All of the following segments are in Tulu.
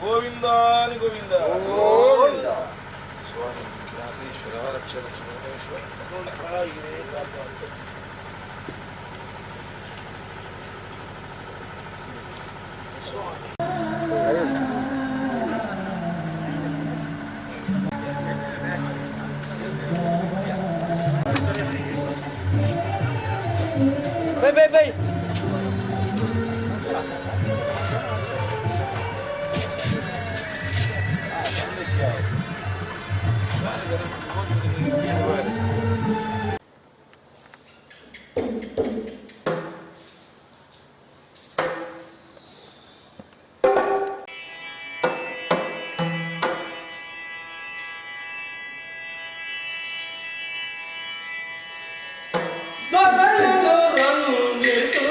ಗೋವಿಂದಾನಿ ಗೋವಿಂದ ಗೋವಿಂದ. ಸ್ವಾಮಿ ಜ್ಞಾನೇಶ್ವರ ರಕ್ಷ ರಕ್ಷ ಪರಮೇಶ್ವರ ಭಗವಂತ ಕಾಪಾಡು. ಸ್ವಾಮಿ. Bay bay bay. ದೊರೆಯಲು ರಂಗಿತು.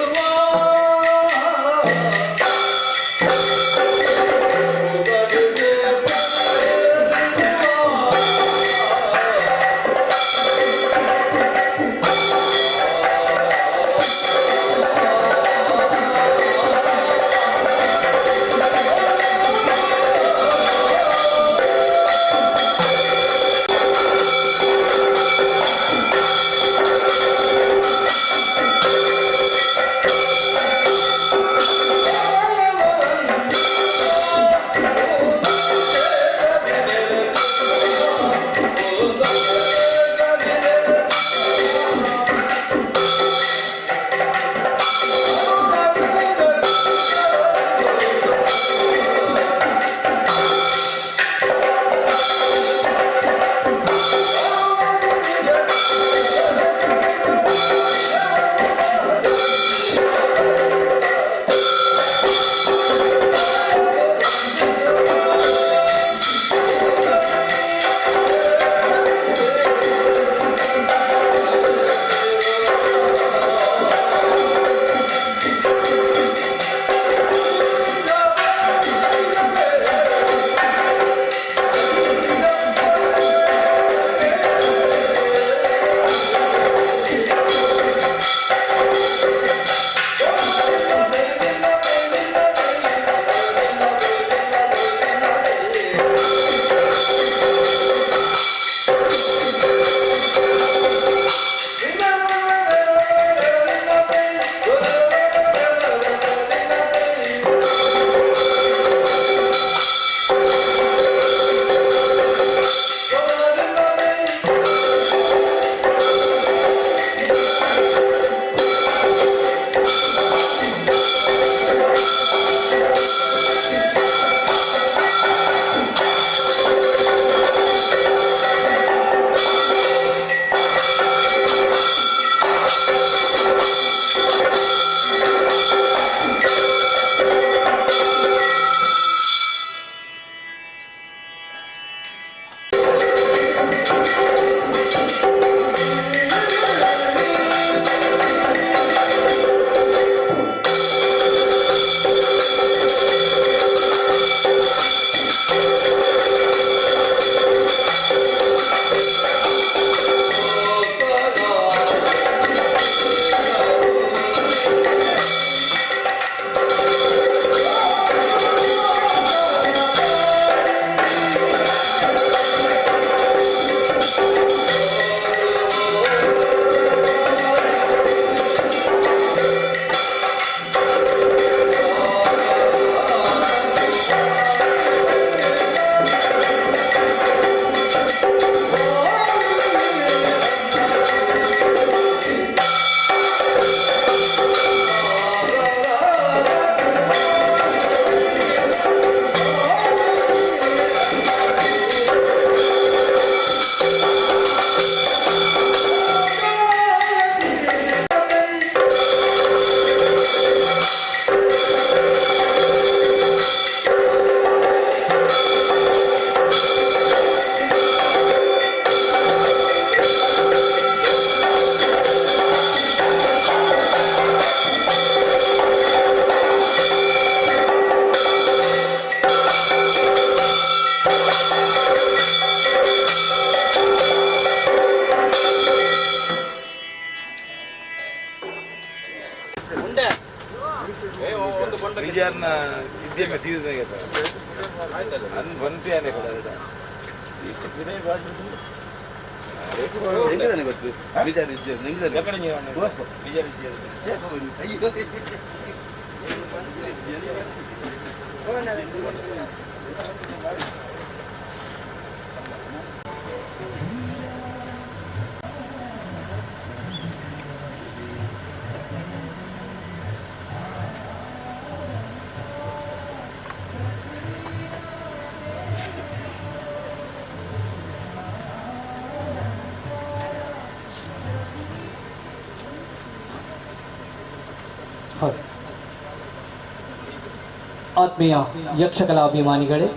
ಆತ್ಮೀಯ ಯಕ್ಷಕಲಾಭಿಮಾನಿಗಳೇ,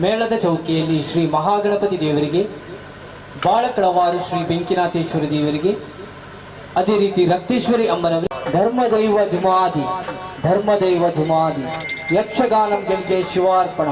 ಮೇಳದ ಚೌಕಿಯಲ್ಲಿ ಶ್ರೀ ಮಹಾಗಣಪತಿ ದೇವರಿಗೆ, ಬಾಳಕಳವಾರು ಶ್ರೀ ಬೆಂಕಿನಾಥೇಶ್ವರ ದೇವರಿಗೆ, ಅದೇ ರೀತಿ ರಕ್ತೇಶ್ವರಿ ಅಮ್ಮನವರಿಗೆ ಧರ್ಮದೈವ ಜುಮಾದಿ ಧರ್ಮದೈವ ಜುಮಾದಿ ಯಕ್ಷಗಾನಂ ಗೆಲ್ಗೆ ಶಿವಾರ್ಪಣ.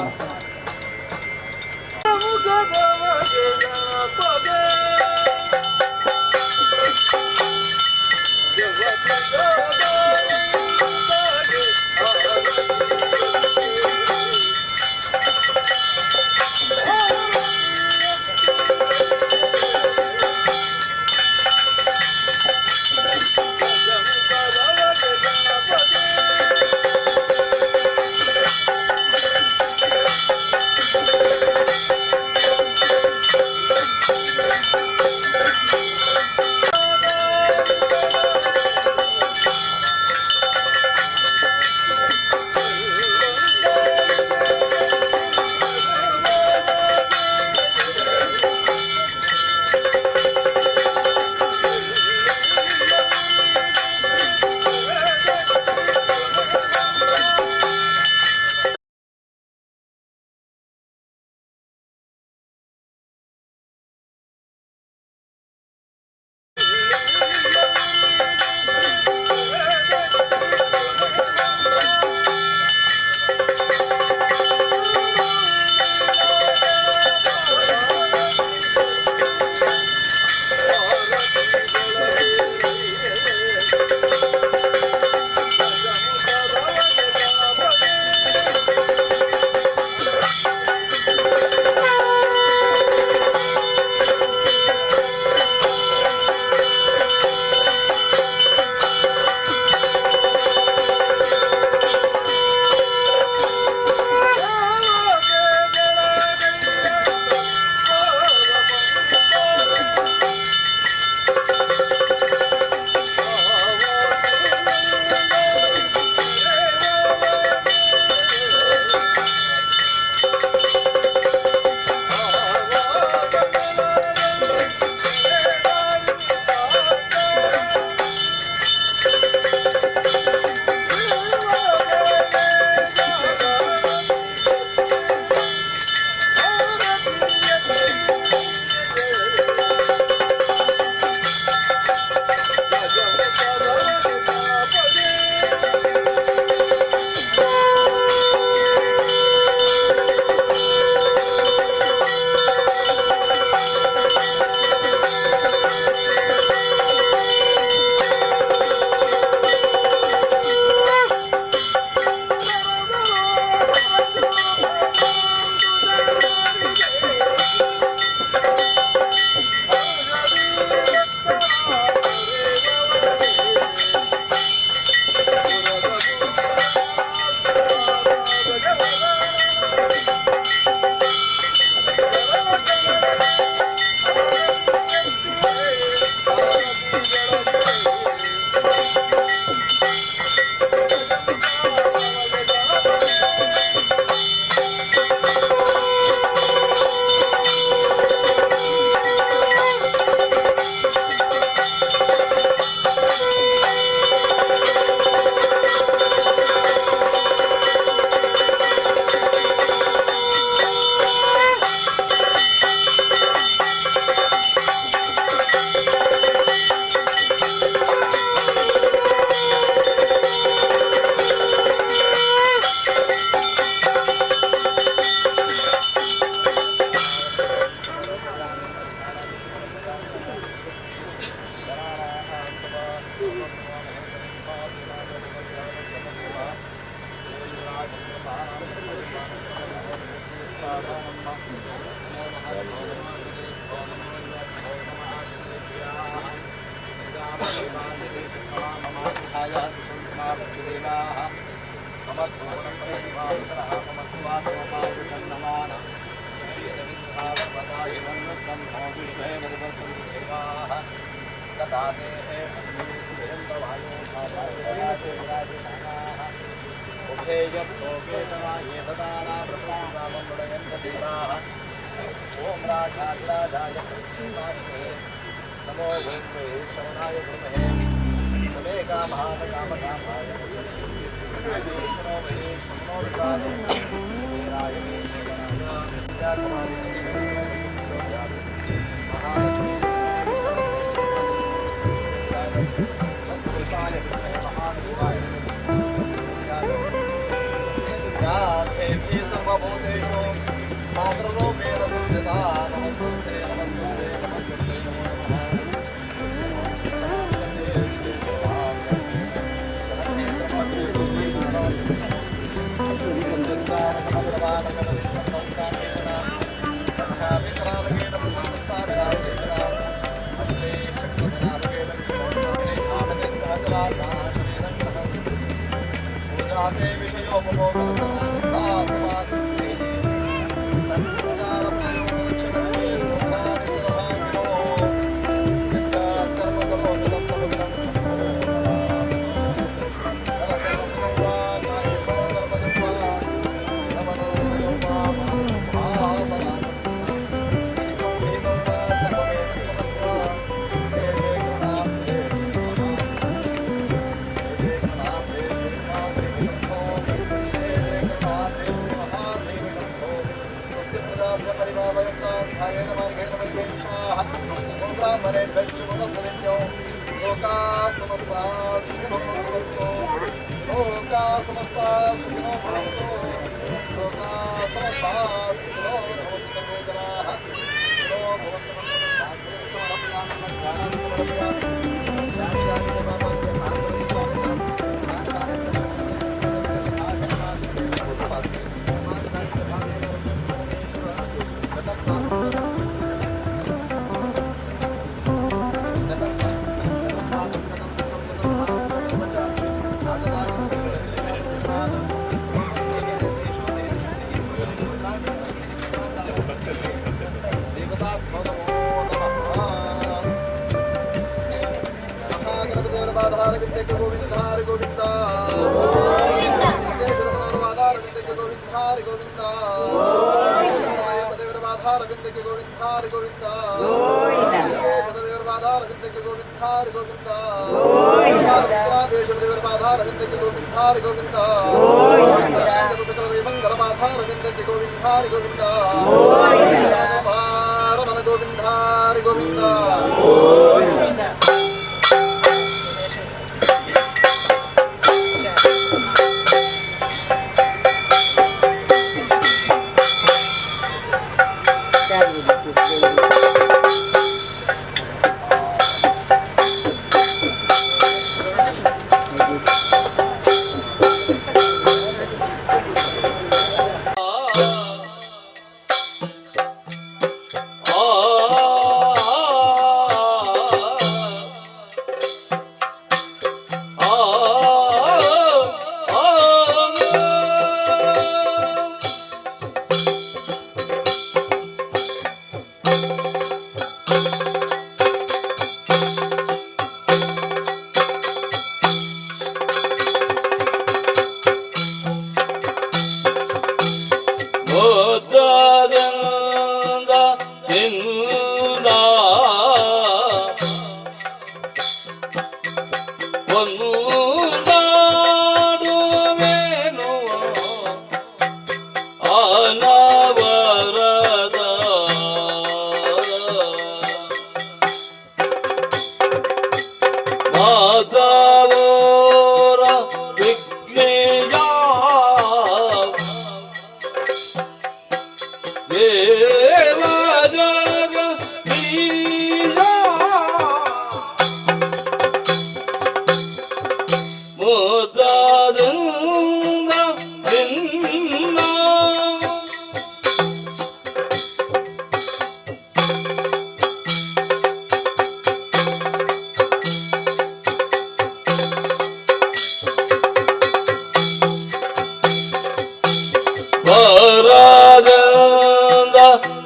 ವರದಿಂದ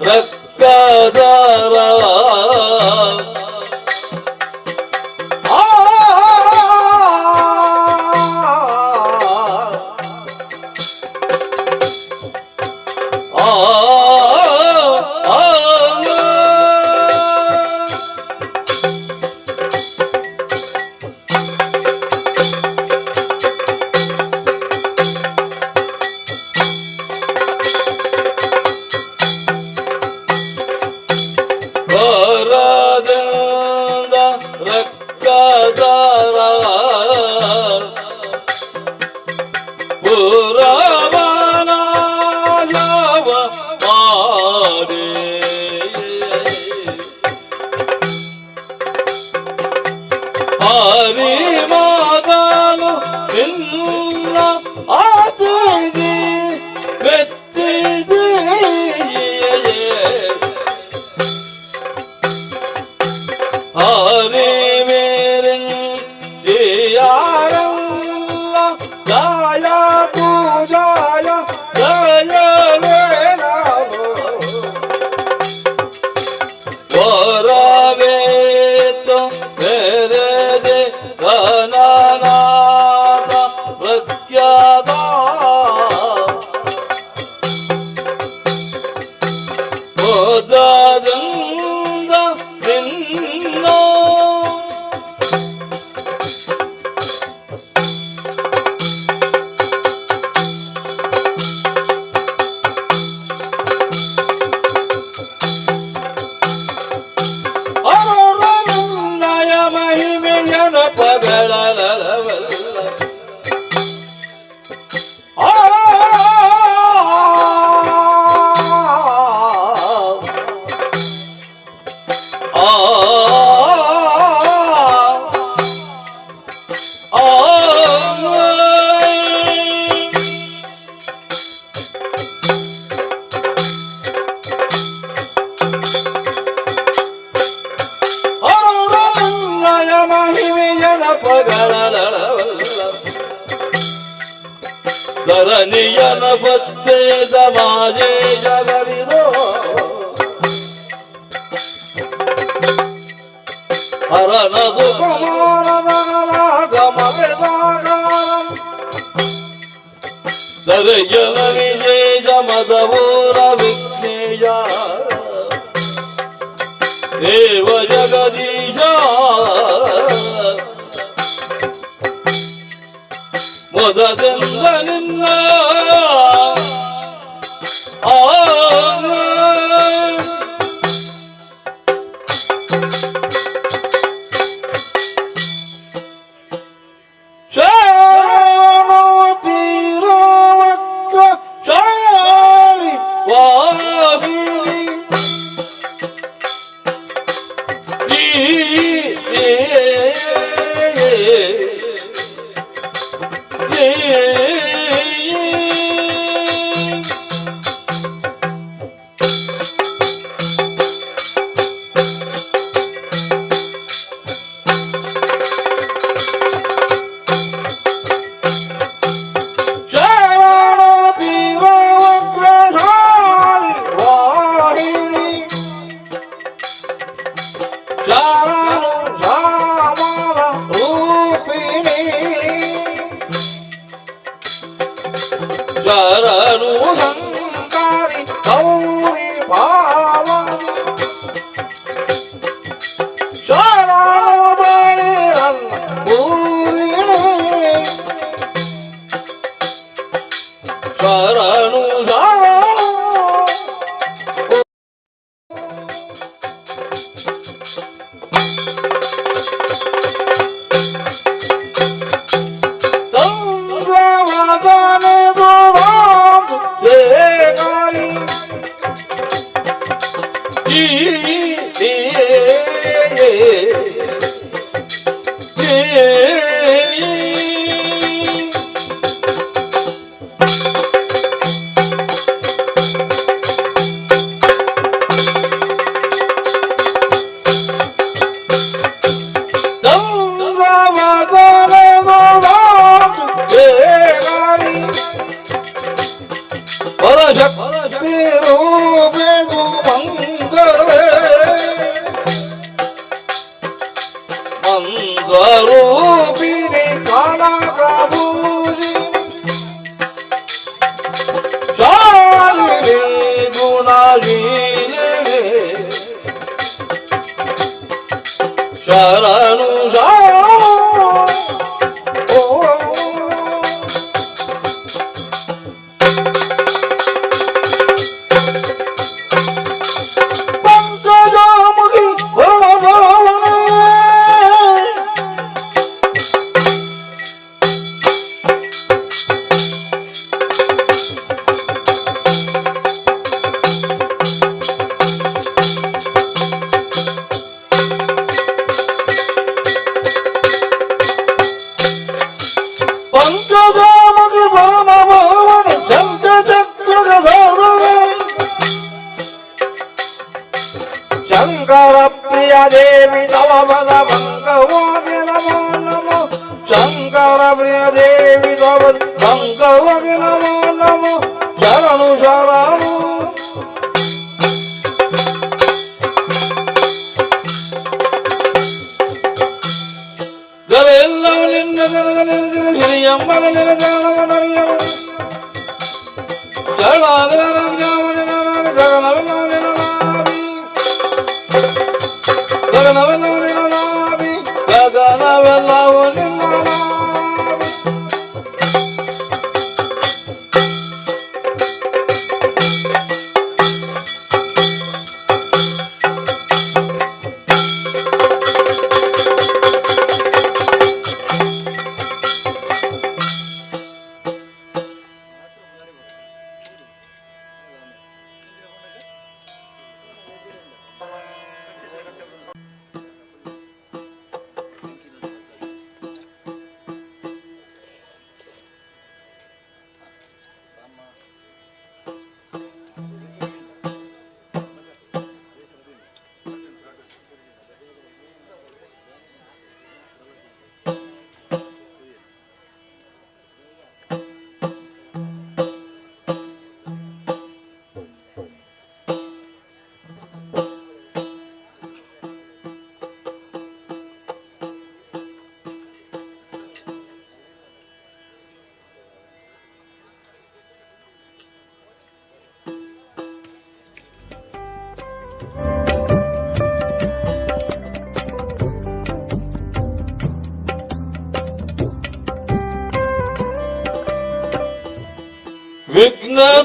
ರಕ್ಕದರ ಆ ಆ ವರದಿಂದ ರಕ್ಕದರ ಪುರವನಾಯವ ಮಾಡಿ ಹರಿ ಮಾದನು ನಿನ್ನ ಆತಿದಿ ಮೆಚ್ಚಿದಿ ಹರಿ ಮೇರೆ ಜಿಯಾರಲ್ಲ ಜಯ ತು ಜಯ ಜಯ ವರವೇತ ಮೇರೆ they ಗಣನಾಥ ಪ್ರಖ್ಯಾತ ಮೊದಲಿಂದ ನಿನ್ನ ಅರುಣನಯ ಮಹಿಮೆಯನ ಪಗಳಲವಲ್ಲ ಆ ಆ ಆ ಅರುಣನಯ ಮಹಿಮೆಯನ ಪಗಳಲವಲ್ಲ ಧರಣಿಯನ ಬತ್ತೆ ಸಮಾಜೇ ಜಗರಿದೋ ಹರನ ಸುಕುಮಾರದಾಗಮವೆದಾಗಾರಂ ದರಯನ ವಿಜೇಜ ಮದವೂರ ವಿಘ್ನೇಯ ದೇವ ಜಗದೀಶ ಮೊದದಿಂದ ನಿನ್ನ ಆ ಶರಣು ತೀರವಕ್ರ ಶಾಲಿ ವಾಹಿನಿ ಈ ಪರಶಕ್ತಿ ರೂಪೆ ಸುಮಂಗಲೇ ಮಂತ್ರರೂಪಿಣಿ ಕನಕಭೂಷಿಣಿ ಶಾಲಿನಿ ಗುಣಶೀಲಿನಿ ಶರಣು ಶರಣು ಓ. ಪಂಕಜಮುಖಿ ಪರಮಭಾವನೆ ಪಂಕಜಮುಖಿ ಪರಮಭಾವನೆ ಶಂಖಚಕ್ರಗದಾರುಣೆ ಶಂಕರ ಪ್ರಿಯ ದೇವಿ ತವ ಪದ ಪಂಕವಾಗಿ ನಮೋ ನಮೋ. ಶಂಕರ ಪ್ರಿಯ ದೇವಿ ತವ ಪಂಕವಾಗಿ ನಮೋ ನಮೋ. ಶರಣು ಶರಣು. ಗಲೆಲ್ಲವೂ ನಿನ್ನ ಶ್ರೀಯಮ್ಮನ ನಿನ್ನ ಗಗನವೆಲ್ಲವೂ ನಿನ್ನ ನಾಭಿ.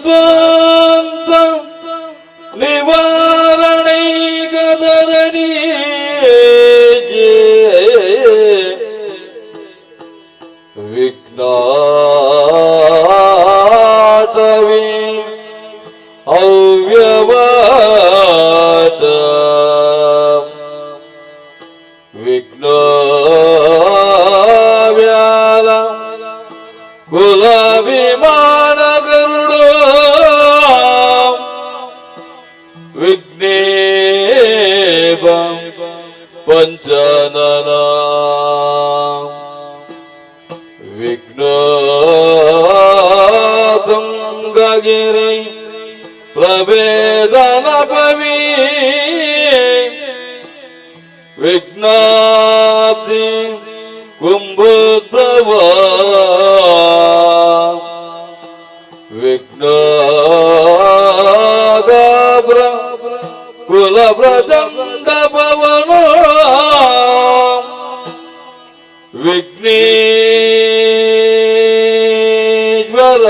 ವಿಘ್ನದಂತ ನಿವಾರಣೈಗದರಣಿ ವಿಘ್ನಾಟವಿ ಅವ್ಯವಾಟ ವಿಘ್ನವ್ಯಾಲ ಕುಲಾಭಿಮಾನ ಗರುಡ ವಿಘ್ನೇವ ಪಂಚನನ ವಿಘ್ನ ತುಂಗಗಿರಿ ಪ್ರಭೇದನ ಪವಿ ವಿಘ್ನಾತಿ ಕುಂಭೋದ್ಭವ ವಿಘ್ನಾಗಾಭ್ರ ಕುಲ ಪ್ರಚಂಡ ಪವನ ವಿಘ್ನೇಶ್ವರ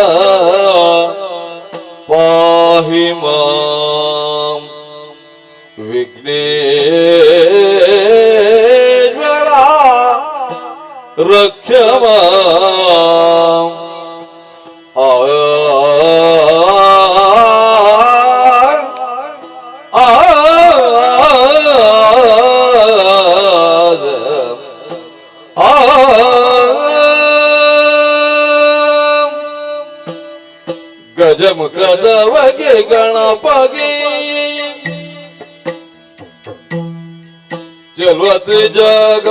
ಪಾಹಿ ಮಾಂ ವಿಘ್ನೇಶ್ವರ ರಕ್ಷ ಮಾಂ. ಆ ಆ ಆ ಗಜಮುಖದವಗೆ ಗಣಪಗೆ ಚೆಲ್ವತಿ ಜಗ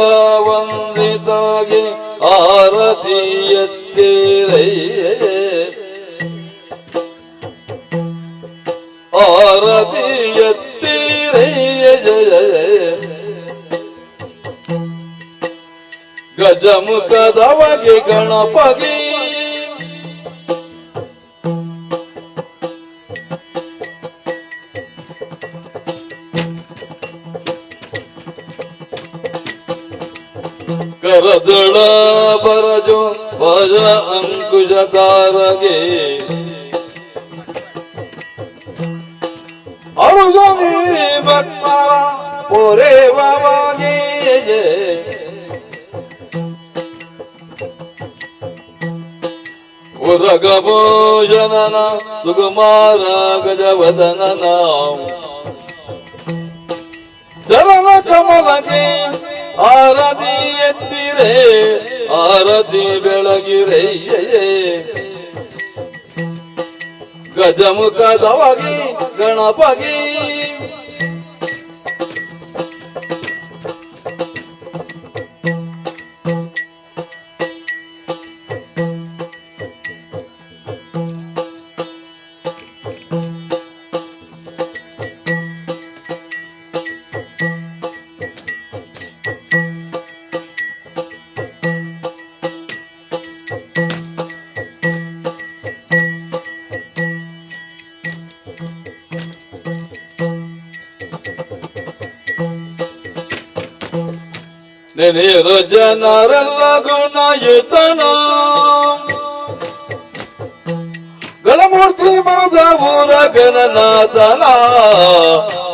ವಂದಿತಾಗೆ ಆರತಿ ಎತ್ತಿರೈ. ಆರತಿ ಎತ್ತೀರೇ. ಗಜಮುಖದವಗೆ ಗಣಪಗೆ ಕರದಳ ಬರಜೋ ಭಜ ಅಂಕುಶದಾರಗೆ ಅರುಜನಿ ಭಕ್ತರ ಪೊರೆವವಾಗಿ. ಉರಗಭೂಷಣನ ಸುಕುಮಾರ ಗಜವದನನ ಚರಣ ಕಮಲಕ್ಕೆ ಆರತಿ ಎತ್ತಿರೆ, ಆರತಿ ಬೆಳಗಿರೆ. ಗಜಮುಖದವಾಗಿ ಗಣಪಗಿ. ನೆನೆಯರು ಜನರೆಲ್ಲ ಗುಣಯುತನ ಗಣಮೂರ್ತಿ ಮಾಧವೂರ ಗಣನಾಥನ,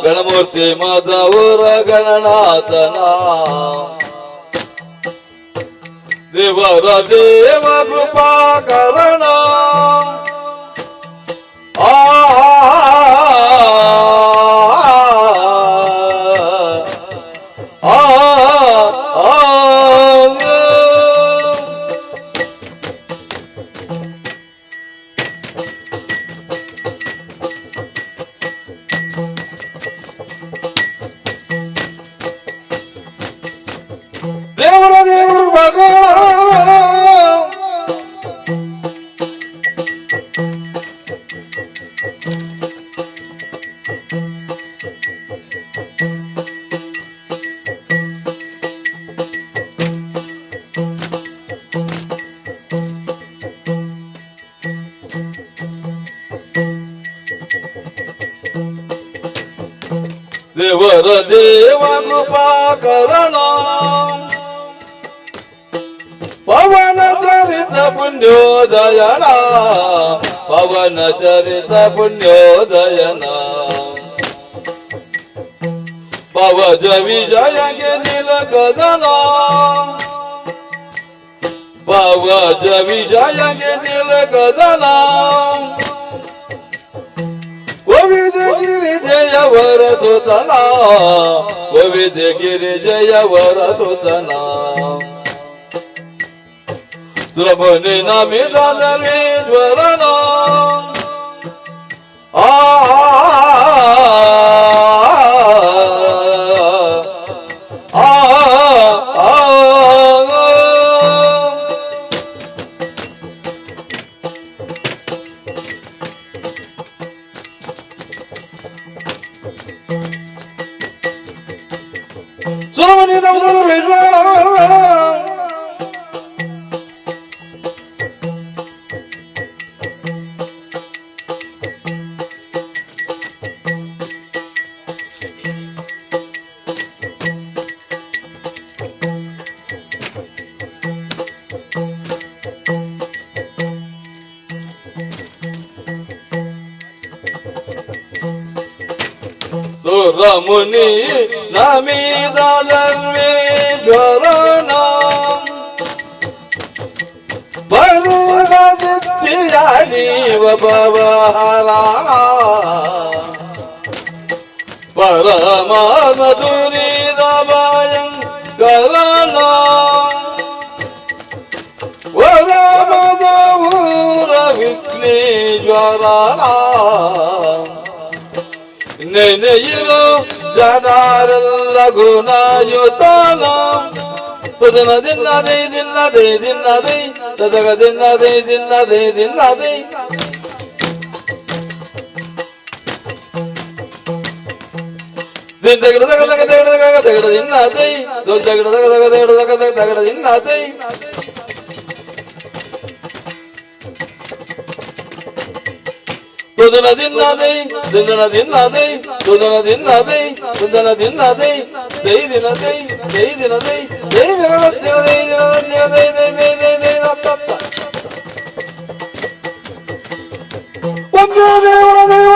ಗಣಮೂರ್ತಿ ಮಾಧವೂರ ಗಣನಾಥನ. ದೇವರ ದೇವ ಕೃಪಾಕರಣ ಆ ಆ ಆ. ದೇವರ ದೇವರು ಮಗಳ ದೇವರ ದೇವ ಕೃಪಾಕರಣ ಪವನ ಚರಿತ ಪುಣ್ಯೋದಯನ, ಪವನ ಚರಿತ ಪುಣ್ಯೋದಯನ. ಪವಜ ವಿಜಯಗೆ ತಿಲಕದನ, ಪವಜ ವಿಜಯಗೆ ತಿಲಕದನ. ಕೋವಿದ ಗಿರಿ ಜಯವರ ಸುತನ, ಕೋವಿದ ಗಿರಿ ಜಯವರ ಸುತನ. ಸುರಮುನಿ ನಮಿದ ಜ್ವರನ ಆ ಆ ಆ. ಸುರಮುನಿ ನಮಿದ ಜ್ವರನ. ಸುರಮುನಿ ನಮಿದ ಜ್ವರನ ಬರುದಿಯ ನೀವ ಭವಹರ ಪರಮಾತ್ಮ ಭಯಂಕರನ ವರಮದೂರ ವಿಘ್ನೇಶ್ವರನ ನೆನೆಯಿರು ಜನರೆಲ್ಲ ಗುಣಯುತನ. ತುದನ ದಿನ್ನದೇ ದಿನ್ನದೇ ದಿನ್ನದೇ ತದಗ ದಿನ್ನದೇ ದಿನ್ನದೇ ದಿನ್ನದೇ. ದಿನ ದಗಡ ದಗ ದಗ ದಗಡ ದಗ ದಗಡ ದಿನ ದೈ ದಗಡ ದಗ ದಗ ದಗಡ ದಗ ದಗ ದಗಡ ದಿನ ದೈ ತುದನ ದಿನ ದೈ ದುಂದನ ದಿನ ದೈ ತುದನ ದಿನ ದೈ ದುಂದನ ದಿನ ದೈ ದೈ ದಿನ ದೈ ದೈ ದಿನ ದೈ ದೈ ದಿನ ದಿನ ದೈ ದಿನ ದಿನ ದೈ ದೈ ದೈ ದೈ ದೈ ದತ್ತ ಒಂದೇ ದೇವರ ದೇವ.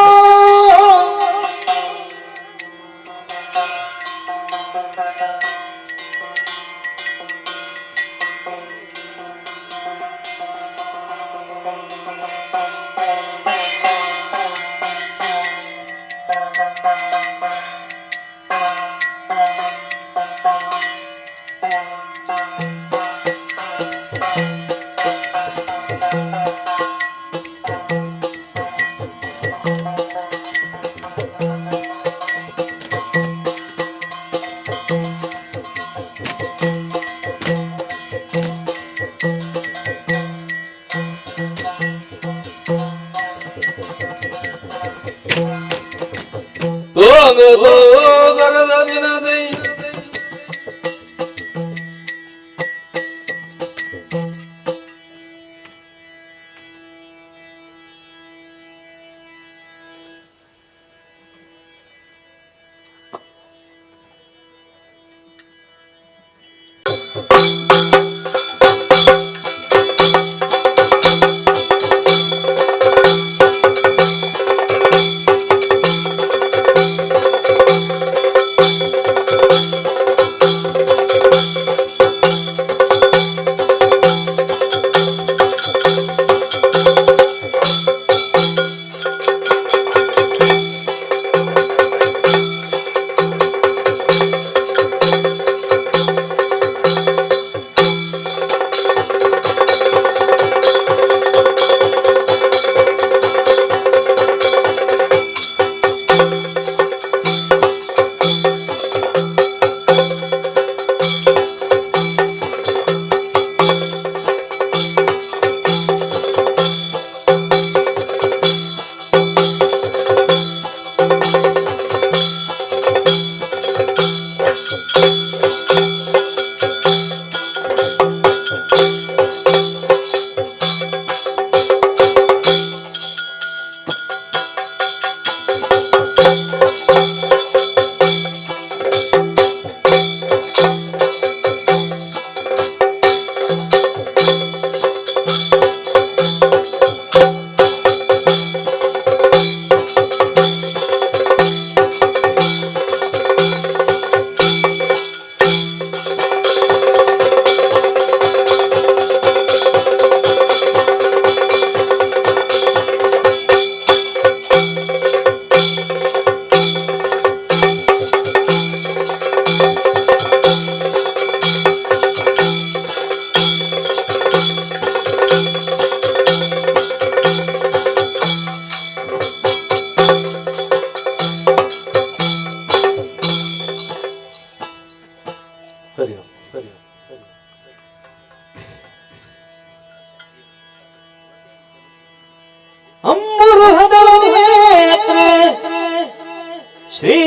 ಶ್ರೀ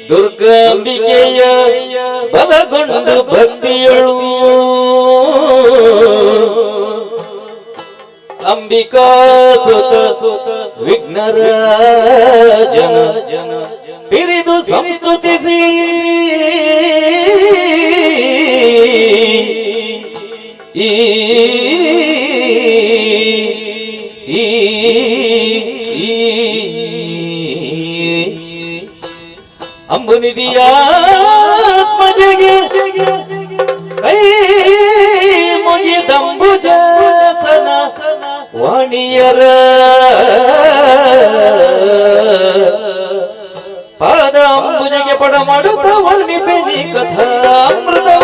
ದುರ್ಗಾಂಬಿಕೆಯ ಬಲಗೊಂಡು ಭಕ್ತಿಯಳು ಅಂಬಿಕಾ ಸುತ ವಿಘ್ನರಾಜನ ಪಿರಿದು ಸಂಸ್ತುತಿಸಿ ಈ ಅಂಬುನಿಧಿಯಾತ್ಮಜಗೆ ಕೈ ಮುಗಿದಂಬುಜಸನ ವಾಣಿಯರ ಪಾದಾಂಬುಜಗೆ ಪಡ ಮಾಡುತ್ತ ವರ್ಣಿಪೆ ನೀ ಕಥಾಮೃತವ.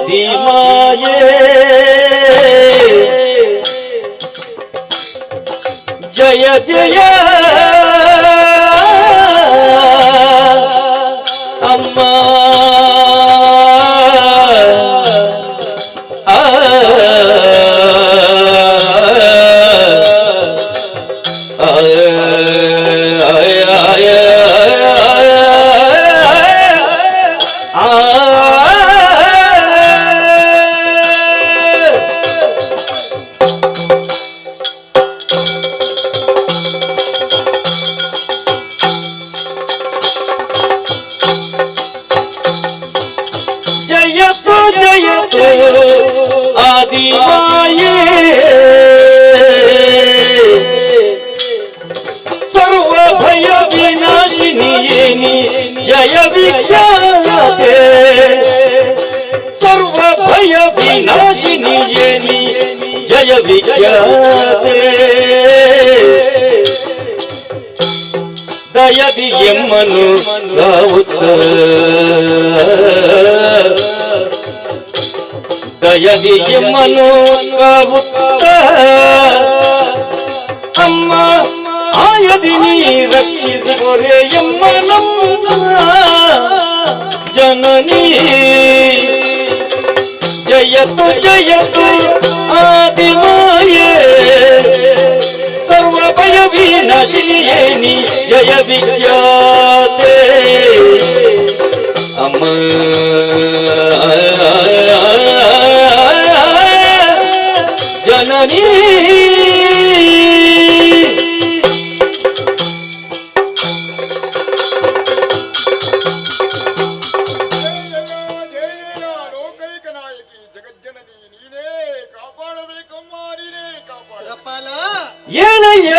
ಆದಿಮಾಯೇ ಜಯ ಜಯ ಅಮ್ಮ ಆ ಜಯತು ಜಯತು ಆದಿಮಾಯೇ ಸರ್ವ ಭಯ ವಿನಾಶಿನಿಯೇನಿ ಜಯ ವಿಖ್ಯಾತೆ ಸರ್ವ ಭಯ ವಿನಾಶಿನಿಯೇನಿ ಜಯ ವಿಖ್ಯಾತೆ ದಯದಿ ಎಮ್ಮನು ಗಾವುತ್ತ ದಯದಿ ಎಮ್ಮನು ಕಾವುತ್ತ ಅಮ್ಮ ಆಯದಿ ನೀ ರಕ್ಷಿಸಿ ಕೊರೆ ಎಮ್ಮ ನಮ್ಮ ಜನನಿ ಜಯತು ಜಯತು ಆದಿಮಾಯೇ ಸರ್ವ ಭಯ ವಿನಾಶಿನಿಯೇ ಜಯ ವಿಖ್ಯಾತೆ ಅಮ್ಮ ಜನನಿ ಜಯ ಜಯ ಲೋಕೈಕ ನಾಯಕಿ ಜಗಜ್ಜನನಿ ನೀನೇ ಕಾಪಾಡಬೇಕಮ್ಮ ನೀನೇ ಕಾಪಾಡ ಸುರಪಾಲ ಏಳಯ್ಯ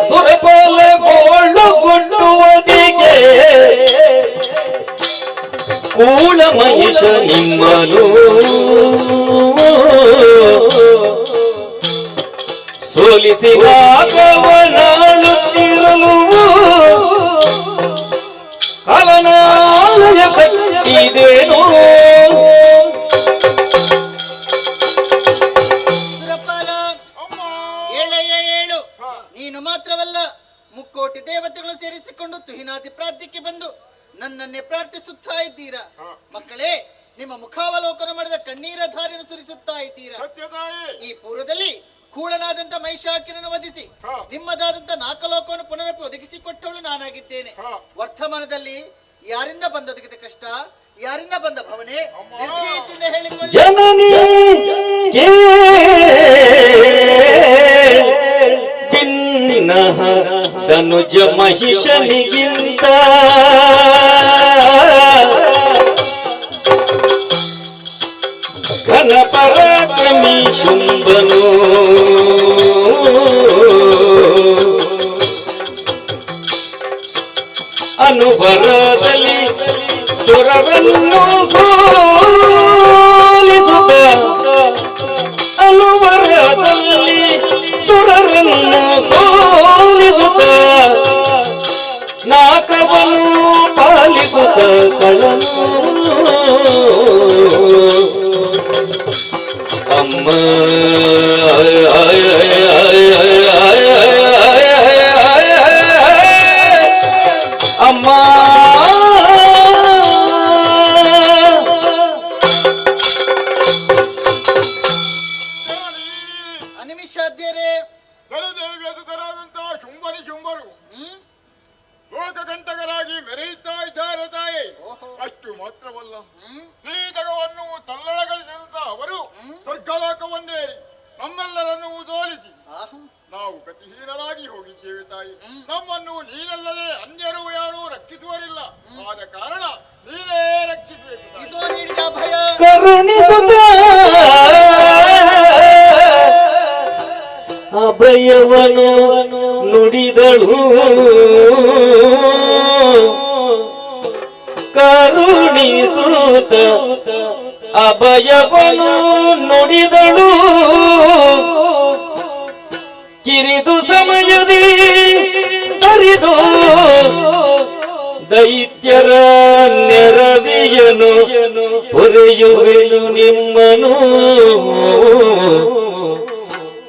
ಸುರಪಾಲ ಗೋಳು ಗುಡ್ಡುವುದಿಗೆ ಕೂಳ ಮಹಿಷ ನಿಮ್ಮನು ಸೋಲಿಸಿ ರಾಘವನಾಳುತ್ತಿರಲು ಕಲನಾಲಯ ಕಟ್ಟಿದೇನು ಸುರಪಾಲ ಅಮ್ಮ ಏಳಯ್ಯ ಏಳು, ನೀನು ಮಾತ್ರವಲ್ಲ ಮುಕ್ಕೋಟಿ ದೇವತೆಗಳು ಸೇರಿಸಿಕೊಂಡು ತುಹಿನಾದಿ ಪ್ರಾರ್ಥ್ಯಕ್ಕೆ ಬಂದು ನನ್ನನ್ನೇ ಪ್ರಾರ್ಥಿಸುತ್ತಾ ಇದ್ದೀರಾ. ಮಕ್ಕಳೇ, ನಿಮ್ಮ ಮುಖಾವಲೋಕನ ಮಾಡಿದ ಕಣ್ಣೀರ ಧಾರೆಯನ್ನು ಸುರಿಸುತ್ತಾ ಇದ್ದೀರಾ. ಸತ್ಯತಾಯಿ ಈ ಪೂರ್ವದಲ್ಲಿ ಕೂಳನಾದಂತ ಮಹಿಷಾಕಿನನ್ನು ವಧಿಸಿ ನಿಮ್ಮದಾದಂತ ನಾಲ್ಕಲೋಕವನ್ನು ಪುನರಪಿ ಒದಗಿಸಿಕೊಟ್ಟವಳು ನಾನಾಗಿದ್ದೇನೆ. ವರ್ತಮಾನದಲ್ಲಿ ಯಾರಿಂದ ಬಂದೊದಗಿದ ಕಷ್ಟ, ಯಾರಿಂದ ಬಂದ ಭವನೆ ನಿರ್ಭೀತಿಯಿಂದ ಹೇಳಿಕೊಳ್ಳಿ. ಜನನಿ ಭಿನ್ನ ಧನುಜ ಮಹಿಷನಿಗಿಂತ ಘನ ಪರಾಕ್ರಮಿ ಶುಂಭನು ಅನುಭರದಲ್ಲಿ ಸುರರನ್ನು ಸೋಲಿಸುತ್ತ ಅನುವರದಲ್ಲಿ ಸುರರನ್ನು ಸೋಲಿಸುತ್ತ ನಾಕವನ್ನು ಪಾಲಿಸುತ್ತ ಕಳನು ಅಮ್ಮ ಅಮ್ಮ ಅನಿಮಿಷಾದ್ಯರೇ, ಧನದೇವಿಯ ಸುತರಾದಂತಹ ಶುಂಭನಿ ಶುಂಭರು ಲೋಕಕಂಟಕರಾಗಿ ಮೆರೆಯುತ್ತಾ ಇದ್ದಾರೆ ತಾಯಿ. ಅಷ್ಟು ಮಾತ್ರವಲ್ಲ, ತ್ರಿತಗವನ್ನು ತಲ್ಲಣಗಳಿಸಿದಂತ ಅವರು ಸ್ವರ್ಗಲೋಕವನ್ನೇರಿ ನಮ್ಮೆಲ್ಲರನ್ನು ಸೋಲಿಸಿ ನಾವು ಗತಿಹೀನರಾಗಿ ಹೋಗಿದ್ದೇವೆ ತಾಯಿ. ನಮ್ಮನ್ನು ನೀನಲ್ಲದೆ ಅನ್ಯರು ಯಾರೂ ರಕ್ಷಿಸುವರಿಲ್ಲ. ಆದ ಕಾರಣ ನೀನೇ ರಕ್ಷಿಸಬೇಕು ತಾಯಿ. ಇದೋ ನೀಡಿದ ಭಯ. ಕರುಣಿಸುತ್ತ ಅಭಯವನು ನುಡಿದಳು ಕರುಣಿಸುತ್ತ ಅಭಯವನು ನುಡಿದಳು ಕಿರಿದು ಸಮಯದಿ ಕರಿದು ದೈತ್ಯರ ನೆರವಿಯನು ಪೊರೆಯುವೆನು.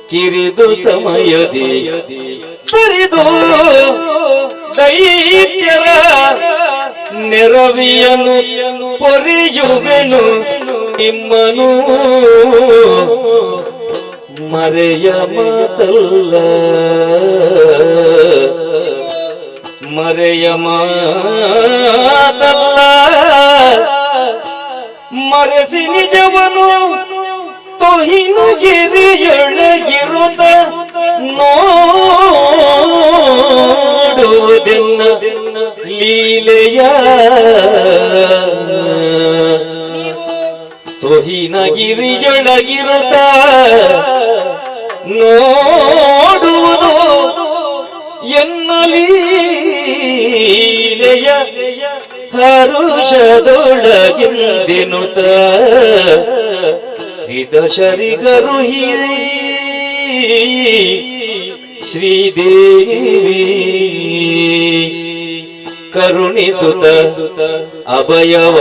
ಕಿರಿದು ಸಮಯದಿ ತರಿದು ದೈತ್ಯರ ನೆರವಿಯನು ಪೊರೆಯುವೆನು ನಿಮ್ಮನು ಮರೆಯ ಮಾತಲ್ಲ ಮರೆಯ ಮಾತಲ್ಲ ಮರೆಸಿ ನಿಜವನು ತೊಹಿನು ಗಿರಿಯೊಳಗಿರುತ್ತ ನೋಡುವುದೆನ್ನ ಲೀಲೆಯ ತೊಹಿನ ಗಿರಿಯೊಳಗಿರುತ್ತ ನೋಡುವುದು ಎನ್ನ ಲೀಲೆಯ ಹರುಷದೊಳಗಿಂದೆನುತ ತ್ರಿದಶರಿಗರುಹಿ ಶ್ರೀದೇವಿ ಕರುಣಿಸುತ ಅಭಯವ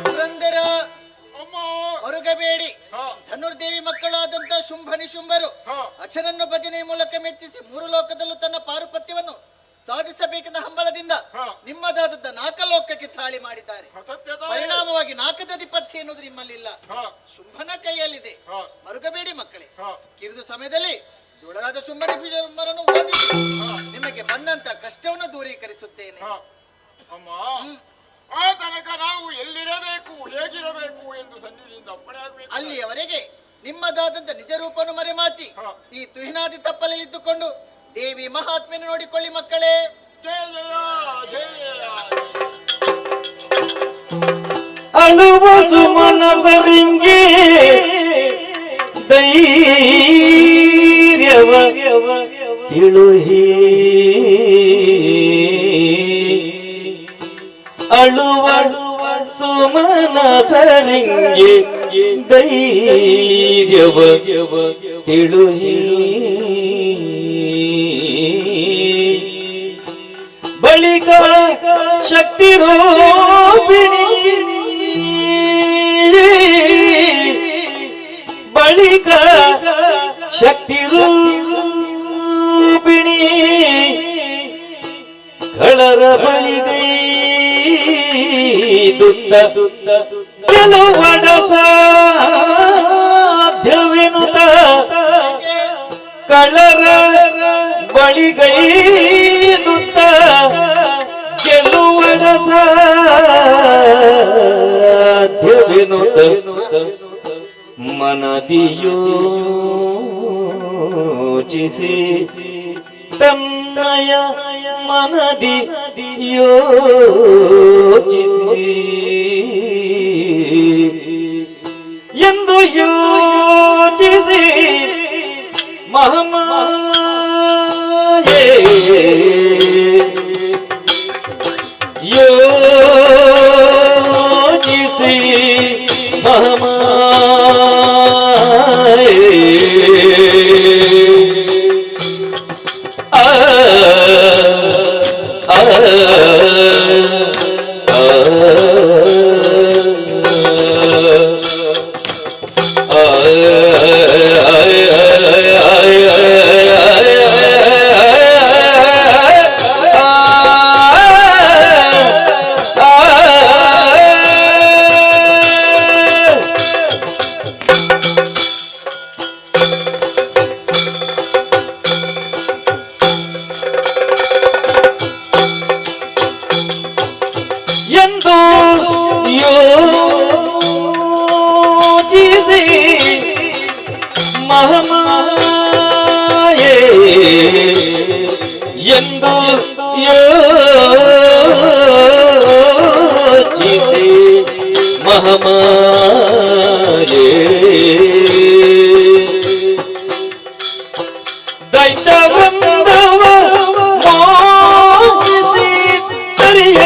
ಪುರಂದರ ಅಮ್ಮ ಹೊರಗಬೇಡಿ. ಹಾ. ಧನುರ್ದೇವಿ ಮಕ್ಕಳಾದಂತ ಶುಂಭ ನಿಶುಂಭರು ಹಾ. ಅಚನನ್ನು ಭಜನೆ ಮೂಲಕ ಮೆಚ್ಚಿಸಿ ಮೂರು ಲೋಕದಲ್ಲೂ ತನ್ನ ಪಾರುಪತ್ಯವನ್ನು ಸಾಧಿಸಬೇಕೆಂದ ಹಂಬಲದಿಂದ ಹಾ. ನಿಮ್ಮದಾದದ್ದ ನಾಕಲೋಕಕ್ಕೆ ತಾಳಿ ಮಾಡಿದ್ದಾರೆ. ಸತ್ಯ ತಾಯಿ. ಪರಿಣಾಮವಾಗಿ ನಾಕದಾಧಿಪತ್ಯ ಎನ್ನುವುದು ನಿಮ್ಮಲ್ಲಿಲ್ಲ, ಹಾ. ಶುಂಭನ ಕೈಯಲ್ಲಿದೆ. ಹಾ. ಮರುಗಬೇಡಿ ಮಕ್ಕಳೇ. ಹಾ. ಕಿರಿದು ಸಮಯದಲ್ಲಿ ದುಳರಾದ ಶುಂಭನ ಶುಂಭರನ್ನು ಓದಿಸಿ ನಿಮಗೆ ಬಂದಂತ ಕಷ್ಟವನ್ನು ದೂರೀಕರಿಸುತ್ತೇನೆ. ಹಾ. ಅಮ್ಮ, ಆ ತನಕ ನಾವು ಎಲ್ಲಿರಬೇಕು, ಹೇಗಿರಬೇಕು ಎಂದು ಸನ್ನಿಧಿಯಿಂದ ಅಪ್ಪಣೆ ಆಗಬೇಕು. ಅಲ್ಲಿಯವರೆಗೆ ನಿಮ್ಮದಾದಂತ ನಿಜ ರೂಪವನ್ನು ಮರೆಮಾಚಿ ಹಾ. ಈ ತುಹಿನಾದಿ ತಪ್ಪಲಲ್ಲಿದ್ದುಕೊಂಡು ದೇವಿ ಮಹಾತ್ಮೆಯನ್ನು ನೋಡಿಕೊಳ್ಳಿ ಮಕ್ಕಳೇ. ಜಯ ಜಯ ಜಯ ಜಯ. ಅಳುವ ಸುಮನ ಸರಿಂಗಿ ಧೈರ್ಯವ ತಿಳುಹಿ ಅಳುವ ಸುಮನ ಸರಿಂಗಿ ಧೈರ್ಯವ ತಿಳುಹಿ ಬಳಿಕ ಶಕ್ತಿ ರೂಪಿಣಿ ಬಳಿಕ ಶಕ್ತಿ ರೂಪಿಣಿ ಕಳರ ಬಳಿಗೈ ದುತ್ತ ಕೆಲವಡ ಸಾಧ್ಯವೆನುತ ಕಳರ ಬಳಿಗೈದುತ್ತ ಗೆಲುವಡ ಸಾಧ್ಯವೆನುತ ಮನದಿಯೋಚಿಸಿ ತನ್ನಯ ಮನದಿ ಯೋಚಿಸಿ ಎಂದು ಯೋಚಿಸಿ ಮಹಮಾಯೆ ಯೋಚಿಸಿ ಮಹಮಾಯೆ ಆ ಆ ಎಂದು ಯೋಚಿಸಿ ಮಹಮಾಯೆ ಎಂದು ಯೋಚಿಸಿ ಮಹಮಾಯೆ ದೈತ್ಯವೃಂದವ ಮೋಹಿಸಿ ತರಿಯ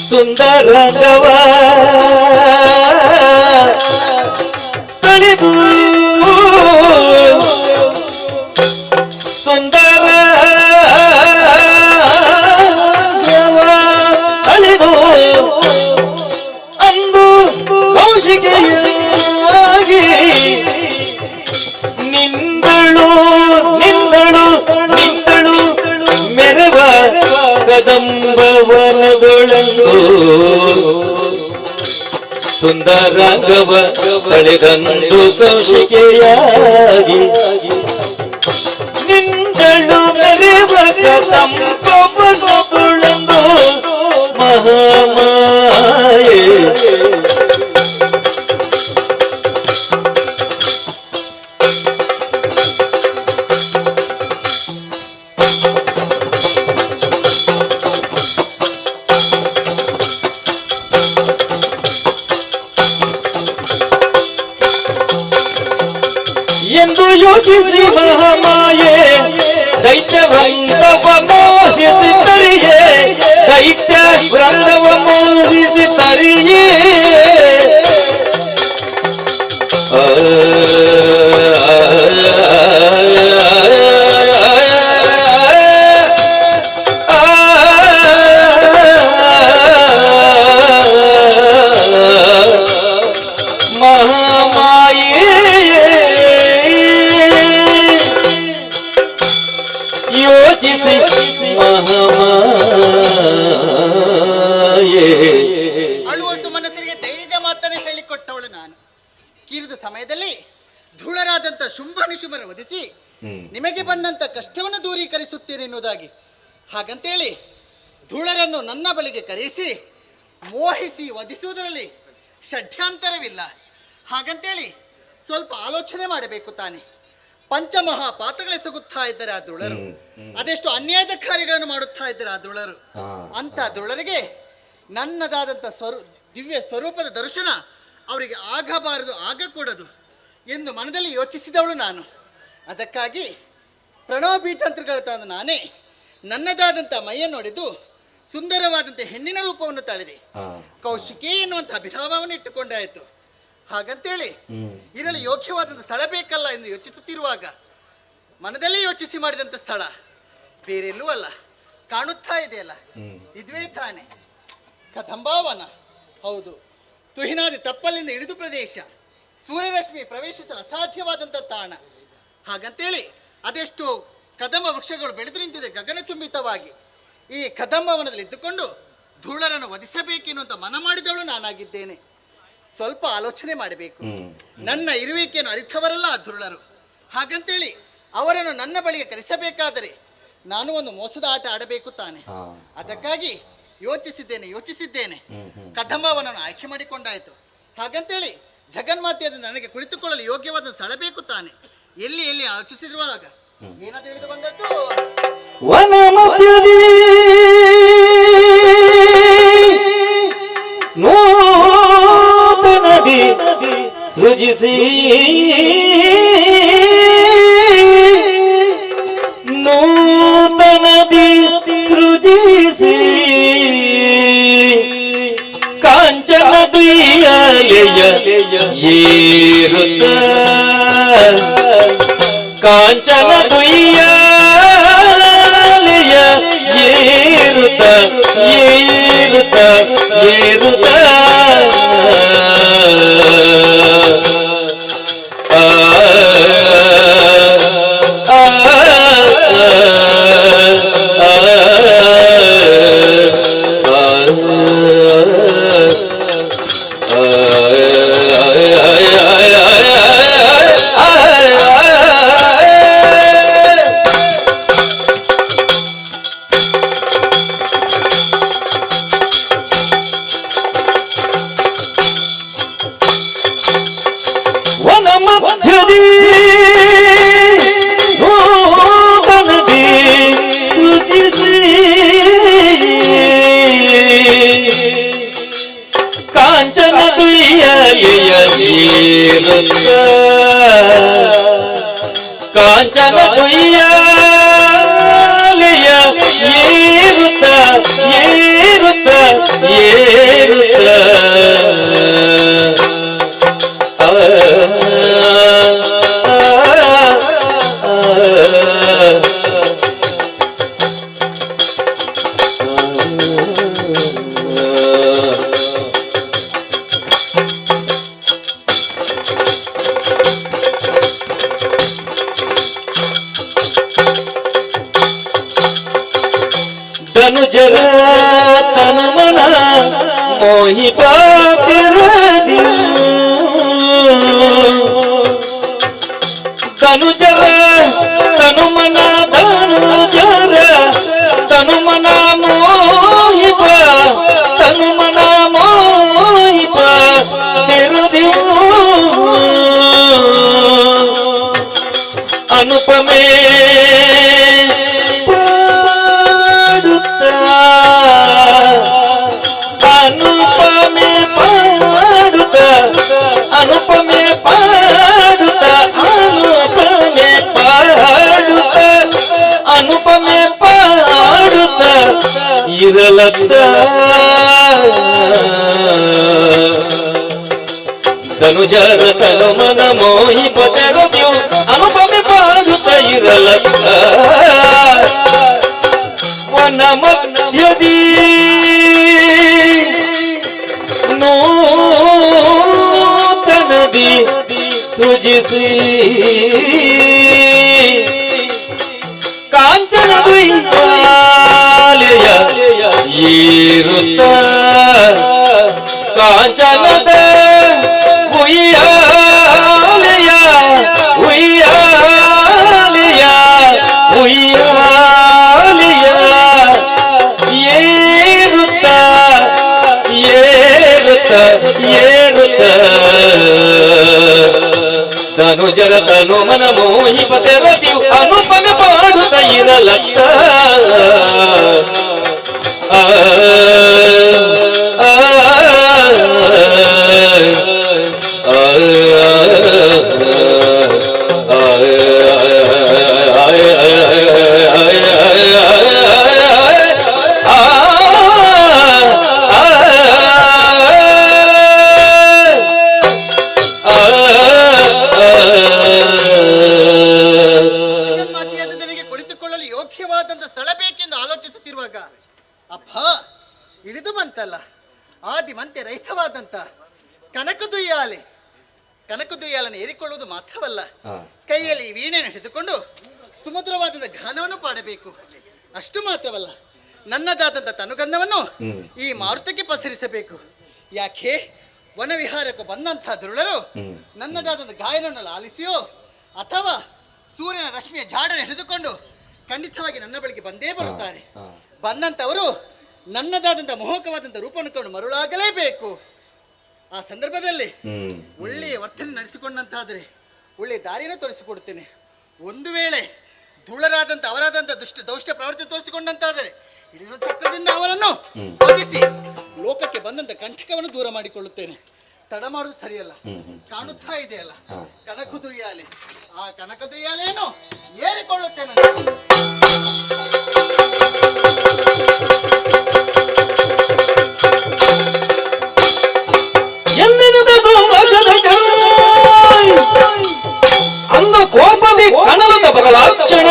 ಸುಂದರಂಗವ ತಳೆದು ಸುಂದರ ಅಳಿದು ಅಂದು ಕೌಶಿಕೆಯಾಗಿ ನಿಂದಳು ನಿಂದಳು ನಿಂದಳು ಮೆರವ ಕದಂಬವನದೊಳಂದು ಸುಂದರಾಂಗವ ತಳೆದಂದು ಕೌಶಿಕೆಯಾಗಿ ನಿಂದಳು ಮೆರವ ಕದಂಬವನದೊಳಂದು ಮಹಾಮಾಯೆ. ಎಂದು ಯೋಚಿಸಿ ಮಹಾಮಾಯೆ ದೈತ್ಯ ವೃಂದವ ಮೋಹಿಸಿ ತರಿಯೇ, ದೈತ್ಯ ವೃಂದವ ಮೋಹಿಸಿ ತರಿಯೇ. ಮಹಾಮಾಯೆ ಯೋಚಿಸಿ ಮಹಾಮಾಯೆ. ಅಳುವ ಸುಮನಸರಿಗೆ ಧೈರ್ಯದ ಮಾತನ್ನು ಹೇಳಿಕೊಟ್ಟವಳು ನಾನು. ಕಿರಿದ ಸಮಯದಲ್ಲಿ ಧೂಳರಾದಂಥ ಶುಂಭ ನಿಶುಂಭರ ವಧಿಸಿ ನಿಮಗೆ ಬಂದಂತ ಕಷ್ಟವನ್ನು ದೂರೀಕರಿಸುತ್ತೇನೆ ಎನ್ನುವುದಾಗಿ. ಹಾಗಂತೇಳಿ ಧೂಳರನ್ನು ನನ್ನ ಬಳಿಗೆ ಕರೆಯಿಸಿ ಮೋಹಿಸಿ ವಧಿಸುವುದರಲ್ಲಿ ಷಡ್ಯಂತರವಿಲ್ಲ. ಹಾಗಂತೇಳಿ ಸ್ವಲ್ಪ ಆಲೋಚನೆ ಮಾಡಬೇಕು ತಾನೆ. ಪಂಚಮಹಾಪಾತಗಳೆಸಗುತ್ತಾ ಇದ್ದಾರೆ ಆ ಧೂಳರು, ಅದೆಷ್ಟು ಅನ್ಯಾಯದ ಕಾರ್ಯಗಳನ್ನು ಮಾಡುತ್ತಾ ಇದ್ದಾರೆ ಆ ಧೂಳರು. ಅಂತ ಧೂಳರಿಗೆ ನನ್ನದಾದಂಥ ದಿವ್ಯ ಸ್ವರೂಪದ ದರ್ಶನ ಅವರಿಗೆ ಆಗಬಾರದು, ಆಗಕೂಡದು ಎಂದು ಮನದಲ್ಲಿ ಯೋಚಿಸಿದವಳು ನಾನು. ಅದಕ್ಕಾಗಿ ಪ್ರಣವ ಬೀಜಾಂತರ್ಗತ ನಾನೇ ನನ್ನದಾದಂಥ ಮೈಯನ್ನು ನೋಡಿದ್ದು ಸುಂದರವಾದಂಥ ಹೆಣ್ಣಿನ ರೂಪವನ್ನು ತಾಳಿದೆ. ಕೌಶಿಕೆ ಎನ್ನುವಂಥ ಅಭಿಧಾಮವನ್ನು ಇಟ್ಟುಕೊಂಡಾಯಿತು. ಹಾಗಂತೇಳಿ ಇರಲು ಯೋಗ್ಯವಾದಂಥ ಸ್ಥಳ ಬೇಕಲ್ಲ ಎಂದು ಯೋಚಿಸುತ್ತಿರುವಾಗ ಮನದಲ್ಲೇ ಯೋಚಿಸಿ ಮಾಡಿದಂಥ ಸ್ಥಳ ಬೇರೆಲ್ಲೂ ಅಲ್ಲ, ಕಾಣುತ್ತಾ ಇದೆಯಲ್ಲ, ಇದುವೇ ತಾನೆ ಕದಂಬಾವನ. ಹೌದು, ತುಹಿನಾದಿ ತಪ್ಪಲಿಂದ ಇಳಿದು ಪ್ರದೇಶ, ಸೂರ್ಯರಶ್ಮಿ ಪ್ರವೇಶಿಸಲು ಅಸಾಧ್ಯವಾದಂಥ ತಾಣ. ಹಾಗಂತೇಳಿ ಅದೆಷ್ಟು ಕದಂಬ ವೃಕ್ಷಗಳು ಬೆಳೆದು ನಿಂತಿದೆ ಗಗನಚುಂಬಿತವಾಗಿ. ಈ ಕದಂಬವನದಲ್ಲಿ ಇದ್ದುಕೊಂಡು ಧೂಳರನ್ನು ವಧಿಸಬೇಕೆನ್ನುವಂಥ ಮನ ಮಾಡಿದವಳು ನಾನಾಗಿದ್ದೇನೆ. ಸ್ವಲ್ಪ ಆಲೋಚನೆ ಮಾಡಬೇಕು. ನನ್ನ ಇರುವಿಕೆಯನ್ನು ಅರಿತವರಲ್ಲ ಆ ಧುರುಳರು. ಹಾಗಂತೇಳಿ ಅವರನ್ನು ನನ್ನ ಬಳಿಗೆ ಕರೆಸಬೇಕಾದರೆ ನಾನು ಒಂದು ಮೋಸದ ಆಟ ಆಡಬೇಕು ತಾನೆ. ಅದಕ್ಕಾಗಿ ಯೋಚಿಸಿದ್ದೇನೆ. ಕದಂಬವನನ್ನು ಆಯ್ಕೆ ಮಾಡಿಕೊಂಡಾಯಿತು. ಹಾಗಂತೇಳಿ ಜಗನ್ಮಾತೆಯನ್ನು ನನಗೆ ಕುಳಿತುಕೊಳ್ಳಲು ಯೋಗ್ಯವಾದ ಸ್ಥಳ ಬೇಕು ತಾನೆ. ಎಲ್ಲಿ ಎಲ್ಲಿ ಆಲೋಚಿಸಿರುವಾಗ ಏನಾದ್ರು ತಿಳಿದು ಬಂದದ್ದು ವನ ಮಧ್ಯದಿ ನೂತನದಿ ಸೃಜಿಸಿ ನೂತನದಿ ಸೃಜಿಸಿ ಕಾಂಚನ ದುಯ್ಯಲೆಯ ಏರುತ್ತ ಕಾಂಚನ ದುಯ್ಯಲೆಯ ಏರುತ್ತ ಏರುತ್ತ ಏರುತ್ತ ಆ ಆ ಆ ಆ. ಧನುಜರ ತನುಮನ ಮೋಹಿ ಪಾಪಿರದಿ ಧನುಜರ ತನುಮನ ಧನುಜರ ತನುಮನ ಮೋಹಿಪ ತನುಮನ ಮೋಹಿಪ ತಿರುದಿವು ಅನುಪಮೇ ಪಾಡುತ್ತಾ ಅನುಪಮೆ ಪಾಡುತ್ತ ಅನುಪಮೆ ಪಾಡುತ್ತ ಅನುಪಮೆ ಪಾಡುತ್ತ ಅನುಪಮೆ ಪಾಡುತ್ತ ಇರಲತ್ತ ಧನುಜರ ತನುಮನ ಮೋಹಿ ಪತೆರದ್ಯು ಅನುಪಮೆ ಪಾಡುತ್ತ ಇರಲತ್ತ ವನ ಮಧ್ಯದಿ ನೂತನದಿ ಸೃಜಿಸಿ ಕಾಂಚನ ದ್ವೀಪಾಲಯ ಏರುತ್ತ ಕಾಂಚನದ ಉಯ್ಯಾಲೆಯ ಉಯ್ಯಾಲೆಯ ಉಯ್ಯಾಲೆಯ ಏರುತ್ತ ಏರುತ್ತ ಏರುತ್ತ ಧನುಜರ ತನು ಮನ ಮೋಹಿ ಪತೆರತಿಯು ಅನುಪಮ ಪಾಡುತ್ತ ಇರಲತ್ತ ಆ ಆ ಜಗನ್ಮಾತೆಯಾದ ನನಗೆ ಕುಳಿತುಕೊಳ್ಳಲು ಯೋಗ್ಯವಾದಂತ ಸ್ಥಳ ಬೇಕೆಂದು ಆಲೋಚಿಸುತ್ತಿರುವಾಗ ಅಪ್ಪ ಇಳಿದು ಬಂತಲ್ಲ ಆದಿಮಂತೆ ರಹಿತವಾದಂತ ಕನಕದುಯ್ಯಾಲೆ. ಕನಕದುಯ್ಯಾಲನ್ನು ಏರಿಕೊಳ್ಳುವುದು ಮಾತ್ರವಲ್ಲ, ಕೈಯಲ್ಲಿ ವೀಣೆಯನ್ನು ಹಿಡಿದುಕೊಂಡು ಸುಮಧುರವಾದಂಥ ಗಾನವನ್ನು ಪಾಡಬೇಕು. ಅಷ್ಟು ಮಾತ್ರವಲ್ಲ, ನನ್ನದಾದಂಥ ತನುಗಂಧವನ್ನು ಈ ಮಾರುತಕ್ಕೆ ಪಸರಿಸಬೇಕು. ಯಾಕೆ ವನವಿಹಾರಕ್ಕೆ ಬಂದಂತಹ ದುರುಳರು ನನ್ನದಾದಂಥ ಗಾಯನವನ್ನು ಲಾಲಿಸಿಯೋ ಅಥವಾ ಸೂರ್ಯನ ರಶ್ಮಿಯ ಜಾಡನ್ನು ಹಿಡಿದುಕೊಂಡು ಖಂಡಿತವಾಗಿ ನನ್ನ ಬಳಿಗೆ ಬಂದೇ ಬರುತ್ತಾರೆ. ಬಂದಂಥವರು ನನ್ನದಾದಂಥ ಮೋಹಕವಾದಂಥ ರೂಪವನ್ನು ಕೊಂಡು ಮರುಳಾಗಲೇಬೇಕು. ಆ ಸಂದರ್ಭದಲ್ಲಿ ಒಳ್ಳೆಯ ವರ್ತನೆ ನಡೆಸಿಕೊಂಡಂತಾದರೆ ಒಳ್ಳೆಯ ದಾರಿಯನ್ನು ತೋರಿಸಿಕೊಡುತ್ತೇನೆ. ಒಂದು ವೇಳೆ ಧೂಳರಾದಂಥ ಅವರಾದಂಥ ದುಷ್ಟ ದೌಷ್ಟ ಪ್ರವೃತ್ತಿ ತೋರಿಸಿಕೊಂಡಂತಾದರೆ ಇಳಿದ ಚಕ್ರದಿಂದ ಅವರನ್ನು ವಧಿಸಿ ಲೋಕಕ್ಕೆ ಬಂದಂಥ ಕಂಟಕವನ್ನು ದೂರ ಮಾಡಿಕೊಳ್ಳುತ್ತೇನೆ. ತಡ ಮಾಡುವುದು ಸರಿಯಲ್ಲ. ಕಾಣುತ್ತಾ ಇದೆಯಲ್ಲ ಕನಕದುಯ್ಯಾಲೆ, ಆ ಕನಕದುಯ್ಯಾಲೆಯನ್ನು ಏರಿಕೊಳ್ಳುತ್ತೇನೆ. ಅಂದು ಕೋಪದಿ ಕಣಲದ ಬರಲಾಕ್ಷಣ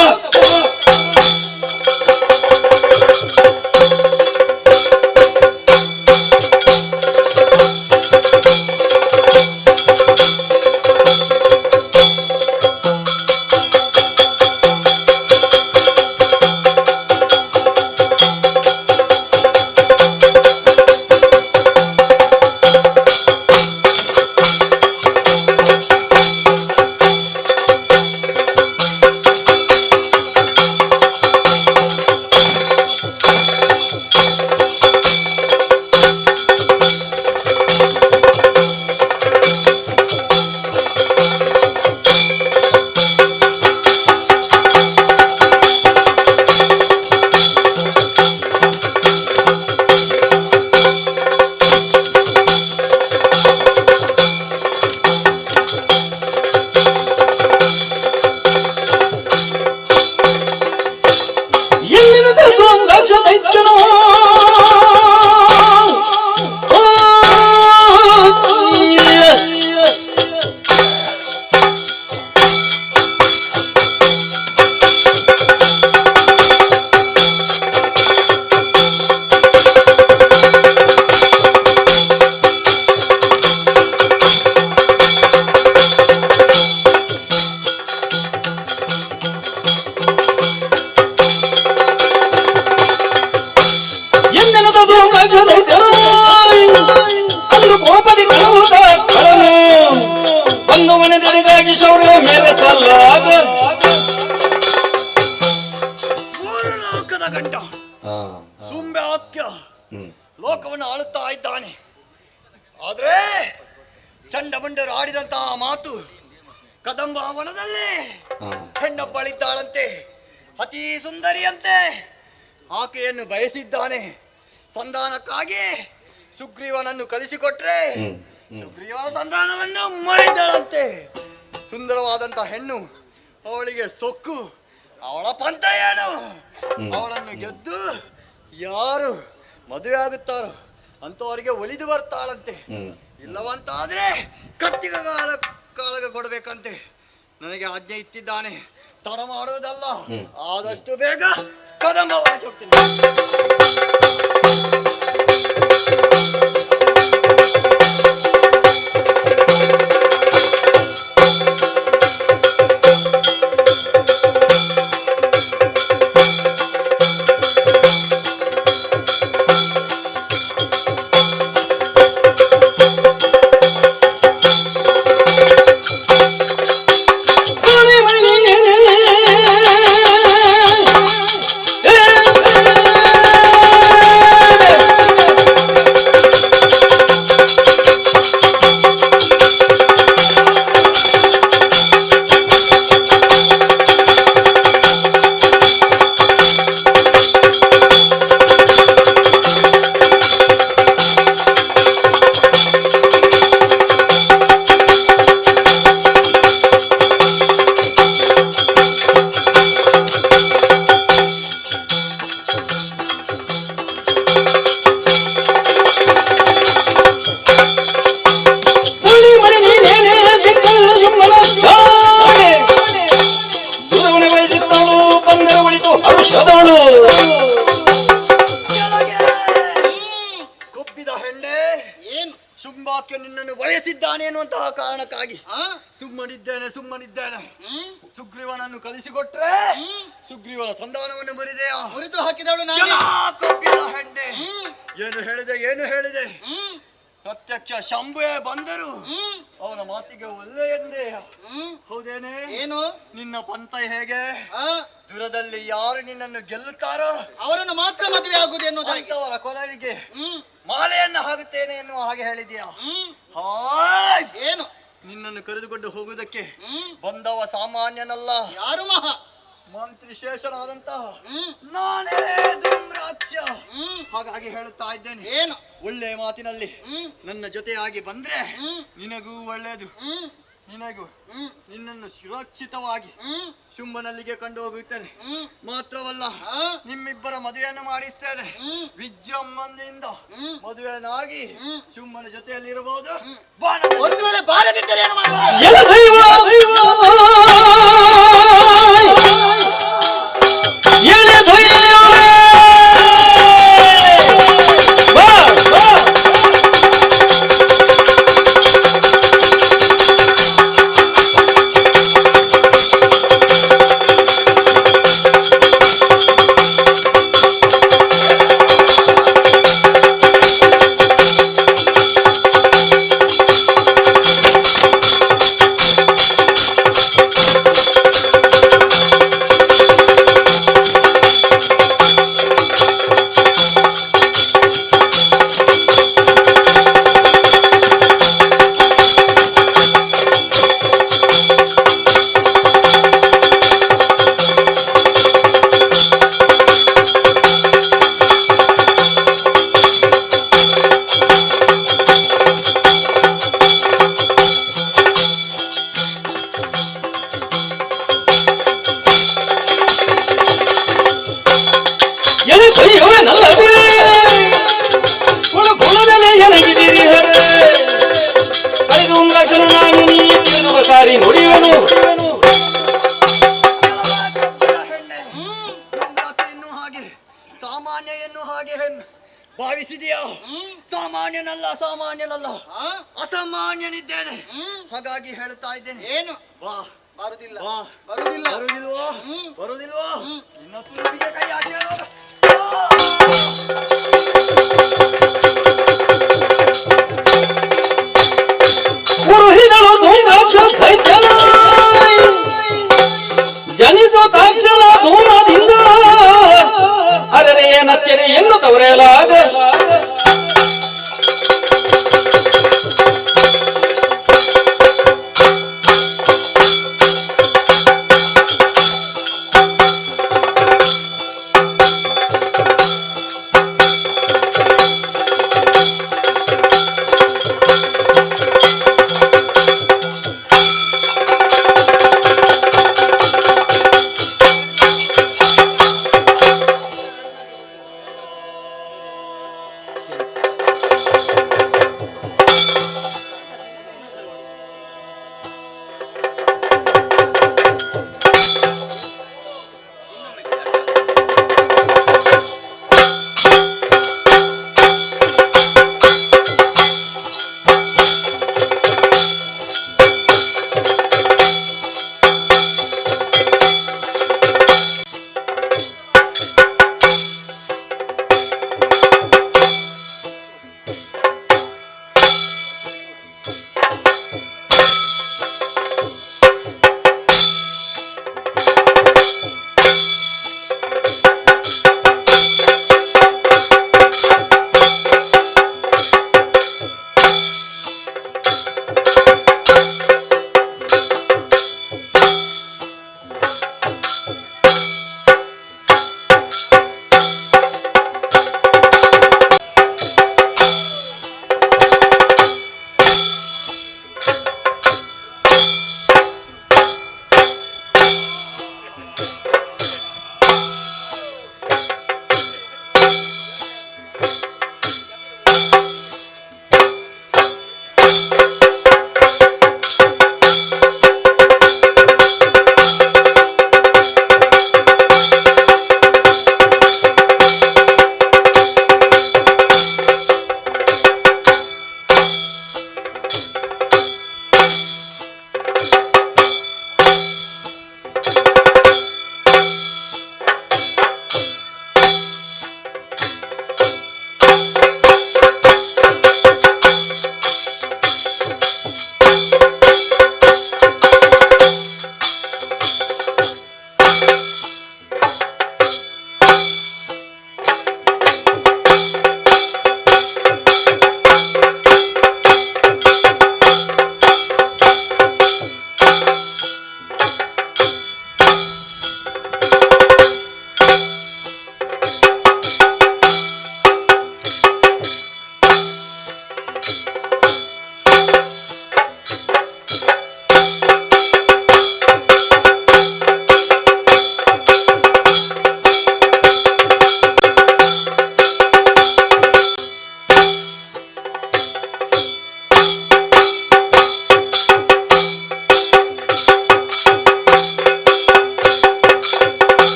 ಗಂಡ ಸುಂಬಾಕ್ಯ ಲೋಕವನ್ನು ಆಳುತ್ತಾ ಇದ್ದಾನೆ. ಆದ್ರೆ ಚಂಡಮುಂಡರು ಆಡಿದಂತಹ ಮಾತು ಕದಂಬಾವನದಲ್ಲಿ ಹೆಣ್ಣೊಬ್ಬಳಿದ್ದಾಳಂತೆ, ಅತಿ ಸುಂದರಿಯಂತೆ, ಆಕೆಯನ್ನು ಬಯಸಿದ್ದಾನೆ. ಸಂಧಾನಕ್ಕಾಗಿ ಸುಗ್ರೀವನನ್ನು ಕಳಿಸಿಕೊಟ್ರೆ ಸುಗ್ರೀವನ ಸಂಧಾನವನ್ನು ಮರೆತಾಳಂತೆ. ಸುಂದರವಾದಂತಹ ಹೆಣ್ಣು, ಅವಳಿಗೆ ಸೊಕ್ಕು, ಅವಳ ಪಂಥ ಏನು, ಅವಳನ್ನು ಗೆದ್ದು ಯಾರು ಮದುವೆ ಆಗುತ್ತಾರೋ ಅಂತವರಿಗೆ ಒಲಿದು ಬರ್ತಾಳಂತೆ. ಇಲ್ಲವಂತಾದ್ರೆ ಕತ್ತಿಗ ಕಾಳಗ ಕೊಡಬೇಕಂತೆ. ನನಗೆ ಆಜ್ಞೆ ಇತ್ತಿದ್ದಾನೆ, ತಡ ಮಾಡುವುದಲ್ಲ, ಆದಷ್ಟು ಬೇಗ ಕದಂಬವಾಗಿ ಹೋಗ್ತೀನಿ. ಕೊಬ್ಬಿದ ಹೆಂಡೆ, ಶುಂಭಾಕ್ಯ ನಿನ್ನನ್ನು ಬಯಸಿದ್ದಾನೆ ಎನ್ನುವಂತಹ ಕಾರಣಕ್ಕಾಗಿ ಸುಮ್ಮನಿದ್ದೇನೆ ಸುಮ್ಮನಿದ್ದೇನೆ. ಸುಗ್ರೀವನನ್ನು ಕಲಿಸಿಕೊಟ್ರೆ ಸುಗ್ರೀವನ ಸಂಧಾನವನ್ನು ಮುರಿದೆಯಾ? ಮುರಿದು ಹಾಕಿದವಳು. ಕೊಬ್ಬಿದ ಹೆಂಡೆ, ಏನು ಹೇಳಿದೆ ಏನು ಹೇಳಿದೆ? ಪ್ರತ್ಯಕ್ಷ ಶಂಭುವೇ ಬಂದರು ಅವನ ಮಾತಿಗೆ ಒಲ್ಲೆ ಎಂದೇ. ಹೌದೇನೆ? ಏನು ನಿನ್ನ ಪಂಥ ಹೇಗೆ? ದೂರದಲ್ಲಿ ಯಾರು ನಿನ್ನನ್ನು ಗೆಲ್ಲುತ್ತಾರೋ ಅವರನ್ನು ಮಾತ್ರ ಮದುವೆ ಆಗುವುದು ಎನ್ನುವುದಾಗಿ, ಅವರ ಕೊಲರಿಗೆ ಮಾಲೆಯನ್ನು ಹಾಕುತ್ತೇನೆ ಎನ್ನುವ ಹಾಗೆ ಹೇಳಿದೆಯಾ? ಹಾಯ್, ಏನು ನಿನ್ನನ್ನು ಕರೆದುಕೊಂಡು ಹೋಗುವುದಕ್ಕೆ ಬಂದವ ಸಾಮಾನ್ಯನಲ್ಲ, ಯಾರು? ಮಹಾ ಮಂತ್ರಿ ಶೇಷನಾದಂತಹ ನಾನೇ ಧೂಮ್ರಾಕ್ಷ. ಹಾಗಾಗಿ ಹೇಳುತ್ತಾ ಇದ್ದೇನೆ, ಏನು ಒಳ್ಳೆಯ ಮಾತಿನಲ್ಲಿ ನನ್ನ ಜೊತೆಯಾಗಿ ಬಂದ್ರೆ ನಿನಗೂ ಒಳ್ಳೆಯದು, ನಿನಗೂ ನಿನ್ನನ್ನು ಸುರಕ್ಷಿತವಾಗಿ ಶುಂಭನಲ್ಲಿಗೆ ಕಂಡು ಹೋಗುತ್ತೇನೆ. ಮಾತ್ರವಲ್ಲ, ನಿಮ್ಮಿಬ್ಬರ ಮದುವೆಯನ್ನು ಮಾಡಿಸ್ತೇನೆ. ವಿಜೃಂಭಣೆಯಿಂದ ಮದುವೆಯನ್ನಾಗಿ ಶುಂಭನ ಜೊತೆಯಲ್ಲಿ ಇರಬಹುದು. ಒಂದು ವೇಳೆ ಬಾರದಿದ್ದರೆ ಏನು ಮಾಡುವ? ಸಾಮಾನ್ಯ ಎನ್ನು ಹಾಗೆ ಭಾವಿಸಿದೆಯಾ? ಸಾಮಾನ್ಯನಲ್ಲ ಸಾಮಾನ್ಯನಲ್ಲ, ಅಸಾಮಾನ್ಯನಿದ್ದೇನೆ. ಹಾಗಾಗಿ ಹೇಳ್ತಾ ಇದ್ದೇನೆ, ಏನು? ಬಾ, ಬರುದಿಲ್ಲ ಬರುದಿಲ್ಲ, ಬರುದಿಲ್ವೋ ಬರುದಿಲ್ವೋ? ನಿನ್ನ ಸುರುವಿಗೆ ಕೈ ಹಾಕಿ. ಜನಿಸೋ ತಾಕ್ಷಣ ಧೂಮದಿಂದ ನಚ್ಚರೆಯೇ ನಚ್ಚರೆ ಎನ್ನು ತವರೇಲಾಗ.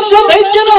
ದಾಕ್ಷ ದೈತ್ಯನ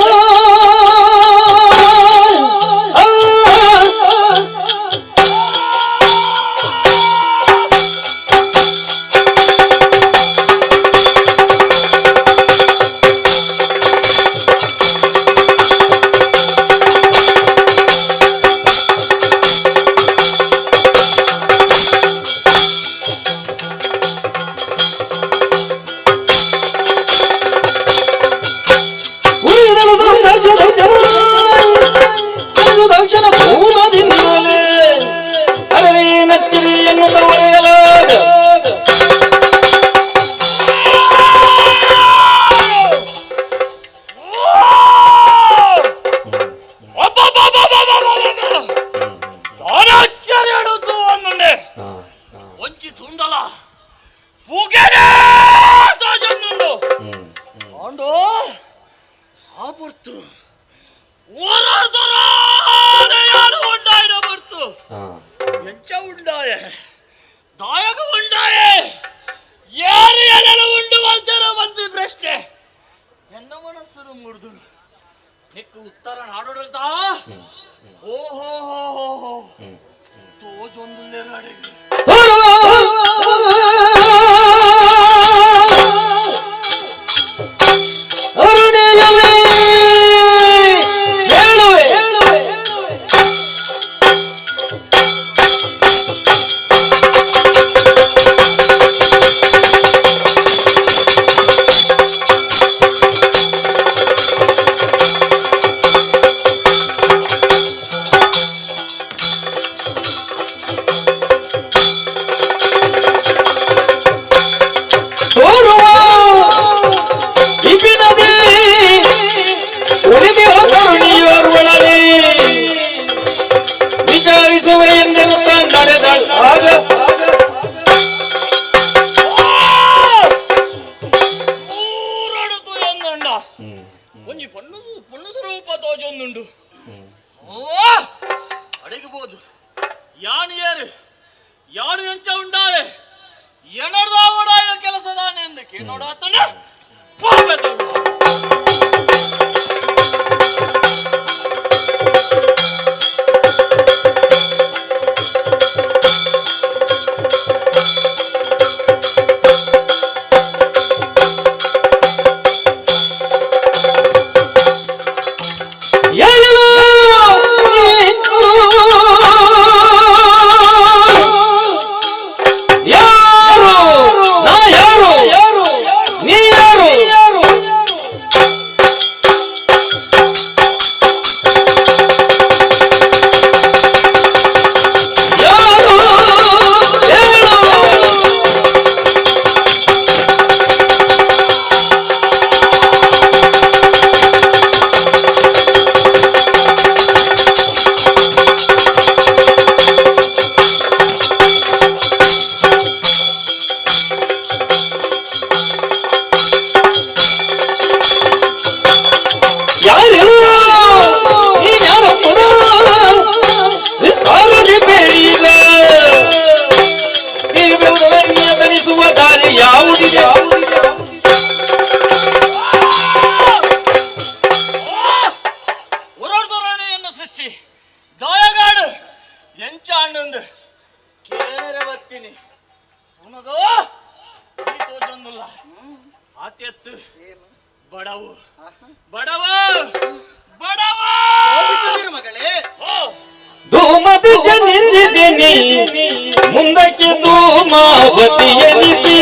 ಮುಂದಕ್ಕೆ ಧೂಮಾವತಿ ಎನಿಸಿ,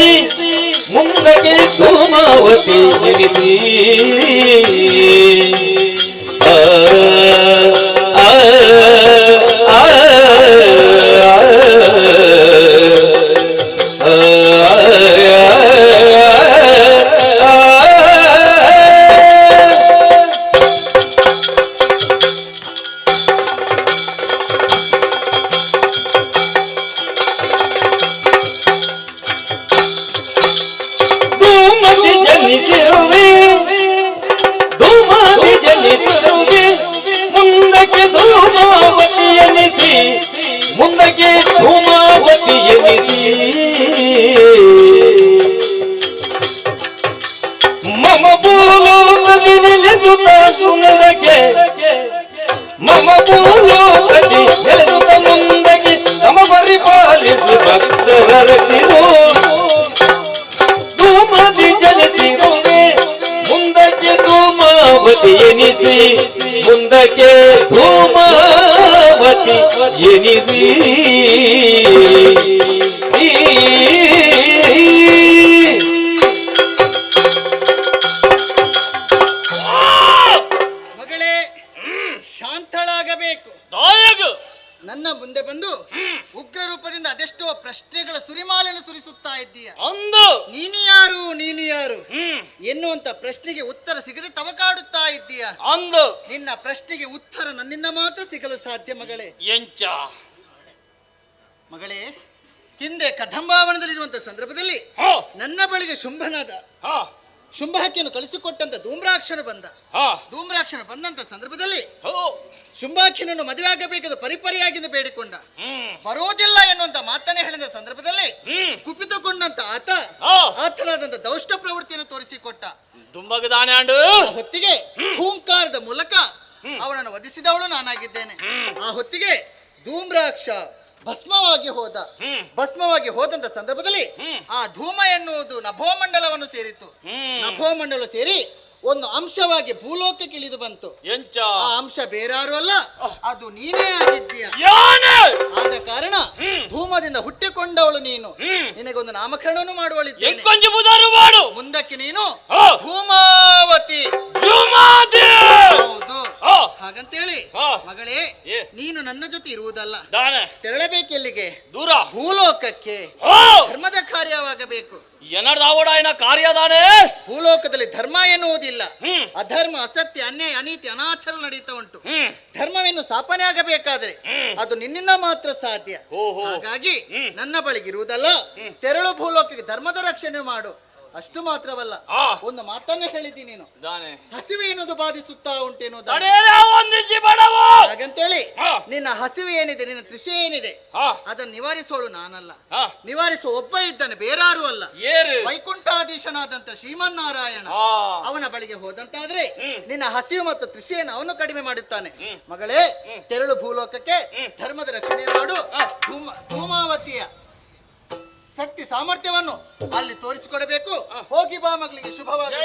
ಮುಂದಕ್ಕೆ ಧೂಮಾವತಿ ಎನಿಸಿ. ಆ ಆ ಆ ಧೂಮಾವತಿ ಎನಿಸಿ ಮುಂದಕ್ಕೆ ಧೂಮಾವತಿ ಎನಿಸಿ ಮಗಳೇ, ಶಾಂತಳಾಗಬೇಕು. ನನ್ನ ಮುಂದೆ ಬಂದು ಉಗ್ರ ರೂಪದಿಂದ ಅದೆಷ್ಟೋ ಪ್ರಶ್ನೆಗಳ ಸುರಿಮಾಲೆಯನ್ನು ಸುರಿಸುತ್ತಾ ಇದ್ದೀಯ. ನೀನು ಯಾರು, ನೀನು ಯಾರು ಎನ್ನುವಂತ ಪ್ರಶ್ನೆಗೆ ಉತ್ತರ ಸಿಗದೆ ತವಕಾಡುತ್ತಾ ಇದ್ದೀಯ. ನಿನ್ನ ಪ್ರಶ್ನೆಗೆ ಉತ್ತರ ನನ್ನಿಂದ ಮಾತ್ರ ಸಿಗಲು ಸಾಧ್ಯ ಮಗಳೇ. ಮಗಳೇ, ಹಿಂದೆ ಕದಂಬಾವನದಲ್ಲಿರುವಂತಹ ಸಂದರ್ಭದಲ್ಲಿ ನನ್ನ ಬಳಿಗೆ ಶುಂಭನಾದ ಶುಂಭಾಕಿಯನ್ನು ಕಳಿಸಿಕೊಟ್ಟಂತ ಧೂಮ್ರಾಕ್ಷನು ಬಂದ. ಧೂಮ್ರಾಕ್ಷನು ಬಂದಂತ ಸಂದರ್ಭದಲ್ಲಿ ಶುಂಭಾಖಿನನ್ನು ಮದುವೆ ಆಗಬೇಕೆಂದು ಪರಿಪರಿಯಾಗಿ ಬೇಡಿಕೊಂಡ. ಬರೋದಿಲ್ಲ ಎನ್ನುವಂತ ಮಾತನ್ನೇ ಹೇಳಿದ ಸಂದರ್ಭದಲ್ಲಿ ಕುಪಿತಗೊಂಡಂತ ಆತ ಆತನಾದಂತ ದೌಷ್ಟ ಪ್ರವೃತ್ತಿಯನ್ನು ತೋರಿಸಿಕೊಟ್ಟ. ಹೊತ್ತಿಗೆ ಹೂಂಕಾರದ ಮೂಲಕ ಅವನನ್ನು ವಧಿಸಿದವಳು ನಾನಾಗಿದ್ದೇನೆ. ಆ ಹೊತ್ತಿಗೆ ಧೂಮ್ರಾಕ್ಷ ಭಸ್ಮವಾಗಿ ಹೋದ. ಭಸ್ಮವಾಗಿ ಹೋದಂತ ಸಂದರ್ಭದಲ್ಲಿ ಆ ಧೂಮ ಎನ್ನುವುದು ನಭೋಮಂಡಲವನ್ನು ಸೇರಿತು. ನಭೋಮಂಡಲ ಸೇರಿ ಒಂದು ಅಂಶವಾಗಿ ಭೂಲೋಕಕ್ಕೆ ಇಳಿದು ಬಂತು. ಆ ಅಂಶ ಬೇರಾರು ಅಲ್ಲ, ಅದು ನೀನೇ ಆಗಿದ್ದೀಯ. ಆದ ಕಾರಣ ಧೂಮದಿಂದ ಹುಟ್ಟಿಕೊಂಡವಳು ನೀನು. ನಿನಗೊಂದು ನಾಮಕರಣವನ್ನು ಮಾಡುವಳಿದ್ದೇನೆ. ಮುಂದಕ್ಕೆ ನೀನು ಧೂಮಾವತಿ. ಹೌದು, ಹಾಗಂತೇಳಿ ಮಗಳೇ, ನೀನು ನನ್ನ ಜೊತೆ ಇರುವುದಲ್ಲ, ತೆರಳಬೇಕೆಲ್ಲಿಗೆ? ದೂರ ಭೂಲೋಕಕ್ಕೆ. ಧರ್ಮದ ಕಾರ್ಯವಾಗಬೇಕು. ಕಾರ್ಯದಾನೆ. ಭೂಲೋಕದಲ್ಲಿ ಧರ್ಮ ಎನ್ನುವುದಿಲ್ಲ. ಅಧರ್ಮ, ಅಸತ್ಯ, ಅನ್ಯಾಯ, ಅನೀತಿ, ಅನಾಚಾರ ನಡೀತಾ ಉಂಟು. ಧರ್ಮವನ್ನು ಸ್ಥಾಪನೆ ಆಗಬೇಕಾದ್ರೆ ಅದು ನಿನ್ನಿಂದ ಮಾತ್ರ ಸಾಧ್ಯ. ಹಾಗಾಗಿ ನನ್ನ ಬಳಿಗಿರುವುದಲ್ಲ, ತೆರಳು ಭೂಲೋಕಕ್ಕೆ, ಧರ್ಮದ ರಕ್ಷಣೆ ಮಾಡು. ಅಷ್ಟು ಮಾತ್ರವಲ್ಲ, ಒಂದು ಮಾತನ್ನು ಹೇಳಿದ್ದೀನಿ ನೀನು. ಹಸಿವೆ ಎನ್ನುವುದು ಬಾಧಿಸುತ್ತಾ ಉಂಟೇನೋ ಹಾಗಂತೇಳಿ ನಿನ್ನ ಹಸಿವೆ ಏನಿದೆ, ನಿನ್ನ ತೃಷೆ ಏನಿದೆ, ಅದನ್ನು ನಿವಾರಿಸೋಳು ನಾನಲ್ಲ, ನಿವಾರಿಸುವ ಒಬ್ಬ ಇದ್ದಾನೆ, ಬೇರಾರು ಅಲ್ಲ, ವೈಕುಂಠಾಧೀಶನಾದಂತ ಶ್ರೀಮನ್ನಾರಾಯಣ. ಅವನ ಬಳಿಗೆ ಹೋದಂತಾದ್ರೆ ನಿನ್ನ ಹಸಿವು ಮತ್ತು ತೃಷೆಯನ್ನು ಅವನು ಕಡಿಮೆ ಮಾಡುತ್ತಾನೆ. ಮಗಳೇ, ತೆರಳು ಭೂಲೋಕಕ್ಕೆ, ಧರ್ಮದ ರಕ್ಷಣೆ ಮಾಡು. ಧೂಮಾವತಿಯ ಶಕ್ತಿ ಸಾಮರ್ಥ್ಯವನ್ನು ಅಲ್ಲಿ ತೋರಿಸಿಕೊಡಬೇಕು. ಹೋಗಿ ಬಾ ಮಗಳಿಗೆ, ಶುಭವಾಗಲಿ.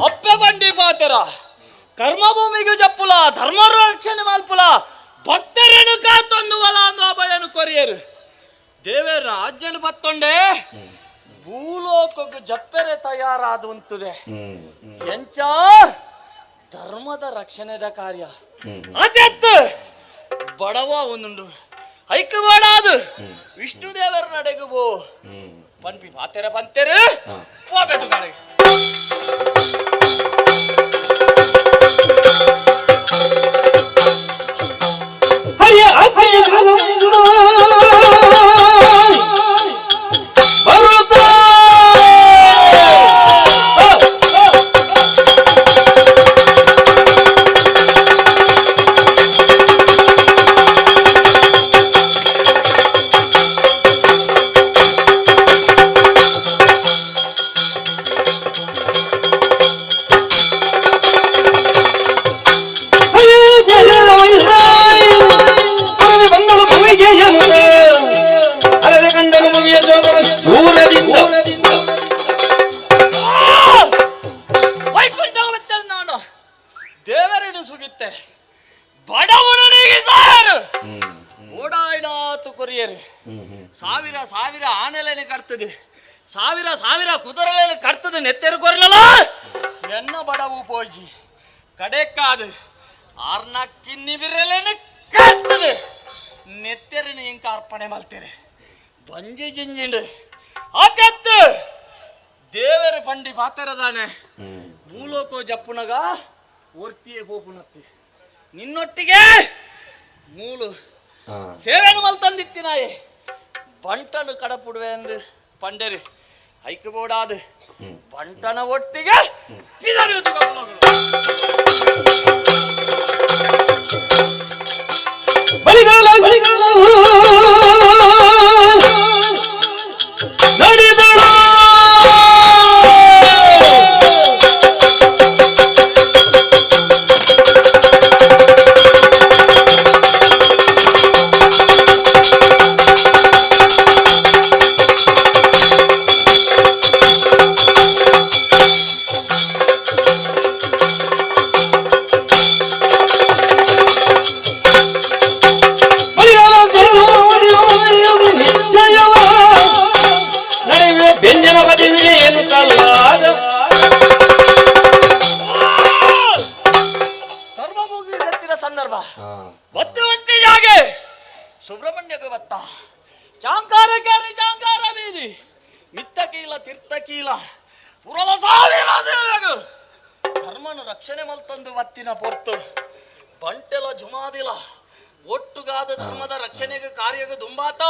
ಅಪ್ಪೆ ಬಂಡಿ ಪಾತರ ಕರ್ಮಭೂಮಿಗೆ ಜಪ್ಪುಲ, ಧರ್ಮ ರಕ್ಷಣೆ ಮಲ್ಪುಲ, ಭಕ್ತರೇನು ಕಾತೊಂದುವಲ ಅಂದು ಅಭಯನು ಕೊರಿಯರು. ದೇವೇರ ಅಜ್ಜನು ಬತ್ತೊಂಡೆ ಭೂಲೋಕಕ್ಕೆ ಜಪ್ಪೆರೆ ತಯಾರಾದ ಉಂತುದೆ. ಎಂಚ ಧರ್ಮದ ರಕ್ಷಣೆದ ಕಾರ್ಯ ಅತ್ಯಂತ ಬಡವ ಒಂದುಂಡು ಐಕ ಬೇಡಾದು ವಿಷ್ಣು ದೇವರ ನಡೆಗು ಬೋ ಪನ್ಪಿ ಪಾತೆರ ಪಂತೆರು ಹೋಗ್ಬೇಕು ಕಡೆಗೆ. ದೇವರನ್ನು ಸುಗಿತ್ತೆ ಬಡವನಿಗೆ ಸಾಯರು ಓಡಾಯ್ಡಾತು ಕೊರಿಯರು. ಸಾವಿರ ಸಾವಿರ ಆನೆಲೆನೆ ಕಟ್ತದೆ, ಸಾವಿರ ಸಾವಿರ ಕುದುರೆಲೆನೆ ಕಟ್ತದೆ, ನೆತ್ತೆರು ಕೊರಲಲ್ಲ ನನ್ನ ಬಡವು ಪೋಜಿ ಕಡೆಕಾದು ಆರ್ನ ಕಿನ್ನಿ ಬಿರಲೆನೆ ಕಟ್ತದೆ, ನೆತ್ತೆರನು ಇಂಕ ಅರ್ಪಣೆ ಮಾಡ್ತೇನೆ ಬಂಜಿ ಜಿಂಜಿಂಡು ಆಕತ್ತು ದೇವರ ಪಂಡಿ ಪಾತೆರದಾನೆ ಭೂಲೋಕೋ ಜಪ್ಪುನಗ ಒರ್ತಿಯೇ ಪೋಪುನತ್ತಿ ನಿನ್ನೊಟ್ಟಿಗೆ ಮೂಲು ಸೇವೆನು ಮಲ್ತಂದಿತ್ತಿನಾಯೆ ಬಂಟನು ಕಡಪುಡುವೆ ಎಂದು ಪಂಡರಿ ಐಕ್ಯಬೋಡಾದು ಬಂಟನ ಒಟ್ಟಿಗೆ ಸಂದರ್ಭ ಒತ್ತು ಜಾಗೆ ಸುಬ್ರಹ್ಮಣ್ಯಕ್ಕೆ ಬತ್ತ ಚಾಂಕಾರ ಕ್ಯಾರಿ ಚಾಂಕಾರ ಬೀದಿ ಮಿತ್ತ ಕೀಲ ತೀರ್ಥ ಕೀಲ ಧರ್ಮನು ರಕ್ಷಣೆ ಮಲ್ತಂದು ಬತ್ತಿನ ಪೊರ್ತು ಬಂಟೆಲ ಜುಮಾದಿಲ ಒಟ್ಟುಗಾದ ಧರ್ಮದ ರಕ್ಷಣೆಗೆ ಕಾರ್ಯಕ್ಕೆ ದುಂಬಾತ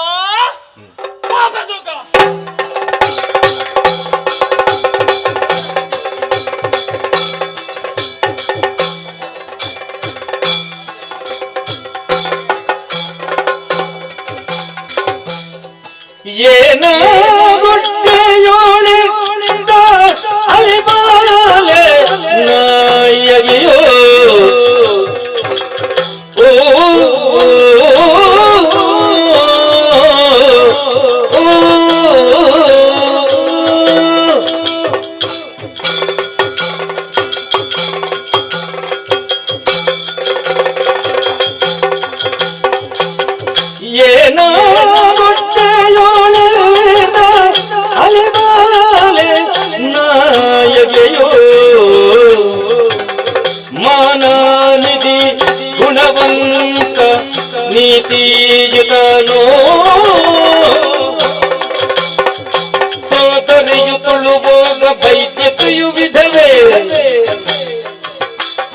ಏನ ಗುಡ್ಡೆಯೋಳಿಂದ ಅಲಿಬಾಲೆ ನಾಯಗಿಯೋ ಓ ಏನ ನಾಯಗೆಯೋ ಮಾನಾನಿಧಿ ಗುಣವಂತ ನೀತಿಯುತನೋ ಸೋದರಿಯು ತುಳುವಾಗ ವೈದ್ಯತೆಯು ವಿಧವೇ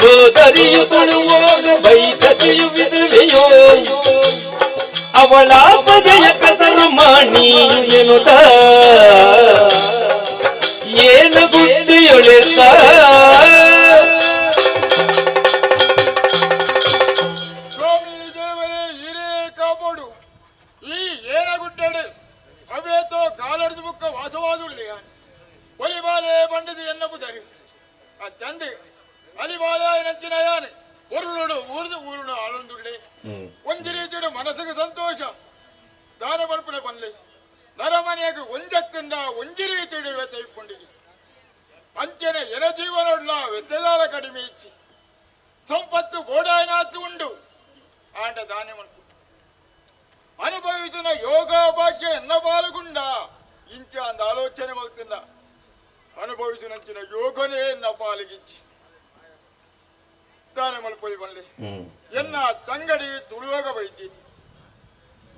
ಸೋದರಿಯು ತುಳುವಾಗ ವೈದ್ಯತೆಯು ವಿಧವೆಯೋ ಅವಳ ಬಗೆಯ ಪೆಸರು ಮಾಣಿ ಎನ್ನುತ್ತ ಏನು ಗುಡ್ಡಿಯೊಳೆತ ಸ್ವಾಮಿ ದೇವರೇ ಹಿರೇ ಕಾಪಾಡು ಈ ಏನ ಗುಡ್ಡಡೆ ಅವೇತೋ ಕಾಲಡ್ದು ಬುಕ್ಕ ವಾಸವಾದುಳ್ಳಿ ಒಲಿಬಾಲೆ ಬಂಡದು ಎನ್ನಬುದರು ಆ ತಂದೆ ಅಲಿಬಾಲೆ ನಂಚಿನ ಯಾನೆ ಒರುಳುಡು ಊರ್ದು ಊರುಡು ಆಳೊಂದುಳ್ಳಿ ಒಂಜಿ ರೀತಿಡು ಮನಸ್ಸಿಗೆ ಸಂತೋಷ ದಾನ ಬಲ್ಪನೆ ಬನ್ಲಿ ನರಮನೆಯಾಗ ಒಂಜತ್ತಿಂದ ಒಂಜಿ ರೀತಿಡು ವ್ಯಥೈಪುಂಡಿಗೆ ಅಂಚನೆ ಎನ ಜೀವನೊಡ್ಲ ವ್ಯಥದಾರ ಕಡಿಮೆ ಇಚ್ಚಿ ಸಂಪತ್ತು ಬೋಡಾಯನಾತು ಉಂಡು ಆಟ ದಾನ ಅನುಭವಿಸಿನ ಯೋಗ ಭಾಗ್ಯ ಎನ್ನ ಪಾಲುಗುಂಡ ಇಂಚ ಅಂದ ಆಲೋಚನೆ ಮಲ್ತಿಂದ ಅನುಭವಿಸಿನಂಚಿನ ಯೋಗನೇ ಎನ್ನ ಪಾಲಿಗಿಂಚಿ ದಾನ ಮಲ್ಪೊಲಿ ಬನ್ಲಿ ಎನ್ನ ತಂಗಡಿ ತುಳುವಾಗ ಬೈದ್ದೀತಿ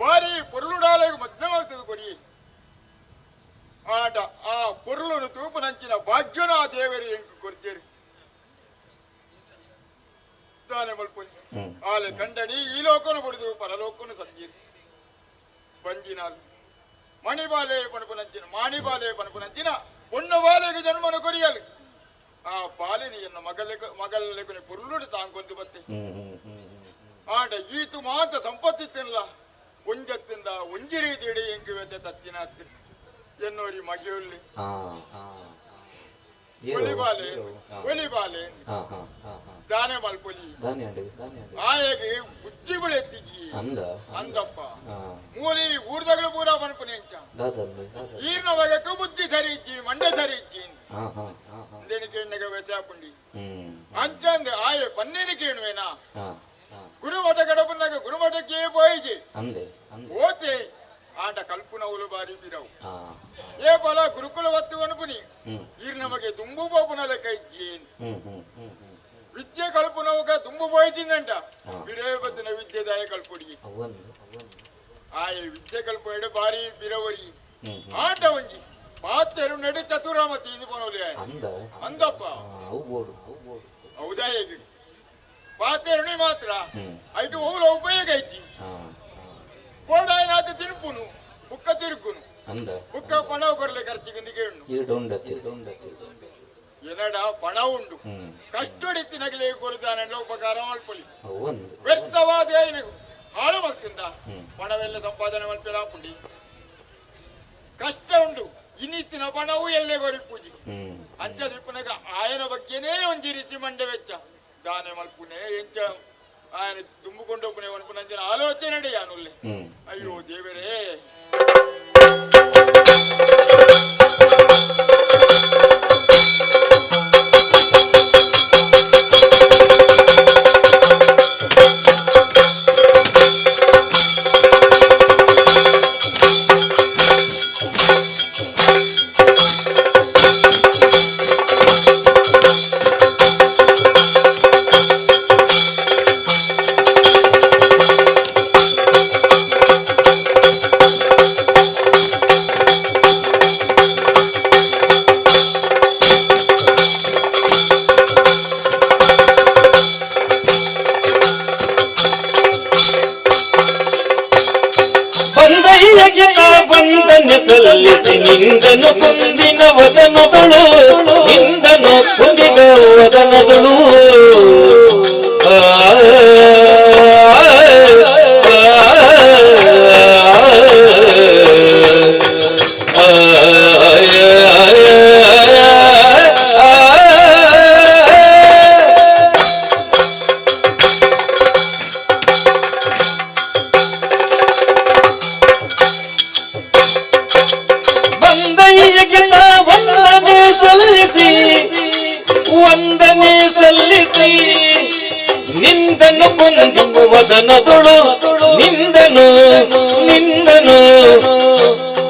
ಬಾರಿ ಪೊರ್ಲುಡಾಲೆಗೆ ಮದ್ವೆ ಮಲ್ತದ ಕೊಡಿ ಆಟ ಆ ಪೊರ್ಲುನು ತೂಪುನಂಚಿನ ಭಾಗ್ಯನ ಆ ದೇವರಿ ಎಂಕು ಕೊಡ್ತೀರಿ ದಾನ ಮಲ್ಪೊಲಿ ಆಲೆ ಕಂಡನಿ ಈ ಲೋಕನು ಬಡಿದು ಪರಲೋಕನು ಸಂಜೀರಿ ಬಂಜಿನಾಲು ಮಣಿಬಾಲೆ ಪಣಪುನಂಚಿನ ಮಾಣಿಬಾಲೆ ಪಣಪುನಂಚಿನ ಪೊಣ್ಣು ಬಾಲೆಗೆ ಜನ್ಮನು ಕೊರಿಯಲು ಆ ಬಾಲಿನಿ ಎನ್ನ ಮಗಲೆಗ ಮಗಲೆಗುನಿ ಪೊರ್ಲುಡು ತಾಂಗೊಂದು ಬತ್ತೆ ಆಟ ಈತು ಮಾತ ಸಂಪತ್ತಿ ತಿನ್ಲ ಒಂಜತ್ತಿಂದ ಒಂಜಿ ರೀತಿ ಇಡೀ ಎಂಕು ವ್ಯತೆ ತತ್ತಿನಾತ್ತಿ ಎನ್ನೋರಿ ಮಗೆಯುಳ್ಳಿ ಒಲಿಬಾಲೆ ಒಲಿಬಾಲೆ ದಾನೆ ಮಲ್ಪೊಲಿ ಆಯಗೆ ಬುದ್ಧಿ ಬೆಳೆತ್ತಿಗಿ ಅಂದಪ್ಪ ಮೂಲಿ ಊರ್ದಗಳು ಪೂರ ಪನ್ಪುನಿ ಅಂಚ ಈರ್ನ ಬಗೆக்கு ಬುದ್ಧಿ ಸರಿ ಇಜ್ಜಿ ಮಂಡೆ ಸರಿ ಇಜ್ಜಿ ದೇನಿಕೆ ವ್ಯತ್ಯಾಪುಂಡಿ ಅಂಚಂದ್ ಆಯೆ ಪನ್ನೇನು ಕೇಣುವೇನಾ ಗುರುಮಠ ಗಡಪನಾಗ ಗುರುಮಠಕ್ಕೆ ಪೋಯಿಜಿ ಓತೆ ಆಟ ಕಲ್ಪುನವುಲು ಬಾರಿ ಬಿರವು ಏ ಬಲ ಗುರುಕುಲ ಒತ್ತು ಅನುಪುನಿ ಈರ್ನ ಬಗ್ಗೆ ದುಂಬು ಬೋಪುನ ಲೆಕ್ಕ ಇಜ್ಜಿ ವಿದ್ಯೆ ಕಲ್ಪುನವುಗ ದುಂಬು ಪೋಯ್ತಿಂದಂಟ ಬಿರೇ ಬತ್ತಿನ ವಿದ್ಯೆ ದಾಯ ಕಲ್ಪುಡಿ ಆಯೆ ವಿದ್ಯೆ ಕಲ್ಪುಡ ಬಾರಿ ಬಿರವರಿ ಆಟ ಒಂಜಿ ಪಾತೆರು ನಡೆ ಚತುರಾಮತಿ ಇಂದು ಪನೋಲಿ. ಅಂದಪ್ಪ ಹೌದಾ ಹೇಗೆ ಪಾತೆರಣಿ ಮಾತ್ರ ಐಟು ಹೋಗಲ ಉಪಯೋಗ ಐತಿ ಬೋಡಾಯನಾದ ತಿನ್ಪುನು ಬುಕ್ಕ ತಿರುಕುನು ಬುಕ್ಕ ಪಣ ಕೊರ್ಲೆ ಖರ್ಚಿಗೆ ಏನಡ ಪಣ ಉಂಡು ಕಷ್ಟಡಿತ್ತಿನಗಲೇ ಕೊರದಾನೆಲ್ಲ ಉಪಕಾರ ಮಲ್ಪೊಲಿ ವ್ಯರ್ಥವಾದ ಹಾಳು ಮಲ್ತಿಂದ ಪಣವೆಲ್ಲ ಸಂಪಾದನೆ ಮಲ್ಪಿಲಾಪುಂಡಿ ಕಷ್ಟ ಉಂಡು ಇನ್ನಿತ್ತಿನ ಪಣವು ಎಲ್ಲೇ ಕೊರಿ ಪೂಜೆ ಅಂಚ ದಿಪ್ಪುನಗ ಆಯನ ಬಗ್ಗೆನೇ ಒಂಜಿ ರೀತಿ ಮಂಡೆ ವೆಚ್ಚ ದಾನೆ ಮಲ್ಪುನೆ ಎಂಚ ಆಯನ ತುಂಬಿಕೊಂಡೋಪುನೆ ಒನ್ಪುನಂಚಿನ ಆಲೋಚನೆ ಯಾನುಲ್ಲೆ ಅಯ್ಯೋ ದೇವರೇ ನಿಂದನು ಕುಂದಿನ ವದನದಳು ನಿಂದನು ಕುಂದಿನ ವದನದಳು ವಂದನೆ ಸಲ್ಲಿಸಿ ನಿಂದನು ಕುಂದು ವದನದೊಳು ನಿಂದನು ನಿಂದನು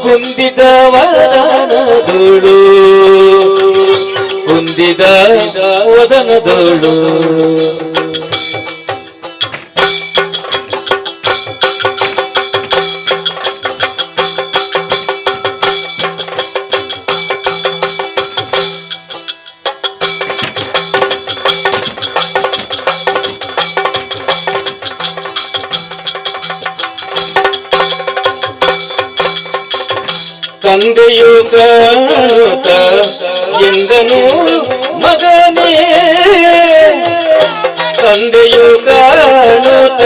ಕುಂದಿದ ವದನದೊಳು ಕುಂದಿದ ವದನದೊಳು ತಂದೆಯು ಕಾಣುತ್ತ ಎಂದನು ಮಗನೇ ತಂದೆಯು ಕಾಣುತ್ತ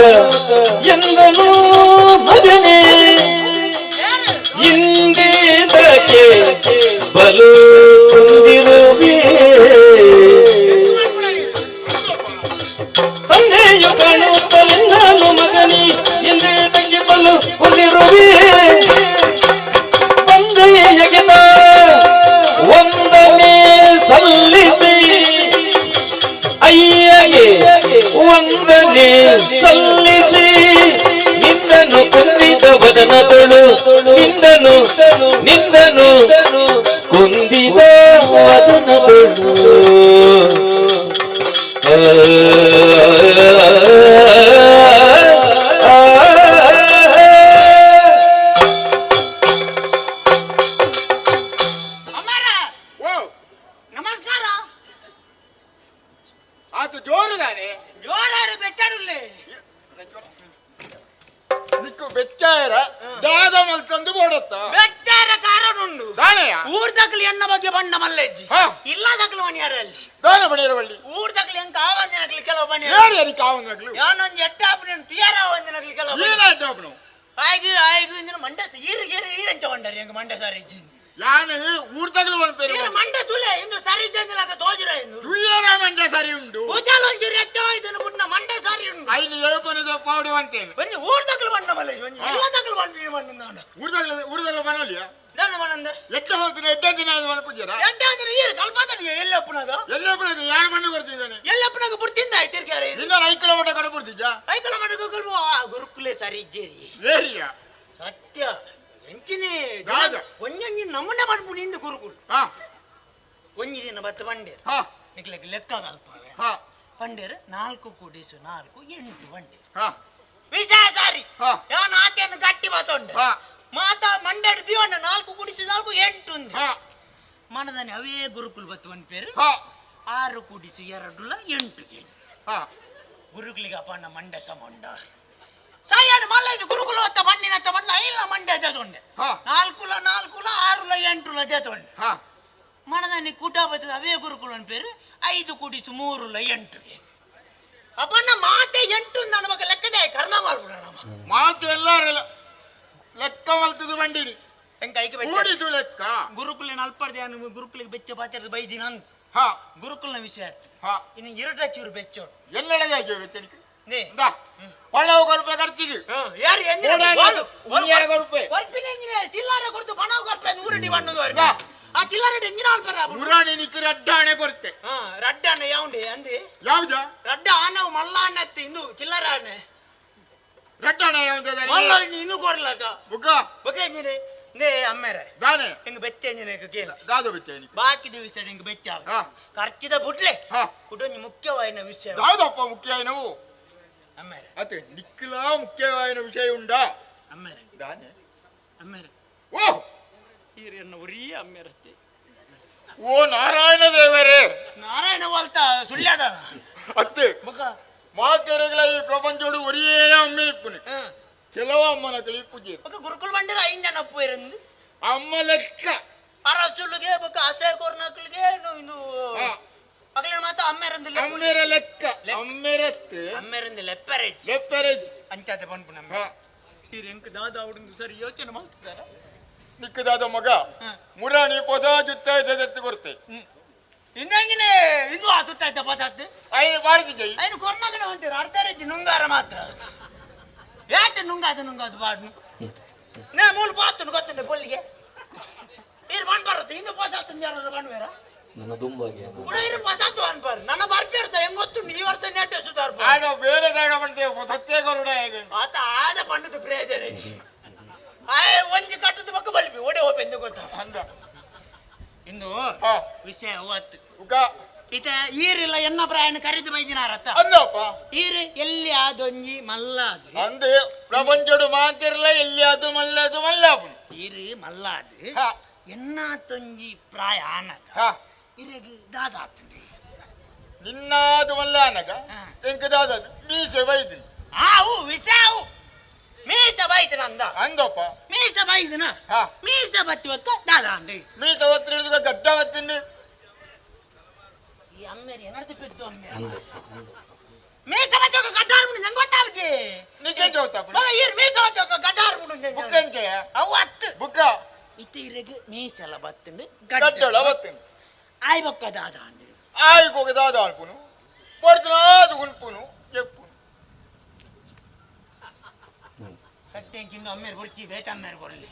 ಎಂದನು ಮಗನೇ ಇಂದೇದಕ್ಕೆ ಬಲು ಕುಂದಿರುವೆ ತಂದೆಯು ಕಾಣುತ್ತಲೆಂದನು ಮಗನೇ ಎಂದೇದಕ್ಕೆ ಬಲು ಕುಂದಿರುವೆ ವಂದನೆ ಸಲ್ಲಿಸಿ ಅಯ್ಯಗೆ ವಂದನೆ ಸಲ್ಲಿಸಿ ನಿಂದನು ಕುಂದಿದ ವದನದೊಳು ನಿಂದನು ನಿಂದನು ಕುಂದಿದ ವದನದೊಳು ನಮಸ್ಕಾರ ಆತ ಜೋರುದಾನೆ ಜೋರಾರು ಬೆಚ್ಚಾಡುಲ್ಲೆ ನಿಕ್ಕು ಬೆಚ್ಚಾಯರ ದಾದ ಮಲ್ತಂದು ಬೋಡತ್ತ ಬೆಚ್ಚಾರ ಕಾರಣ ಉಂಡು ದಾನೆಯ ಊರ್ ದಕ್ಲಿ ಎನ್ನ ಬಗ್ಗೆ ಬಣ್ಣ ಮಲ್ಲೆಜ್ಜಿ ಇಲ್ಲ ದಕ್ಲು ಮಣಿಯಾರಲ್ಲಿ ದಾನೆ ಬಣಿಯರವಳ್ಳಿ ಊರ್ ದಕ್ಲಿ ಎಂಕ ಆವಂದಿನಕ್ಲಿ ಕೆಲವು ಬಣಿಯ ಯಾರು ಯಾರಿಗೆ ಆವಂದಿನಕ್ಲು ಯಾನೊಂದು ಎಟ್ಟಾಪನ ತುಯಾರ ಆವಂದಿನಕ್ಲಿ ಕೆಲವು ಏನ ಎಟ್ಟಾಪನು ಆಯ್ಗು ಆಯ್ಗು ಇಂದಿನ ಮಂಡೆ ಈರು ಈರು ಈರಂಚ ಕೊಂಡರಿ ಎಂಕ ಮಂಡೆ ಸಾರಿ ಇಜ್ಜಿ ಯಾನು ಊರ್ ತಗಲು ಬಂತೇನೆ ಈರು ಮಂಡೆ ತುಲೆ ಇಂದು ಸರಿ ಇಜ್ಜಂದಿಲಕ ತೋಜುರ ಇಂದು ತುಯ್ಯರ ಮಂಡೆ ಸರಿ ಉಂಡು ಉಜಾಲ ಒಂಚೂರು ಎಚ್ಚವಾಯ್ತು ಪುಟ್ನ ಮಂಡೆ ಸರಿ ಉಂಡು ಐದು ಏಪನಿದ ಪಾವಡಿ ಅಂತೇನೆ ಒಂಜಿ ಊರ್ ತಗಲು ಬಣ್ಣ ಮಲ್ಲೆಜ್ಜಿ ಒಂಜಿ ಇಲ್ಲ ತಗಲು ಬಣ್ಣ ಬಣ್ಣ ಊರ್ ತಗಲು ಊರ್ ತಗಲು ಬನ್ನಲಿಯ ದಾನೆ ಬಣ್ಣಂದ ಎಟ್ಟ ಹೋಗ್ತೀನಿ ಎಟ್ಟ ದಿನ ಪೂಜಾರ ಎಟ್ಟ ಅಂದ್ರೆ ಈರು ಕಲ್ಪಾತಡಿ ಎಲ್ಲಪ್ಪನಾಗ ಎಲ್ಲಪ್ಪನಾಗ ಯಾರು ಮಣ್ಣು ಕೊಡ್ತಿದ್ದಾನೆ ಎಲ್ಲಪ್ಪನಾಗ ಬಿಡ್ತಿಂದ ಆಯ್ತಿರ್ಕ್ಯಾರೆ ನಿನ್ನ ಐದು ಕಿಲೋಮೀಟರ್ ಕಡೆ ಬಿಡ್ತಿದ್ಯಾ 5 ಕಿಲೋಮೀಟರ್ ಗುರುಕುಲೆ ಸರಿ ಇಜ್ಜೇರಿ ಏರಿಯ ಸತ್ಯ ಎಂಚಿನೇ ಒಂಜೊಂಜಿ ನಮೂನೆ ಪನ್ಪುಣಿ ಇಂದು ಗುರುಕುಲು ಒಂಜಿ ದಿನ ಬತ್ತ ಬಂಡೇರು ನಿಕ್ಲೆಗ್ ಲೆಕ್ಕ ಕಲ್ಪವೆ ಬಂಡೇರು 4 × 4 8 ಬಂಡೇರು ವಿಷಯ ಸಾರಿ ಯಾವನ ಆತೆಯನ್ನು ಗಟ್ಟಿ ಮಾತೊಂಡೆ ಮಾತಾ ಮಂಡೇಡು ದಿವನ 4 × 4 8 ಉಂದು ಮನದಾನೆ ಅವೇ ಗುರುಕುಲ್ ಬತ್ತು ಪೇರು 6 ಕೂಡಿಸು 2 8 ಗುರುಕುಲಿಗೆ ಅಪ್ಪಣ್ಣ ಮಂಡೆ ಸಮಂಡ ಸಾಯಾಡು ಮಲ್ಲ ಇದು ಗುರುಕುಲ ಹೊತ್ತ ಬಣ್ಣಿನ ಬಣ್ಣ ಐಲ ಮಂಡೆ ಜೊಂಡೆ 4 4 6 8 ಜೊಂಡೆ ಮನದಾನಿ ಕೂಟ ಬರ್ತದೆ ಅವೇ ಗುರುಕುಲ ಪೇರು 5 ಕೂಡಿಸು 3 8 ಅಪ್ಪಣ್ಣ ಮಾತೆ 8 ನನ್ನ ಬಗ್ಗೆ ಲೆಕ್ಕದೆ ಕರ್ಮ ಮಾಡ್ಬಿಡೋಣ ಮಾತೆ ಎಲ್ಲಾರಲ್ಲ ಲೆಕ್ಕ ಮಲ್ತದು ಬಂಡಿರಿ ಕೂಡಿಸು ಲೆಕ್ಕ ಗುರುಕುಲಿನ ಅಲ್ಪರ್ದೆ ಗುರುಕುಲಿಗೆ ಬೆಚ್ಚ ಪಾತ್ರದ ಬೈದಿನ ಗುರುಕುಲನ ವಿಷಯ ಆಯ್ತು ಇನ್ನು ಎರಡ ಚೂರು ಬೆಚ್ಚೋಡು ಎಲ್ಲೆಡೆ ಪಣವು ಕೊರಪೆ ಖರ್ಚಿಗೆ ಯಾರು ಕೊರಪೆ ಚಿಲ್ಲರೆ ಕೊಡ್ತು ಪಣವು ಕೊರಪೆ ನೂರಡಿ ಬಣ್ಣದು ಆ ಚಿಲ್ಲರೆ ಎಂಜಿನ ಅಲ್ಪರ ಮುರಾಣಿ ನಿಕ್ಕ ರಡ್ಡಾಣೆ ಕೊರತೆ ರಡ್ಡಾಣೆ ಯಾവുಂಡೆ ಅಂದೆ ಯಾವ್ದ ರಡ್ಡ ಆನವು ಮಲ್ಲ ಆನತ್ತು ಇಂದು ಚಿಲ್ಲರೆ ಆನೆ ರಡ್ಡಾಣೆ ಯಾವ್ದು ಮಲ್ಲ ಇನ್ನು ಕೊರ್ಲಕ ಬುಕ್ಕ ಬುಕ್ಕ ಎಂಜಿನೆ ನೇ ಅಮ್ಮೇರೆ ದಾನೆ ಹಿಂಗ ಬೆಚ್ಚ ಎಂಜಿನ ಕೇಳ ದಾದು ಬೆಚ್ಚ ಬಾಕಿ ದಿವಸ ಹಿಂಗ ಬೆಚ್ಚ ಖರ್ಚಿದ ಬುಡ್ಲೆ ಕುಡೊಂಜಿ ಮುಖ್ಯವಾಯಿನ ವಿಷಯ ದಾದಪ್ಪ ಮುಖ್ಯವಾಯಿನವು ಅಮ್ಮೇರೆ ಅತೆ ನಿಕ್ಕಲ ಮುಖ್ಯವಾಯಿನ ವಿಷಯ ಉಂಡಾ ಅಮ್ಮೇರೆ ದಾನೆ ಅಮ್ಮೇರೆ ಓ ಈರನ್ನ ಒರೀ ಅಮ್ಮೇರತ್ತೆ ಓ ನಾರಾಯಣ ದೇವರೇ ನಾರಾಯಣ ವಾಲ್ತ ಸುಳ್ಯಾದ ಅತ್ತೆ ಬುಕ್ಕ ಮಾತೆರೆಗಳ ಈ ಪ್ರಪಂಚೋಡು ಒರಿಯೇ ಅಮ್ಮೆ ಇಪ್ಪುನಿ ಕೆಲವು ಅಮ್ಮನ ಕಲಿ ಪೂಜೆ ಬೊಕ್ಕ ಗುರುಕುಲ ಬಂಡಿರ ಐನ್ ಜನ ಅಪ್ಪು ಇರಂದು ಅಮ್ಮ ಲೆಕ್ಕ ಅರಸುಲಿಗೆ ಬೊಕ್ಕ ಆಶ್ರಯ ಕೋರ್ನಕ್ಲಿಗೆ ಇದು ಅಗಲಿನ ಮಾತ ಅಮ್ಮೇರಂದು ಅಮ್ಮೇರ ಲೆಕ್ಕ ಅಮ್ಮೇರತ್ತೆ ಅಮ್ಮೇರಂದು ಲೆಪ್ಪರೇಜ್ ಲೆಪ್ಪರೇಜ್ ಅಂಚಾತೆ ಪನ್ಪು ನಮ್ಮ ಎಂಕ್ ದಾದ ಅವಡು ಸರಿ ಯೋಚನೆ ಮಾಡ್ತಿದ್ದಾರ ನಿಕ್ಕದಾದ ಮಗ ಮುರಾಣಿ ಹೊಸ ಜುತ್ತ ಎತ್ತು ಕೊಡ್ತೆ ಇಂದಂಗಿನೇ ಇದು ಆ ತುತ್ತ ಇದ್ದ ಪಸಾತ್ ಐನು ಮಾಡಿದ್ದೆ ಐನು ಕೊರ್ನಗಡೆ ಅಂತೀರ ಅರ್ಧ ರೆಜ್ಜಿ ನುಂಗಾರ ಮಾತ್ರ ಯಾಕೆ ನುಂಗಾದು ನುಂಗಾದು ಬಾಡ್ನು ನೇ ಮೂಲ ಪಾತನು ಗೊತ್ತುಂಡೆ ಪೊಲ್ಲಿಗೆ ಇರು ಬಣ್ಣ ಬರುತ್ತೆ ಇನ್ನು ಪಸಾತು ಯಾರು ಬಣ್ವೇರ ನನ್ನ ದುಂಬಾಗಿ ಕೂಡ ಇರು ಪಸಾತು ಅನ್ಪಾರು ನನ್ನ ಬರ್ಪೇರು ಸಹ ಹೆಂಗ್ ಗೊತ್ತು ಈ ವರ್ಷ ನೆಟ್ಟೆ ಸುಧಾರ್ ಆಡ ಬೇರೆ ದಾಡ ಬಂತೇವೆ ಸತ್ಯ ಗರುಡ ಹೇಗೆ ಆತ ಆದ ಪಂಡದ ಪ್ರಯೋಜನ ಆಯ್ ಒಂಜಿ ಕಟ್ಟದ ಪಕ್ಕ ಬಲ್ಪಿ ಒಡೆ ಹೋಪೆಂದು ಗೊತ್ತ ಅಂದ ಇಂದು ವಿಷಯ ಅವತ್ತು ಉಗ ಈತ ಈರಿಲ್ಲ ಎನ್ನ ಪ್ರಾಯನ ಕರೆದು ಬೈದಿನಾರತ್ತ ಅಲ್ಲಪ್ಪ ಈರು ಎಲ್ಲಿ ಆದೊಂಜಿ ಮಲ್ಲಾದು ಅಂದೆ ಪ್ರಪಂಚಡು ಮಾತಿರಲ್ಲ ಎಲ್ಲಿ ಅದು ಮಲ್ಲದು ಮಲ್ಲಾಪುನು ಈರು ಮಲ್ಲಾದು ಎನ್ನಾತೊಂಜಿ ಪ್ರಾಯ ಆನಗ ಇರೆಗ್ ದಾದ ಆತಂಡಿ ನಿನ್ನಾದು ಮಲ್ಲ ಆನಗ ಎಂಕ ದಾದ ಮೀಸೆ ಬೈದಿನಿ ಆವು ವಿಷಾವು ಮೀಸ ಬೈದಿನ ಅಂದ ಅಂದಪ್ಪ ಮೀಸ ಬೈದಿನ ಮೀಸ ಬತ್ತುವಕ್ಕ ದಾದ ಅಂಡಿ ಮೀಸ ಒತ್ತಿರ ಹಿಡಿದು ಗಡ್ಡ ಬತ್ತಿನಿ ಈ ಅಮ್ಮೇರಿ ಏನಾದ್ರು ಪೆದ್ದು ಅಮ್ಮೇರಿ ಮೀಸ ಬತ್ತುವಕ್ಕ ಗಡ್ಡಾರ್ ಮುಡಿ ನಂಗೆ ಗೊತ್ತಾವ್ಜಿ ನಿಕ್ಕೆ ಜೋತಪ್ಪ ಮಗ ಈರ್ ಮೀಸ ಬತ್ತುವಕ್ಕ ಗಡ್ಡಾರ್ ಮುಡಿ ಬುಕ್ಕಂಚೆಯ ಅವು ಅತ್ತು ಬುಕ್ಕ ಇತ್ತ ಇರೆಗ್ ಮೀಸಲ ಬತ್ತುಂಡು ಗಡ್ಡಳ ಬತ್ತಿನಿ ಆಯ್ ಬೊಕ್ಕ ದಾದ ಅಂಡಿ ಆಯ್ಕೋಗ ದಾದ ಅನ್ಪುನು ಪಡ್ತನಾದು ಗುಂಪುನು చెಪ್ಪುನು ಸತ್ಯಂಕಿಂದು ಅಮ್ಮೇರು ಕೊಡ್ಚಿ ಬೇಟ ಅಮ್ಮೇರು ಕೊಡಲಿ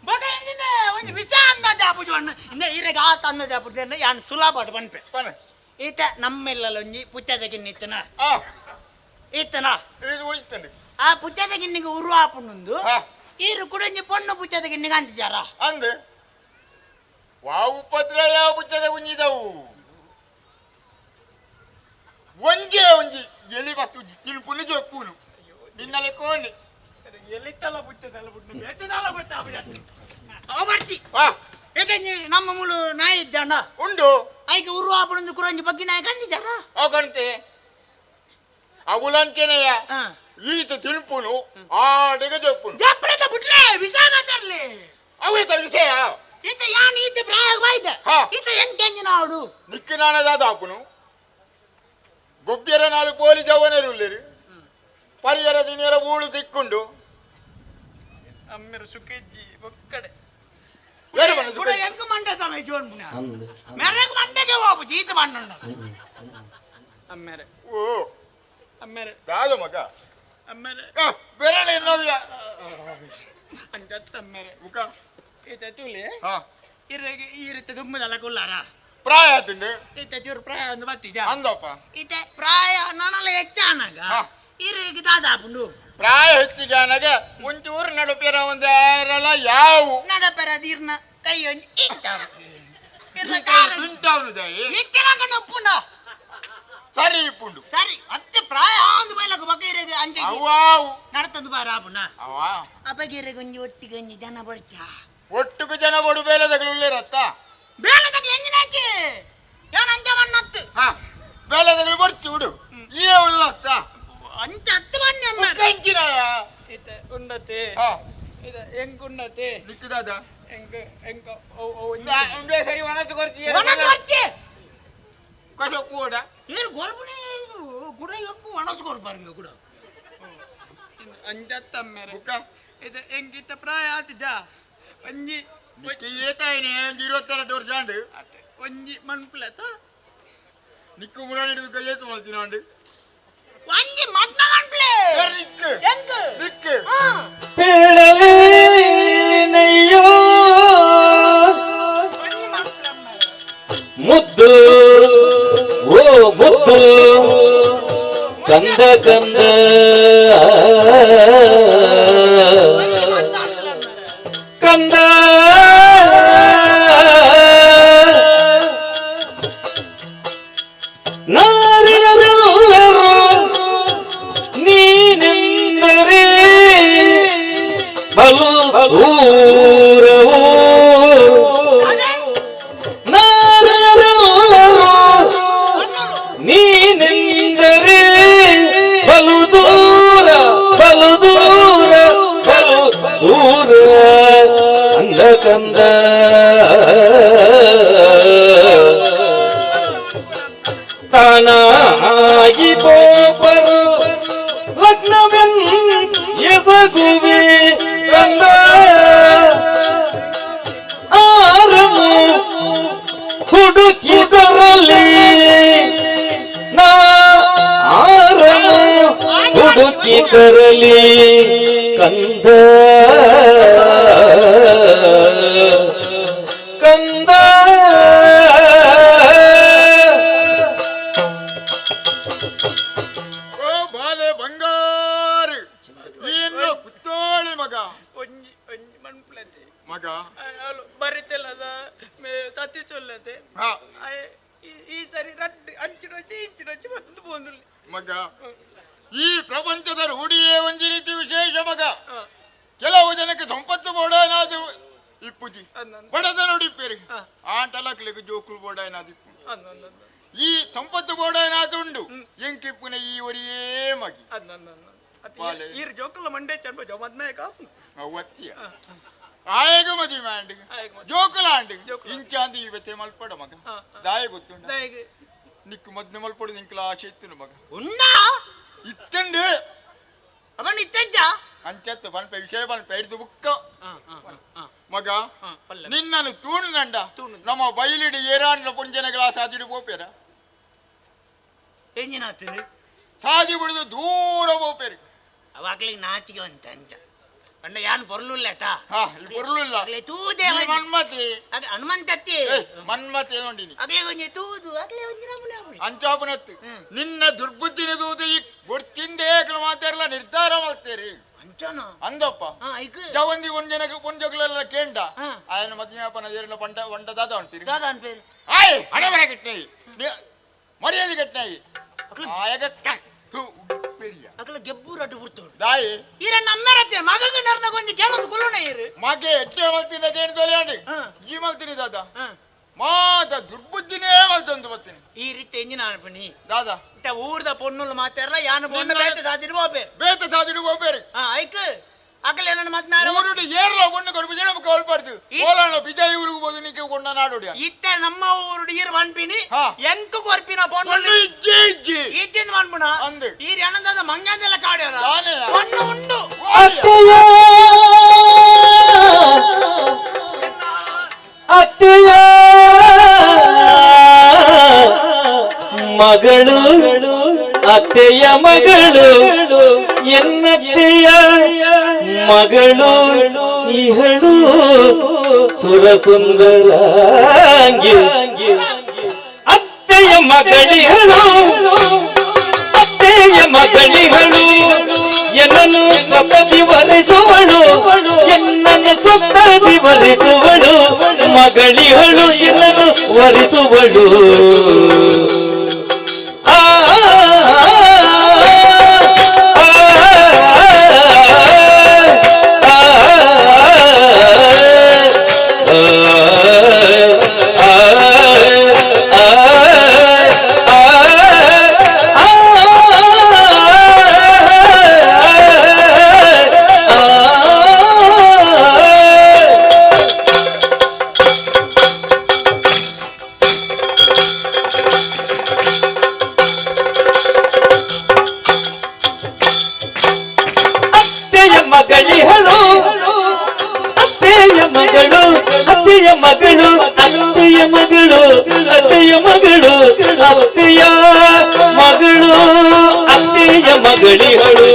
ಬಗ ಇಂದಿನ ಒಂಜಿ ವಿಷ ಅಂದಾಜು ಆಪುಜು ಅಣ್ಣ ಇಂದ ಇರೆಗ್ ಆತ ಅಂದಾಜು ಆಪುಜು ಯಾನ್ ಸುಲಭ ಪನ್ಪೆ ಈತ ನಮ್ಮೆಲ್ಲೊಂಜಿ ಪುಚ್ಚದ ಗಿನ್ನಿತ್ತನ ಈತನ ಆ ಪುಚ್ಚದ ಗಿನ್ನಿಗೆ ಉರು ಆಪುನುಂದು ಈರು ಕುಡೊಂಜಿ ಪೊಣ್ಣು ಪುಚ್ಚದ ಗಿನ್ನಿಗೆ ಅಂತಿಜಾರ ಅಂದೆ ವಾವು ಉಪದ್ರ ಯಾವ ಪುಚ್ಚದ ಗುಂಜಿದವು ಒಂಜೇ ಒಂಜಿ ಎಲಿ ಬತ್ತು ತಿನ್ಪುನು ಜಪ್ಪುನು ನಿನ್ನಲೆ ಕೋನಿ ಎಲ್ಲಿತ್ತಲ್ಲ ಪುಚ್ಚದಲ್ಲ ಬಿಟ್ಟು ಬೇಟದಲ್ಲ ಗೊತ್ತಾಗ ಬರ್ತಿ ನಮ್ಮ ಮೂಲು ನಾಯಿ ಇದ್ದಾಣ ಉಂಡು ಐಕೆ ಉರು ಆಪುನೊಂದು ಕುರಂಜಿ ಬಗ್ಗೆ ನಾಯಿ ಕಂಡಿದ್ದಾರ ಅವು ಕಾಣ್ತೆ ಅವುಲಂಚನೆಯ ಈತ ತಿನ್ಪುನು ಆಡೆಗೆ ಜಪ್ಪುನು ಜಪ್ಪುನ ಬಿಟ್ಲೆ ವಿಷ ಮಾತಾಡ್ಲಿ ಅವೇತ ವಿಷಯ ಈತ ಯಾನ್ ಈತ ಪ್ರಾಯ ಬಾಯ್ದ ಈತ ಎಂಕೆಂಜಿನ ಆಡು ನಿಕ್ಕಿನಾನದಾದ ಆಪುನು ಗೊಬ್ಬಿಯರ ನಾಲು ಪೋಲಿ ಜವನರುಲ್ಲೇರು ಪರಿಯರ ದಿನಿಯರ ಊಳು ತಿಕ್ಕೊಂಡು ಅಮ್ಮೆರ ಸುಖಿಜ್ಜಿ ಒಕ್ಕಡೆ ಬೇರೆ ಬಣ್ಣ ಸುಖ ಎಂಕ ಮಂಡೆ ಸಮಯ ಜೋನ್ ಪುಣ್ಯ ಮೆರಗ ಮಂಡೆಗೆ ಹೋಗು ಜೀತ ಮಣ್ಣುಂಡ ಅಮ್ಮೆರೆ ಓ ಅಮ್ಮೆರೆ ದಾದ ಮಗ ಅಮ್ಮೆರೆ ಬೆರಳೆ ಇನ್ನೋವಿಯ ಅಂಜತ್ತ ಅಮ್ಮೆರೆ ಮುಖ ಈತ ತುಲೆ ಇರೆಗೆ ಈ ರೀತಿ ದುಮ್ಮದಲ್ಲ ಕುಲ್ಲಾರ ಪ್ರಾಯ ಆತುಂಡು ಈತ ಚೂರು ಪ್ರಾಯ ಒಂದು ಬತ್ತಿಜ ಅಂದಪ್ಪ ಈತ ಪ್ರಾಯ ನನಲ ಹೆಚ್ಚಾನಾಗ ಇರೆಗೆ ದಾದಾಪುಂಡು ಪ್ರಾಯ ಹೆಚ್ಚಿಗೆ ಅನಗ ಒಂಚೂರು ನಡುಪೆರ ಒಂದು ಯಾರಲ್ಲ ಯಾವು ನಡಪೆರ ದೀರ್ನ ಕೈ ಒಂಜಿ ಸರಿ ಇಪ್ಪುಂಡು ಸರಿ ಅತ್ತೆ ಪ್ರಾಯ ಆಂದು ಬೈಲಕ ಬಗೆರೆಗೆ ಅಂಚೆ ಅವಾವು ನಡತದು ಬಾರ ಆಪುನ ಅವಾ ಆ ಬಗೆರೆಗೆ ಒಂಜಿ ಒಟ್ಟಿಗೆ ಒಂಜಿ ಜನ ಬರ್ಚ ಒಟ್ಟುಕು ಜನ ಬಡು ಬೇಲೆ ತಗಲುಲ್ಲೇರತ್ತ ಬೇಲೆ ಎಂಕುಂಡತೆ ನಿಕ್ಕದಾದ ಎಂಕ ಎಂಕ ಓ ಓ ಉಂಡೆ ಸರಿ ಒಣಸು ಕೊರ್ಚಿ ಒಣಸು ಕೊರ್ಚಿ ಕಸ ಕೂಡ ಏನು ಗೊರ್ಬುಣಿ ಗುಡ ಎಂಕು ಒಣಸು ಕೊರ್ಬಾರ್ಗೆ ಗುಡ ಅಂಜತ್ತಮ್ಮೆರೆ ಬುಕ್ಕ ಇದು ಎಂಕಿತ್ತ ಪ್ರಾಯ ಆತಿಜ ಒಂಜಿ ನಿಕ್ಕಿ ಏತಾಯಿನಿ ಒಂಜಿ 22 ವರ್ಷ ಆಂಡ್ ಅತ್ತೆ ಒಂಜಿ ಮನ್ಪ್ಲತ ನಿಕ್ಕು ಮುರಾಣಿ ಹಿಡಿದು ಏತು ಮಲ್ತಿನ ಅಂಡ್ ಒಂಜಿ ಮದ್ಮ ಮನ್ಪ್ಲೆ ನಿಕ್ಕು ಎಂಕ್ ನಿಕ್ಕು ಹಾ ಪೇಳಲೇನಯ್ಯೋ ಒಂಜಿ ಮನ್ಪ್ಲಮ್ಮೆರೆ ಮುದ್ದು ಓ ಮುದ್ದು ಕಂದ ಕಂದ ಕಂದ ನಾರಿಯರೆಲ್ಲರೂ ನೀನೆಂದರೆ ಬಲು ದೂರವೋ ನಾರಿಯರೆಲ್ಲರೂ ನೀನೆಂದರೆ ಬಲು ದೂರ ಬಲು ದೂರ ಬಲು ದೂರ ಅಂದ ಕಂದ ತಾನಾಗಿ ಪೋಪರು ಲಗ್ನವೆನ್ ಎಸಗುವೆ ಕಂದ ಆರನು ಹುಡುಕಿದರಲ್ಲಿ ನಾ ಆರನು ಹುಡುಕಿದರಲಿ ಕಂದ ಕಂದ ಓ ಬಾಲೆ ಬಂಗಾರು ಏನು ಪುತ್ತೋಳಿ ಮಗ ಒಂಜಿ ಒಂಜಿ ಮನ್ಪ್ಲತೆ ಮಗ ಅಲು ಬರಿತೆಲ್ಲದ ಸತಿ ಚೊಲ್ಲತೆ ಹಾ ಈ ಸರಿ ರಡ್ಡು ಅಂಚಿಡೊಚ್ಚಿ ಇಂಚಿಡೊಚ್ಚಿ ಮತ್ತೊಂದು ಪೋಂದುಲ್ಲೆ ಮಗ ಈ ಪ್ರಪಂಚದ ರೂಢಿಯೇ ಒಂಜಿ ರೀತಿ ವಿಶೇಷ ಮಗ ಕೆಲವು ಜನಕ್ಕೆ ಸಂಪತ್ತು ಬೋಡಾನಾದು ಇಪ್ಪುಜಿ ಬಡದ ನೋಡಿಪ್ಪೇರಿ ಆಂಟಲಕ್ಲಿಗೆ ಜೋಕುಲು ಬೋಡಾನಾದು ಇಪ್ಪು ಈ ಸಂಪತ್ತು ಬೋಡಾನಾದು ಉಂಡು ಎಂಕಿಪ್ಪುನ ಈ ಒರಿಯೇ ಮಗಿ ಬಾಲೆ. ಈರ್ ಜೋಕುಲ ಮಂಡೆ ಚಂಬ ಜೋ ಮದ್ಮೆ ಕಾಪು ಅವತ್ತಿಯ ಆಯಗ ಮದಿ ಮ್ಯಾಂಡ್ ಆಯಗ್ ಮದಿ. ಜೋಕುಲಾಂಡ್ ಜೋಕುಲಾಂಡ್. ಇಂಚಾಂದಿ ಇವತ್ತೆ ಮಲ್ಪಡ ಮಗ ಹಾ. ದಾಯ ಗೊತ್ತುಂಡ ದಾಯಗ್ ನಿಕ್ಕು ಮದ್ನೆ ಮಲ್ಪಡು ನಿಂಕಲ ಆಶೆ ಇತ್ತುನು ಮಗ ಉಂಡ ಇತ್ತಂಡು ಅವನ್ ಇತ್ತೆಜ್ಜ ಅಂಚತ್ತು ಪನ್ಪೆ ವಿಷಯ ಪನ್ಪೆ ಹಿಡಿದು ಬುಕ್ಕ ಮಗ ನಿನ್ನನ್ನು ತೂಣುನಂಡ ನಮ್ಮ ಬೈಲಿಡಿ ಏರಾಂಡ್ಲ ಪುಂಜನಗಳ ಸಾದಿಡು ಪೋಪೇರ ಎಂಜಿನಾತನು ಸಾದಿ ಬಿಡುದು ದೂರ ಪೋಪೇರು ಅವಾಗ್ಲಿಗೆ ನಾಚಿಗೆ ಅಂತ ಅಂಚ ಪಂಡ ಯಾನ್ ಪೊರ್ಲುಲ್ಲೇತಾ ಹಾ ಈ ಪೊರ್ಲುಲ್ಲ ಅಗ್ಲೆ ತೂದೆ ಈ ಮನ್ಮತಿ ಅಗ ಹನುಮಂತತ್ತಿ ಏ, ಮನ್ಮತಿ ನೋಡಿನಿ ಅಗ್ಲೆ ಒಂಜಿ ತೂದು ಅಗ್ಲೆ ಒಂಜಿ ನಮೂನೆ ಆಪುಣಿ. ಅಂಚಾಪುನತ್ತು ನಿನ್ನ ದುರ್ಬುದ್ಧಿನ ದೂದು ಈ ಗೊಡ್ಚಿಂದೇ ಮಾತಾಡಲ್ಲ ನಿರ್ಧಾರ ಮಾಡ್ತೇರಿ ಅಂಚನ ಅಂದಪ್ಪ ಹಾ ಐಕ್ ಜವಂದಿ ಒಂಜನಕ್ಕೆ ಒಂಜಗ್ಲೆಲ್ಲ ಕೇಂಡ ಹಾ. ಆಯನ ಮದ್ಯಾಪನ ಏರ್ಲ ಪಂಡ వంట ದಾದ ಅಂತೀರಿ ದಾದ ಅನ್ಪೇರು ಆಯ್ ಹಣೆ ಕೆಟ್ಟನಾಯಿ ಮರ್ಯಾದೆ ಕೆಟ್ಟನಾಯಿ ಅಕ್ಲು ಆಯಗ ಕಟ್ಟು ಪೆರಿಯ ಅಕ್ಲು ಗೆಬ್ಬು ರಡ್ಡು ಬುಡ್ತೋಡು ದಾಯಿ ಈರ ನಮ್ಮೆರತ್ತೆ ಮಗಗ ನರ್ನ ಗೊಂಜಿ ಕೇಳೊಂದು ಕುಲ್ಲುಣ ಈರು ಮಗೆ ಎಟ್ಟೆ ಮಲ್ತಿನ ಕೇಂಡ ತೊಲೆಯಾಂಡಿ ಹಾ. ಈ ಮಲ್ತಿನಿ ದಾದ ಹಾ. ಮಾತ ದುರ್ಬುದ್ಧಿನೇ ಮಲ್ತೊಂದು ಬತ್ತೀನಿ ಈ ರೀತಿ ಎಂಜಿನ ಅನ್ಪಣಿ ದಾದ ಇತ್ತ ಊರ್ದ ಪೊನ್ನುಲು ಮಾತಾರಲ್ಲ ಯಾನು ಪೊಣ್ಣು ನಿನ್ನ- ಬೇತೆ ಸಾದಿರು ಹೋಪೇರು ಬೇತ ಸಾದಿಡು ಹೋಗ್ಬೇರಿ ಹಾ ಐಕ್ ಅಕಲೆ ನನ್ನ ಮತ್ನಾರ ಊರುಡು ಏರ್ಲ ಒಣ್ಣು ಕೊಡುపు ಜನ ಕೊಲ್ಬಾರ್ದು ಈ- ಓಲಾಣ ಬಿಜಯ ಊರಿಗೆ ಹೋದು ನಿಕ್ಕೆ ಕೊಂಡ ನಾಡೋಡಿ ಇತ್ತ ನಮ್ಮ ಊರುಡು ಈರು ವನ್ಪಿನಿ ಹಾ. ಎಂಕ್ ಕೊರ್ಪಿನ ಪೊಣ್ಣು ಪೊಣ್ಣು ಇಜ್ಜಿ ಇಜ್ಜಿ ಈಚಿಂದ ಮನ್ಪುಣ ಅಂದು. ಈ ರಣದ ಮಂಗಂದೆಲ್ಲ ಕಾಡ್ಯಾರ ದಾನೆಯ? ಪೊಣ್ಣು ಉಂಡು ಅತ್ತೆಯ ಅತ್ತೆಯ ಮಗಳು ಅತ್ತೆಯ ಮಗಳು ಎನ್ನತ್ತೆಯ ಮಗಳು ಇಹಳು ಸುರಸುಂದರಾಂಗಿ ಅತ್ತೆಯ ಮಗಳಿಹಳು ಅತ್ತೆಯ ಮಗಳಿಹಳು ಎನ್ನನ್ನು ಸಪದಿ ವರಿಸುವಳು ಎನ್ನನ್ನು ಸಪದಿ ವರಿಸುವಳು ಮಗಳಿಹಳು ಎನ್ನನ್ನು ವರಿಸುವಳು ಆ ಆ, ಆ, ಆ, ಆ, ಆ, ಆ, ಆ, ಆ. ಅತ್ತೆಯ ಮಗಳು ಅತ್ತೆಯ ಮಗಳು ಅತ್ತೆಯ ಮಗಳಿಗಳು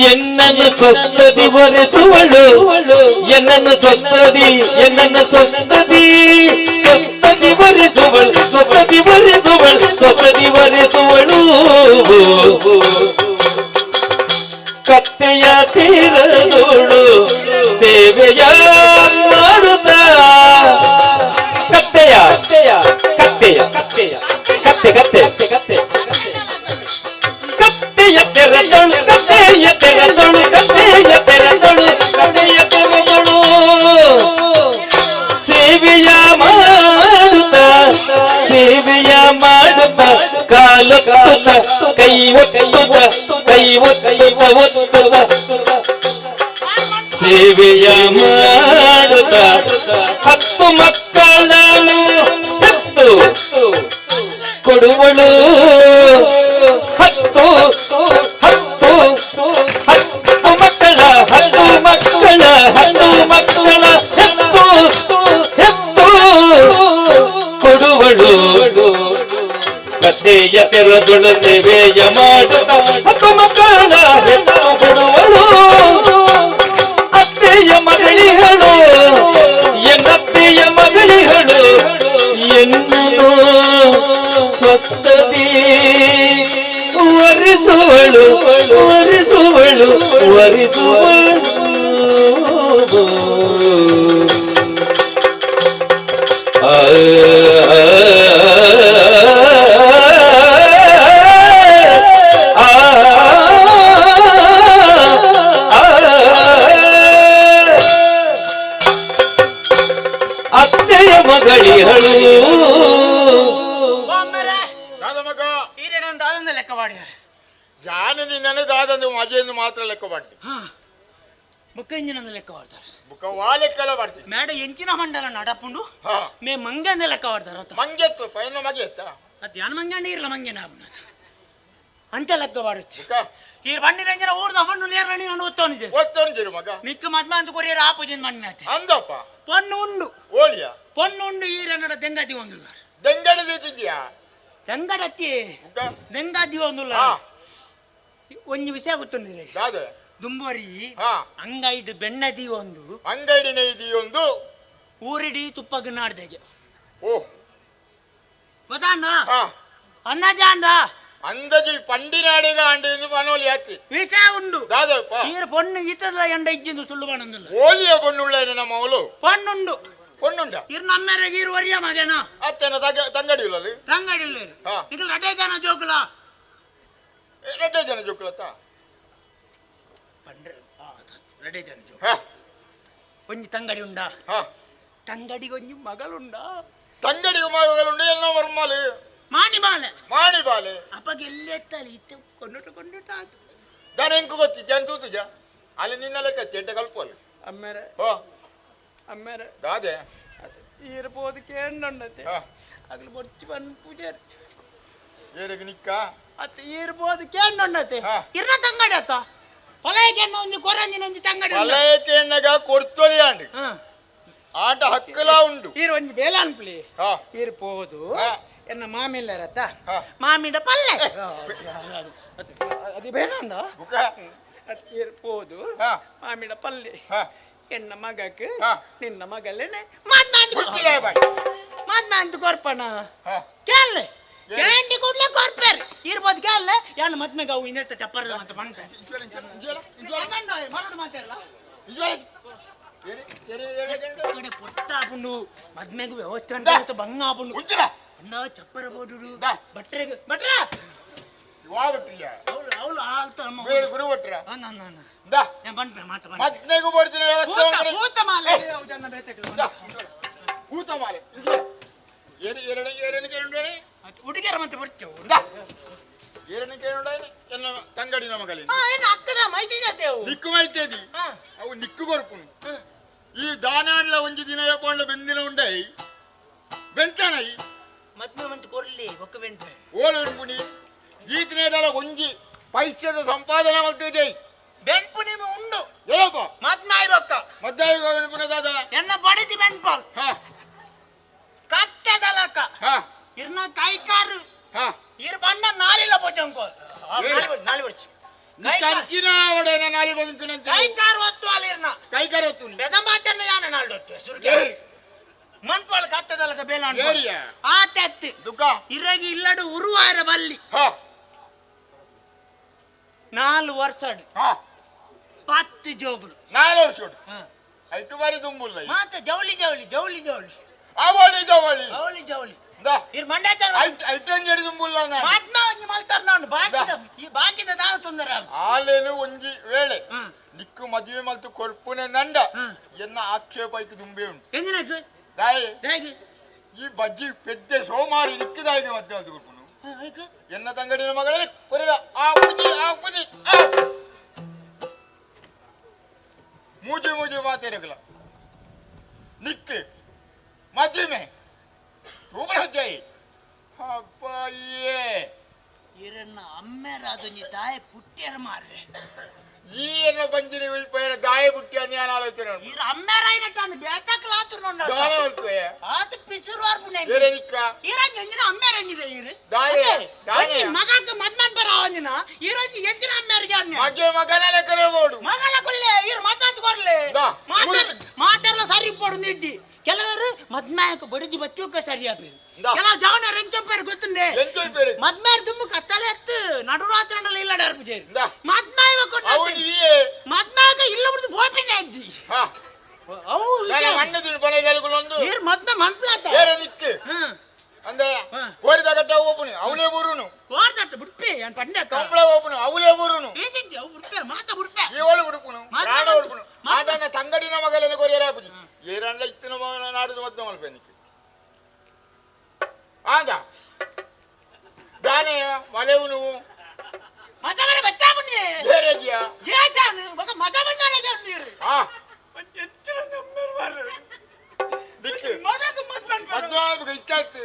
ಎನ್ನನ್ನು ಸ್ವಸ್ಥದಿ ವರೆಸುವಳು ಎನ್ನನ್ನು ಸ್ವಸ್ಥದಿ ಎನ್ನನ್ನು ಸ್ವಸ್ಥದಿ ಸ್ವಸ್ಥದಿ ವರೆಸುವಳು ಸ್ವಸ್ಥದಿ ವರೆಸುವಳು ಸ್ವಸ್ಥದಿ ವರೆಸುವಳು ಕತ್ತೆಯ ತೀರದೋಳು ಸೇವೆಯ ಮಾಡುತ್ತ ಕತ್ತೆಯ ಕತ್ತೆಯ ಕತ್ತೆಯ ಕತ್ತೆ ಕತ್ತೆ ಕತ್ತೆ ಕತ್ತೆಯ ತೆರೆದಳು ಕತ್ತೆಯ ತೆರೆದಳು ಕತ್ತೆಯ ತೆರೆದಳು ಕತ್ತೆಯ ತೆರೆದಳು ಸೇವೆಯ ಮಾಡುತ್ತ ಸೇವೆಯ ಮಾಡುತ್ತ ಕಾಲು ಕಾಲ ಕೈ ಒತ್ತುತ್ತ ಕೈ ಒತ್ತುತ್ತ ಒತ್ತುತ್ತ ಸೇವೆಯ ಮಾಡುತ್ತ 10 ಮಕ್ಕಳನ್ನು ಹೆತ್ತು ಕೊಡುವಳು 10 10 10 ಮಕ್ಕಳ 10 ಮಕ್ಕಳ 10 ಮಕ್ಕಳ ಹೆತ್ತು ಹೆತ್ತು ಕೊಡುವಳು ಕತ್ತೆಯ ತೆರೆದೊಳು ಸೇವೆಯ ಮಾಡುತ್ತ 10 ಮಕ್ಕಳ ಹೆತ್ತು ಕೊಡುವಳು ಅತ್ತೆಯ ಮಗಳಿಗಳು ಎನ್ನತ್ತೆಯ ಮಗಳಿಗಳು ಎನ್ನನು ಸ್ವಸ್ಥದಿ ವರಿಸುವಳು ವರಿಸುವಳು ವರಿಸುವಳು ಆ ಅತ್ತೆಯ ಮಗಳಿಗಳು ಲೆಕ್ಕ ಮಾಡಿದ್ದಾರೆ ಜಾನು ನಿನ್ನನ್ನು ದಾದಂದು ಮಜೆಯನ್ನು ಮಾತ್ರ ಲೆಕ್ಕ ಮಾಡ್ತಿ ಬುಕ್ಕ ಇಂಜಿನಂದು ಲೆಕ್ಕ ಮಾಡ್ತಾರೆ ಬುಕ್ಕ ವಾ ಲೆಕ್ಕ ಮಾಡ್ತೀನಿ ಮೇಡ ಎಂಚಿನ ಮಂಡಲ ನಡಪುಂಡು ಮೇ ಮಂಗೆ ಅಂದ ಲೆಕ್ಕ ಮಾಡ್ತಾರೆ ಮಂಗೆತ್ತು ಪೈನ ಮಗೆ ಎತ್ತ ಅದು ಯಾನ್ ಮಂಗೆ ಇರಲ್ಲ ಮಂಗೆ ಅಂತ ಲೆಕ್ಕ ಮಾಡುತ್ತೆ ಈ ಬಣ್ಣಿನ ಎಂಜಿನ ಊರ್ದ ಹಣ್ಣು ನೇರಳಿ ನಾನು ಒತ್ತವನಿದೆ ಒತ್ತವನಿದ್ದೀರು ಮಗ ಮಿಕ್ಕ ಮದ್ಮ ಅಂತ ಕೊರಿಯರ್ ಆಪೋಜಿನ್ ಮಣ್ಣಿನ ಅಂದಪ್ಪ ಪೊನ್ನು ಉಂಡು ಓಳಿಯ ಪೊನ್ನು ಉಂಡು ಈರನ್ನಡ ದೆಂಗಾದಿ ಒಂದಿಲ್ಲ ದೆಂಗಡ ದೀತಿದ್ಯಾ ದೆಂಗಡತ್ತಿ ದೆಂಗಾದಿ ಒಂದಿಲ್ಲ ಒಂಜಿ ವಿಷಯ ಗೊತ್ತುಂಡಿರೆ ದುಂಬರಿ ಅಂಗೈಡ್ ಬೆಣ್ಣದಿ ಒಂದು ಅಂಗೈಡಿನ ಒಂದು ಊರಿಡಿ ತುಪ್ಪಗ ನಾಡ್ದೆಗೆ ಓ ಗೊತ್ತಾಂಡ ಅಂದಾಜಾಂಡ ಅಂದಾಜು ಪಂಡಿನಾಡಿಗ ಅಂಡಿ ಪನೋಲಿ ಹಾಕಿ ವಿಷಯ ಉಂಡು ದಾದಪ್ಪ ಈರ ಪೊಣ್ಣು ಇತ್ತದ ಎಂಡ ಇಜ್ಜಿಂದು ಸುಳ್ಳು ಬಣ್ಣಂದಿಲ್ಲ ಓಲಿಯ ಪೊಣ್ಣುಳ್ಳ ನಮ್ಮ ಅವಳು ಪೊಣ್ಣುಂಡು ಪೊಣ್ಣುಂಡ ಇರ್ ನಮ್ಮೆರೆಗೆ ಇರು ವರಿಯ ಮಗನ ಅತ್ತೇನ ತಂಗಡಿ ಇಲ್ಲ ತಂಗಡಿ ಇಲ್ಲ ಇದು ರಡ್ಡೆ ಜನ ಜೋಕುಲ ರಡ್ಡೆ ಜನ ಜೋಕುಲತ್ತ ಪಂಡ್ರೆ ರಡ್ಡೆ ಜನ ಜೋಕ ಒಂಜಿ ತಂಗಡಿ ಉಂಡಾ ತಂಗಡಿಗೆ ಒಂಜಿ ಮಗಳುಂಡ ತಂಗಡಿ ಮಗಳುಂಡು ಎಲ್ಲ ವರ್ಮಾಲು ಮಾಣಿ ಬಾಲೆ ಮಾಣಿ ಬಾಲೆ ಅಪ್ಪಗೆ ಎಲ್ಲೆತ್ತಲಿ ಇತ್ತೆ ಕೊಂಡುಟ ಕೊಂಡುಟ ಆತು ದಾನ ಎಂಕು ಗೊತ್ತಿದ್ದೆ ಅಂತ ತೂತುಜ ಅಲ್ಲಿ ನಿನ್ನ ಲೆಕ್ಕ ಚೆಂಟೆ ಕಲ್ಪೋಲು ಅಮ್ಮೇರೆ ಹೋ ಅಮ್ಮೇರೆ ದಾದೆ ಈರ್ಬೋದು ಕೇಂಡೊಂಡತೆ ಅಗಲು ಬೊಚ್ಚು ಬಂದು ಪೂಜಾರಿ ಏರಿಗೆ ನಿಕ್ಕ ಅತ್ತ ಈರ್ಬೋದು ಕೇಂಡೊಂಡತೆ ಇರ್ನ ತಂಗಡಿ ಅತ್ತ ಹೊಲಯಕ್ಕೆ ಎಣ್ಣ ಒಂಜಿ ಕೊರಂಜಿನ ಒಂಜಿ ತಂಗಡಿ ಹೊಲಯಕ್ಕೆ ಎಣ್ಣಗ ಕೊರ್ತೊಲಿ ಆಂಡ್ ಆಟ ಹಕ್ಕಲ ಉಂಡು ಈರ್ ಒಂಜಿ ಬೇಲೆ ಅನ್ಪ್ಲಿ ಈರ್ ಪೋದು ಎನ್ನ ಮಾಮಿಲ್ಲರತ್ತ ಮಾಮಿಡ ಪಲ್ಲೆ ಅದು ಬೇನಂದ ಈರ್ ಪೋದು ಮಾಮಿಡ ಪಲ್ಲೆ ಎನ್ನ ಮಗಕ್ಕೆ ನಿನ್ನ ಮಗಲೇನೆ ಮಾತ್ಮಾಂತ ಕೊರ್ಪಣ ಕೇಳಲೆ ಕೇಂಡಿ ಕೂಡ್ಲೆ ಕೊರ್ಪೇರಿ ಇರ್ಬೋದು ಕೇಳಲೆ ಯಾನು ಮತ್ಮೆಗ ಅವು ಇನ್ನೆತ್ತ ಚಪ್ಪರಲ್ಲ ಅಂತ ಪಂಟ ಮರಡು ಮಾತಾಡಲ್ಲ ಪೊಟ್ಟಾಪುಂಡು ಮದ್ಮೆಗು ವ್ಯವಸ್ಥೆ ಉಂಟು ಬಂಗ ಆಪುಂಡು ಅಣ್ಣ ಚಪ್ಪರ ಬೋಡು ಬಟ್ರೆಗೆ ಬಟ್ರ ಅವಳು ಆಲ್ತ ಮದ್ನೆಗೂ ಬರ್ತೀನಿ ಊತ ಮಾಲೆ ಹುಡುಗಿಯರ ಮತ್ತೆ ಬರ್ತೀವಿ ಎನ್ನ ತಂಗಡಿನ ಮಗಳಿ ನಿಕ್ಕು ಮೈತೇದಿ ಅವು ನಿಕ್ಕು ಕೊರ್ಪುನು ಈ ದಾನಾಡ್ಲ ಒಂಜಿ ದಿನ ಪೋಂಡ ಬೆಂದಿನ ಉಂಡೈ ಬೆಂತಾನೈ ಮದ್ಮೆ ಮಂತ್ ಕೊರ್ಲಿ ಒಕ್ಕ ಬೆಂಪೆ ಓಳು ಬೆಂಪುನಿ ಈತನೇಡಲ ಒಂಜಿ ಪೈಸದ ಸಂಪಾದನೆ ಮಲ್ತಿದೆ ಬೆಂಪು ನಿಮ್ಮ ಉಂಡು ಏನಪ್ಪ ಮದ್ಮೆ ಆಯ್ಬಕ್ಕ ಮದ್ದೆ ಬೆಂಪುನ ಬದುಕಿನಂತೆ ಕೈಕಾರು ಒತ್ತು ಅಲ್ಲಿರ್ನ ಕೈಕಾರ ಒತ್ತು ನೀ. ಬೆದಮಾತನ್ನ ಯಾನ ನಾಲ್ಡೊತ್ತು ಸುರ್ಗೆ ಏರಿ. ಮನ್ಪಾಲ್ ಕತ್ತದಲಕ ಬೇಲ ಏರಿಯ. ಆತತ್ತು ದುಃಖ ಇರಗಿ ಇಲ್ಲಡು ಉರುವಾರ ಬಲ್ಲಿ ಹಾ 4 ವರ್ಷ ಹಾ 10 ಜೋಗುಲು 4 ವರ್ಷ ಐಟು ಬಾರಿ ತುಂಬುಲ್ಲ ಈ. ಮಾತ ಜೌಲಿ ಜೌಲಿ ಜೌಲಿ ಜೌಲಿ ಅವಳಿ ಜವಳಿ ಜೌಲಿ ಜೌಲಿ ದಾ ಇರ್ ಮಂಡ್ಯಾಚಾರ ಐಟ್ ಐಟಂಜಡಿ ತುಂಬುಲ್ಲ ನಾನು ಮಹಾತ್ಮ ಒಂಜಿ ಮಲ್ತಾರ ನಾನು ಬಾಕಿದ ಈ ಬಾಕಿದ ದಾಲ್ ತೊಂದರೆ ಆವು. ಆಲೇನು ಒಂಜಿ ವೇಳೆ ಹ್ಮ್. ನಿಕ್ಕು ಮದುವೆ ಮಲ್ತು ಕೊರ್ಪುನೆ ನಂಡ ಹ್ಮ್. ಎನ್ನ ಆಕ್ಷೇಪ ಐಕ್ ದುಂಬೆ ಉಂಟು ಎಂದಿನಕ್ಕೆ ದಾಯಿ ಹೇಗೆ ಈ ಬಜ್ಜಿ ಪೆದ್ದೆ ಸೋಮಾರಿ ನಿಕ್ಕಿದಾಯಿಗೆ ಮದ್ದೆ ಮಲ್ತು ಕೊರ್ಪುನು ಎನ್ನ ತಂಗಡಿನ ಮಗಳೇ ಕೊರಿರ ಆ ಪೂಜಿ ಆ ಪೂಜಿ ಆ ಮೂಜಿ ಮೂಜಿ ಮಾತೇರಗಲ ನಿಕ್ಕು ಮದುವೆ ಸೂಪರ್ ಹಜ್ಜಾಯಿ ಅಬ್ಬಾಯಿಯೇ ಇರನ್ನ ಅಮ್ಮೆರಾದೊಂಜಿ ತಾಯಿ ಪುಟ್ಟಿಯರ ಮಾರ್ರೆ ಈ ಎನ್ನ ಬಂಜಿನಿ ವಿಲ್ಪಯರ ದಾಯ ಬುಟ್ಟಿ ಅಂತ ನಾನು ಆಲೋಚನೆ ಉಂಟು. ಇರ ಅಮ್ಮೆರಾಯಿನಟ್ಟಾನು ಬೇತಕ್ಲ ಆತುರು ನೋಡ ದಾನ ಉಲ್ಪಯ ಆತ ಪಿಸುರು ಅರ್ಪುಣೆ ಏರೆ ನಿಕ್ಕ ಇರಂಜಿ ಎಂಜಿನ ಅಮ್ಮೆರಂಜಿದೆ ಇರು ದಾಯ ದಾಯ ಮಗಕ್ಕೆ ಮದ್ಮನ್ ಬರ ಅವಂಜಿನ ಇರಂಜಿ ಎಂಜಿನ ಅಮ್ಮೆರಿಗೆ ಅನ್ಯ ಮಗೆ ಮಗನ ಲೆಕ್ಕನೆ ಬೋಡು ಮಗಲ ಕುಲ್ಲೆ ಇರು ಮದ್ಮಂತ ಕೊರ್ಲೆ ದಾ, ಮಾತಾಡ್ಲ ಸರಿ ಪೋಡು ನಿಡ್ಡಿ ಕೆಲವರು ಮದ್ಮಾಯಕ ಬಡಿಜಿ ಬಚ್ಚುಕ ಸರಿ ಆಪೇರು ದಾ. ಕೆಲವು ಜವನ ಎಂಚಪ್ಪೇರು ಗೊತ್ತುಂಡೆ ಎಂಚೊಯ್ ಪೇರು ಮದ್ಮಾಯರ್ ದುಮ್ಮು ಕತ್ತಲೆ ಎತ್ತು ನಡುರಾತ್ರಿ ಇಲ್ಲ ಅರ್ಪು ಸೇರಿ ದಾ. ಮದ್ಮಾಯ ಅವನು ಈಯೇ ಮದ್ಮಾಯಕ ಇಲ್ಲ ಬಿಡ್ದು ಪೋಪಿನ ಅಜ್ಜಿ ಹಾ ಅವು ನಾನು ಮಣ್ಣು ತಿನ್ನು ಪಣೆಗಲುಗಳೊಂದು ನೀರು ಮದ್ಮೆ ಮನ್ಪ್ಲಾತ ಏರೆ ನಿಕ್ಕು ಹ್ಮ್ ಅಂದೆ ಹಾ. ಕೋರಿದ ಗಟ್ಟ ಓಪುನು ಅವನೇ ಊರುನು ಕೋರ್ದಟ್ಟ ಬಿಡ್ಪೆ ಏನ್ ಪಂಡೆ ಕಂಬಳ ಓಪುನು ಅವಲೇ ಊರುನು ಏಜಿಜ್ಜಿ ಅವು ಬಿಡ್ಪೆ ಮಾತ ಬಿಡ್ಪೆ ಏಳು ಉಡುಪುನು ಮಾತ್ರ ಪ್ರಾಣ ಮಾತ್ರ. ಉಡುಪುನು ಆತನ ತಂಗಡಿನ ಮಗಲೇನ ಕೊರಿಯರ್ ಆಪುಜಿ ಏರಂಡ್ಲ ಇತ್ತಿನ ಮಗನ ನಾಡುದು ಮದ್ದ ಮಲ್ಪೆನಿಕ್ ಆಂದ ದಾನೆಯ ಮಲೆವುನು ಮಸಬರ ಬಚ್ಚಾಬುನಿ ಏರೆಗಿಯ ಜೇಜಾನು ಬಗ ಮಸಬಂದಾನೆ ನೀರು ಆ ಹೆಚ್ಚಿನ ನಂಬರ್ ಮಾರ್ರೆ ದಿಕ್ಕು ಮಗಕ್ಕೆ ಮದ್ಮನ್ ಮದ್ದ ಇಚ್ಚಾಯ್ತು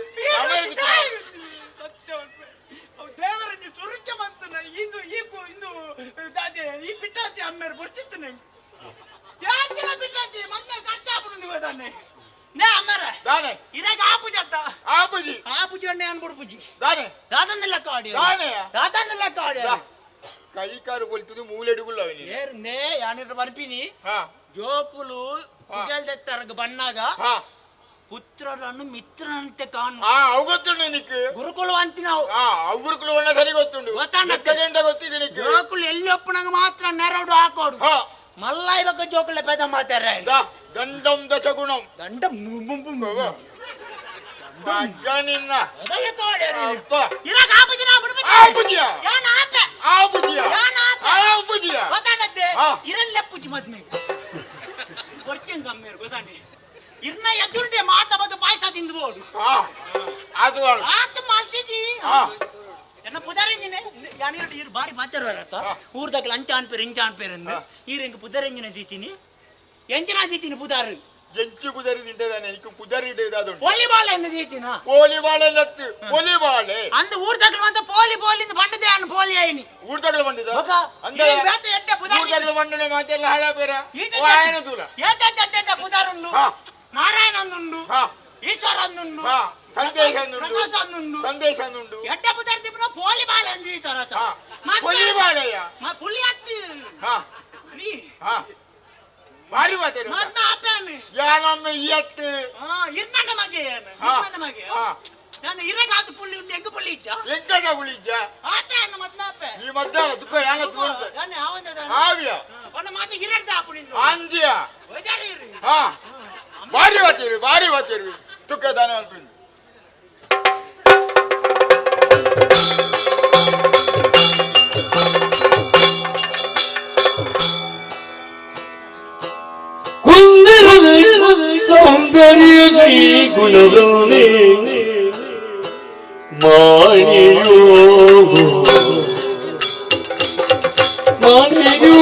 ದೇವರನ್ನು ಸುರುಕೆ ಬಂತನ ಇಂದು ಈ ಇಂದು ದಾದೆ ಈ ಪಿಟ್ಟಾಸಿ ಅಮ್ಮೇರು ಬರ್ತಿತ್ತು ನಂಗೆ ಯಾಚಿನ ಪಿಟ್ಟಾಸಿ ಮತ್ತೆ ಖರ್ಚಾಪುನು ನೀವು ತಾನೆ ನೇ ಅಮ್ಮೇರ ದಾನೆ ಇರಾಗ ಆಪುಜಿ ಅತ್ತ ಆಪುಜಿ ಆಪುಜಿ ಅಣ್ಣೆ ಅನ್ಬಿಡ್ಪುಜಿ ದಾನೆ ದಾದನ್ನೆಲ್ಲ ಕಾಡಿ ದಾನೆಯ? ದಾದನ್ನೆಲ್ಲ ಕಾಡಿ ದಾ. ಕೈ ಕಾರು ಕೊಲ್ತದು ಮೂಲೆಡುಗುಲ್ಲ ಅವನಿಗೆ ಏರು ನೇ ಯಾನಿರ ಬರ್ಪಿನಿ ಹಾ ಜೋಕುಲು ಪುಗಲ್ದೆತ್ತರಗ ಬಣ್ಣಾಗ ಹಾ ಪುತ್ರರನ್ನು ಮಿತ್ರನಂತೆ ಕಾಣು ಆ ಅವು ಗೊತ್ತುಂಡು ನಿಕ್ಕು ಗುರುಕುಲ ಅಂತಿ ನಾವು ಆ ಅವು ಗುರುಕುಲ ಒಣ್ಣ ಸರಿ ಗೊತ್ತುಂಡು ಗೊತ್ತಾಂಡ. ಲೆಕ್ಕಗೆಂಡ ಗೊತ್ತಿದೆ ನಿಕ್ಕು ಜೋಕುಲು ಎಲ್ಲಿ ಒಪ್ಪಣಂಗ ಮಾತ್ರ ನೆರಡು ಹಾಕೋಡು ಹಾ ಮಲ್ಲ ಇವಾಗ ಜೋಕುಲ ಪೇದ ಮಾತಾರ ದಾ ದಂಡಂ ದಶಗುಣಂ ದಂಡ ಮಗ ನಿನ್ನ ಅಪ್ಪ ಇರಾಗ ಆಪುಜಿ ನಾ ಬಿಡ್ಬೇಕು ಆಪುಜಿಯ? ಯಾನ ಆಪೆ ಆಪುಜಿಯ ಯಾನ ಆಪೆ ಆಪುಜಿಯ ಗೊತ್ತಾಂಡತ್ತೆ ಹಾ. ಇರಲ್ಲೆಪ್ಪುಜಿ ಮದ್ಮೆ ಕೊರ್ಚೆಂಗ್ ಅಮ್ಮೇರು ಗೊತ್ತಾಂಡೆ ಇರ್ನ ಎದುರುಡೆ ಮಾತ ಬದ್ದು ಪಾಯಸ ತಿಂದ್ಬೋದು ಆ ಅದು ವಾಳು. ಆತ ಮಾಲ್ತಿಜಿ ಆ ಎನ್ನ ಪುದರಂಜಿನೆ ಯಾನಿರು ಇರು ಬಾರಿ ಮಾತಾಡುವಾರತ್ತ ಊರ್ದಾಗ ಅಂಚ ಅನ್ಪೇರು ಇಂಚ ಅನ್ಪೇರು ಅಂದು ಈರೆಂಗ್ ಪುದರಂಜಿನ ದೀತೀನಿ ಎಂಚಿನ ದೀತೀನಿ ಪುದಾರು ಎಂಚು ಕುದರಿ ತಿಂಟದಾನೆ ನಿಕ್ಕು ಕುದರಿ ಇಡೋದಾದುಂಟು ವಾಲಿಬಾಲ್ ಎಂದು ದೀತಿನ ಪೋಲಿ ಬಾಳೆ ನತ್ತು ಪೋಲಿ ಬಾಳೆ ಅಂದ ಊರ್ದಾಗ ಅಂತ ಪೋಲಿ ಪೋಲಿಂದ ಬಣ್ಣದೆ ಅನ್ನ ಪೋಲಿ ಆಯ್ನಿ ಊರ್ದಾಗಲ ಬಂಡಿದ ಬೊಕ ಅಂದ್ರೆ ಈ ಬೇತ ಎಡ್ಡೆ ಪುದಾರ್ ಊರ್ದಾಗಲ ಬಂಡನೆ ಮಾತೆಲ್ಲ ಹಾಳ ಬೇರ ಈತ ವಾಯನ ದೂರ ಏತ ಎಡ್ಡೆ ಪುದಾರುಂಡು ಹಾ. ನಾರಾಯಣ ಅಂದುಂಡು ಹಾ ಈಶ್ವರ ಅಂದುಂಡು ಹಾ ಸಂದೇಶ ಅಂದುಂಡು ಪ್ರಕಾಶ ಅಂದುಂಡು ಸಂದೇಶ ಅಂದುಂಡು ಎಡ್ಡೆ ಪುದಾರ್ ತಿಪ್ಪುನ ಪೋಲಿ ಬಾಳೆ ಅಂದು ಈತರ ಹಾ ಪೊಲಿ ಬಾಳೆಯ ಪುಲಿ ಹತ್ತಿ ಹಾ ನೀ ಹಾ ಭಾರಿ ಮಾತೇರು ಮದ್ನ ಆಪೇನು ಯಾನೊಮ್ಮೆ ಇಯತ್ತು ಹಾ ಇರ್ನಂಡ ಮಗೆ ಹಾ. ಇರ್ನಂಡ ಮಗೆ ಹಾ. ನಾನು ಇರಗಾದ ಪುಳ್ಳಿ ಉಂಡು ಎಂಗ್ ಪುಳ್ಳಿ ಇಚ್ಚ ಎಂಕಡ ಉಳಿಜ ಆಪೇನು ಮದ್ನ ಆಪೆ ಈ ಮಧ್ಯಾಹ್ನ ದುಃಖ ಯಾನ ತೂಂತ ಯಾನೆ ಆವಂದ ಆವಿಯ ಒನ್ನ ಮಾತೆ ಇರಡ್ದ ಆಪುನಿ ಆಂದ್ಯ ಹೋಜಾರಿ ಇರು ಹಾ ಭಾರಿ ಮಾತೇರು ಭಾರಿ ಮಾತೇರು ತುಕ್ಕ ದಾನ ಅನ್ಕೊಂಡು ಕುಂದಿರದ ಸೌಂದರ್ಯ ಶ್ರೀ ಗುಣವನ್ನೇ ಮಾಡಿಯೋ ಮಾಡಿಯೋ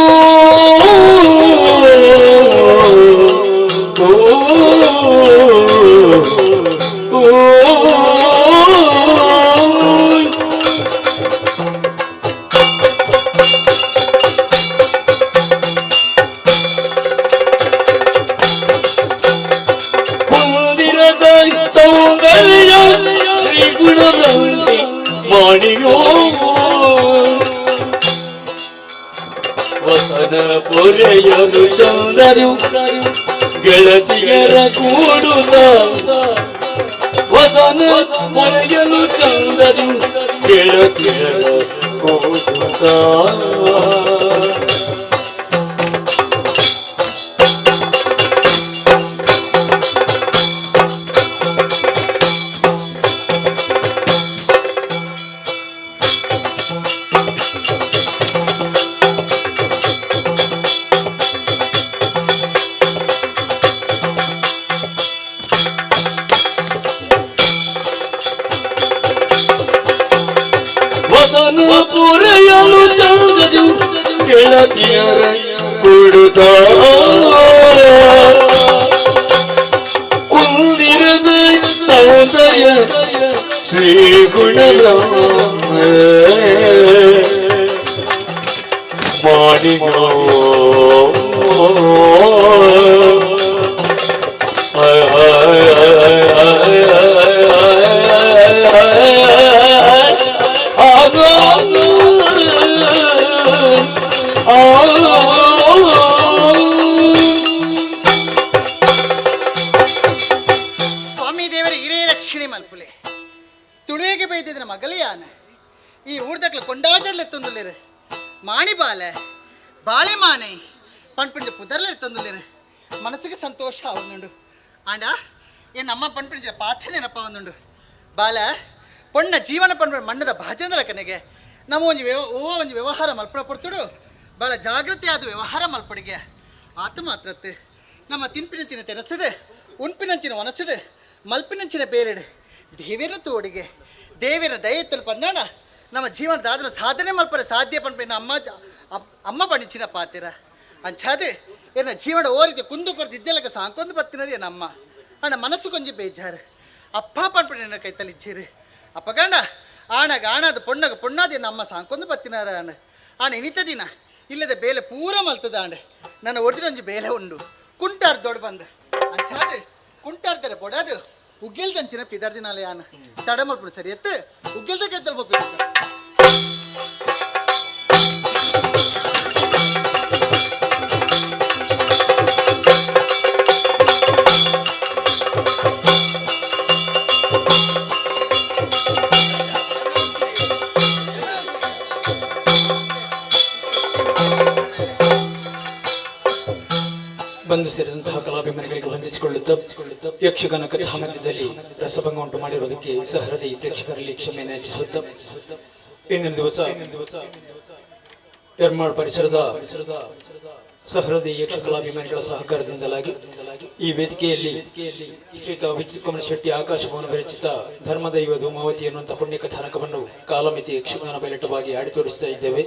ಓ ಕುಂದಿರದ ಸೌಂದರ್ಯ ಶ್ರೀ ಗುಣವನ್ನೇ ಮಾಡಿಯೋ ವಸನ ವದನ ಪೊರೆಯಲು ಚಂದರು ಗೆಳತಿಯರ ಕೂಡುತ್ತ ವದನ ಪೊರೆಯಲು ಚಂದರು ಗೆಳತಿಯರ ಕೂಡುತ್ತ ವದನ ಪೊರೆಯಲು ಚಂದದು ಗೆಳತಿಯರ ಕೂಡುತ್ತ ಕುಂದಿರದ ಸೌಂದರ್ಯ ಶ್ರೀ ಗುಣರಾಮ ಮಾಡಿನೋ ಸ್ವಾಮಿ ದೇವರ ಹಿರೇ ರಕ್ಷಣೆ ಮಲ್ಪುಲೆ ತುಳುವೆಗೆ ಬೈದಿದ್ರ ಮಗಲಿಯಾನ ಈ ಊರ್ದಕ್ಲು ಕೊಂಡಾಟರ್ಲೆ ತಂದುಲ್ಲೇರು ಮಾಣಿ ಬಾಲೆ ಬಾಳೆ ಮಾನೆ ಪಣ್ಪಿಂಡ ಪುದರ್ಲೆ ತಂದುಲ್ಲೇರು ಮನಸ್ಸಿಗೆ ಸಂತೋಷ ಆവുಂದುಂಡು ಆಂಡ ಏನ್ ನಮ್ಮ ಪಣ್ಪಿಂಡ ಪಾತ್ರ ನೆನಪ ಒಂದುಂಡು ಬಾಲ ಪೊಣ್ಣ ಜೀವನ ಪಣ್ಪುಂಡ ಮಣ್ಣದ ಭಾಜನದ ಕನೆಗೆ ನಮ್ಮ ಒಂಜಿ ಓ ಒಂಜಿ ವ್ಯವಹಾರ ಮಲ್ಪುಣ ಪೊರ್ತುಡು ಬಾಳ ಜಾಗೃತಿ ಆದ ವ್ಯವಹಾರ ಮಲ್ಪಡಿಗೆ ಆತ ಮಾತ್ರತ್ತು ನಮ್ಮ ತಿನ್ಪಿನಂಚಿನ ತೆನಸುಡು ಉಣ್ಪಿನಂಚಿನ ಒನಸುಡು ಮಲ್ಪಿನಂಚಿನ ಬೇಲೆಡು ದೇವೇರ ತೋಡಿಗೆ ದೇವೇರ ದಯೆತ್ತಲು ಪಂದಾಣ ನಮ್ಮ ಜೀವನದ ಸಾಧನೆ ಮಲ್ಪರೆ ಸಾಧ್ಯ ಪನ್ಪಿನ ಅಮ್ಮ ಅಮ್ಮ ಪಣಿಚಿನ ಪಾತಿರ ಅಂಚಾದೆ ಏನ ಜೀವನ ಓರಿದೆ ಕುಂದು ಕೊರತು ಇಜ್ಜಲಕ ಸಾಂಕೊಂದು ಬತ್ತಿನರಿ ನಮ್ಮ ಅಣ್ಣ ಮನಸ್ಸು ಕೊಂಚ ಬೇಜಾರು ಅಪ್ಪ ಪನ್ಪಿನ ಕೈತಲಿಜ್ಜಿರು ಅಪ್ಪಗಂಡ ಆಣಗ ಆಣದ ಪೊಣ್ಣಗ ಪೊಣ್ಣಾದ ನಮ್ಮ ಸಾಂಕೊಂದು ಬತ್ತಿನಾರ ಅಣ್ಣ ಆಣ ಇನಿತ ದಿನ ಇಲ್ಲದ ಬೇಲೆ ಪೂರ ಮಲ್ತದ ಆಂಡ ನನ್ನ ಒಡ್ದಿನೊಂಜಿ ಬೇಲೆ ಉಂಡು ಕುಂಟಾರ್ ದೊಡ್ಡ ಬಂದ ಅಂಚಾದೆ ಕುಂಟಾರ್ದರೆ ಬೊಡದು ಉಗ್ಗೆಲ್ದಂಚಿನ ಪಿದರ್ದಿನಾಲೆ ಆನ ತಡ ಮಲ್ಪುಡು ಸರಿ ಎತ್ತು ಉಗ್ಗೆಲ್ದ ಗೆದ್ದಲ್ ಬೊಪ್ಪಿ ಬಂದು ಸೇರಿದಂತಹ ಕಲಾಭಿಮಾನಿಗಳಿಗೆ ವಂದಿಸಿಕೊಳ್ಳುತ್ತಾ ಯಕ್ಷಗಾನ ಕಥಾ ಮಧ್ಯದಲ್ಲಿ ರಸಭಂಗ ಉಂಟು ಮಾಡಿರುವುದಕ್ಕೆ ಸಹೃದಯ ಪ್ರೇಕ್ಷಕರಲ್ಲಿ ಕ್ಷಮೆಯನ್ನು ಯಾಚಿಸುತ್ತಾ ಇಂದಿನ ದಿವಸ ಎರ್ಮಾಳ್ ಪರಿಸರದ ಸಹೃದಯ ಯಕ್ಷ ಕಲಾಭಿಮಾನಿಗಳ ಸಹಕಾರದಿಂದಲಾಗಿ ಈ ವೇದಿಕೆಯಲ್ಲಿ ಶ್ರೀಯುತ ವಿದ್ಯುತ್ ಕುಮಾರ್ ಶೆಟ್ಟಿ ಆಕಾಶಭವನ ವಿರಚಿತ ಧರ್ಮದೈವ ಧೂಮಾವತಿ ಎನ್ನುವಂತಹ ಪುಣ್ಯ ಕಥಾನಕವನ್ನು ಕಾಲಮಿತಿ ಯಕ್ಷಗಾನ ಬಯಲಟವಾಗಿ ಆಡಿ ತೋರಿಸ್ತಾ ಇದ್ದೇವೆ.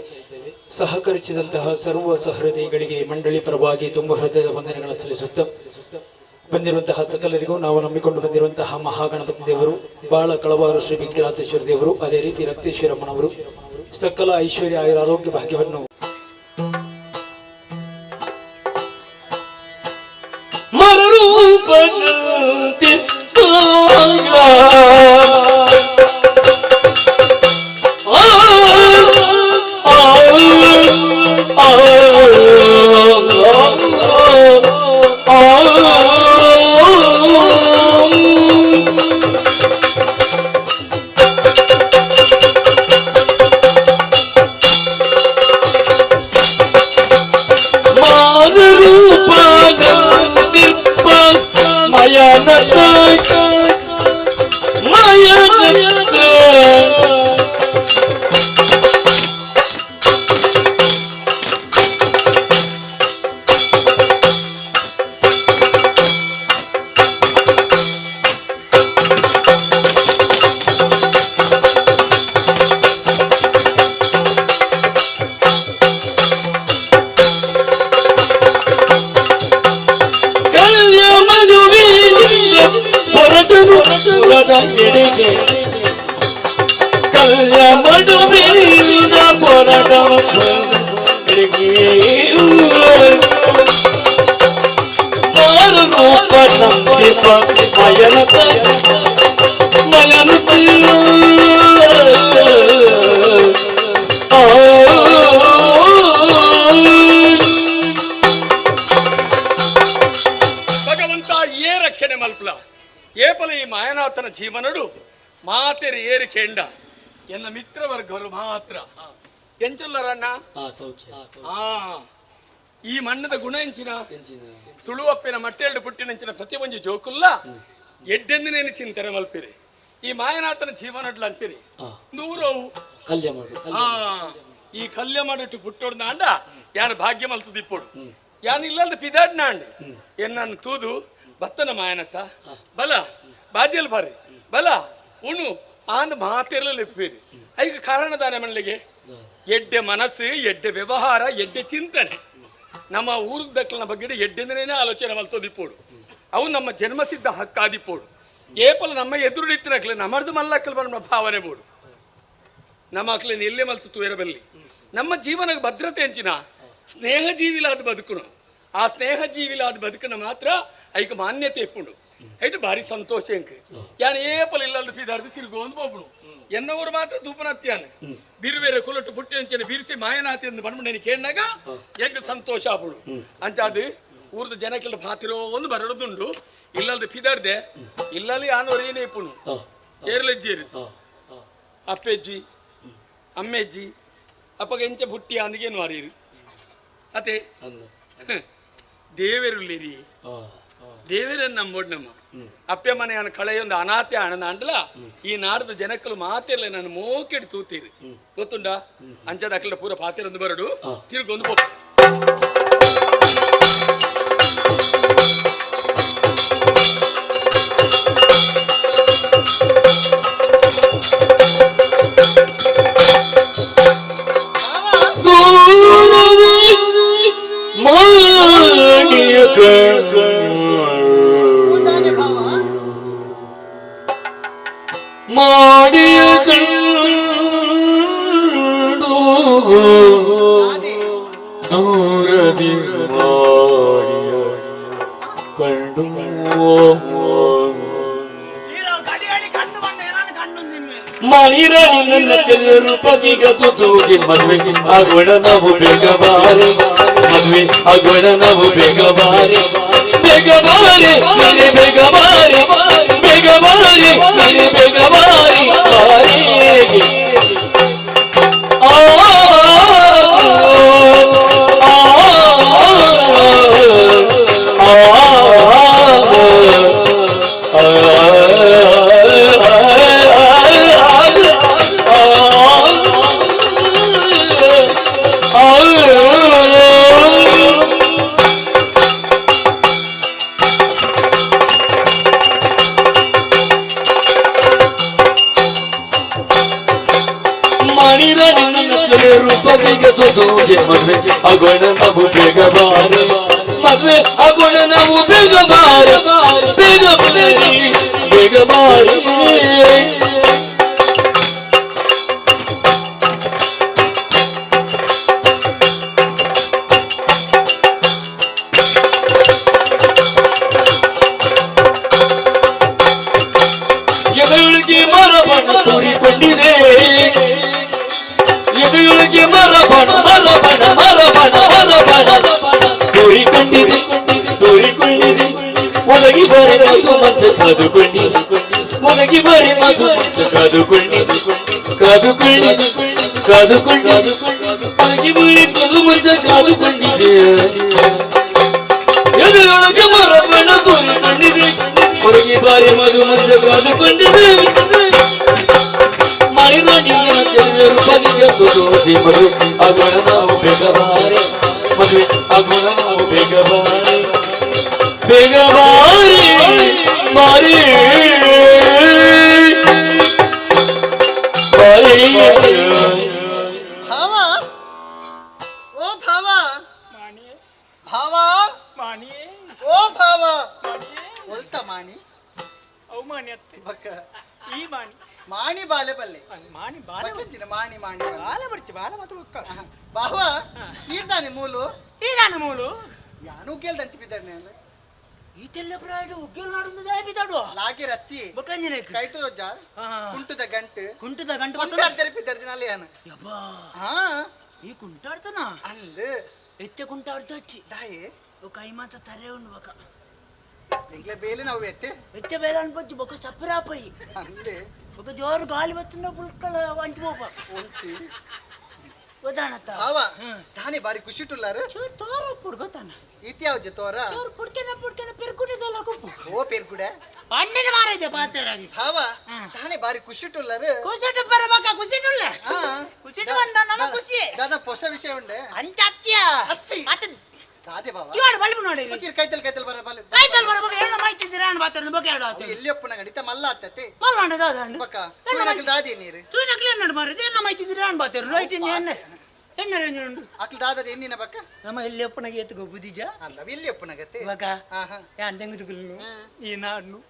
ಸಹಕರಿಸಿದಂತಹ ಸರ್ವ ಸಹೃದಯಿಗಳಿಗೆ ಮಂಡಳಿ ಪರವಾಗಿ ತುಂಬ ಹೃದಯದ ವಂದನೆಗಳನ್ನು ಸಲ್ಲಿಸುತ್ತಾ ಬಂದಿರುವಂತಹ ಸಕಲರಿಗೂ ನಾವು ನಂಬಿಕೊಂಡು ಬಂದಿರುವಂತಹ ಮಹಾಗಣಪತಿ ದೇವರು, ಬಾಳ ಕಳವಾರು ಶ್ರೀ ವಿಘ್ನಾಥೇಶ್ವರ ದೇವರು, ಅದೇ ರೀತಿ ರಕ್ತೇಶ್ವರಮ್ಮನವರು ಸಕಲ ಐಶ್ವರ್ಯ ಆಯುರ ಆರೋಗ್ಯ ಭಾಗ್ಯವನ್ನು ಮಯನ. ಅಯ್ಯೇ ರಕ್ಷಣೆ ಮಲ್ಪಲ ಏಪಲ ಈ ಮಾಯನಾಥನ ಜೀವನಡು ಮಾತೆರಿ ಏರಿ ಕೆಂಡ ಎನ್ನ ಮಿತ್ರವರ್ಗವರು ಮಾತ್ರ ಎಂಚೊಲ್ಲರಣ್ಣ ಈ ಮಣ್ಣದ ಗುಣ ಎಂಚಿನ ತುಳುವಪ್ಪಿನ ಮಟ್ಟೆರಡು ಪುಟ್ಟಿನಂಚಿನ ಪ್ರತಿಯೊಂಜಿ ಜೋಕುಲ್ಲ ಎಡ್ಡೆಂದಿನೇನು ಚಿಂತನೆ ಮಲ್ಪಿರಿ ಈ ಮಾಯನಾಥನ ಜೀವನಡ್ಲ ಅಂತೀರಿ ನೂರವು ಈ ಕಲ್ಯ ಮಾಡಿಟ್ಟು ಪುಟ್ಟೋಡ್ ನಾಂಡ ಯಾನು ಭಾಗ್ಯ ಮಲ್ತದಿಪ್ಪೋಡು ಯಾನು ಇಲ್ಲಲ್ದ ಪಿದಾಡ್ ನಾಂಡ್ ಎನ್ನನ್ನು ತೂದು ಬತ್ತನ ಮಾಯನತ್ತ ಬಲ ಬಾಜಿಯಲ್ಲಿ ಬಾರಿ ಬಲ ಉಣು ಆಂದ್ ಮಾತಿರಲಿಲ್ಲ ಇಪ್ಪೀರಿ ಐಗ ಕಾರಣದಾನೆ ಮನಲಿಗೆ ಎಡ್ಡೆ ಮನಸ್ಸು ಎಡ್ಡೆ ವ್ಯವಹಾರ ಎಡ್ಡೆ ಚಿಂತನೆ ನಮ್ಮ ಊರು ದಕ್ಕಲಿನ ಬಗ್ಗೆ ಎಡ್ಡೆಂದನೇ ಆಲೋಚನೆ ಮಲ್ತೋದಿಪ್ಪೋಡು ಅವು ನಮ್ಮ ಜನ್ಮಸಿದ್ಧ ಹಕ್ಕಾದಿಪ್ಪೋಡು ಏಪಲ ನಮ್ಮ ಎದುರುಡಿತ್ತಿನಕ್ಲೆ ನಮರ್ದು ಮಲ್ಲಕ್ಕಲು ಬಣ್ಣ ಭಾವನೆ ಬೋಡು ನಮ್ಮ ಅಕ್ಲೆ ಎಲ್ಲೇ ಮಲ್ತು ತೂರಬಲ್ಲಿ ನಮ್ಮ ಜೀವನಕ್ಕೆ ಭದ್ರತೆ ಎಂಚಿನ ಸ್ನೇಹ ಜೀವಿಲಾದ ಬದುಕುನು ಆ ಸ್ನೇಹ ಜೀವಿಲಾದ ಬದುಕನ ಮಾತ್ರ ಐಕ ಮಾನ್ಯತೆ ಇಪ್ಪುಂಡು ಐಟು ಭಾರಿ ಸಂತೋಷ ಎಂಕ್ ಯಾನ್ ಏಪಲ ಇಲ್ಲಲ್ದು ಪೀದಾರ್ದು ತಿರುಗೋಂದು ಬೋಪುಡು ಎನ್ನವರು ಮಾತ್ರ ಧೂಪನತ್ಯಾನ ಬಿರುವೇರೆ ಕುಲಟ್ಟು ಪುಟ್ಟಿ ಅಂಚನೆ ಬಿರಿಸಿ ಮಾಯನಾತಿ ಎಂದು ಬಂದ್ಬಿಟ್ಟು ಕೇಳಿನಾಗ ಎಂಕ್ ಸಂತೋಷ ಆಪುಡು ಅಂಚಾದು ಊರ್ದ ಜನಕ್ಕೆಲ್ಲ ಪಾತಿರೋ ಒಂದು ಬರಡುದುಂಡು ಇಲ್ಲಲ್ದು ಪಿದಾರ್ದೆ ಇಲ್ಲಲ್ಲಿ ಆನೋರು ಏನೇ ಇಪ್ಪುನು ಏರ್ಲೆಜ್ಜೇರು ಅಪ್ಪೆಜ್ಜಿ ಅಮ್ಮೆಜ್ಜಿ ಅಪ್ಪಗ ಎಂಚ ಬುಟ್ಟಿ ಅಂದಿಗೇನು ಮಾರೀರು ಅತೆ ದೇವೆರುಲ್ಲಿರಿ ದೇವರನ್ನು ನಂಬೋಡು ನಮ್ಮ ಅಪ್ಪೆ ಮನೆಯನ್ನು ಕಳೆಯೊಂದು ಅನಾಥೆ ಹಣದ ಅಂಡಲ ಈ ನಾಡದ ಜನಕ್ಕಲು ಮಾತಿರ್ಲ ನಾನು ಮೋಕೆಡ್ ತೂತೀರಿ ಗೊತ್ತುಂಡ ಅಂಚದ ಅಕ್ಕಲ ಪೂರ ಪಾತಿರೊಂದು ಬರಡು ತಿರುಗೊಂದು ಪೋ ಮಾಡಿಯ ಕಂಡು ದೂರದಿ ಮಾಡಿಯ ಕಂಡು ಮಾಡಿರಲಿ ನನ್ನ ಚೆಲ್ಲರು ಪದಿಗ ಸುತ್ತುವುದಿ ಮದುವೆ ಆಗೋಣ ನಾವು ಬೇಗ ಬಾರಿ ಮದುವೆ ಆಗೋಣ ನಾವು ಬೇಗ ಬಾರಿ ಬೇಗ ಬಾರಿ ಮನೆ ಬೇಗ ಬಾರಿ ಬೇಗ ಬಾರಿ ಮನೆ ಬೇಗ ಬಾರಿ ಬಾರಿ ಆ ಮದುವೆ ಆಗೋಣ ನಾವು ಬೇಗ ಬಾರಿ ಮದುವೆ ಆಗೋಣ ನಾವು ಬೇಗ ಬಾರಿ ಬೇಗ ಬಾರಿ ಬೇಗ ಬಾರಿ ಎದೆಯೊಳಗೆ ಮರಬಣ ತೂರಿಕೊಂಡಿದೆ ಎದೆಯೊಳಗೆ ಮರಬಣ ಮರಬಣ ಮರಬಣ ಮರಬಣ ತೂರಿಕೊಂಡಿದೆ ತೂರಿಕೊಂಡಿದೆ ಒದಗಿ ಬರಿ ಮಧು ಮಂಚ ಕಾದುಕೊಂಡಿದೆ ಒದಗಿ ಬರಿ ಮಧು ಮಂಚ ಕಾದುಕೊಂಡಿದೆ ಕಾದುಕೊಂಡಿದೆ ಕಾದುಕೊಂಡಿದೆ ಒದಗಿ ಬರಿ ಮಧು ಮಂಚ ಕಾದುಕೊಂಡಿದೆ ಎದೆಯೊಳಗೆ ಮರಬಣ ತೂರಿಕೊಂಡಿದೆ ಒದಗಿ ಬಾರಿ ಮಧು ಮಂಚ ಕಾದುಕೊಂಡಿದೆ ಮದುವೆ ಆಗೋಣ ನಾವು ಬೇಗ ಬಾರಿ ಮದುವೆ ಆಗೋಣ ನಾವು ಬೇಗ ಬಾರಿ ಬೇಗ ಬಾರಿ ಬಾರಿ ಬಾರಿ ಭಾವ ಓ ಭಾವ ಭಾವ ಓ ಭಾವ ಒಲ್ತ ಮಾಣಿ ಬಕ್ಕ ಈ ಮಾಣಿ ಮಾಣಿ ಬಾಲೆ ಬಲ್ಲೆ ಮಾಣಿ ಬಾಲೆ ಬಕ್ಕಂಚಿನ ಮಾಣಿ ಮಾಣಿ ಬಾಲೆ ಬರ್ಚಿ ಬಾಲೆ ಮತ್ತು ಬಕ್ಕ ಭಾವ ಈರ್ದಾನೆ ಮೂಲು ಈದಾನೆ ಮೂಲು ಯಾನು ಉಗ್ಗೆಲ್ ಬಿದ್ದಾನೆ ಅಲ್ಲ ಈ ತೆಲ್ಲ ಪ್ರಾಯ್ಡು ಉಗ್ಗೆಲ್ ನಾಡುಂದು ಬಿದ್ದಾಡು ಲಾಗಿ ರತ್ತಿ ಬಕ್ಕಂಜಿನ ಕೈತು ದೊಜ್ಜ ಕುಂಟುದ ಗಂಟು ಕುಂಟುದ ಗಂಟು ಕುಂಟಾಡ್ತಾರೆ ಬಿದ್ದಾರ ದಿನ ಅಲ್ಲಿ ಯಾನು ಯಬ್ಬಾ ಹಾ ಈ ಕುಂಟಾಡ್ತಾನ ಅಂದು ಹೆಚ್ಚ ಕುಂಟಾಡ್ತಾ ಹಚ್ಚಿ ದಾಯಿ ಕೈ ಮಾತ ತರೆ ಉಂಡು ಬಕ್ಕ ಎಂಕ್ಲೆ ಬೇಲೆ ನಾವು ಎತ್ತೆ ಬೆಚ್ಚ ಬೇಲೆ ಅನ್ಪೊಚ್ಚು ಬೊಕ್ಕ ಸಪ್ಪರಾಪಯಿ ಅಂದೆ ಬೊಕ್ಕ ಜೋರು ಗಾಳಿ ಬತ್ತುಂಡ ಪುಲ್ಕಲ ಒಂಚಿ ಪೋಪ ಒಂಚಿ ಗೊತ್ತಾಣತ್ತ ಆವ ತಾನೇ ಬಾರಿ ಖುಷಿಟುಲ್ಲಾರು ಚೂರು ತೋರ ಪುಡ್ ಗೊತ್ತಾನ ಇತ್ಯಾವ ತೋರ ಚೂರು ಪುಡ್ಕೆನ ಪುಡ್ಕೆನ ಪೆರ್ಕುಡಿದಲ್ಲ ಕುಪ್ಪು ಓ ಪೆರ್ಕುಡೆ ಪಂಡಿನ ಮಾರೈತೆ ಪಾತೆರಾಗಿ ಹಾವ ತಾನೇ ಬಾರಿ ಖುಷಿಟುಲ್ಲಾರು ಖುಷಿಟು ಬರಬೇಕ ಖುಷಿಟುಲ್ಲ ಖುಷಿಟು ಬಂದ ನನ್ನ ಖುಷಿ ದಾದಾ ಹೊಸ ವಿಷಯ ಉಂಡೆ ಅಂಚ ಅತ್ಯ ಅತ್ತಿ ಅತ್ತ ಸಾದೆ ಬಾವ ಇವಾಡ ಬಲ್ಬು ನೋಡಿ ಕೈತಲ್ ಕೈತಲ್ ಬರ ಬಲ್ ಕೈತಲ್ ಬರ ಬೊಕ ಎಲ್ಲ ಮಾಯ್ತಿದ್ದೀರಾ ಅಣ್ಣ ಬಾತರ ಬೊಕ ಎರಡು ಆತ ಎಲ್ಲಿ ಅಪ್ಪನ ಗಡಿತ ಮಲ್ಲ ಆತತೆ ಮಲ್ಲ ಅಣ್ಣ ದಾದ ಅಣ್ಣ ಬೊಕ ತೂನಕಲ್ ದಾದಿ ನೀರು ತೂನಕಲ್ ಎನ್ನಡು ಮಾರಿದೆ ಎಲ್ಲ ಮಾಯ್ತಿದ್ದೀರಾ ಅಣ್ಣ ಬಾತರ ರೈಟ್ ಎನ್ನ ಎನ್ನ ರೇಂಜ್ ಅಕ್ಲ ದಾದದ ಎನ್ನಿನ ಬಕ್ಕ ನಮ್ಮ ಎಲ್ಲಿ ಅಪ್ಪನಾಗ ಏತು ಗೊಬ್ಬುದಿಜ ಅಲ್ಲ ಎಲ್ಲಿ ಅಪ್ಪನಾಗತ್ತೆ ಬಕ ಯಾನ್ ತೆಂಗುದುಕುಲ್ಲು ಈ ನಾಡ್ನು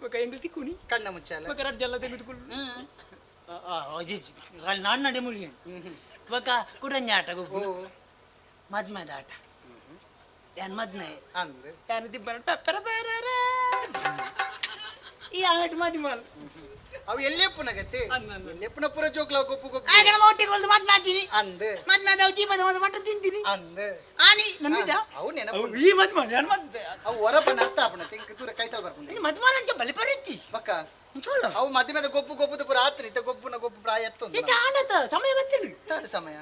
ಬೊಕ ಎಂಗಲ್ ತಿಕ್ಕುನಿ ಕಣ್ಣ ಮುಚ್ಚಾಲ ಬೊಕ ರಡ್ಜಲ್ಲ ತೆಂಗುದುಕುಲ್ಲು ಅಲ್ಲಿ ನಾಡ್ ನಡೆ ಮುಗಿ ಬೊಕ ಕುಡಂಜ ಆಟ ಗೊಬ್ಬು ಮದ್ಮದ ಆಟ ಯಾನ್ ಮದ್ಮೆ ಅಂದೆ ಯಾನ್ ದಿಬ್ಬರ ಪೆಪ್ಪರ ಬೇರೆ ಈ ಅಂಗಡಿ ಮದಿ ಮಾಲ್ ಅವು ಎಲ್ಲಿ ಅಪ್ಪನಾಗತ್ತೆ ಎಲ್ಲಿ ಅಪ್ಪನ ಪೂರ ಜೋಕ್ಲ ಗೊಪ್ಪು ಗೊಪ್ಪು ಆಗ ನಮ್ಮ ಒಟ್ಟಿಗೆ ಹೊಲ್ದು ಮದ್ಮೆ ಆತೀನಿ ಅಂದೆ ಮದ್ಮೆ ಆದ ಅವು ಜೀಪದ ಒಂದು ಮಟ್ಟ ತಿಂತೀನಿ ಅಂದೆ ಆನಿ ನಮ್ಮಿದ ಅವು ನೆನಪು ಈ ಮದ್ಮೆ ಯಾನ್ ಮದ್ಮೆ ಅವು ಹೊರಪನ ಅರ್ಥ ಆಪಣ ತಿಂಕ್ ದೂರ ಕೈತಲ್ ಬರ್ಕೊಂಡು ಮದ್ಮೆ ಅಂಚ ಬಲಿ ಪರಿಚಿ ಬಕ್ಕ ಅವು ಮದ್ಮೆದ ಗೊಪ್ಪು ಗೊಪ್ಪುದ ಪೂರ ಆತ್ರಿ ಇತ್ತ ಗೊಪ್ಪುನ ಗೊಪ್ಪು ಪ್ರಾಯ ಎತ್ತೊಂದು ಇತ್ತ ಆನತ ಸಮಯ ಬತ್ತಿಡು ತಾದ ಸಮಯ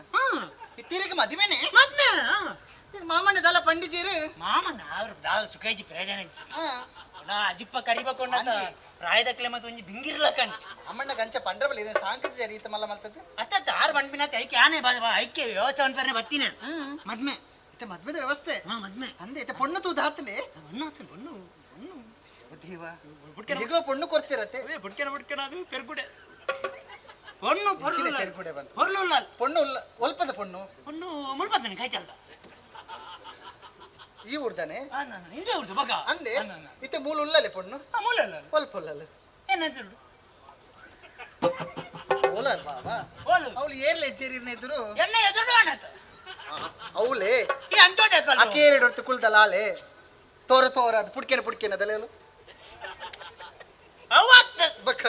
ಇತ್ತೀರಿಗೆ ಮದ್ಮೆನೆ ಮದ್ಮೆ ಮಾಮಣ್ಣ ದಾಲ ಪಂಡಿಜೀರು ಮಾಮಣ್ಣ ಅವರು ದಾಲ ಸುಖೈಜಿ ಪ್ರಯೋಜನ ನಾ ಅಜಿಪ್ಪ ಕರಿಬೇಕೊಂಡ ಪ್ರಾಯದಕ್ಲೆ ಮತ್ತೆ ಒಂಜಿ ಬಿಂಗಿರ್ಲಕ್ಕಂಡಿ ಅಮ್ಮಣ್ಣ ಗಂಚ ಪಂಡ್ರಬಲಿ ಸಾಂಕತ್ ಜರಿ ಈತ ಮಲ್ಲ ಮಲ್ತದ್ದು ಅತ್ತ ಆರು ಬಂಡ್ಬಿನ ಐಕೆ ಆನೆ ಐಕೆ ವ್ಯವಸ್ಥೆ ಅನ್ಪರ್ನೆ ಬತ್ತೀನಿ ಮದ್ಮೆ ಇತ್ತ ಮದ್ಮೆದ ವ್ಯವಸ್ಥೆ ಮದ್ಮೆ ಅಂದೆ ಇತ್ತ ಪೊಣ್ಣು ತೂದು ಹಾತನೆ ಪೊಣ್ಣು ಆತನೆ ಪೊಣ್ಣು ಪೊಣ್ಣು ದೇವ ಈಗಲೂ ಪೊಣ್ಣು ಕೊಡ್ತಿರತ್ತೆ ಬುಡ್ಕೆನ ಬುಡ್ಕೆನ ಅದು ಪೆರ್ಗುಡೆ ಪೊಣ್ಣು ಪೊರ್ಲು ಪೆರ್ಗುಡೆ ಬಂದು ಪೊರ್ಲು ಪೊಣ್ಣು ಒಲ್ಪದ ಪೊಣ್ಣು ಪೊಣ್ಣು ಮುಲ್ಪದನೆ ಕೈ ಚಲ್ದ ಈ ಊರ್ದಾನೆ ಇಂದೇ ಊರ್ದು ಬಗ ಅಂದೆ ಇತ್ತೆ ಮೂಲ ಉಲ್ಲಲೆ ಪೊಣ್ಣು ಮೂಲ ಒಲ್ಪ ಉಲ್ಲಲ್ಲ ಏನಂತ ಓಲ ಬಾಬಾ ಅವಳು ಏರ್ಲೆ ಹೆಜ್ಜೇರಿನ ಎದುರು ಎನ್ನ ಎದುರು ಅಣ್ಣತ ಅವಳೆ ಈ ಅಂತೋಡೆ ಅಕೇರೆಡ್ ಹೊರ್ತು ಕುಳ್ದಲ್ಲ ಆಲೆ ತೋರ ತೋರ ಅದು ಪುಡ್ಕೆನ ಪುಡ್ಕೆನ ಅದಲ್ಲ ಅವತ್ತ ಬಕ್ಕ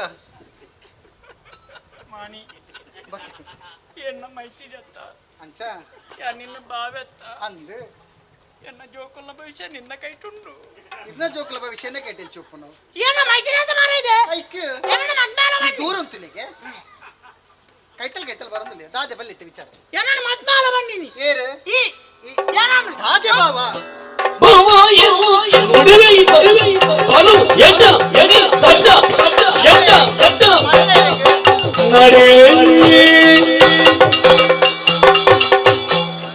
ಮಾಣಿ ಬಕ್ಕ ಎನ್ನ ಮೈಸಿದತ್ತ ಅಂಚ ನಿನ್ನ ಬಾವೆತ್ತ ಅಂದೆ ಎನ್ನ ಜೋಕುಲ ಭವಿಷ್ಯ ನಿನ್ನ ಕೈಟುಂಡು ಇನ್ನ ಜೋಕುಲ ಭವಿಷ್ಯನೇ ಕೈಟೆಲ್ ಚೊಪ್ಪು ನಾವು ಏನ ಮೈಸಿದ ಅಂತ ಮಾರೈದೆ ಐಕ್ ಏನನ್ನ ಮದ್ಮೇಲ ದೂರ ಉಂಟುಲಿಗೆ ಕೈತಲ್ ಕೈತಲ್ ಬರಂದಿಲ್ಲ ದಾದೆ ಬಲ್ಲಿತ್ತು ವಿಚಾರ ಏನನ್ನ ಮದ್ಮೇಲ ಬನ್ನಿನಿ ಏರು ಈ ಏನನ್ನ ದಾದೆ ಬಾವಾ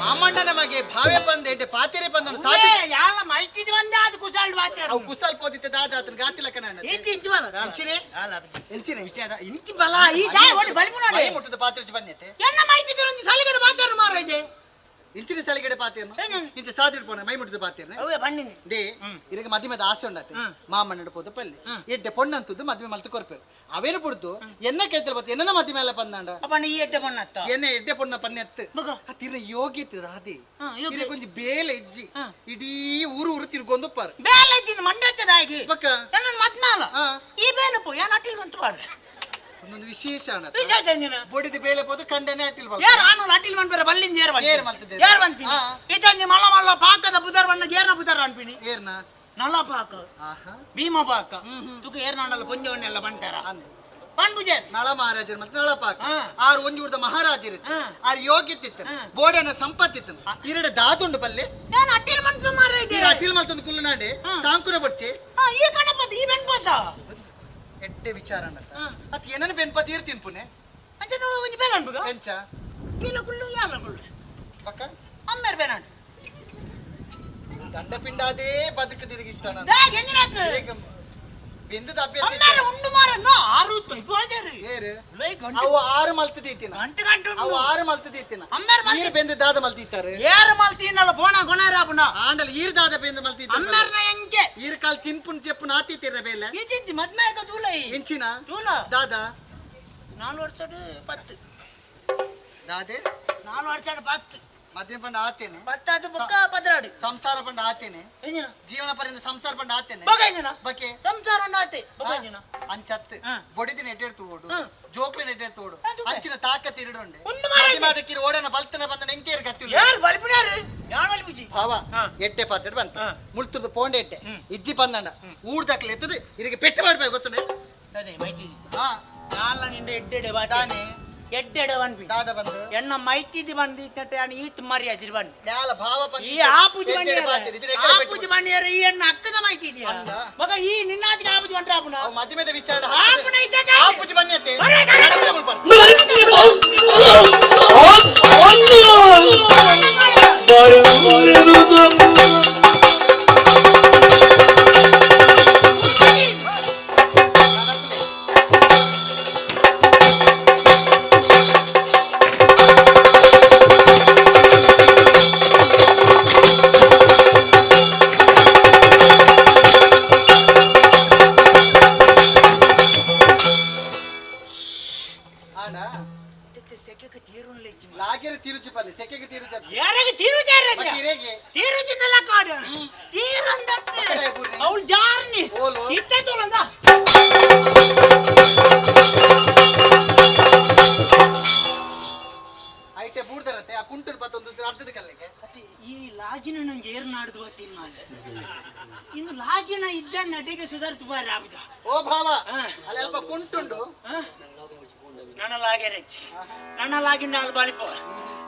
ಮಾಮಣ್ಣ ನಮಗೆ ಭಾವೆ ಬಂದ ಎಡ್ಡೆ ಪಾತಿರೆ ಬಂದ ಸಾಧಿ ಯಾಲ ಮೈತಿದ್ ಬಂದ ಅದು ಕುಸಾಲ್ ಬಾತೆ ಅವು ಕುಸಾಲ್ ಪೋದಿತ್ತೆ ದಾದ ಆತನ ಗಾತಿಲಕ ನಾನು ಇಂಚಿ ಇಂಚಿ ಬಲ ಇಂಚಿನೆ ಇಂಚಿನೆ ವಿಷಯದ ಇಂಚಿ ಬಲ ಈ ಜಾಯ ಒಡಿ ಬಲಿಪು ನೋಡಿ ಮುಟ್ಟದ ಪಾತ್ರೆ ಬನ್ನಿತ್ತೆ ಎನ್ನ ಮೈತಿದ್ರು ಒಂದು ಸಲಿಗಡೆ ಬಾತಾರು ಮಾರ ಇದೆ ಇಂಚಿನ ಸಲಿಗಡೆ ಪಾತೇನು ಇಂಚೆ ಸಾದಿಡ್ ಪೋನ ಮೈ ಮುಟ್ಟದ ಪಾತೇನೆ ಅವೇ ಬನ್ನಿನಿ they ಇರಗ ಮದಿಮೆದ ಆಸೆ ಉಂಡಾತೆ ಮಾಮಣ್ಣಡ ಪೋದು ಪಲ್ಲಿ ಎಡ್ಡೆ ಪೊಣ್ಣಂತದ್ದು ಮದ್ವೆ ಮಲ್ತು ಕೊರ್ಪೇರು ಅವೇನು ಪುಡ್ದು ಎನ್ನ ಕೈತಲ್ ಬತ್ತ ಎನ್ನ ಮದ್ವೆ ಮೇಲೆ ಬಂದಾಂಡ ಅಪ್ಪಣ್ಣ ಈ ಎಡ್ಡೆ ಪೊಣ್ಣತ್ತ ಎನ್ನ ಎಡ್ಡೆ ಪೊಣ್ಣ ಪನ್ನೆತ್ತು ತಿರ್ನ ಯೋಗ್ಯತೆ ಅದೇ ಇರ ಕೊಂಚ ಬೇಲೆ ಇಜ್ಜಿ ಇಡೀ ಊರು ಊರು ತಿರ್ಗೊಂದು ಪಾರು ಬೇಲೆ ಇಜ್ಜಿ ಮಂಡಚ್ಚದಾಗಿ ಬಕ್ಕ ಎನ್ನ ಮದ್ಮೇಲ ಈ ಬೇಲೆ ಪೋ ಯಾನ್ ಅಟಿಲ್ ಬಂತು ಪಾಡ್ರೆ ಒಂದೊಂದು ವಿಶೇಷ ಅಣ್ಣ ವಿಶೇಷ ಅಂದಿನ ಬೊಡಿದ ಬೇಲೆ ಪೋದು ಕಂಡನೆ ಅಟಿಲ್ ಬಂತು ಯಾರು ಆನು ಅಟಿಲ್ ಬಂದ್ಬೇರೆ ಬಲ್ಲಿಂದ ಏರ್ ಬಂತು ಏರ್ ಮಲ್ತದೆ ಏರ್ ಬಂತೀನಿ ಇತಂಜಿ ಮಲ್ಲ ಮಲ್ಲ ಪಾಕದ ಬುದರ್ ಬಣ್ಣ ಏರ್ನ ಬುದರ್ ಅನ್ಪಿನಿ ಏರ್ನ ನಲ್ಲ ಪಾಕ ಭೀಮ ಪಾಕ ತುಕ ಏರ್ನಾಡಲ್ಲ ಪೊಂಜವನ್ನೆಲ್ಲ ಬಂತಾರ ಪನ್ಪುಜೆ ನಳ ಮಹಾರಾಜರು ಮತ್ತೆ ನಳ ಪಾಕ ಆರು ಒಂಜಿ ಊರ್ದ ಮಹಾರಾಜರು ಆರು ಯೋಗ್ಯತೆ ಇತ್ತು ಬೋಡನ ಸಂಪತ್ತಿತ್ತು ಇರಡೆ ದಾದುಂಡು ಬಲ್ಲೆ ನಾನು ಅಟಿಲ್ ಮಂತು ಮಾರ ಇದೆ ಅಟಿಲ್ ಮಲ್ತೊಂದು ಕುಲ್ಲುನಾಂಡೆ ಸಾಂಕುನ ಬೊಡ್ಚೆ ಈ ಕಣಪತಿ ಈ ಬೆನ್ಪತ ಎಡ್ಡೆ ವಿಚಾರ ಅತ್ ಏನನ್ನ ಬೆನ್ಪತಿ ಇರ್ತೀನಿ ಪುನೆ ಅಂಚ ಒಂಜಿ ಬೇಲೆ ಅನ್ಬುಗ ಎಂಚ ನೀಲ ಕುಲ್ಲು ಯಾಲ ಕುಲ್ಲು ಪಕ್ಕ ಅಮ್ಮೇರ್ ಬೇನಾಂಡ್ ದಂಡ ಪಿಂಡ ಅದೇ ಬದುಕು ತಿರುಗಿ ಇಷ್ಟ ನಾನು ಬೆಂದದ ಅಭ್ಯಾಸ ಅಮ್ಮೇರ್ ಉಂಡು ಮಾರನ್ನ ಆರು ಪೈಪೋಜರು ಏರು ಅವು ಆರು ಮಲ್ತದೀತಿನ ಗಂಟು ಗಂಟು ಅವು ಆರು ಮಲ್ತದೀತಿನ ಅಮ್ಮೇರ್ ಈರು ಬೆಂದ ದಾದ ಮಲ್ತಿತ್ತಾರೆ ಏರು ಮಲ್ತೀನಲ್ಲ ಪೋಣ ಗೊಣಾರ ಆಪುಣ ಆಂಡಲ ಈರು ದಾದ ಬೆಂದ ಮಲ್ತಿತ್ತ ಅಮ್ಮೇರ್ನ ಎಂಕೆ ಈರು ಕಾಲ್ ತಿನ್ಪುನ್ ಚೆಪ್ಪುನ್ ಆತಿತ್ತೀರ ಬೇಲೆ ಈಚಿಂಚಿ ಮದ್ಮೇಕ ತೂಲೈ ಎಂಚಿನ ತೂಲ ದಾದ 4 ವರ್ಷಡ್ 10 ದಾದೆ 4 ವರ್ಷಡ್ 10 ಮದ್ವೆ ಪಂಡ ಆತೇನೆ ಪತ್ತಾದು ಬೊಕ್ಕ ಪದ್ರಾಡು ಸಂಸಾರ ಪಂಡ ಆತೇನೆ ಜೀವನ ಪರ್ಯಂತ ಸಂಸಾರ ಪಂಡ ಆತೇನೆ ಬಕೆ ಸಂಸಾರ ಆತೆ ಬೊಕ ಅಂಚತ್ತು ಬೊಡಿದಿನ ಎಡ್ಡೆಡ್ ಓಡು ಜೋಕ್ಲಿನ ಎಡ್ಡೆಡ್ ತೋಡು ಅಂಚಿನ ತಾಕತ್ ಇರಡುಂಡೆ ಮದಿಮಾದಕ್ಕಿರು ಓಡನ ಬಲ್ತನ ಬಂದ ನೆಂಕೇರು ಗತ್ತಿ ಯಾರು ಬಲ್ಪಿನಾರು ಯಾರು ಬಲ್ಪುಜಿ ಭಾವ ಎಟ್ಟೆ ಪಾತ್ರೆ ಬಂತ ಮುಳ್ತುರ್ದು ಪೋಂಡೆ ಎಟ್ಟೆ ಇಜ್ಜಿ ಪಂದಂಡ ಊರ್ದಕ್ಲೆ ಎತ್ತದು ಇದಕ್ಕೆ ಪೆಟ್ಟು ಮಾಡ್ಬೇಕು ಗೊತ್ತುಂಡೆ ಅದೇ ಮೈತಿ ನಾಲ್ಲ ನಿಂಡ ಎಡ್ಡೆಡೆ ಬಾತಾನೆ ಎಡ್ಡೆಡೆ ಬಂದ್ವಿ ದಾದ ಬಂದು ಎಣ್ಣ ಮೈತಿದ್ದು ಬಂದು ಇತ್ತಟ್ಟೆ ಅಣ್ಣ ಈತ್ ಮರ್ಯಾದಿರು ಬಂದು ನ್ಯಾಲ ಭಾವ ಬಂದು ಈ ಆಪುಜಿ ಬಂದಿಯಾರ ಆಪುಜಿ ಬಂದಿಯಾರ ಈ ಎಣ್ಣ ಅಕ್ಕದ ಮೈತಿ ಇದೆಯಾ ಮಗ ಈ ನಿನ್ನಾತಿಗೆ ಆಪುಜಿ ಬಂದ್ರೆ ಆಪುನ ಮಧ್ಯಮದ ವಿಚಾರದ ಆಪುನ ಇದ್ದಾಗ ಆಪುಜಿ ಬಂದಿಯತ್ತೆ ಇನ್ನು ಲಾಗಿನ ಇದ್ದ ನಟಿಗೆ ಸುಧಾರಿತು ಬಾರ ಆಬುದ ಓ ಭಾವ ಅಲ್ಲಿ ಅಲ್ಪ ಕುಂಟುಂಡು ನನ್ನ ಲಾಗೆರಚ್ಚಿ ನನ್ನ ಲಾಗಿನ ಅಲ್ಲಿ ಬಾಲಿಪೋ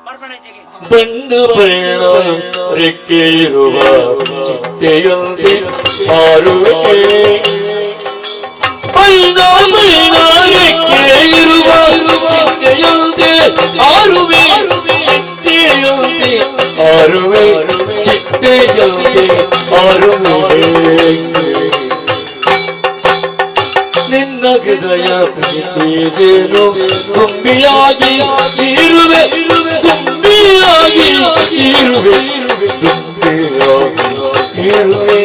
ಬರ್ಪಣೆಗೆ ಬಣ್ಣ ಬಣ್ಣ ರೆಕ್ಕೆ ಇರುವ ಚಿಟ್ಟೆಯಂತೆ ಹಾರುವೆ ಬಣ್ಣ ಬಣ್ಣ ರೆಕ್ಕೆ ಇರುವ ಚಿಟ್ಟೆಯಂತೆ ಹಾರುವೆ ಚಿಟ್ಟೆಯಂತೆ ಹಾರುವೆ ಚಿಟ್ಟೆಯಂತೆ ಹಾರುವೆ ನಿನ್ನ ಹೃದಯ ಪ್ರೀತಿದೇನು ತುಂಬಿಯಾಗಿ ಇರುವೆ ತುಂಬಿಯಾಗಿ ಇರುವೆ ತುಂಬಿಯಾಗಿ ಇರುವೆ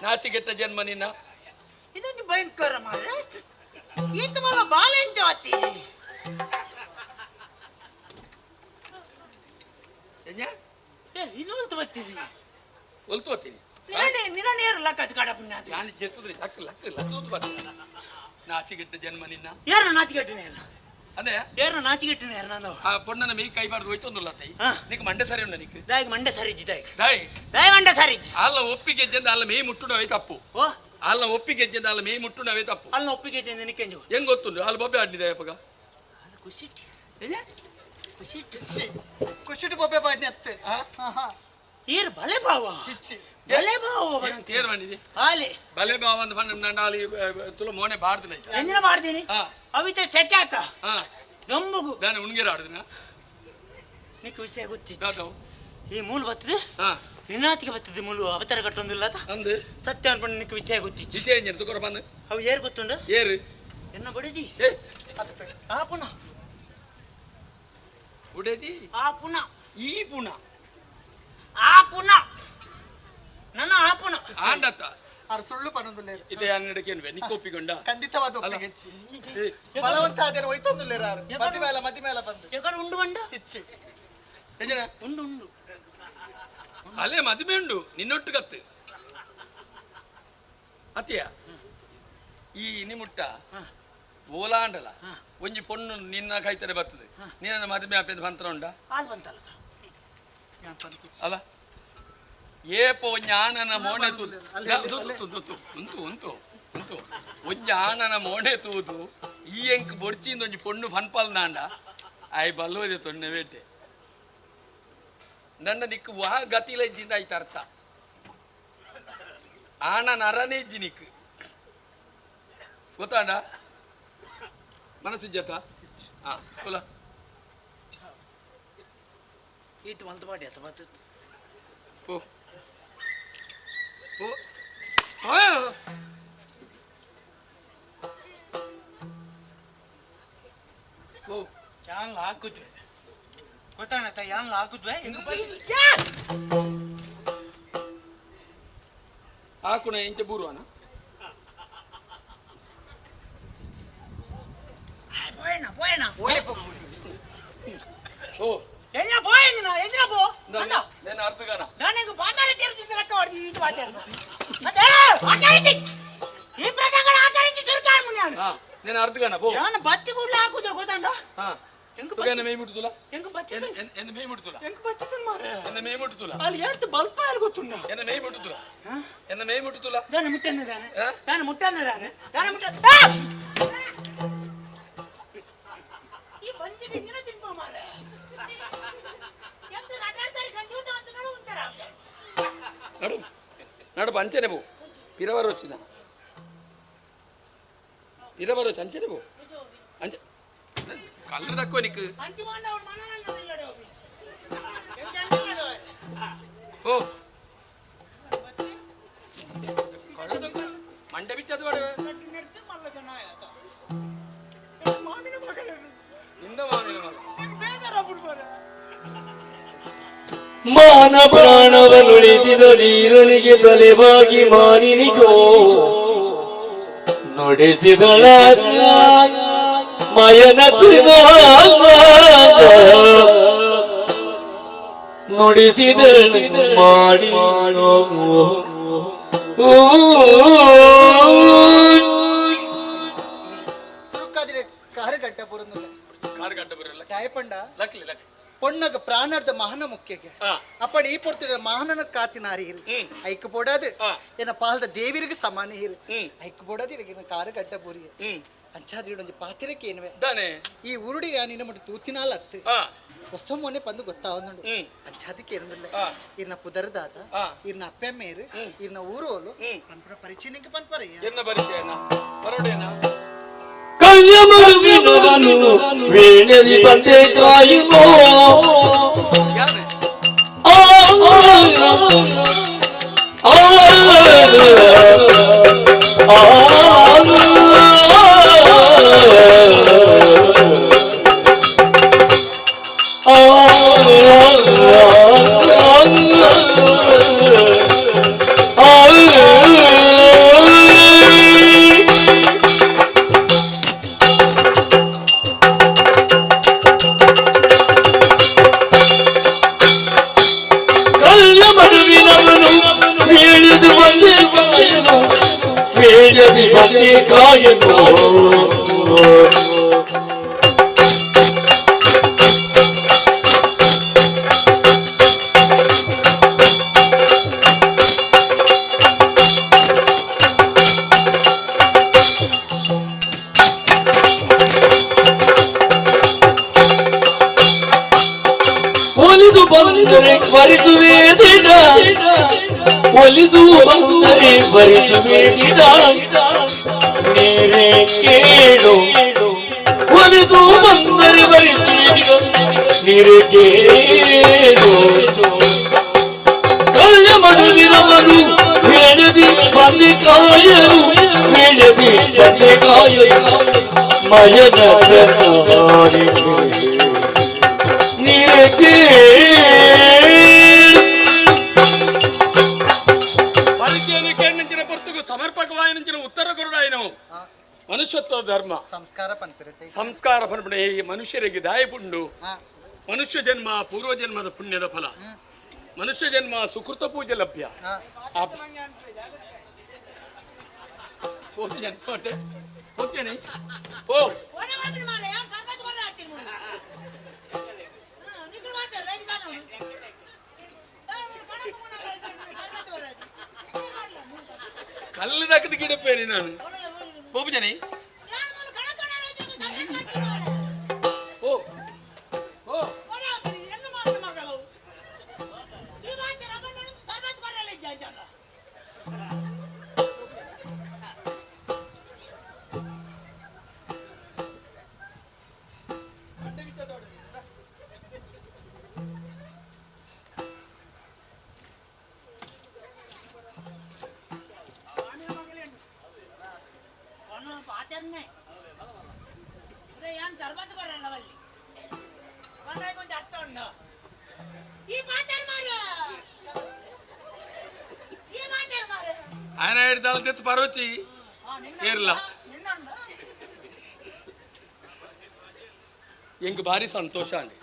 ನಾಚಿಗೆಟ್ಟ ಜನ್ಮ ನಿನ್ನ ಇದೊಂದು ಭಯಂಕರ ಮಾರ್ರೆ ಈತ ಮಗ ಬಾಳೆಂಟು ಆತೀರಿ ಇದು ಬರ್ತೀರಿ ಒಲ್ತು ಬರ್ತೀನಿ ನಿನ್ನ ಲಕ್ಕ ಕಾಡ ಪುಣ್ಯ ನಾನು ಜೆತ್ತದ್ರಿ ಲಕ್ಕ ಲಕ್ಕ ಲಕ್ಕ ಬರ್ತೀನಿ ನಾಚಿಗೆಟ್ಟ ಜನ್ಮ ನಿನ್ನ ಯಾರು ನಾಚಿಗೆಟ್ಟನೇ ಅದೇ ಯಾರು ನಾಚಿಗೆಟ್ಟನೇ ಯಾರು ನಾನು ಆ ಪೊಣ್ಣನ ಮೀ ಕೈ ಬಾರ್ದು ಹೋಯ್ತು ಒಂದುಲ್ಲ ತೈ ನಿಕ್ ಮಂಡೆ ಸರಿ ಉಂಡ ನಿಕ್ ದಾಯಿಗೆ ಮಂಡೆ ಸರಿ ಇಜ್ಜಿ ದಾಯಿ ದಾಯಿ ದಾಯಿ ಮಂಡೆ ಸರಿ ಇಜ್ಜಿ ಅಲ್ಲ ಒಪ್ಪಿಗೆ ಗೆಜ್ಜೆಂದ ಅಲ್ಲ ಮೇ ಮುಟ್ಟುಡವೇ ತಪ್ಪು ಓ ಅಲ್ಲ ಒಪ್ಪಿಗೆ ಗೆಜ್ಜೆಂದ ಅಲ್ಲ ಮೇ ಮುಟ್ಟುಡವೇ ತಪ್ಪು ಅಲ್ಲ ಒಪ್ಪಿಗೆ ಗೆಜ್ಜೆಂದ ನಿಕ್ಕೆಂಜು ಹೆಂಗ್ ಗೊತ್ತುಂಡು ಅಲ್ಲಿ ಬೊಬ್ಬೆ ಆಡ್ನಿದೆ ಅಪ್ಪಗ ಖುಷಿಟ್ಟು ಖುಷಿಟ್ಟು ಖುಷಿಟ್ಟು ಬೊಬ್ಬೆ ಪಾಡ್ನಿ ಅತ್ತೆ ಏರ್ ಬಲೆ ಬಾವ ಬಲೆ ಬಾವ ಏರ್ ಬಂದಿದೆ ಆಲೆ ಬಲೆ ಬಾವ ಅಂತ ಬಂದ ಅಲ್ಲಿ ತುಲ ಮೋನೆ ಬಾಡ್ದಿನ ಎಂದಿನ ಬಾಡ್ತೀನಿ ಅವಿತ ಸೆಟ್ ಆತ ಗಂಬುಗು ನಾನು ಉಣ್ಗೆರ ಆಡಿದಿನ ನಿಕ್ ವಿಷಯ ಗೊತ್ತಿತ್ತು ಈ ಮೂಲ ಬರ್ತದೆ ನಿನ್ನಾತಿಗೆ ಬರ್ತದೆ ಮೂಲು ಅವತಾರ ಕಟ್ಟೊಂದಿಲ್ಲ ಅಂದು ಸತ್ಯ ಅನ್ಕೊಂಡು ನಿಕ್ ವಿಷಯ ಗೊತ್ತಿತ್ತು ವಿಷಯ ಎಂಜನ ತುಕೊರ ಬಂದು ಅವು ಏರ್ ಗೊತ್ತುಂಡು ಏರು ಎನ್ನ ಬಡಿದಿ ಆ ಪುನಃ ಬುಡದಿ ಆ ಪುನಃ ಈ ಪುನಃ ಆ ಪುನಃ ನನ್ನ ಆ ಪುನಃ ಆಂಡತ್ತ ಆರು ಸುಳ್ಳು ಪನೊಂದುಲ್ಲೇರು ಇದೆ ಅನ್ನಡಕ್ಕೇನ್ವೆ ನಿಕ್ಕ ಒಪ್ಪಿಕೊಂಡ ಖಂಡಿತವಾದ ಒಪ್ಪಿಗೆ ಹೆಚ್ಚಿ ಬಲವಂತ ಅದೇನು ಹೋಯ್ತೊಂದುಲ್ಲೇರು ಆರು ಮದಿ ಮೇಲ ಮದಿ ಮೇಲ ಬಂದು ಎಕಡೆ ಉಂಡು ಬಂಡ ಹೆಚ್ಚಿ ಎಂಜನ ಉಂಡು ಉಂಡು ಅಲ್ಲೇ ಮದುವೆ ಉಂಡು ನಿನ್ನೊಟ್ಟು ಕತ್ತು ಅತ್ತಿಯ ಈ ನಿಮುಟ್ಟ ಓಲಾಂಡಲ ಒಂಜಿ ಪೊಣ್ಣು ನಿನ್ನ ಕೈತರೆ ಬರ್ತದೆ ನಿನ್ನ ಮದುವೆ ಆಪೆಂದು ಬಂತ್ರ ಉಂಡ ಹಾಲು ಬಂತಲ್ಲ ಅಲ್ಲ ಏಪೋ ಜ್ಞಾನನ ಮೋಣೆ ತೂದು ಉಂತು ಉಂತು ಉಂತು ಒಂಜಿ ಆಣನ ಮೋಣೆ ತೂದು ಈ ಎಂಕ್ ಬೊಡ್ಚಿಂದ ಒಂಜಿ ಪೊಣ್ಣು ಪನ್ಪಲ್ ನಾಂಡ ಆಯ್ ಬಲ್ಲೋದೆ ತೊಣ್ಣೆ ಬೇಟೆ ನನ್ನ ನಿಕ್ ವಾ ಗತಿಲ ಇಜ್ಜಿಂದ ಆಯ್ತು ಅರ್ಥ ಆಣ ನರನೇ ಇಜ್ಜಿ ನಿಕ್ ಗೊತ್ತಾಂಡ ಮನಸ್ಸಿಜ್ಜತ ಹಾ ಕುಲ ಈತ ಮಲ್ತು ಮಾಡಿ ಆತ ಮತ್ತೆ ಓ ಓ ಓ ಯಾನ್ ಹಾಕುದ್ವೆ ಗೊತ್ತಾಣತ್ತ ಯಾನ್ ಹಾಕುದ್ವೆ ಹಾಕುಣ ಎಂಚ ಬೂರುವನ ಪೋಯಣ ಪೋಯಣ ಓ ಎಂಜ ಪೋಯಂಗಿನ ಎಂಜ ಪೋ ಅಂದ నేను ಅರ್ಧಗಾನ ನನಗೆ ಪಾತಾಳ ತೀರ್ತಿದ್ದ ಲೆಕ್ಕ ಹೊಡೆದು ಈತ ಮಾತಾಡ ಮತ್ತೆ ಆಚಾರಿತಿ ಈ ಪ್ರಸಂಗಗಳ ಆಚಾರಿತಿ ತಿರ್ಕಾಯ ಮುನ್ಯಾನು నేను ಅರ್ಧಗಾನ ಪೋ ಯಾನ ಬತ್ತಿ ಕೂಡ್ಲ ಹಾಕುದು ಗೊತ್ತಾಂಡ ಹಾ ಎಂಕ ತುಗನ ಮೇ ಮುಟ್ಟುದುಲ ಎಂಕ ಬಚ್ಚಿತನ್ ಎನ್ನ ಮೇ ಮುಟ್ಟುದುಲ ಎಂಕ ಬಚ್ಚಿತನ್ ಮಾರೆ ಎನ್ನ ಮೇ ಮುಟ್ಟುದುಲ ಅಲ್ಲಿ ಎಂತ ಬಲ್ಪ ಯಾರು ಗೊತ್ತುಂಡ ಎನ್ನ ಮೇ ಮುಟ್ಟುದುಲ ಎನ್ನ ಮೇ ಮುಟ್ಟುದುಲ ದಾನ ಮುಟ್ಟಂದ ದಾನ ದಾನ ಮುಟ್ಟಂದ ದಾನ ದಾನ ಮುಟ್ಟ ಈ ಬಂಜಿಗೆ ಇಂದಿನ ತಿನ್ಪ ಮಾರೆ ಎಂತ ರಟಾಡ್ ಸಾರಿ ಗಂಜಿ ಊಟ ಅಂತ ಉಂಟಾರ ನಡು ನಡು ಅಂಚನೆ ಪೋ ಪಿರವರ వచ్చిందా ಪಿರವರ వచ్చి ಅಂಚನೆ ಪೋ ಅಂಚೆ ಕಲ್ಲು ತಕ್ಕೋ ನಿಕ್ ಓ ಮಂಡೆ ಬಿಚ್ಚದು ನಿಂದ ಮಾಮಿನ ಮಗ ಮಾನ ಪ್ರಾಣವನುಳಿಸಿದ ಧೀರನಿಗೆ ತಲೆಬಾಗಿ ಮಾನಿನಿಗೋ ನುಡಿಸಿದಳ ಮಯನ ನುಡಿಸಿದ ಮಾಡಿ ಸುರುಕಾದಿರೆ ಕಾರು ಗಡ್ಡ ಬರುന്നിಲ್ಲ ಕಾರು ಗಡ್ಡ ಬರಲ್ಲ ದಾಯಪಂಡ ಲಕ್ಲಿ ಲಕ್ಲಿ பொண்ணகு பிராணர்த மகன முக்கிய அப்ப ಈ ಪೊರ್ತಿರ ಮಹನನ ಕಾತಿನಾರಿ ಇರು ಐಕ್ ಬೋಡಾದು ಎನ್ನ ಪಾಲ್ದ ದೇವಿರಿಗೆ ಸಮಾನ ಇರು ಐಕ್ ಬೋಡಾದು ಇರಗಿನ ಕಾರು ಗಡ್ಡ ಬೂರಿ ಅಂಚಾದ್ರಿ ಒಂಜಿ ಪಾತಿರಕ್ಕೆ ಏನುವೆ ಈ ಉರುಡಿ ನಿನ್ನ ಮುಟ್ಟು ತೂತಿನಾಲ ಅತ್ತು ಹೊಸ ಮೊನೆ ಬಂದು ಗೊತ್ತಾವನುಂಡು ಅಂಚಾದಕ್ಕೆ ಏನಿಲ್ಲ ಇರ್ನ ಪುದರ್ದಾದ ಇರ್ನ ಅಪ್ಪೆಮ್ಮೇರು ಇರ್ನ ಊರೋಲು ಪನ್ಪುರ ಪರಿಚಯನಿಗೆ ಪನ್ಪರ ಎನ್ನ ಪರಿಚಯನ ಬರೋಡೇನಾ ಕಲ್ಯಮರುವಿನವನು ವೀಣೆದಿ ಬಂದೆ ಕಾಯುವೋ ಆ ಆ ಕಾಯನು ಒಲಿದು ಬಂದರೆ ಬರಿಸುವೆ ದಿನ, ಒಲಿದು ಬಂದರೆ ಬರಿಸುವೆ ದಿನ, ನೀರೇ ಕೇಳು. ಒಲಿದು ಬಂದರೆ ಬರಿಸುವೆ ದಿನ, ನೀರೇ ಕೇಳು. ಕಳ್ಳ ಮಡುವಿನವನು ಹೇಳದಿ ಬಂದೆ ಕಾಯಲು, ಹೇಳದಿ ಬಂದೆ ಕಾಯಲು, ಮಯನ ಸಮರ್ಪಕವಾಯಿನ ಉತ್ತರ ಕೊರಡಾಯಿನ ಮನುಷ್ಯತ್ವ ಧರ್ಮ ಸಂಸ್ಕಾರ ಪನ್ಪಿರುತ್ತೆ. ಸಂಸ್ಕಾರ ಪನ್ಪುಣೆ ಈ ಮನುಷ್ಯರಿಗೆ ದಾಯಪುಂಡು. ಮನುಷ್ಯ ಜನ್ಮ ಪೂರ್ವಜನ್ಮದ ಪುಣ್ಯದ ಫಲ. ಮನುಷ್ಯ ಜನ್ಮ ಸುಕೃತ ಪೂಜೆ ಲಭ್ಯ. ಓ ಕಲ್ಲು ದಾಕದ ಗಿಡಪೇರಿ ನಾನು ಪೋಪು ಜನಿ ಓ ಓ ಪರೋಚಿ ಏರ್ಲ ಎಂಕ್ ಭಾರಿ ಸಂತೋಷ ಅಂడి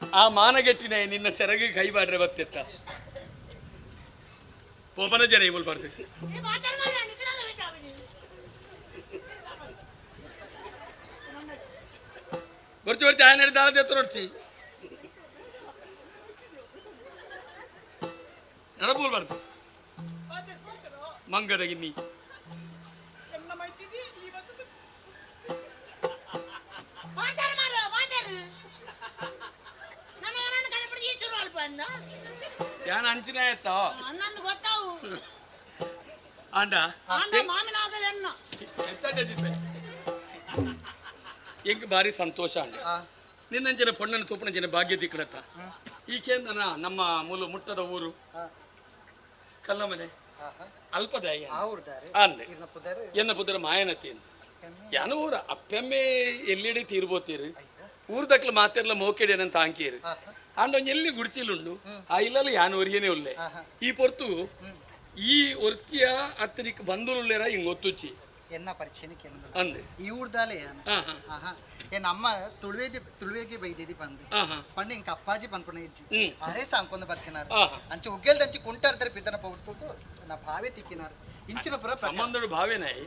ಆ ಮಾನಗೆಟ್ಟಿನ ನಿನ್ನ ಸೆರಗು ಕೈ ಬಾಡ್ರೆ ಬತ್ತೆತ್ತ ಪೋಪನ ಜನ ಇವುಲ್ ಬರ್ದು ಗೊರ್ಚಿ ಗೊರ್ಚಿ ಆಯನ ಹಿಡಿದ ಎತ್ತ ನೋಡ್ಚಿ ನಡಬೂಲ್ ಬರ್ದು ಮಂಗದ ಗಿನ್ನಿ ಯಾನ ಅಂಚಿನ ಆಯ್ತಾ ಆಂಡ ಎಂಕ್ ಭಾರಿ ಸಂತೋಷ ಅಂಡ ನಿನ್ನಂಚಿನ ಪೊಣ್ಣನ ತೂಪನಂಚಿನ ಭಾಗ್ಯ ದಿಕ್ಕಡತ್ತ ಈ ಕೇಂದ್ರ ನಮ್ಮ ಮೂಲ ಮುಟ್ಟದ ಊರು ಕಲ್ಲಮನೆ ಅಲ್ಪದ ಎನ್ನ ಪುದರ ಮಾಯನತಿ ಯಾನ ಊರ ಅಪ್ಪೆಮ್ಮೆ ಎಲ್ಲಿಡೆ ತೀರ್ಬೋತೀರಿ ಊರ್ದಕ್ಲ ಮಾತೆರ್ಲ ಮೋಕೆಡೆನಂತ ಅಂಕೀರಿ ಆಂಡ ಒಂಜಿ ಎಲ್ಲಿ ಗುಡಿಚಿಲುಂಡು ಆ ಇಲ್ಲಲ್ಲ ಯಾನ ಒರಿಯನೇ ಉಲ್ಲೆ ಈ ಪೊರ್ತು ಈ ಒರ್ತಿಯ ಅತ್ತನಿಕ್ ಬಂಧುಲುಲ್ಲೇರ ಹಿಂಗ್ ಒತ್ತುಚ್ಚಿ ಎನ್ನ ಪರಿಚಯಕ್ಕೆ ಅಂದೆ ಈ ಊರ್ದಾಲೆ ಏನ್ ಅಮ್ಮ ತುಳುವೇದಿ ತುಳುವೆಗೆ ಬೈದಿದಿ ಬಂದು ಪಂಡ ಇಂಕ ಅಪ್ಪಾಜಿ ಪನ್ಪುಣ ಇಜ್ಜಿ ಅರೆ ಸಾಂಕೊಂದು ಬತ್ತಿನಾರು ಅಂಚೆ ಉಗ್ಗೆಲ್ದಂಚಿ ಕುಂಟಾರ್ದರೆ ಪಿತನ ಪೌಡ್ತು ನಾ ಭಾವೆ ತಿಕ್ಕಿನಾರು ಇಂಚಿನ ಪುರ ಸಂಬಂಧಡು ಭಾವೆನಾಯಿ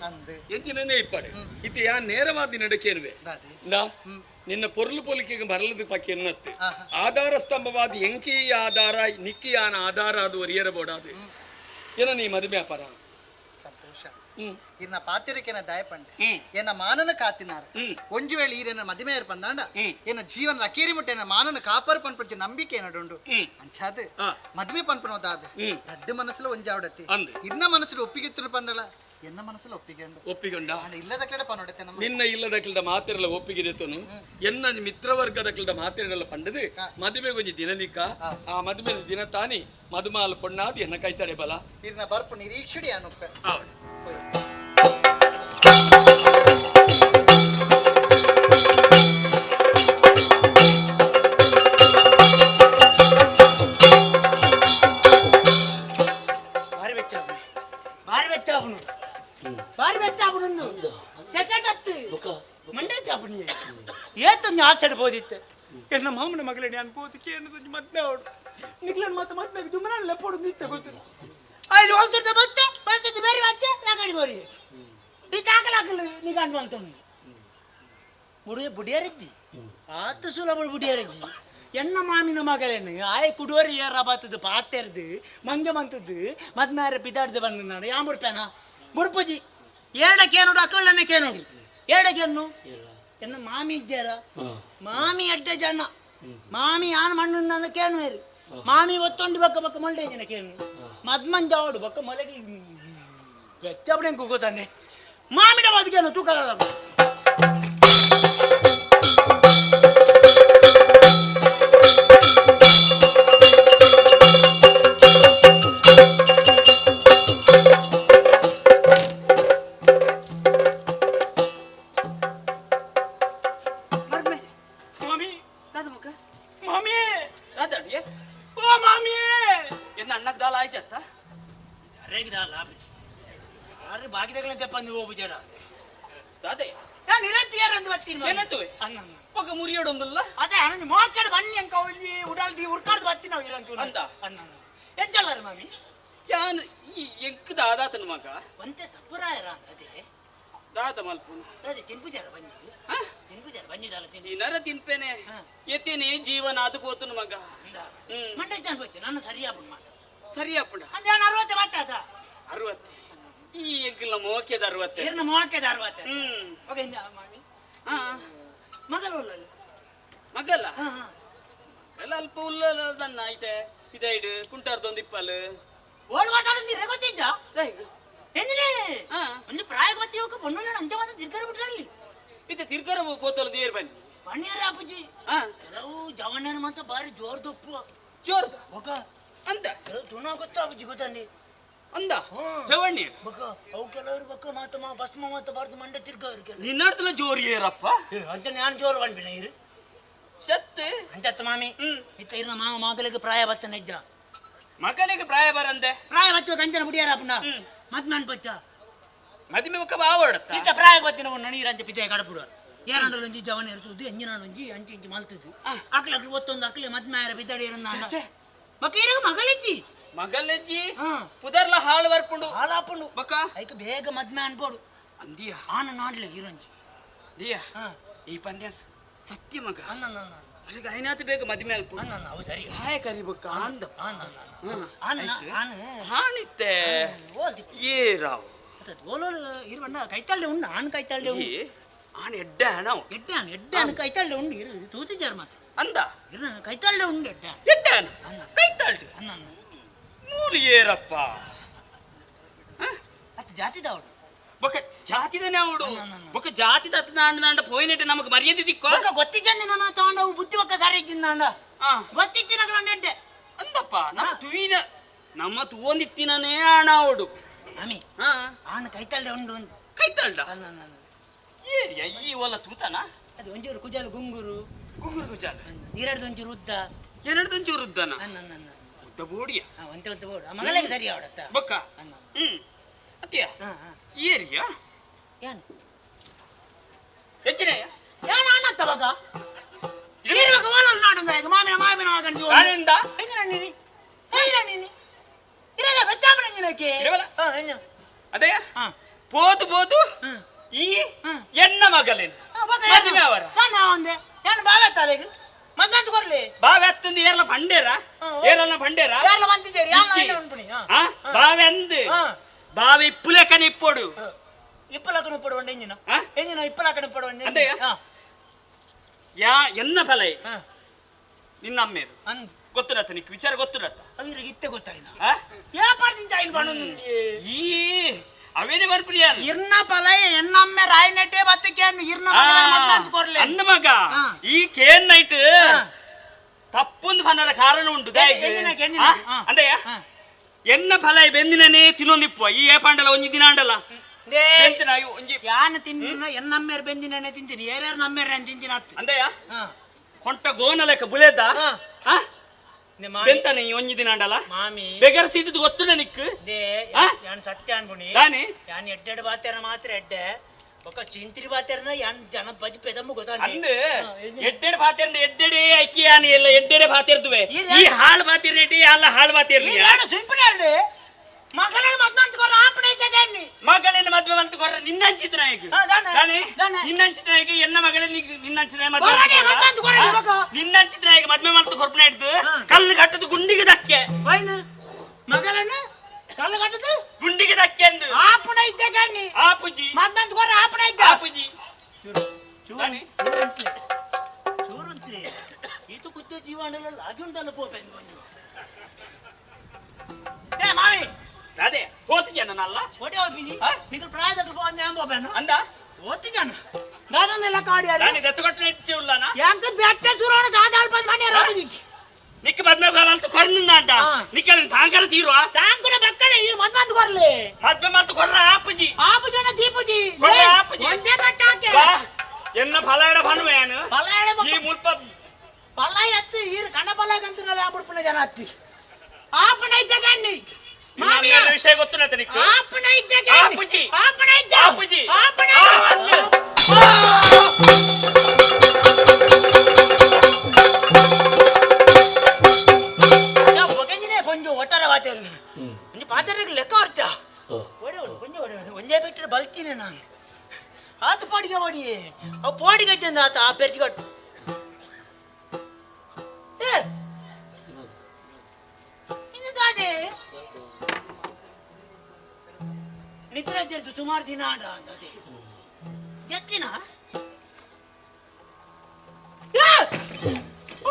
ಎಂಚಿನನೇ ಇಪ್ಪಾಡು ಇತ್ತೆ ಯಾ ನೇರವಾದ ನಡಕೇನುವೆ ನಿನ್ನ ಪೊರ್ಲು ಪೊಲಿಕೆಗೆ ಬರಲದ ಪಕ್ಕೆ ಎನ್ನತ್ತೆ ಆಧಾರ ಸ್ತಂಭವಾದ ಎಂಕಿ ಆಧಾರ ನಿಕ್ಕಿಯಾನ ಆಧಾರ ಅದು ಒರಿಯರ ಬೋಡಾದು ಏನ ನೀ ಮದುವೆ ವ್ಯಾಪಾರ ಸಂತೋಷ ಇನ್ನ ಪಾತಿರಕೆನ ದಾಯಪಂಡೆ ಎನ್ನ ಮಾನನ ಕಾತಿನಾರ ಒಂಜಿ ವೇಳೆ ಈರೆನ ಮದಿಮೆ ಪಂದಾಂಡ ಎನ್ನ ಜೀವನ ಅಕೀರಿ ಮುಟ್ಟೆ ಮಾನನ ಕಾಪರ್ ಪನ್ಪಂಚ ನಂಬಿಕೆ ಏನಡುಂಡು ಅಂಚಾದ ಮದುವೆ ಪನ್ಪನೋದಾದ ದಡ್ಡ ಮನಸ್ಸಲ್ಲಿ ಒಂಜಾವಡತಿ ಇನ್ನ ಮನಸ್ಸಲ್ಲಿ ಒಪ್ಪಿಗೆ ಪಂದಳ ಎನ್ನ ಮನಸ್ಸಲ್ಲಿ ಒಪ್ಪಿಗೆ ಒಪ್ಪಿಗೊಂಡ ಇಲ್ಲದ ಕಡೆ ಪನ್ನೊಡತೆ ನಿನ್ನ ಇಲ್ಲದ ಕಡೆ ಮಾತಿರಲ್ಲ ಒಪ್ಪಿಗೆ ತೋನು ಎನ್ನ ಮಿತ್ರವರ್ಗದ ಕಡೆ ಮಾತಿರಲ್ಲ ಪಂಡದು ಮದುವೆ ಗೊಂಜಿ ದಿನದಿಕ್ಕ ಆ ಮದುವೆ ದಿನ ತಾನಿ ಮದುಮಾಲ ಪೊಣ್ಣಾದ ಎನ್ನ ಕೈತಡೆ ಬಲ ಇರ್ನ ಬರ್ಪು ನಿರೀಕ್ಷೆಡಿ ಅನುಪ್ಪ ಆಸೆಡ್ ಬೋದಿತ್ತೆ ಎನ್ನ ಮಾಮನ ಮಗಳೇ ನಾನು ಬೋದಕ್ಕೆ ಏನು ಮದ್ವೆ ಅವಳು ನಿಗ್ಲನ್ ಮತ್ತೆ ಮದ್ವೆ ದುಮ್ಮನ ಲೆಪ್ಪೋಡು ನಿತ್ತೆ ಗೊತ್ತಿಲ್ಲ ಐದು ಹೋಗ್ತಿರ್ತ ಮತ್ತೆ ಬರ್ತದೆ ಬೇರೆ ಮತ್ತೆ ಲಗಡಿ ಬೋರಿ ಈ ತಾಕಲಾಕಲು ನಿಗಾಂಡ್ ಬಂತು ಬುಡಿಯ ಬುಡಿಯರಜ್ಜಿ ಆತ ಸುಲಭ ಬುಡಿಯರಜ್ಜಿ ಎನ್ನ ಮಾಮಿನ ಮಗಳೇನು ಆಯ್ ಕುಡುವರಿ ಏರ ಬತ್ತದು ಪಾತೆರ್ದು ಮಂಗೆ ಬಂತದ್ದು ಮದ್ಮಾರ ಬಿದಾಡ್ದು ಬಂದ ನಾನು ಯಾ ಮುಡ್ಪೇನ ಮುಡ್ಪುಜಿ ಏಡಕ್ಕೇನೋಡು ಅಕ್ಕಳ್ಳನೆ ಕೇನೋಡು ಏಡಕ್ಕೇನು ಎನ್ನ ಮಾಮಿ ಇದ್ದಾರ ಮಾಮಿ ಅಡ್ಡ ಜನ ಮಾಮಿ ಆನ್ ಮಣ್ಣು ಕೇನು ಮಾಮಿ ಒತ್ತೊಂಡು ಬಕ್ಕ ಬಕ್ಕ ಮೊಳ್ಳೆ ಜನ ಕೇನು ಮದ್ಮಂಜ ಅವಡು ಬಕ್ಕ ಮೊಲಗಿ ಬೆಚ್ಚಬಡೆ ಕೂಗೋತಾನೆ ಮಾಮಿಡ ಬದುಕೇನು ತೂಕದ ಸರಿ ಅಪ್ಪಣ ಅಂದ್ರೆ ನಾನು 60 ಬತ್ತಾತ 60 ಈ ಎಂಕಲ್ನ ಮೋಕೆದ 60 ಇರ್ನ ಮೋಕೆದ 60 ಓಕೆ ಇಂದ ಮಾಮಿ ಹಾ ಮಗಲ ಉಲ್ಲಲ್ಲ ಮಗಲ ಮಗಲ ಅಲ್ಪ ಉಲ್ಲಲ್ಲ ದನ್ನ ಐಟೆ ಇದೈಡು ಕುಂಟಾರ್ದೊಂದು ಇಪ್ಪಲ್ ಓಳು ಮಾತಾಡಿದ್ರೆ ಗೊತ್ತಿದ್ದ ಎಂದ್ರೆ ಒಂದು ಪ್ರಾಯ ಗೊತ್ತಿ ಹೋಗ ಪೊಣ್ಣು ಅಂಚೆ ಮಾತ್ರ ತಿರ್ಕರ ಬಿಟ್ರಲ್ಲಿ ಇತ್ತೆ ತಿರ್ಕರ ಪೋತಲು ದೇರ್ ಬನ್ನಿ ಬನ್ನಿಯರ ಅಪ್ಪುಜಿ ಕೆಲವು ಜವಣ್ಣನ ಮಾತ್ರ ಬಾರಿ ಜೋರ್ ದೊಪ್ಪು ಜೋರ್ ಬೊಕ ಅಂದ ತುಣ ಗೊತ್ತ ಅಪ್ಪುಜಿ ಗೊತ್ತಂಡಿ ಅಂದ ಜವಣ್ಣಿ ಬೊಕ ಅವು ಕೆಲವರು ಬೊಕ್ಕ ಮಾತ ಭಸ್ಮ ಮಾತ ಬಾರ್ದು ಮಂಡೆ ತಿರ್ಗವ್ರು ನಿನ್ನಾಡ್ತಲ ಜೋರ್ ಏರಪ್ಪ ಅಂತ ನಾನು ಜೋರು ಬಂದ್ಬಿಡ ಇರು ಸತ್ತು ಅಂಚತ್ತ ಮಾಮಿ ಇತ್ತ ಇರ್ನ ಮಾಮ ಮಗಳಿಗೆ ಪ್ರಾಯ ಬತ್ತ ನಿಜ ಮಗಳಿಗೆ ಪ್ರಾಯ ಬರಂದೆ ಪ್ರಾಯ ಬಚ್ಚುವ ಕಂಚನ ಬಿಡಿಯಾರಪ್ಪನ ಮತ್ ನಾನು ಪಚ್ಚ ಮದಿಮೆ ಮುಖ ಬಾವಡತ್ತ ಇತ್ತ ಪ್ರಾಯ ಬತ್ತಿನ ನೀರಂಚ ಪಿತೆ ಕಡಪುಡುವ ಏರಂಡಲೊಂಜಿ ಜವನ ಇರ್ತದ್ದು ಎಂಜಿನೊಂಜಿ ಅಂಚಿ ಇಂಚಿ ಮಲ್ತದ್ದು ಅಕ್ಲೆ ಅಕ್ಲೆ ಒತ್ತೊಂದು ಅಕ್ಲೆ ಮದ್ಮೆ ಆರ ಪಿತಡಿ ಇರಂದ ಮಕ್ಕ ಇರಗ ಮಗಳಿಜ್ಜಿ ಮಗಲಜ್ಜಿ ಪುದರ್ಲ ಹಾಳು ಬರ್ಪುಂಡು ಹಾಳಾಪುಂಡು ಬಕ್ಕ ಐಕ ಬೇಗ ಮದ್ಮೆ ಅನ್ಬೋಡು ಅಂದಿಯ ಆನ ನಾಡ್ಲೆ ಇರಂಜಿ ದಿಯ ಈ ಪಂದ್ಯ ಸತ್ಯ ಮಗ ಅಲ್ಲಿಗೆ ಐನಾತು ಬೇಗ ಮದ್ಮೆ ಅಲ್ಪ ಅವು ಸರಿ ಹಾಯ ಕರಿಬಕ್ಕ ಅಂದ ಆನ ಹಾಣಿತ್ತೆ ಏ ರಾವ್ ಓಲೋಲು ಇರುವಣ್ಣ ಕೈತಲ್ಲೆ ಉಂಡು ಆನ್ ಕೈತಲ್ಲೆ ಉಂಡು ಆನ್ ಎಡ್ಡೆ ಹಣ ಎಡ್ಡೆ ಆನ್ ಎಡ್ಡೆ ಆನ್ ಕೈತಲ್ಲೆ ಉಂಡು ಇರು ತೂತಿಜಾರ್ ಮಾತ್ರ ಅಂದ ಇರು ಕೈತಲ್ಲೆ ಉಂಡು ಎಡ್ಡೆ ಎಡ್ಡೆ ಆನ್ ಕೈತಲ್ಲೆ ಮೂಲು ಏರಪ್ಪ ಅತ್ತ ಜಾತಿದವಡು ಬೊಕ ಜಾತಿದನೆ ಅವಡು ಬೊಕ ಜಾತಿದ ಅತ್ತ ನಾಂಡ ನಾಂಡ ಪೋಯಿನೆಟ್ ನಮಕ್ ಮರ್ಯಾದೆ ದಿಕ್ಕೋ ಬೊಕ ಗೊತ್ತಿಜಂದೆ ನಮ್ಮ ತಾಂಡವು ಬುದ್ಧಿ ಬೊಕ್ಕ ಸಾರಿ ಚಿಂದಾಂಡ ಗೊತ್ತಿತ್ತಿನಗಲ ನೆಡ್ಡೆ ಅಂದಪ್ಪ ನಮ್ಮ ತುಯಿನ ನಮ್ಮ ತೂವೊಂದಿತ್ತಿನನೇ ಆಣ ಅವಡು ಮಾಮಿ ಆನ ಕೈತಲ್ಲೆ ಉಂಡು ಕೈತಲ್ಡ ಏರಿಯ ಈ ಒಲ್ಲ ತೂತನ ಅದು ಒಂಚೂರು ಕುಜಾಲು ಗುಂಗುರು ಗುಂಗುರು ಕುಜಾಲು ನೀರಡ್ದು ಒಂಚೂರು ಉದ್ದ ಎರಡ್ದೊಂಚೂರು ಉದ್ದನ ಉದ್ದ ಬೋಡಿಯ ಒಂತೆ ಉದ್ದ ಬೋಡು ಮಗಳಿಗೆ ಸರಿ ಅವಡತ್ತ ಬೊಕ್ಕ ಅತ್ತಿಯ ಏರಿಯ ಏನು ಹೆಚ್ಚಿನ ಏನು ಅಣ್ಣತ್ತ ಬೊಕ್ಕ ಇರುವಾಗ ಓಲಲ್ ನಾಡುಂದ ಈಗ ಮಾಮಿನ ಮಾಮಿನ ಮಗನ ನಾನಿಂದ ಎಂಜಿನ ನೀನಿ ಎಂಜಿನ ನೀನಿ ಇರದ ಬೆಚ್ಚಾಪನ ಎಂಜಿನಕ್ಕೆ ಅದೇ ಪೋದು ಪೋದು ಈ ಎನ್ನ ಮಗಲೇನು ಮದುವೆ ಅವರ ಒಂದೆ ಏನು ಬಾವೆ ತಾಲೆಗೆ ಮದ್ವೆ ಕೊರ್ಲಿ ಬಾವೆ ಅತ್ತಂದು ಏರ್ಲ ಪಂಡೇರ ಏರಲ್ಲ ಪಂಡೇರ ಏರ್ಲ ಬಂತಿದ್ದೇರಿ ಬಾವೆ ಅಂದು ಬಾವೆ ಇಪ್ಪುಲೆಕನ ಇಪ್ಪೋಡು ಇಪ್ಪಲಕನ ಇಪ್ಪಡು ಒಂಡೆ ಎಂಜಿನ ಎಂಜಿನ ಇಪ್ಪಲಕನ ಇಪ್ಪಡು ಒಂಡೆ ಅದೇ ಯಾ ಎನ್ನ ಫಲ ನಿನ್ನ ಅಮ್ಮೇರು ಗೊತ್ತಿರತ್ತ ನಿಕ್ ವಿಚಾರ ಗೊತ್ತಿರತ್ತ ಅವಿರಿಗೆ ಇತ್ತೆ ಗೊತ್ತಾಯ್ತು ಈ ಅವೇನೆ ಬರ್ಪ್ರಿಯಾನು ಇರ್ನ ಫಲ ಎನ್ನಮ್ಮೆ ರಾಯನೆಟ್ಟೆ ಬತ್ತಕೇನು ಇರ್ನ ಕೊರ್ಲೆ ಅಂದ ಮಗ ಈ ಕೇನ್ ನೈಟ್ ತಪ್ಪೊಂದು ಫನರ ಕಾರಣ ಉಂಟು ಅಂದಯ್ಯ ಎನ್ನ ಫಲ ಬೆಂದಿನೇ ತಿನ್ನೊಂದಿಪ್ಪು ಈ ಏಪಾಂಡಲ ಒಂಜಿ ದಿನ ಅಂಡಲ ಯಾನ ತಿನ್ನ ಎನ್ನಮ್ಮೇರ್ ಬೆಂದಿನೇ ತಿಂತೀನಿ ಏರ್ಯಾರು ನಮ್ಮೇರ್ ತಿಂತೀನಿ ಅತ್ತು ಅಂದಯ್ಯ ಕೊಂಟ ಗೋನ ಲೆಕ್ಕ ಬುಳೆದ ಬೆಂತಾನೆ ಈ ಒಂಜಿ ದಿನ ಅಂಡಲ ಮಾಮಿ ಬೇಗಾರ ಸೀಟು ಗೊತ್ತು ನಿಕ್ ಯಾನ್ ಸತ್ಯ ಅನ್ಬುಣಿ ದಾನಿ ಯಾನ್ ಎಡ್ಡೆಡ್ ಬಾತೇರ ಮಾತ್ರ ಎಡ್ಡೆ ಒಕ್ಕ ಚಿಂತಿರಿ ಬಾತೇರನ ಯಾನ್ ಜನ ಬಜಿ ಪೆದಮ್ಮ ಗೊತ್ತಾಂಡಿ ಅಂದು ಎಡ್ಡೆಡ್ ಬಾತೇರ ಎಡ್ಡೆಡೆ ಐಕಿ ಯಾನ್ ಎಲ್ಲ ಎಡ್ಡೆಡೆ ಬಾತೇರ್ದುವೆ ಈ ಹಾಳು ಬಾತೇರ್ನೇಟಿ ಅಲ್ಲ ಹಾಳು ಬಾತೇರ್ಲಿ ಸಿಂಪಲ್ ಎರಡು ಮಗಳನ್ನ ಮದ್ವೆ ಅಂತಕೊರ ಆಪಣೆ ಇದ್ದಾಗೆ ಮಗಳನ್ನ ಮದ್ವೆ ಅಂತಕೊರ ನಿನ್ನ ಅಂಚಿತ್ರ ಈಗ ನಿನ್ನ ಅಂಚಿತ್ರ ಈಗ ಎನ್ನ ಮಗಳನ್ನ ನಿನ್ನ ಅಂಚಿತ್ರ ಮದ್ವೆ ನಿನ್ನ ಅಂಚಿತ್ರ ಈಗ ಮದ್ವೆ ಮಾಡ್ತು ಕೊರ್ಪಣೆ ಹಿಡ್ದು ಕಲ್ಲು ಕಟ್ಟದು ಗುಂಡಿಗೆ ದಕ್ಕೆ ಮಗಳನ್ನ ಕಲ್ಲು ಕಟ್ಟದು ಗುಂಡಿಗೆ ದಕ್ಕೆ ಅಂದು ಆಪಣೆ ಇದ್ದಾಗೆ ಆಪುಜಿ ಮದ್ವೆ ಅಂತಕೊರ ಆಪಣೆ ಇದ್ದ ಆಪುಜಿ ಚೂರುಂತ್ರಿ ಈತು ಕುತ್ತ ಜೀವನದಲ್ಲಿ ಆಗಿ ಉಂಟಲ್ಲ ಪೋಪೆ ಏ ಮಾಮಿ ಅದೇ ಓದ್ತಿದ್ಯಾ ನನ್ನಲ್ಲ ಓಟಿ ಹೋಗ್ತೀನಿ ನಿಂಗೆ ಪ್ರಾಯದ ಫೋನ್ ಯಾಂಬೋಬೇನು ಅಂದ ಓದ್ತಿದ್ದಾನ ದಾದನ್ನೆಲ್ಲ ಕಾಡಿ ನಾನು ದತ್ತುಕೊಟ್ಟನೆ ಇಚ್ಛೆ ಉಳ್ಳಾನ ಯಾಂಕ ಬೆಟ್ಟ ಸುರೋಣ ದಾದ ಅಲ್ಪ ಮನೆ ರಾಮದಿಕ್ಕಿ ನಿಕ್ಕ ಮದ್ವೆ ಅಂತ ಕೊರ್ನಿಂದ ನಿಕ್ಕ ತಾಂಕರ ತೀರುವ ತಾಂಕುನ ಬಕ್ಕಲೆ ಇರು ಮದ್ವೆ ಅಂತ ಕೊರ್ಲಿ ಮದ್ವೆ ಮಾತು ಕೊರ್ರ ಆಪುಜಿ ಆಪುಜಿ ದೀಪುಜಿ ಕೊರ್ರ ಆಪುಜಿ ಒಂದೇ ಬೆಟ್ಟ ಹಾಕೆ ಎನ್ನ ಫಲ ಎಡ ಬನ್ನುವೇನು ಫಲ ಎಡ ಈ ಮುಲ್ಪ ಫಲ ಎತ್ತು ಇರು ಕಣ್ಣ ಫಲ ಗಂತುನಲ್ಲ ಆಪುಡ್ಪುನ ಜನ ಹತ್ತಿ ಆಪಣ ಇದ್ದಗಣ್ಣಿ ಮಾಮಿಯ ವಿಷಯ ಗೊತ್ತಿಲ್ಲ ನಿಕ್ಕ ಆಪಣ ಇದ್ದಗಣ್ಣಿ ಆಪುಜಿ ಆಪಣ ಇದ್ದ ಆಪುಜಿ ಆಪಣ ಕೊಂಚ ಒಟ್ಟಾರೆ ವಾತಾವರಣ ಒಂಜಿ ಪಾತ್ರೆಗೆ ಲೆಕ್ಕ ಅರ್ಥ ಒಡೆ ಕೊಂಚ ಒಡೆ ಒಂದೇ ಬಿಟ್ಟರೆ ಬಲ್ತೀನಿ ನಾನು ಆತ ಪಾಡಿಗೆ ಮಾಡಿ ಅವು ಪೋಡಿಗೆ ಇದ್ದಂದ ಆತ ಆ ಪೆರ್ಚಿಕಟ್ಟು ಏ ಇನ್ನು ದಾದೆ ಮಿತ್ರ ಜರ್ದು ಸುಮಾರು ದಿನ ಆಡ ಅದೇ ಜತ್ತಿನ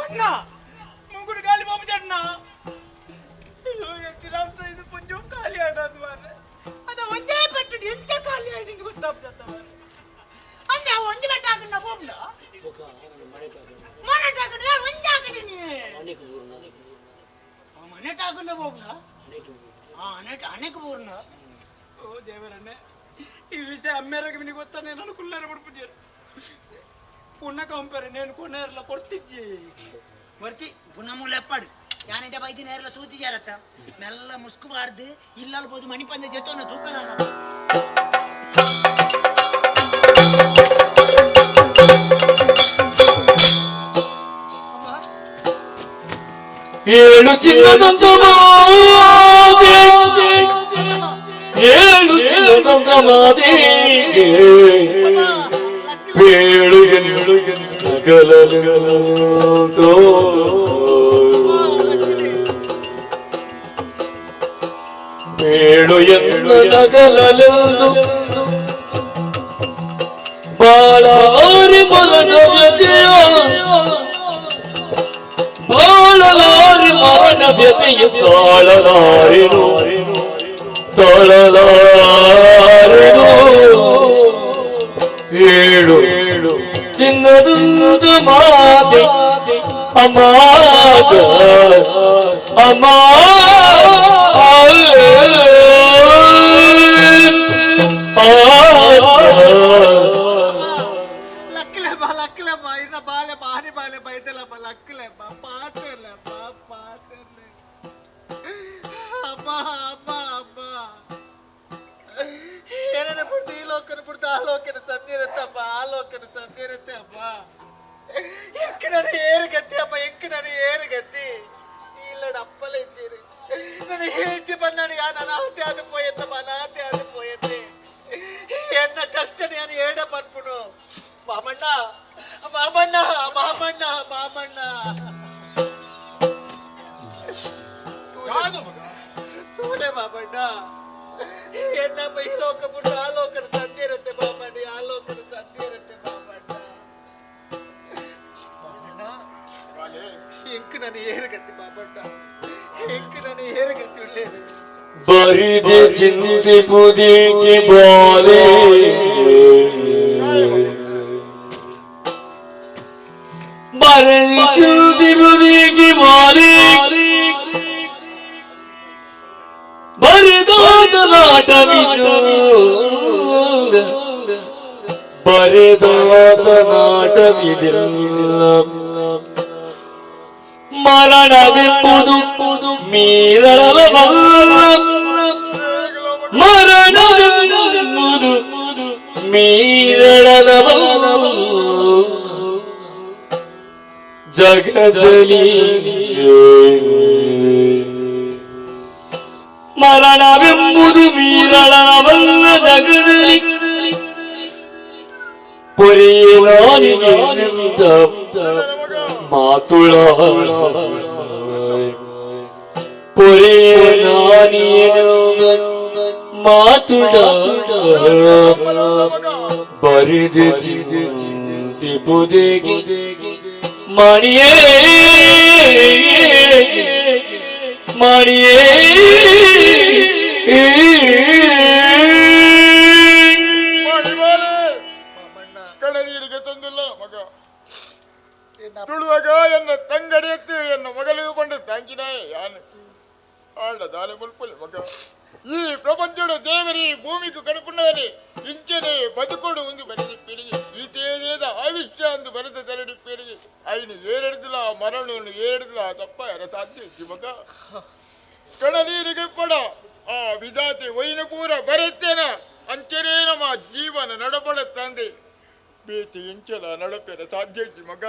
ಅಣ್ಣ ಮುಂಗುಡು ಗಾಲಿ ಬಾಬು ಜಣ್ಣ ಇದು ಪುಂಜು ಖಾಲಿ ಆಡೋದು ಮಾರ್ರೆ ಅದ ಒಂದೇ ಪೆಟ್ಟು ಎಂಚ ಖಾಲಿ ಆಗಿ ನಿಂಗೆ ಗೊತ್ತಾಗ್ತದ ಅಂದ್ರೆ ಒಂಜಿ ಬೆಟ್ಟ ಹಾಕಂಡ ಹೋಗ್ಲ ಮನೆ ಹಾಕಂಡ ಒಂದೇ ಹಾಕಿದೀನಿ ಮನೆ ಹಾಕಂಡ ಹೋಗ್ಲ ಅನೇಕ ಊರ್ನ ಓ ದೇವರನ್ನೇ ಈ ವಿಷಯ ಅಮ್ಮೇರಗೆ ನಿನಗೆ ಗೊತ್ತಾನೆ ನಾನು ಕುಲ್ಲರ ಬಿಡ್ಪುಜೇರು ಪುಣ್ಯ ಕಂಪೇರೆ ನೇನು ಕೊನೆಯಲ್ಲ ಕೊಡ್ತಿಜ್ಜಿ ಬರ್ತಿ ಪುನಃ ಮೂಲ ಎಪ್ಪಾಡು ಯಾನಿಟ ಬೈದಿ ನೇರಲ ತೂತಿ ಜಾರತ್ತ ಮೆಲ್ಲ ಮುಸ್ಕುಬಾರ್ದು ಇಲ್ಲಲ್ಬೋದು ಮಣಿಪಂದ ಜೊತೆ ತೂಕದ. ಏಳು ಚಿನ್ನದಂತ ಮಾತೆ, ಏಳು ಚಿನ್ನದಂತ ಮಾತೆ, ಏಳು ಏಳು ನಗಲೋ, ಏಳು ಎನ್ನು ನಗಲಲೆಂದು ಬಾಳಾರಿ ಮರಣ ವ್ಯತೆಯ, ಬಾಳಲಾರಿ ಮಾನ ವ್ಯತೆಯು ತಾಳಲಾರೆನು, ತಾಳಲಾರೆನು. ಏಳು ಏಳು ಚಿನ್ನದ ಮಾತೆ ಅಮಾಗ ಅಮಾ. ಲಕ್ಕಲೆಬ್ಬ ಲಕ್ಕಲೆಬ್ಬ ಇನ್ನ ಬಾಲೆ ಬಾರಿ ಬಾಲೆ ಬೈದಲಬ್ಬ ಲಕ್ಕಲೆಬ್ಬ ಪಾತೆಲೆಬ್ಬ ಪಾತೆಲೆ ಅಮ್ಮ ಅಮ್ಮ ಅಮ್ಮ ಏನೇನ ಬಿಡ್ತು ಈ ಲೋಕನ ಬಿಡ್ತು ಆ ಲೋಕನ ಸಂದಿರುತ್ತಪ್ಪ, ಆ ಲೋಕನ ಸಂದಿರುತ್ತೆ ಅಮ್ಮ. ಎಂಕ್ ನಾನು ಏರು ಗತಿ ಅಮ್ಮ, ಎಂಕ್ ನಾನು ಏರು ಗತಿ ಇಲ್ಲ ಅಪ್ಪಲ ಇದ್ದೀರಿ. ನಾನು ಹೆಚ್ಚು ಬಂದಾಡು ಯಾ ನಾನು ಅನಾಥೆ ಆದ ಪೋಯತ್ತಮ್ಮ, ಅನಾಥೆ ಆದ ಪೋಯತ್ತೆ. ಎನ್ನ ಕಷ್ಟ ನಾನು ಏಡ ಪನ್ಪುನು. ಮಾಮಣ್ಣ ಮಾಮಣ್ಣ ಮಾಮಣ್ಣ ಮಾಮಣ್ಣ ತೂಲೆ ಮಾಮಣ್ಣ, ಎನ್ನಮ್ಮ ಈ ಲೋಕ ಬಿಟ್ಟು ಆ ಲೋಕನ ಸಂದಿರುತ್ತೆ ಮಾಮಣ್ಣ, ಆ ಲೋಕನ ಸಂದಿರುತ್ತೆ ಮಾಮಣ್ಣ. ಮಾಮಣ್ಣ ಎಂಕ್ ನಾನು ಏರುಗತ್ತಿ ಮಾಮಣ್ಣ, ಎಂಕ್ ನಾನು ಏರುಗತ್ತಿ ಉಳ್ಳೇರು. ಬರಿದೆ ಚಿಂತೆ ಪುದಿಗೆ ಬಾಲೆ, ಬರದಿ ಚಿಂತೆ ಪುದಿಗೆ ಬಾಲೆ, ಬರೆದಾದ ನಾಟವಿದು, ಬರೆದಾದ ನಾಟವಿದಿಲ್ಲ. ಮರಣವೆಂಬುದು ಮೀರಳಬಲ್ಲ, ಮರಣವೆಂಬುದು ಮೀರಳಬಲ್ಲ ಜಗದಲ್ಲಿ. ಮರಣವೆಂಬುದು ಮೀರಳಬಲ್ಲ ಜಗದಲ್ಲಿ. ಪೊರೆಯಲಾರಿಗೆ ಮಾತುಳ, ಪೊರೆಯಲಾನಿಯನು ಮಾತುಳ. ಬರಿದೆ ಚಿಂತಿಪುದೆಗೆ ಮಣಿಯೇ ಮಣಿಯೇ. ಕಡನೀರಿಗೆ ತಂದಿಲ್ಲ ಮಗ ತುಳುವಾಗ ಎನ್ನ ತಂಗಡಿಯತ್ತು ಎನ್ನ ಮಗಲಿಗೆ ಕೊಂಡು ತಾಂಕಿನಾಯ ಯಾನು ಆಡ ದಾಲೆ ಮುಲ್ಪುಲ್ ಮಗ. ಈ ಪ್ರಪಂಚಡು ದೇವರಿ ಭೂಮಿಗೆ ಕಡುಪುಣ್ಣವರೇ ಇಂಚನೆ ಬದುಕೋಡು ಒಂದು ಬರೆದಿ ಪೀಳಿಗೆ ಈ ತೇಜದ ಆವಿಷ್ಯ ಅಂದು ಬರೆದ ಸರಡಿ ಪೀಳಿಗೆ ಐನು ಏರೆಡ್ದಿಲ್ಲ ಮರಣವನ್ನು ಏರೆಡ್ದಿಲ್ಲ ತಪ್ಪ ಯಾರ ಸಾಧ್ಯ ಮಗ. ಕಡನೀರಿಗೆ ಪಡ ಆ ವಿಧಾತೆ ವೈನ ಪೂರ ಬರೆತ್ತೇನ ಅಂಚನೇ ನಮ್ಮ ಜೀವನ ನಡಪಡ ತಂದೆ ಬೇತಿ ಇಂಚಲ ನಡಪೆರ ಸಾಧ್ಯ ಮಗ.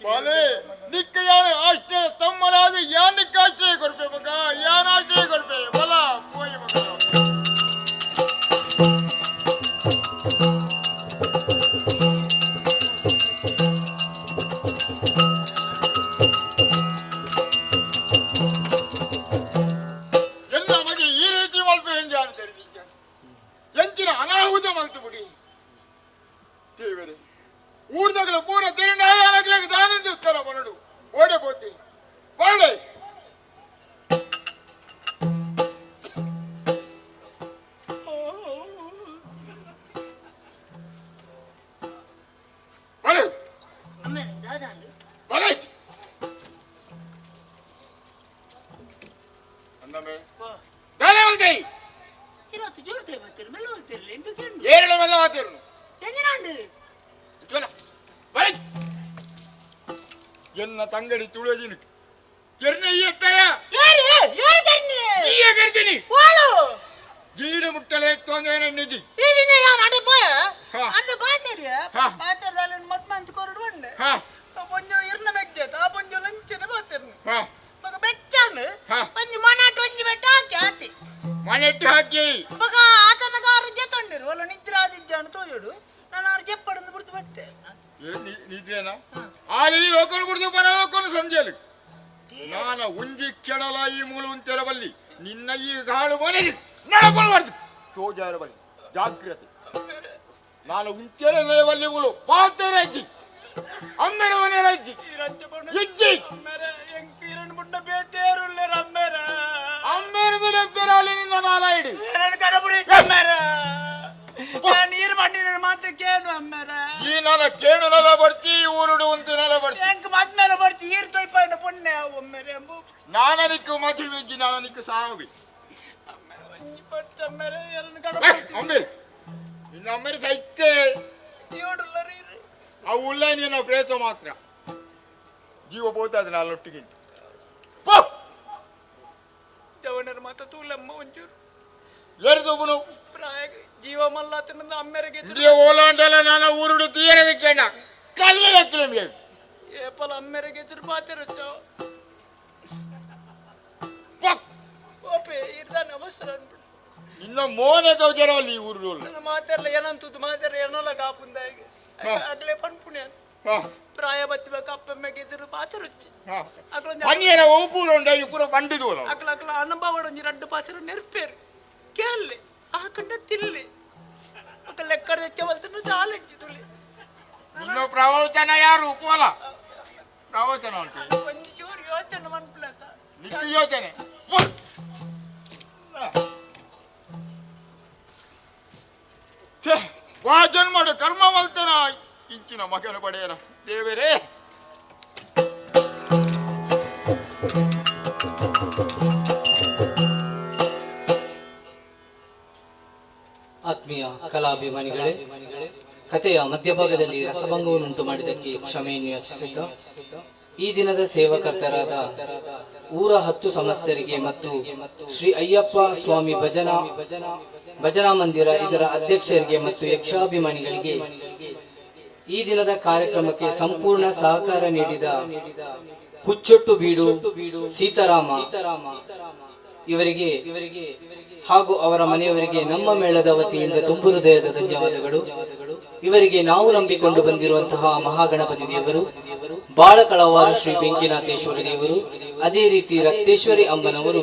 ಬಾಲೆ ನಿಕ್ಕ ಯಾನ ಆಶ್ರಯ ತಮ್ಮನಾದ ಯಾನಕ್ಕೆ ಆಶ್ರಯ ಕೊರ್ಪೆ ಮಗ, ಯಾನ ಆಶ್ರಯ ಕೊರ್ಪೆ ಬಲ ಪೋಯಿ ಮಗ. ಎಲ್ಲ ಮಗೆ ಈ ರೀತಿ ಮಲ್ಪೆ ಎಂಜಾನ ತಿಳಿದಿದ್ದ ಊರ್ದಗಲ ಪೂರ ತಿರುನಾಯನಗ್ಲಿಗೆ ದಾನಿಂದು ಉತ್ತರ ಬರಡು ಓಡೆ ಪೋತಿ ಬರಡೆ ಬರೆ ಅಮ್ಮೇರೆ ದಾದಾಂಡು ಬರೆ ಅಂದಮೆ ದಾನೆ ಮಲ್ತೈ ಇರತ್ತು ಜೋರು ಬರ್ತೀರಿ ಮೆಲ್ಲ ಬರ್ತಿರ್ಲಿ ಎಂಟು ಕೇಳು ಏರಳು ಮೆಲ್ಲ ಮಾತಿರುನು ಎಂಜಿನಾಂಡು ಬರೆ ಎನ್ನ ತಂಗಡಿ ತುಳಿದಿನಿ ಕೆರ್ನೆ ಈ ಎತ್ತಯ ಏರು ಏರು ಕರ್ನಿ ಈಯ ಕರ್ತೀನಿ ಓಳು ಜೀಡು ಮುಟ್ಟಲೆ ತೊಂದರೆ ನಿಜಿ ಈ ದಿನ ಯಾನ್ ಅಡೆ ಪೋಯ ಹಾ. ಅನ್ನ ಪಾತೆರಿ ಹಾ. ಪಾತೆರ್ದಾಲ ಮತ್ ಮಂತ್ ಕೊರಡು ಬಂಡೆ ಹಾ ಪೊಂಜೋ ಇರ್ನ ಬೆಚ್ಚ ಆ ಪೊಂಜೋ ಲಂಚನೆ ಪಾತೆರ್ನು ಹಾ ಮಗ ಬೆಚ್ಚಾನು ಹಾ. ಒಂಜಿ ಮನಾಟ್ ಒಂಜಿ ಬೆಟ್ಟ ಹಾಕಿ ಆತಿ ಮನೆಟ್ಟು ಹಾಕಿ ಮಗ ಆತನಗ ಆರು ಜೆತ್ತೊಂಡಿರು ಒಲ್ಲ ನಿದ್ರೆ ಆದಿಜ್ಜಾನು ತೋಜೋಡು ನಾನು ಆರು ಜೆಪ್ಪಡಂದು ಬಿಡ್ತು ಬತ್ತೆ ನಿದ್ರೇನ ಆಲಿ ಲೋಕನು ಕುಡಿದು ಬರ ಲೋಕನು ಸಂಜೆಲು ನಾನ ಉಂಜಿ ಕೆಡಲ ಈ ಮೂಲ ಉಂತೆರಬಲ್ಲಿ ನಿನ್ನ ಈ ಗಾಳು ಮನೆ ನಡಬಾರ್ದು ತೋಜಾರಬಲ್ಲಿ ಜಾಗ್ರತೆ ನಾನು ಉಂತೆರಬಲ್ಲಿ ಮೂಲು ಪಾತೆರ ಅಜ್ಜಿ ಅಮ್ಮೆರ ಮನೆ ಅಜ್ಜಿ ಇಜ್ಜಿ ಅಮ್ಮೇರದ ಬೆರಾಲಿ ನಿನ್ನ ನಾಲಾಯಿಡಿ ನೀರು ಮಾಡಿನ ಮಾತು ಕೇನು ಅಮ್ಮೇರ ಈ ನಾನ ಕೇಣು ನಲ ಬರ್ತಿ ಈ ಊರುಡು ಉಂತು ನಲ ಬರ್ತಿ ಎಂಕ್ ಮದ್ಮೇಲೆ ಬರ್ತಿ ಈರ್ ತೊಯ್ಪಾಯಿನ ಪುಣ್ಯ ಒಮ್ಮೆರೆ ಅಂಬು ನಾನನಿಕ್ಕು ಮದುವೆಜ್ಜಿ ನಾನನಿಕ್ಕು ಸಾವಿ ಅಮ್ಮೇರೆ ಎಲ್ಲನ ಅಮ್ಮೆ ನಿನ್ನ ಅಮ್ಮೇರೆ ಸೈತೆ ಅವು ಉಲ್ಲ ನಿನ್ನ ಪ್ರೇತ ಮಾತ್ರ ಜೀವ ಬೋತಾದ ನಾನೊಟ್ಟಿಗೆ ಪೋ ಜವನರ ಮಾತ ತೂಲಮ್ಮ ಒಂಚೂರು ಏರಿದೊಬ್ಬನು ಪ್ರಾಯ ಜೀವ ಮಲ್ಲಾತನಂದ ಅಮ್ಮೆರೆಗೆ ಇಂಡಿಯ ಓಲಾಂಡಲ ನಾನು ಊರುಡು ತೀರದಕ್ಕೆ ಕಲ್ಲು ಎಕ್ಕಲೆ ಏಪಲ ಅಮ್ಮೆರೆಗೆ ಎದುರು ಪಾತೆರಚ್ಚೋ ಓಪೆ ಇರ್ದಾನೆ ಅವಸರ ಅನ್ಬಿಡು ನಿನ್ನ ಮೋನೆ ತೋಜರಲ್ಲಿ ಈ ಊರುಡು ನನ್ನ ಮಾತೆಲ್ಲ ಏನಂತದ್ದು ಮಾತೆಲ್ಲ ಏನಲ್ಲ ಕಾಪುಂದ ಅಗ್ಲೇ ಪನ್ಪುಣೆ ಪ್ರಾಯ ಬತ್ತಿಬೇಕು ಅಪ್ಪಮ್ಮೆಗೆ ಎದುರು ಪಾತೆರಚ್ಚಿ ಅನ್ಯರ ಒಬ್ಬರು ಉಂಡ ಇಬ್ಬರು ಬಂಡಿದು ಅಕ್ಲ ಅಕ್ಲ ಅನುಭವ ಒಂಜಿ ರಡ್ಡು ಪಾತೆರ ನೆರ್ಪೇರು ಕೇಳಿ ಆಕಂಡ ತಿಲ್ಲಿ ಅಕ್ಕ ಲೆಕ್ಕಡ తెచ్చ వల్తున్న చాలెచ్చి ತುಳಿ ನಿನ್ನ ಪ್ರವಚನ ಯಾರು ಪೋಲ ಪ್ರವಚನ ಉಂಟು ಒಂಚೂರು ಯೋಚನೆ ಮನ್ಪ್ಲತ ನಿತ್ಯ ಯೋಚನೆ ಛೇ, ವಾ ಜನ್ಮಡು ಕರ್ಮ ಮಲ್ತನ ಇಂಚಿನ ಮಗನ ಪಡೆಯರ ದೇವರೇ. ಆತ್ಮೀಯ ಕಲಾಭಿಮಾನಿಗಳೇ, ಕಥೆಯ ಮಧ್ಯಭಾಗದಲ್ಲಿ ರಸಭಂಗವನ್ನುಂಟು ಮಾಡಿದ್ದಕ್ಕೆ ಕ್ಷಮೆಯನ್ನು ಯಾಚಿಸುತ್ತಾ ಈ ದಿನದ ಸೇವಾಕರ್ತರಾದ ಊರ 10 ಸಮಸ್ತರಿಗೆ ಮತ್ತು ಶ್ರೀ ಅಯ್ಯಪ್ಪ ಸ್ವಾಮಿ ಭಜನಾ ಮಂದಿರ ಇದರ ಅಧ್ಯಕ್ಷರಿಗೆ ಮತ್ತು ಯಕ್ಷಾಭಿಮಾನಿಗಳಿಗೆ ಈ ದಿನದ ಕಾರ್ಯಕ್ರಮಕ್ಕೆ ಸಂಪೂರ್ಣ ಸಹಕಾರ ನೀಡಿದ ಹುಚ್ಚೊಟ್ಟು ಬೀಡು ಸೀತಾರಾಮ ಇವರಿಗೆ ಹಾಗೂ ಅವರ ಮನೆಯವರಿಗೆ ನಮ್ಮ ಮೇಳದ ವತಿಯಿಂದ ತುಂಬು ಹೃದಯದ ಧನ್ಯವಾದಗಳು. ಇವರಿಗೆ ನಾವು ನಂಬಿಕೊಂಡು ಬಂದಿರುವಂತಹ ಮಹಾಗಣಪತಿ ದೇವರು, ಬಾಳಕಳವಾರು ಶ್ರೀ ಬೆಂಕಿನಾಥೇಶ್ವರ ದೇವರು, ಅದೇ ರೀತಿ ರಕ್ತೇಶ್ವರಿ ಅಮ್ಮನವರು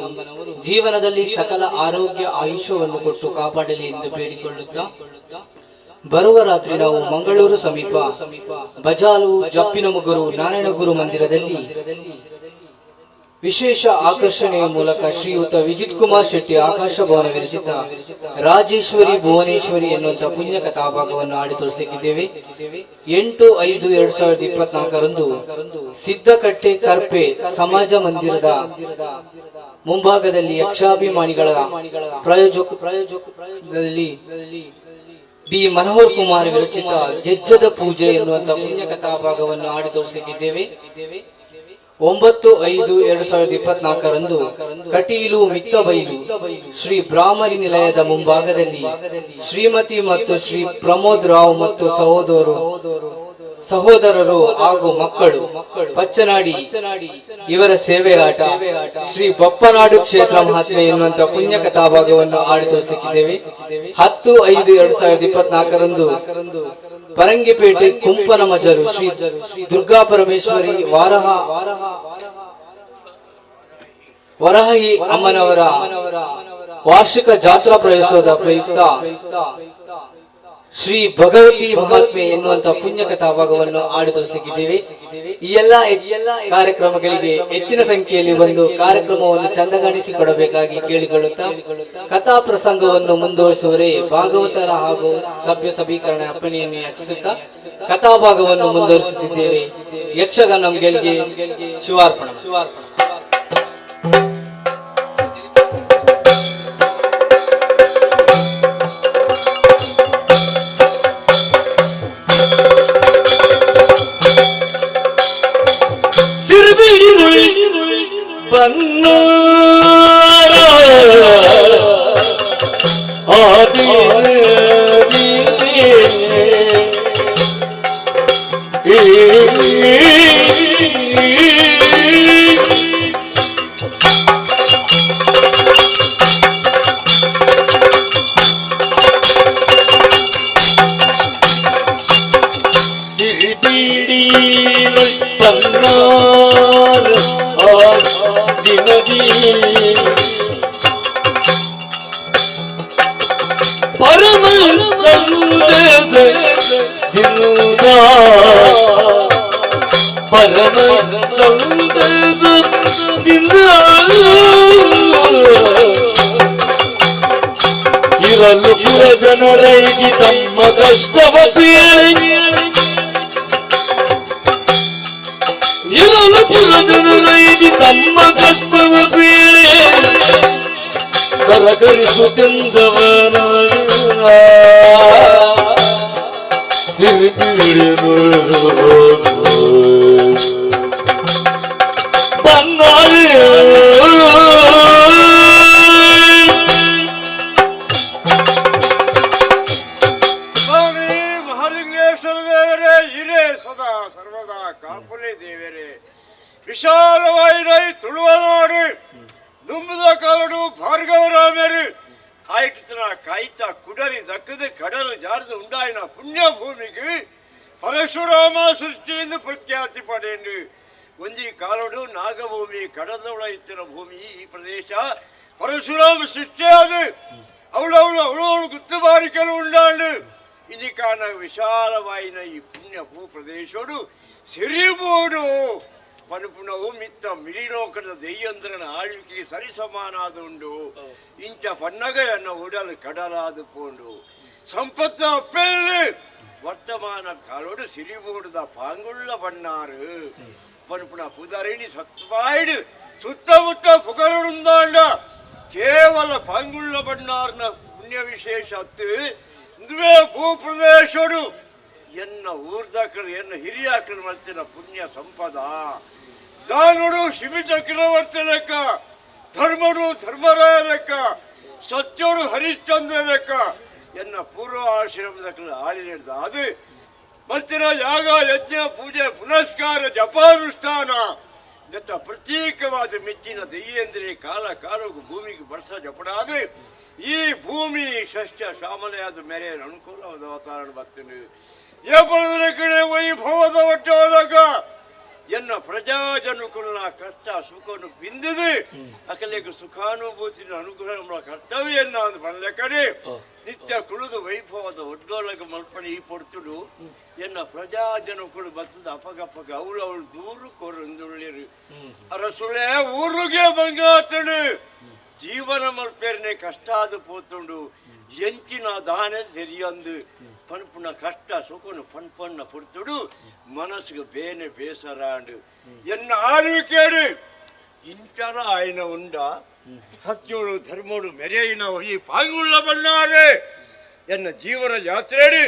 ಜೀವನದಲ್ಲಿ ಸಕಲ ಆರೋಗ್ಯ ಆಯುಷ್ಯವನ್ನು ಕೊಟ್ಟು ಕಾಪಾಡಲಿ ಎಂದು ಬೇಡಿಕೊಳ್ಳುತ್ತಾ, ಬರುವ ರಾತ್ರಿ ನಾವು ಮಂಗಳೂರು ಸಮೀಪ ಬಜಾಲು ಜಪ್ಪಿನಮುಗುರು ನಾರಾಯಣಗುರು ಮಂದಿರದಲ್ಲಿ ವಿಶೇಷ ಆಕರ್ಷಣೆಯ ಮೂಲಕ ಶ್ರೀಯುತ ವಿಜಿತ್ ಕುಮಾರ್ ಶೆಟ್ಟಿ ಆಕಾಶ ಭವನ ವಿರಚಿತ ರಾಜೇಶ್ವರಿ ಭುವನೇಶ್ವರಿ ಎನ್ನುವಂತಹ ಪುಣ್ಯ ಕಥಾಭಾಗವನ್ನು ಆಡಿ ತೋರಿಸಲಿಕ್ಕಿದ್ದೇವೆ. 8/5/2024 ಸಿದ್ದಕಟ್ಟೆ ಕರ್ಪೆ ಸಮಾಜ ಮಂದಿರದ ಮುಂಭಾಗದಲ್ಲಿ ಯಕ್ಷಾಭಿಮಾನಿಗಳ ಪ್ರಾಯೋಜಕದಲ್ಲಿ ಬಿ ಮನೋಹರ್ ಕುಮಾರ್ ವಿರಚಿತ ಗೆಜ್ಜದ ಪೂಜೆ ಎನ್ನುವಂತಹ ಪುಣ್ಯ ಕಥಾಭಾಗವನ್ನು ಆಡಿ ತೋರಿಸಲಿಕ್ಕಿದ್ದೇವೆ. 9/5/2024 ಕಟೀಲು ಮಿತ್ತಬೈಲು ಶ್ರೀ ಬ್ರಾಹ್ಮರಿ ನಿಲಯದ ಮುಂಭಾಗದಲ್ಲಿ ಶ್ರೀಮತಿ ಮತ್ತು ಶ್ರೀ ಪ್ರಮೋದ್ ರಾವ್ ಮತ್ತು ಸಹೋದರರು ಹಾಗೂ ಮಕ್ಕಳು ಪಚ್ಚನಾಡಿ ಇವರ ಸೇವೆಯಾಟ ಶ್ರೀ ಬಪ್ಪನಾಡು ಕ್ಷೇತ್ರ ಮಹಾತ್ಮೆ ಎನ್ನುವಂತಹ ಪುಣ್ಯ ಕಥಾಭಾಗವನ್ನು ಆಡಿ ತೋರಿಸಲಿಕ್ಕಿದ್ದೇವೆ. 10/5/2024 ಪರಂಗಿಪೇಟೆ ಕುಂಪನ ಮಜಲು ಶ್ರೀ ದುರ್ಗಾ ಪರಮೇಶ್ವರಿ ವರಹಿ ಅಮ್ಮನವರ ವಾರ್ಷಿಕ ಜಾತ್ರಾ ಪ್ರವೇಶದ ಪ್ರಯುಕ್ತ ಶ್ರೀ ಭಗವತಿ ಮಹಾತ್ಮೆ ಎನ್ನುವಂತ ಪುಣ್ಯ ಕಥಾಭಾಗವನ್ನು ಆಡಿ ತೋರಿಸಲಿಕ್ಕಿದ್ದೇವೆ. ಈ ಎಲ್ಲಾ ಕಾರ್ಯಕ್ರಮಗಳಿಗೆ ಹೆಚ್ಚಿನ ಸಂಖ್ಯೆಯಲ್ಲಿ ಬಂದು ಕಾರ್ಯಕ್ರಮವನ್ನು ಚಂದಗಾಣಿಸಿಕೊಡಬೇಕಾಗಿ ಕೇಳಿಕೊಳ್ಳುತ್ತಾ ಕಥಾ ಪ್ರಸಂಗವನ್ನು ಮುಂದುವರಿಸುವರೆ ಭಾಗವತರ ಹಾಗೂ ಸಭ್ಯ ಸಭೀಕರಣ ಅಪ್ಪಣೆಯನ್ನು ಯಾಚಿಸುತ್ತಾ ಕಥಾಭಾಗವನ್ನು ಮುಂದುವರಿಸುತ್ತಿದ್ದೇವೆ. ಯಕ್ಷಗಾನ ಗೆಲ್ಗೆ ಶಿವಾರ್ಪಣ. ಇರಲು ಪುರ ಜನರೈಗಿ ತಮ್ಮ ಕಷ್ಟವ ಪೀಳಿ, ಇರಲು ಪುರ ಜನರೈಗಿ ತಮ್ಮ ಕಷ್ಟವ ಪೀಳಿ, ಕರಕರಿಸುತ್ತಿಂದವನ ಸ್ವಾಮಿ ಮಹಾಲಿಂಗೇಶ್ವರ ದೇವರೇ, ಹಿರೇ ಸದಾ ಸರ್ವದಾ ಕಾಪುಲೆ ದೇವರೇ, ವಿಶಾಲವಾಯಿನೈ ತುಳುವನಾಡು ದುಂಬುದ ಕಾಲಡು ಭಾರ್ಗವರಾಮರು ಆಯ್ತನ ಕಾಯ್ತ ಕುಡರಿ ದಕ್ಕದ ಕಡಲು ಜಾರದು ಉಂಡಾಯಿನ ಪುಣ್ಯಭೂಮಿಗೆ ಪರಶುರಾಮ ಸೃಷ್ಟಿಯಿಂದ ಪ್ರಖ್ಯಾತಿ ಪಡೆಂಡು. ಒಂಜಿ ಕಾಲಡು ನಾಗಭೂಮಿ ಕಡಲೊಳ ಇತ್ತಿನ ಭೂಮಿ ಈ ಪ್ರದೇಶ ಪರಶುರಾಮ ಸೃಷ್ಟಿಯಾದ ಅವಳವಳು ಅವಳವಳು ಗುತ್ತುಬಾರಿಕೆಲು ಉಂಡಾಂಡು. ಇನ್ನಿಕಾನ ವಿಶಾಲವಾಯಿನ ಈ ಪುಣ್ಯ ಭೂ ಪ್ರದೇಶೋಡು ಸಿರಿಬೋಡು ಪನುಪುಣವು ಮಿತ್ತ ಮಿರಿಲೋಕದ ದೆಯ್ಯಂದ್ರನ ಆಳ್ವಿಕೆಗೆ ಸರಿಸಮಾನಾದ ಉಂಡು. ಇಂಚ ಪನ್ನಗಯನ್ನ ಉಡಲು ಕಡಲಾದ ಪೋಂಡು ಸಂಪತ್ತ ಅಪ್ಪೆಲ್ಲಿ ವರ್ತಮಾನ ಕಾಲೋಡು ಸಿರಿಬೋಡುದ ಪಾಂಗುಳ್ಳ ಬಣ್ಣಾರು ಪನುಪುಣ ಪುದರಿಣಿ ಸತ್ವಾಯ್ಡು ಸುತ್ತಮುತ್ತ ಪುಗರುಂದಾಂಡ ಕೇವಲ ಪಾಂಗುಳ್ಳ ಬಣ್ಣಾರ್ನ ಪುಣ್ಯ ವಿಶೇಷ ಅತ್ತು ಇಂದುವೇ ಭೂ ಪ್ರದೇಶೋಡು ಎನ್ನ ಊರ್ದಾಕರು ಎನ್ನ ಹಿರಿಯಾಕರು ಮಲ್ತಿನ ಪುಣ್ಯ ಸಂಪದ. ದಾನುಡು ಶಿವಿ ಚಕ್ರವರ್ತಿ ಲೆಕ್ಕ, ಧರ್ಮಡು ಧರ್ಮರಾಯ ಲೆಕ್ಕ, ಸತ್ಯೋಡು ಹರಿಶ್ಚಂದ್ರ ಲೆಕ್ಕ ಎನ್ನ ಪೂರ್ವ ಆಶ್ರಮದ ಆಳಿದ ಅದು ಮಲ್ತಿನ ಯಾಗ ಯಜ್ಞ ಪೂಜೆ ಪುನಸ್ಕಾರ ಜಪಾನುಷ್ಠಾನ ದತ್ತ ಪ್ರತ್ಯೇಕವಾದ ಮೆಚ್ಚಿನ ದೆಯ್ಯಂದ್ರೆ ಕಾಲ ಕಾಲಕ್ಕೂ ಭೂಮಿಗೆ ವರ್ಷ ಜಪಡಾದು ಈ ಭೂಮಿ ಷಷ್ಠ ಶ್ಯಾಮಲೆಯಾದ ಮೇರೆ ಅನುಕೂಲವಾದ ವಾತಾವರಣ ಬರ್ತೀನಿ. ಏಪಳದ ಕಡೆ ವೈಭವದ ಒಟ್ಟೊಳಗ ಎನ್ನ ಪ್ರಜಾಜನುಕುಲ ಕಷ್ಟ ಸುಖನು ಬಿಂದಿದು ಅಕಲಿಗೆ ಸುಖಾನುಭೂತಿನ ಅನುಗ್ರಹ ಕರ್ತವ್ಯನ್ನ ಅಂದ್ ಬರಲೆಕಡೆ ನಿತ್ಯ ಕುಳಿದು ವೈಭವದ ಒಡ್ಡೊಳಗ ಮಲ್ಪಣೆ ಈ ಪೊಡ್ತುಡು ಎನ್ನ ಪ್ರಜಾಜನುಕುಳು ಬತ್ತದ ಅಪಗಪ್ಪಗ ಅವಳು ಅವಳು ದೂರು ಕೊರಂದುಳ್ಳಿರು ಅರಸುಳೆ ಊರುಗೆ ಬಂಗಾತಡು ಜೀವನ ಮಲ್ಪೇರ್ನೆ ಕಷ್ಟ ಆದ ಪೋತುಂಡು ಎಂಚಿನ ದಾನೆ ತೆರಿಯಂದು ಪನ್ಪುನ ಕಷ್ಟ ಸುಖನು ಪನ್ಪನ್ನ ಪುರ್ತುಡು ಮನಸ್ಸಿಗೆ ಬೇನೆ ಬೇಸರಾಂಡು ಎನ್ನ ಆಳ್ವಿಕೇಡು ಇಂಚನ ಆಯ್ನ ಉಂಡ ಸತ್ಯೋಡು ಧರ್ಮೋಡು ಮೆರೆಯಿನ ಈ ಪಾಂಗುಳ್ಳ ಬಣ್ಣಾರೆ ಎನ್ನ ಜೀವನ ಯಾತ್ರೆಡು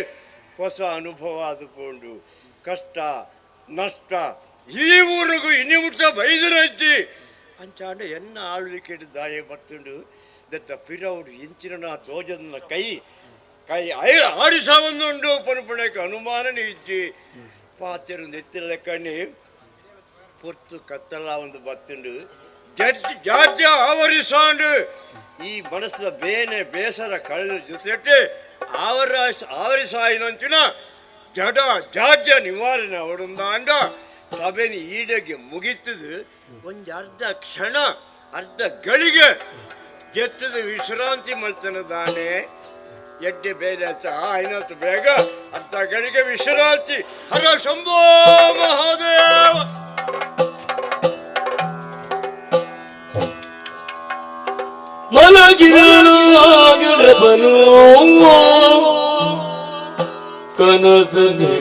ಹೊಸ ಅನುಭವ ಆದುಕೊಂಡು ಕಷ್ಟ ನಷ್ಟ ಈ ಊರಿಗೂ ಇನಿ ಮುಟ್ಟ ಬೈದರಜ್ಜಿ ಅಂಚಾಂಡ ಎನ್ನ ಆಳ್ವಿಕೆಡು ದಾಯ ಬರ್ತುಂಡು ದತ್ತ ಪಿರೌಡು ಇಂಚಿನ ತೋಜನ ಕೈ ಕೈ ಆಡಿಸವಂದುಂಡು ಪನುಪಣಕ್ಕೆ ಅನುಮಾನನೆ ಇಜ್ಜಿ ಪಾತೆರು ನೆತ್ತಿಲೆಕ್ಕಣ್ಣಿ ಪೊರ್ತು ಕತ್ತಲ ಒಂದು ಬತ್ತುಂಡು ಜಾಜ್ಯ ಆವರಿಸಾಂಡು ಈ ಮನಸ್ಸದ ಬೇನೆ ಬೇಸರ ಕಳೆದ ಜೊತೆಗೆ ಆವರಿಸಾಯಿನಂಚಿನ ಜಡ ಜಾಜ್ಯ ನಿವಾರಣೆ ಅವಡುಂದಾಂಡ ಸಭೆನಿ ಈಡೆಗೆ ಮುಗಿತದು ಒಂದು ಅರ್ಧ ಕ್ಷಣ ಅರ್ಧ ಗಳಿಗೆ ಗೆತ್ತದ ವಿಶ್ರಾಂತಿ ಮಲ್ತನ ದಾನೆ. ಎಡ್ಡೆ ಬೇರೆ ಆಯ್ನತ್ತು ಬೇಗ ಅರ್ಧ ಗಳಿಗೆ ವಿಶ್ರಾಂತಿ. ಹರ ಶಂಭೋ ಮಹಾದೇವ. ಮಲಗಿರಲು ಆಗಲಬನು ಕನಸನೆ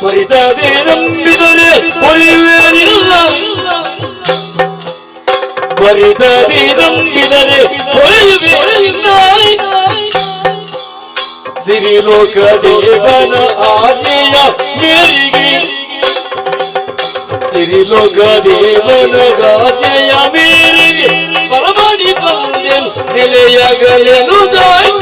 ಪರಿತದೆ ನಂಬಿದರೆ ಕೊಯ್ಯುವುದಿಲ್ಲ, ಪರಿತದೆ ನಂಬಿದರೆ ಕೊಯ್ಯುವುದಿಲ್ಲ. ಸಿರಿಲೋಕ ದೇವನ ಆಜ್ಞೆಯ ಮೇರೆಗೆ, ಸಿರಿಲೋಕ ದೇವನ ಆಜ್ಞೆಯ ಮೇರೆಗೆ ಪರಮಾಡಿ ಬಂದೆನು ನೆಲೆಯಾಗಲೇನು ತಾಯಿ.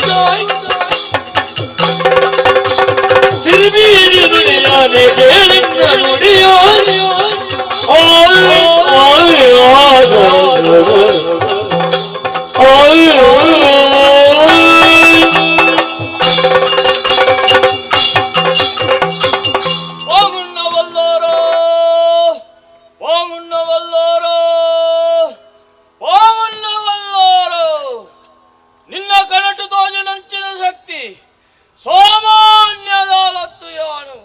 ಸಿರಿಬೀರಿ ನುಡಿಯಾನೆ ಕೇಳಿದ್ದ ನುಡಿಯ ನಿನ್ನ ಕನಟು ತೋಜನಂಚಿನ ಶಕ್ತಿ ಸಾಮಾನ್ಯದಾಲತ್ತು ಯಾನು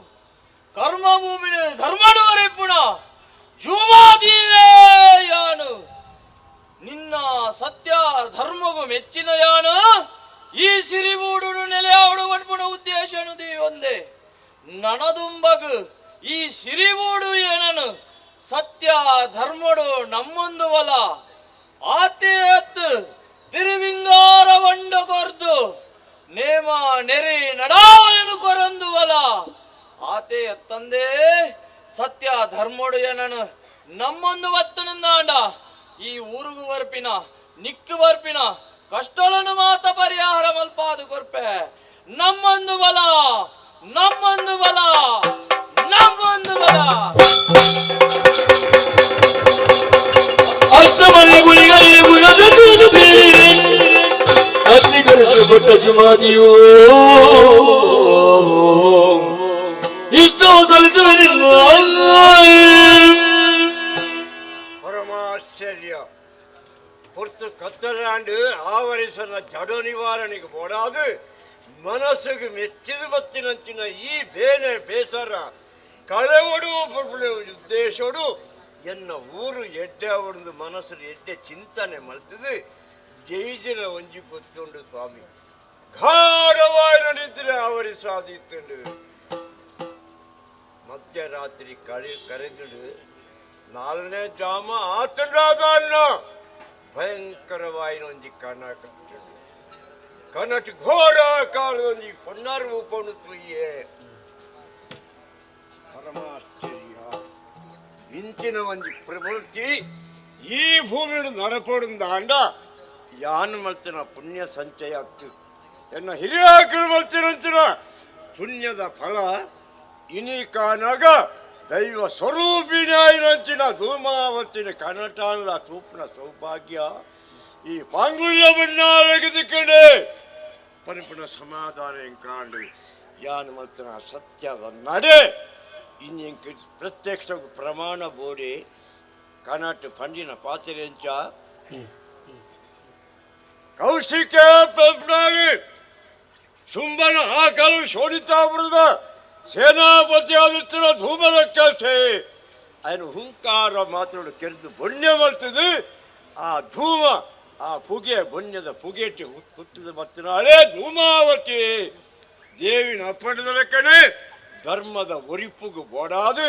ಕರ್ಮಭೂಮಿನ ಧರ್ಮಡುವರಿಪುಣ ಜುಮಾದೀವೇ ಯಾನು ನಿನ್ನ ಸತ್ಯ ಧರ್ಮಗೂ ಮೆಚ್ಚಿನ ಯಾನು ಈ ಸಿರಿಬೂಡು ನೆಲೆಯಾವಡು ಪುಣ ಉದ್ದೇಶನು ಒಂದೇ ನನದುಂಬಗು ಈ ಸಿರಿಬೂಡು ಏನನು ಸತ್ಯ ಧರ್ಮಡು ನಮ್ಮೊಂದು ಬಲ ಆತೆ ಅತ್ತು ತಿರುವಿಂಗಾರ ಬಂಡು ಕೊರ್ದು ನೇಮ ನೆರೆ ನಡಾವಲನು ಕೊರಂದು ಬಲ ಆತೆ ಅತ್ತಂದೇ ಸತ್ಯ ಧರ್ಮಡು ಏನನು ನಮ್ಮೊಂದು ಬತ್ತನಿಂದಾಂಡ ಈ ಊರುಗು ಬರ್ಪಿನ ನಿಕ್ಕು ಬರ್ಪಿನ ಕಷ್ಟలను ಮಾತ ಪರಿಹಾರ ಮಲ್ಪಾದು ಕೊರ್ಪೆ ನಮ್ಮೊಂದು ಬಲ ನಮ್ಮೊಂದು ಬಲ ನಮ್ಮೊಂದು ಬಲ. ಅಷ್ಟಮನೆ ಗುಳಿಗಲ್ಲಿ ಗುಣದ ಬೇರೆ ಅಸ್ತಿಗರಿಸಲ್ಪಟ್ಟ ಜುಮಾದಿಯೋ ಇಷ್ಟವು ಸಲ್ಲಿಸುವೆ ನಿನ್ನ. ಪರಮಾಶ್ಚರ್ಯ ಪೊರ್ತು ಕತ್ತಲಾಂಡು ಆವರಿಸನ ಜಡ ನಿವಾರಣೆಗೆ ಬೋಡಾದು ಮನಸ್ಸಿಗೆ ಮೆಚ್ಚಿದ ಬತ್ತಿನಂಚಿನ ಈ ಬೇನೆ ಬೇಸರ ಕಳೆವಡು ಉದ್ದೇಶೋಡು ಎನ್ನ ಊರು ಎಡ್ಡೆ ಅವರದು ಮನಸ್ಸು ಎಡ್ಡೆ ಚಿಂತನೆ ಮಲ್ತದು ಜೈಜಿನ ಒಂಜಿ ಗೊತ್ತುಂಡು ಸ್ವಾಮಿ ಗಾಢವಾಗಿ ನಡೀತಾರೆ ಆವರಿಸಾದಿತ್ತುಂಡು. ಮಧ್ಯರಾತ್ರಿ ಕಳೆ ಕರೆದುಡು ನಾಲ್ನೇ ಜಾಮ ಆತಂಡಾದ ಅಣ್ಣ ಭಯಂಕರವಾಯಿನ ಒಂಜಿ ಕಣ ಕಟ್ಟುಂಡು ಕನಟ್ ಘೋರ ಕಾಲದೊಂಜಿ ಪೊನ್ನಾರು ರೂಪವನ್ನು ತುಯ್ಯೆ. ಪರಮಾಶ್ಚರ್ಯ ಇಂಚಿನ ಒಂಜಿ ಪ್ರವೃತ್ತಿ ಈ ಭೂಮಿಯನ್ನು ನಡಪಡುಂದಾಂಡ ಯಾನು ಮಲ್ತಿನ ಪುಣ್ಯ ಸಂಚಯ ಅತ್ತು ಎನ್ನ ಹಿರಿಯಾಕರು ಮಲ್ತಿನಂಚಿನ ಪುಣ್ಯದ ಫಲ ಇನಿ ಕಾನಾಗ ದೈವ ಸ್ವರೂಪಿನಾಯಿನಂಚಿನ ಧೂಮಾವತಿನ ಕನಟಾನ್ಲ ತೂಪ್ನ ಸೌಭಾಗ್ಯ ಈ ಪಾಂಗುಳ್ಯ ಬಣ್ಣಾಲಗದಿಕ್ಕಡೆ ಪನಿಪುಣ ಸಮಾಧಾನ ಎಂಕಾಂಡು ಯಾನು ಮಲ್ತಿನ ಸತ್ಯದ ನಡೆ ಇನ್ನಿಂಕ ಪ್ರತ್ಯಕ್ಷ ಪ್ರಮಾಣ ಬೋಡಿ ಕನಾಟ ಪಂಡಿನ ಪಾತ್ರೆಂಚ ಕೌಶಿಕ ಪ್ರಜ್ಞಾನಿ ಸುಂಬನ ಹಾಕಲು ಶೋಣಿತಾಪುರದ ಸೇನಾಪತಿ ಆದಿತ್ಯನ ಧೂಮರಕ್ಕಸೆ ఆయన ಹುಂಕಾರ ಮಾತನಾಡು ಕೆರೆದು ಬೊಣ್ಯ ಮಾಡ್ತದೆ. ಆ ಧೂಮ ಆ ಪುಗೆ ಬೊಣ್ಯದ ಪುಗೆಟ್ಟಿ ಹುಟ್ಟಿದ ಮತ್ತಿನಾಳೆ ಧೂಮಾವತಿ ದೇವಿನ ಅಪ್ಪಣದ ಲೆಕ್ಕನೆ ಧರ್ಮದ ಒರಿಪುಗು ಬೋಡಾದು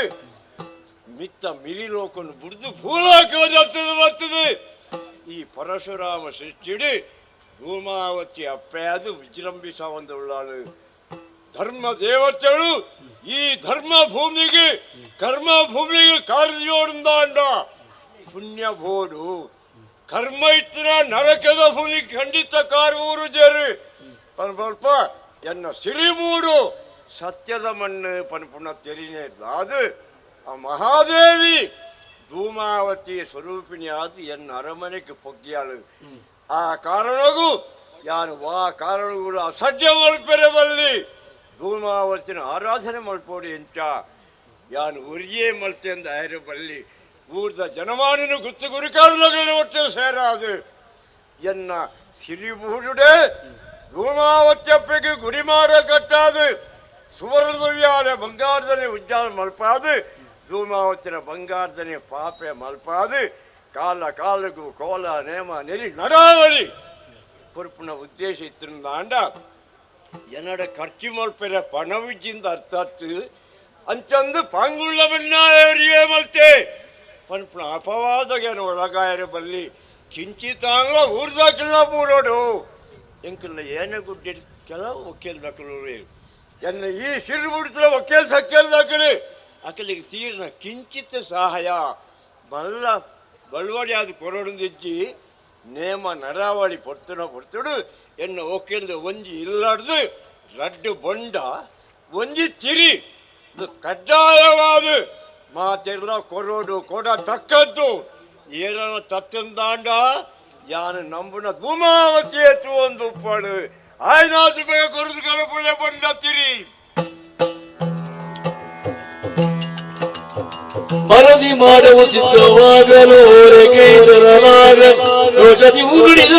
ಮಿತ್ತ ಮಿರಿಲೋಕನ್ನು ಬುಡಿದು ಭೂಲೋಕದ ಬರ್ತದೆ. ಈ ಪರಶುರಾಮ ಸೃಷ್ಟಿಡಿ ಧೂಮಾವತಿ ಅಪ್ಪೆಯಾದು ವಿಜೃಂಭಿಸ ಒಂದುಳ್ಳಾಳು ಧರ್ಮ ದೇವತೆಗಳು ಈ ಧರ್ಮ ಭೂಮಿಗೆ ಕರ್ಮ ಭೂಮಿಗೆ ಕಾರ್ಯೋಡುಂದಾಂಡ ಪುಣ್ಯ ಬೋಡು ಕರ್ಮ ಇತ್ತಿನ ನರಕದ ಭೂಮಿ ಖಂಡಿತ ಕಾರೂರು ಜೇರು ಪನ್ಪಲ್ಪ ಎನ್ನ ಸಿರಿಮೂಡು ಸತ್ಯದ ಮಣ್ಣು ಪನ್ಪುಣ ತೆರಿನೇ ಅದು ಆ ಮಹಾದೇವಿ ಧೂಮಾವತಿ ಸ್ವರೂಪಿಣಿ ಆದು ಎನ್ನ ಅರಮನೆಗೆ ಪೊಗ್ಗಿಯಾಳು. ಆ ಕಾರಣಗೂ ಯಾನು ವಾ ಕಾರಣಗಳು ಅಸಡ್ಡೆ ಮಲ್ಪೆರೆ ಬಲ್ಲಿ ಧೂಮಾವತಿನ ಆರಾಧನೆ ಮಲ್ಪೋಡಿ ಎಂಚ ಯಾನು ಉರಿಯೇ ಮಲ್ತೆಂದ ಆಯರು ಬಲ್ಲಿ ಊರ್ದ ಜನಮಾನನು ಗುತ್ತು ಗುರುಕಾರುಲಗಳ ಒಟ್ಟೆ ಸೇರಾದು ಎನ್ನ ಸಿರಿಬೂಡುಡೆ ಧೂಮಾವತ್ಯಪ್ಪಗೆ ಗುರಿ ಮಾಡ ಕಟ್ಟಾದು ಸುವರ್ಣದುವ್ಯಾಲೆ ಬಂಗಾರದನೆ ಉಜ್ಜಾಲ ಮಲ್ಪಾದು ಧೂಮಾವತಿನ ಬಂಗಾರದನೆ ಪಾಪೆ ಮಲ್ಪಾದು ಕಾಲ ಕಾಲಗೂ ಕೋಲ ನೇಮ ನೆರಿ ನಡಾವಳಿ பொறுப்புன ಉದ್ದೇಶ ಎನ್ನಡ ಖರ್ಚು ಮಲ್ಪೆರೆ ಪಣವಿಜ್ಜಿಂದ ಅರ್ಥಾತ್ ಅಂಚಂದು ಪಾಂಗುಳ್ಳ ಬಣ್ಣಾಯರಿಯೇ ಮಲ್ತೆ ಪನ್ಪುನ ಅಪವಾದಗೇನು ಒಳಗಾಯರ ಬಲ್ಲಿ ಕಿಂಚಿತಾಂಗ್ಲ ಊರ್ದಾಕಿಲ್ಲ ಪೂರೋಡು ಎಂಕಲ್ಲ ಏನೇ ಗುಡ್ಡೆ ಕೆಲವು ಒಕ್ಕೇಲ್ ದಾಖಲು ಎನ್ನ ಈ ಸಿರು ಬಿಡಿಸಿದ ಒಕ್ಕೇಲ್ ಸಕ್ಕೇಲ್ ದಾಖಲೆ ಅಕಲಿಗೆ ಸೀರಿನ ಕಿಂಚಿತ ಸಹಾಯ ಬಲ್ಲ ಬಲ್ವಡಿ ಅದು ಕೊರೊಡೊಂದಿಜ್ಜಿ ನೇಮ ನರಾವಳಿ ಪೊರ್ತುನ ಪೊರ್ತುಡು ಎನ್ನ ಒಕ್ಕೇಲ್ದ ಒಂಜಿ ಇಲ್ಲಾಡ್ದು ರಡ್ಡು ಬೊಂಡ ಒಂಜಿ ಚಿರಿ ಇದು ಕಡ್ಡಾಯವಾದ ಮಾತೆಲ್ಲ ಕೊರೋಡು ಕೊಡ ತಕ್ಕದ್ದು ಏರನ ತತ್ತಂದಾಂಡ ಯಾನು ನಂಬುನ ಧೂಮಾವತಿ ಏತು ಒಂದು ಉಪ್ಪಾಡು ಆಯ್ನಾದ್ರು ಬೇಗ ಕೊರದು ಕರಪುಳ್ಳೆ ಬಂಡ ತಿರಿ ಮರದಿ ಮಾಡವು ಸಿದ್ಧವಾಗಲು ಕೈದರಲಾಗ ಔಷಧಿ ಉಗುಳಿದ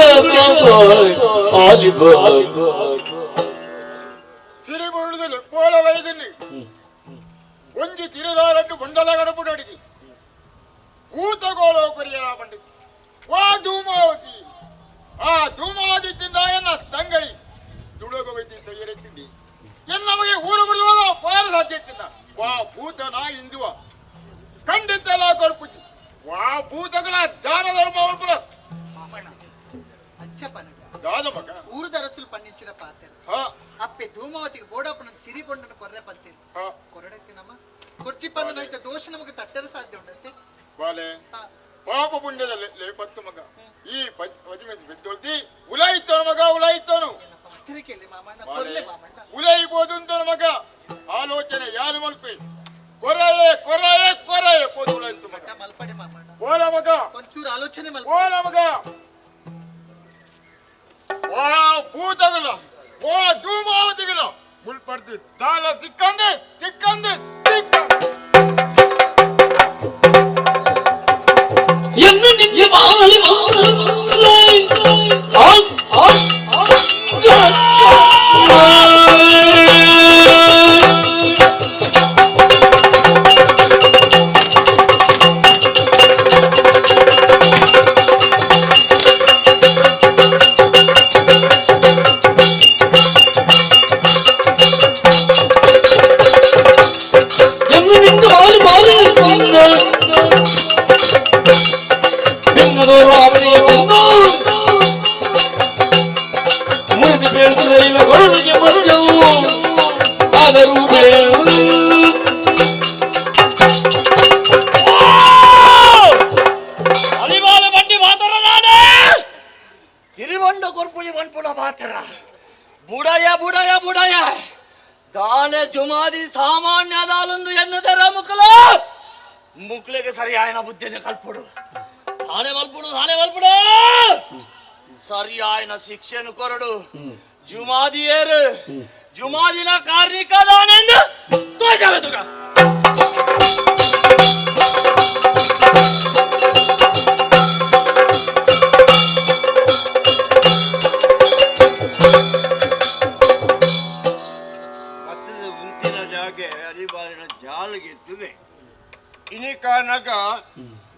ಸಿರಿಬುರುಡದಲ್ಲಿ ಬೋಳ ವಯದಲ್ಲಿ ಒಂಜಿ ತಿರುದಾರಟ್ಟು ಬಂಡಲ ಗಡಪುಡಡಿಗೆ ಊತಗೋಳ ಕೊರಿಯರ ಬಂಡಿ ವಾ ಧೂಮಾವತಿ ಆ ಧೂಮಾವತಿ ತಿಂದ ಎನ್ನ ತಂಗಳಿ ತುಳುಗೋಗಿ ತಯ್ಯರೆ ತಿಂಡಿ ಎನ್ನ ನಮಗೆ ಊರು ಬಿಡುವಲ್ಲ ಪಾರ ಸಾಧ್ಯ ತಿನ್ನ ವಾ ಭೂತನ ಇಂದುವ ಖಂಡಿತಲ ಕೊರ್ಪುಚಿ ವಾ ಭೂತಗಳ ದಾನ ಧರ್ಮ ಉಲ್ಪುರ ಊರದ ಅರಸುಲು ಪಣ್ಣಿಂಚಿನ ಪಾತೆರು ಅಪ್ಪೆ ಧೂಮಾವತಿಗೆ ಬೋಡಪ್ಪನ ಸಿರಿ ಬೊಂಡನ ಕೊರ್ರೆ ಪಂತೇನು ಕೊರಡತ್ತಿನಮ್ಮ ಕೊರ್ಚಿ ಪಂದನ ದೋಷ ನಮಗೆ ತಟ್ಟಲು ಸಾಧ್ಯ ಉಂಟಂತೆ ಬಾಲೆ ಪಾಪ ಪುಣ್ಯದ ಲೇಪತ್ತು ಮಗ ಈ ಪದ್ಮಿ ಉಲಾಯಿತ್ತವನು ಮಗ ಉಲಾಯಿತ್ತವನು ಉಲಾಯಿಬೋದು ಅಂತ ಮಗ ಆಲೋಚನೆ ಯಾರು ಮಲ್ಪಿ ಕೊರಯೆ ಕೊರಯೆ ಕೊರಯೆ ಪೋದು ಉಲಾಯಿತ್ತು ಮಗ ಕೋಲ ಮಗ ಒಂಚೂರು ಆಲೋಚನೆ ಕೋಲ ಮಗ ವಾ ಭೂತಗಳ ವಾ ಧೂಮಾವತಿಗಳ ಮುಲ್ಪಡ್ದು ದಾಲ ತಿಕ್ಕಂದೆ ತಿಕ್ಕಂದೆ ತಿಕ್ಕಂದೆ ಬುಡಯ ಬುಡಯ ಬುಡಯ ದಾನೆ ಜುಮಾದಿ ಸಾಮಾನ್ಯ ದಾಲೊಂದು ಎನ್ನುತ್ತರ ಮುಕ್ಕಲ ಮುಕ್ಲೆಗೆ ಸರಿ ಆಯನ ಬುದ್ಧಿಯನ್ನು ಕಲ್ಪುಡು ತಾನೆ ಮಲ್ಪುಡು ತಾನೆ ಮಲ್ಪುಡು ಸರಿ ಆಯನ ಶಿಕ್ಷೆಯನ್ನು ಕೊರಡು ಜುಮಾದಿಯೇರು ಜುಮಾದಿನ ಕಾರ್ಣಿಕ ದಾನೆಂದು ತೋಜಾವೆ ತುಗ ಜಾಲಿಗೆ ಇನಿ ಕಾರಣಕ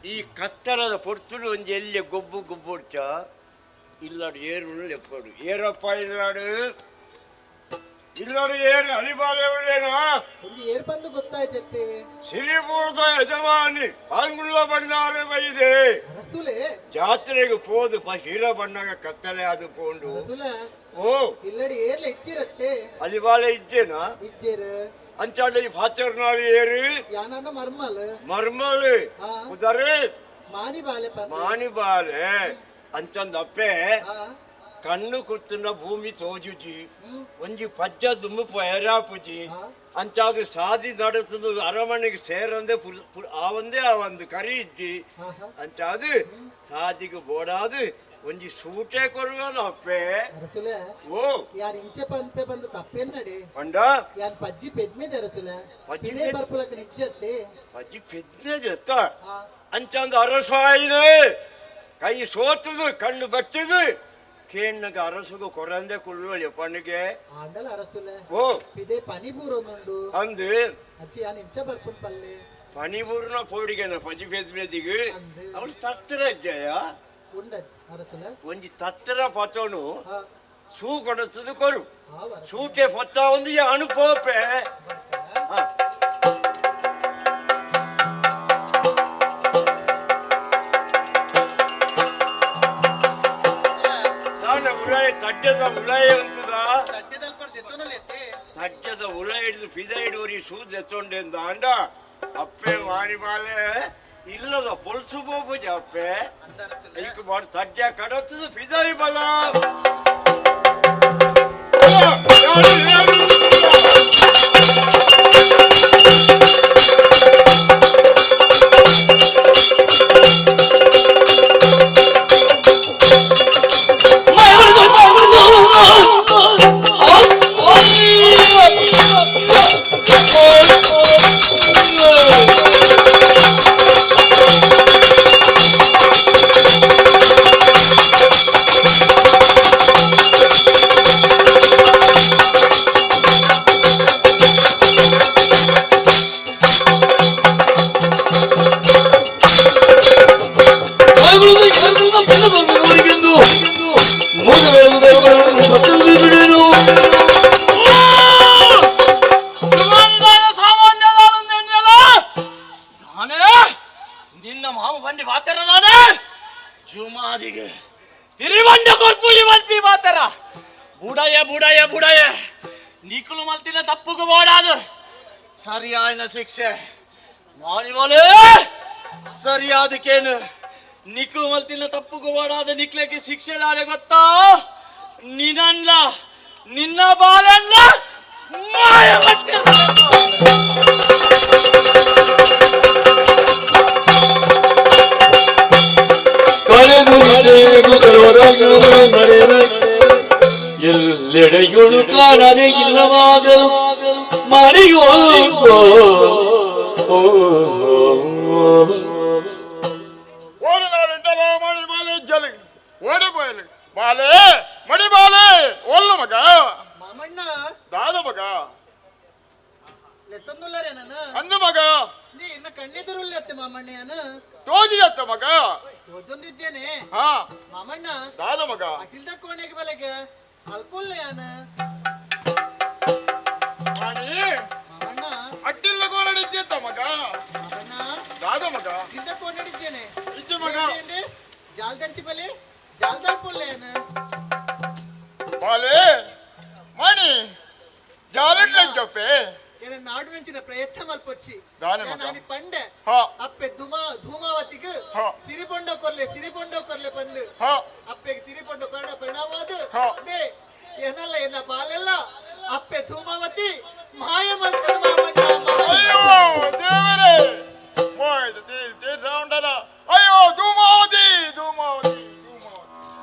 ಈ ಕತ್ತರದ ಪೊರ್ತುಡು ಒಂಜಿ ಎಲ್ಲಿ ಗೊಬ್ಬು ಗೊಬ್ಬೊಡ್ಚ ಇಲ್ಲಾಡು ಏರು ಲೆಪ್ಪಡು ಏರಪ್ಪ ಇಲ್ಲಾಡು ಇಲ್ಲಾಡು ಏರು ಅಲಿಬಾಲೆ ಉಳ್ಳೇನಾ ಏರ್ ಬಂದು ಗೊತ್ತಾಯ್ತೈತೆ ಸಿರಿಪುರದ ಯಜಮಾನಿ ಪಾಂಗುಳ್ಳ ಬಣ್ಣಾರೆ ಬೈದೆ ರಸೂಲೆ ಜಾತ್ರೆಗೆ ಪೋದು ಹೀರ ಬಣ್ಣಾಗ ಕತ್ತಲೆ ಅದು ಪೋಂಡು ರಸೂಲ ಓ ಇಲ್ಲಡಿ ಏರ್ಲೆ ಇಚ್ಚಿರತ್ತೆ ಅಲಿಬಾಲೆ ಇದ್ದೇನಾ ಇಚ್ಚೇರು ಅಂಚಾಂಡ ಈ ಫಾಚರ್ನಾಳು ಏರು ಯಾನನ್ನ ಮರ್ಮಲ್ ಮರ್ಮಲ್ ಉದರೆ ಮಾನಿಬಾಲೆ ಮಾನಿಬಾಲೆ ಅಂತಂದಪ್ಪೆ ಕಣ್ಣು ಕುತ್ತುನ ಭೂಮಿ ತೋಜುಜಿ ಒಂಜಿ ಪಜ್ಜ ದುಮ್ಮು ಪಯರಾಪುಜಿ ಅಂಚಾದು ಸಾದಿ ನಡೆಸದು ಅರಮನೆಗೆ ಸೇರಂದೆ ಆವಂದೇ ಆ ಒಂದು ಕರಿ ಇಜ್ಜಿ ಅಂಚಾದು ಸಾದಿಗೆ ಬೋಡಾದು ಒಂಜಿ ಸೂಟೆ ಕೊರುವನ ಅಪ್ಪೆ ಅರಸುಲೆ ಓ ಯಾನ್ ಇಂಚೆ ಪನ್ಪೆ ಬಂದು ತಪ್ಪೇನ್ನಡಿ ಪಂಡ ಯಾನ್ ಪಜ್ಜಿ ಪೆದ್ಮೆದೆ ಅರಸುಲೆ ಪಜ್ಜಿ ಪಿದೆ ಬರ್ಪುಲಕ ನಿಜ್ಜತ್ತೆ ಪಜ್ಜಿ ಪೆದ್ಮೆದೆ ಅತ್ತ ಅಂಚಂದ ಅರಸಾಯಿನೇ ಕೈ ಸೋತುದು ಕಣ್ಣು ಬತ್ತಿದು ಕೇಣ್ಣಗ ಅರಸುಗು ಕೊರಂದೆ ಕುಳ್ಳುವಳಿ ಪಣ್ಣಿಗೆ ಆಂಡಲ ಅರಸುಲೆ ಓ ಪಿದೆ ಪನಿ ಬೂರೊಂದುಂಡು ಅಂದು ಅಜ್ಜಿ ಯಾನ್ ಇಂಚ ಬರ್ಪುನ್ ಪಲ್ಲೆ ಪನಿಬೂರ್ನ ಪೋಡಿಗೆನ ಪಜ್ಜಿ ಪೆದ್ಮೆದಿಗೆ ಅವಳು ತತ್ತರ ಜಯ ಉಂಡ ಅರಸುಲೆ ಒಂಜಿ ತತ್ತರ ಪತೋನು ಸೂ ಕೊಡತದು ಕೊರು ಸೂಟೆ ಪತ್ತ ಒಂದು ಯಾನು ಪೋಪೆ ನಾನು ಉಳಾಯ ತಡ್ಡದ ಉಳಾಯ ಅಂತದ ತಡ್ಡದ ಉಳ ಹಿಡಿದು ಫಿದ ಹಿಡುವರಿ ಸೂದ್ ಎತ್ತೊಂಡೆ ಅಂಡ ಅಪ್ಪೆ ಮಾರಿ ಮಾಲೆ ಇಲ್ಲದ ಪೊಲ್ಸು ಪೋಪುಜ ಅಪ್ಪೆ ಐಕ್ ಮಾಡಿ ತಡ್ಡ ಕಡತದ ಫಿದಾಯಿ ಬಲ ನಿನ್ನ ಮಾಮ ಬಂಡಿ ಬಾತರ ನಾನೇ ಜುಮಾದಿಗೆ ತಿರಿವಂಡ ಕೊರ್ಪುಜಿ ಮಲ್ಪಿ ಬಾತರ ಬುಡಯ ಬುಡಯ ಬುಡಯ ನಿಕ್ಕಲು ಮಲ್ತಿನ ತಪ್ಪುಗು ಬೋಡಾದು ಸರಿಯಾದ ಶಿಕ್ಷೆ ಮಾಣಿಬೋಲೆ ಸರಿಯಾದಕ್ಕೇನು ನಿಕ್ಕಲು ಮಲ್ತಿನ ತಪ್ಪುಗು ಬೋಡಾದ ನಿಕ್ಲಕ್ಕೆ ಶಿಕ್ಷೆ ದಾರೆ ಗೊತ್ತಾ ನಿನ್ನಲ್ಲ ನಿನ್ನ ಬಾಲನ್ನ ಮಾಯ ಎಲ್ಲೆಡೆಯೊಳು ಕಾಣದೆ ಇಲ್ಲವಾಗಲು ಮರಿಯೋ ಓಡಿ ಬಾಲೆ ಮಡಿ ಬಾಲೆ ಒಲ್ಲ ಮಗ ಮಾಮಣ್ಣ ದಾದ ಮಗ ಲೆತ್ತೊಂದುಲ್ಲಾರೆ ನಾನು ಅಂದು ಮಗ ನೀ ಇನ್ನ ಕಣ್ಣೆದುರುಲ್ಲತ್ತೆ ಮಾಮಣ್ಣಯ್ಯನ ತೋಜಿಯತ್ತ ಮಗ ತೋಜೊಂದಿದ್ದೇನೆ ಹಾ ಮಾಮಣ್ಣ ದಾದ ಮಗ ಅಟಿಲ್ದ ಕೋಣೆಗೆ ಬಲೆಗೆ ಅಲ್ಪುಲ್ಲ ಯಾನ ಮಾಣಿ ಮಾಮಣ್ಣ ಅಟ್ಟಿಲ್ಲ ಕೋನಡಿದ್ಯತ್ತ ಮಗ ಮಾಮಣ್ಣ ದಾದ ಮಗ ಅಟಿಲ್ದ ಕೋನಡಿದ್ದೇನೆ ಇಜ್ಜು ಮಗ ಜಾಲ್ದಂಚಿ ಬಲೆ ಜಾಲ್ದಲ್ಪುಲ್ಲ ಯಾನ ಬಾಲೆ ಮಾಣಿ ಜಾಲಟ್ಲಂಚಪ್ಪೆ ಏನ ನಾಡುವೆಂಚಿನ ಪ್ರಯತ್ನ ಮಲ್ಪೊಚ್ಚಿ ದಾನೆ ಮಗ. ನಾನು ಪಂಡೆ ಹಾ. ಅಪ್ಪೆ ಧೂಮಾವತಿಗೆ ಹಾ. ಸಿರಿಬೊಂಡ ಕೊರ್ಲೆ ಸಿರಿಬೊಂಡ ಕೊರ್ಲೆ ಬಂದು ಹಾ. ಅಪ್ಪೆಗೆ ಸಿರಿಬೊಂಡ ಕೊರಡ ಪರಿಣಾಮ ಅದು ಹಾ. ಅದೇ ಏನಲ್ಲ ಎನ್ನ ಬಾಲೆಲ್ಲ ಅಪ್ಪೆ ಧೂಮಾವತಿ ಮಾಯ ಮಲ್ತಳು ಮಾಮಣ್ಣ ಮಾಯ. ಅಯ್ಯೋ ದೇವರೇ ಮೋಯ್ತು ತೀರ್ಥ ಉಂಟಲ್ಲ ಅಯ್ಯೋ ಧೂಮಾವತಿ ಧೂಮಾವತಿ ಧೂಮಾವತಿ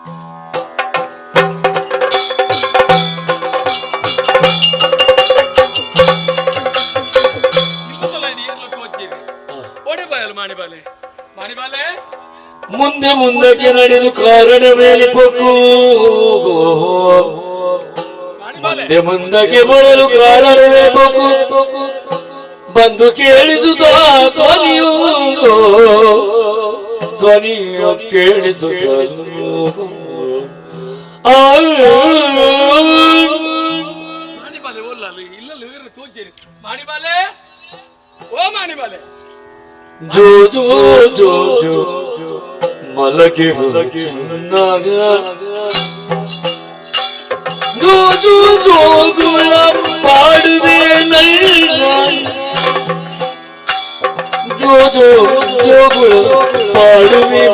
ಮುಂದೆ ಮುಂದಕ್ಕೆ ನಡೆದು ಕಾರಣ ಮೇಲೆ ಪೊಕ್ಕು ಮುಂದೆ ಮುಂದಕ್ಕೆ ಬರಲು ಕಾರಣವೇ ಪೊಕ್ಕು ಬಂದು ಕೇಳಿಸುತ್ತ ಧ್ವನಿಯು ಧ್ವನಿಯು ಕೇಳಿಸುತ್ತ ಮಾಣಿಬಾಲೆ ಓಲ್ಲ ಇಲ್ಲಲ್ಲಿ ತೋಜೇರಿ ಮಾಣಿಬಾಲೆ ಓ ಮಾಣಿಬಾಲೆ ಜೋ ಜೋ ಜೋ ಜೋ ಮಲಗಿ ಚಿನ್ನಾಗ ಜೋ ಜೋ ಜೋಗುಳ ಪಾಡುವೆ ನನ್ನ ಜೋ ಜೋ ಜೋಗುಳ ಪಾಡುವೆ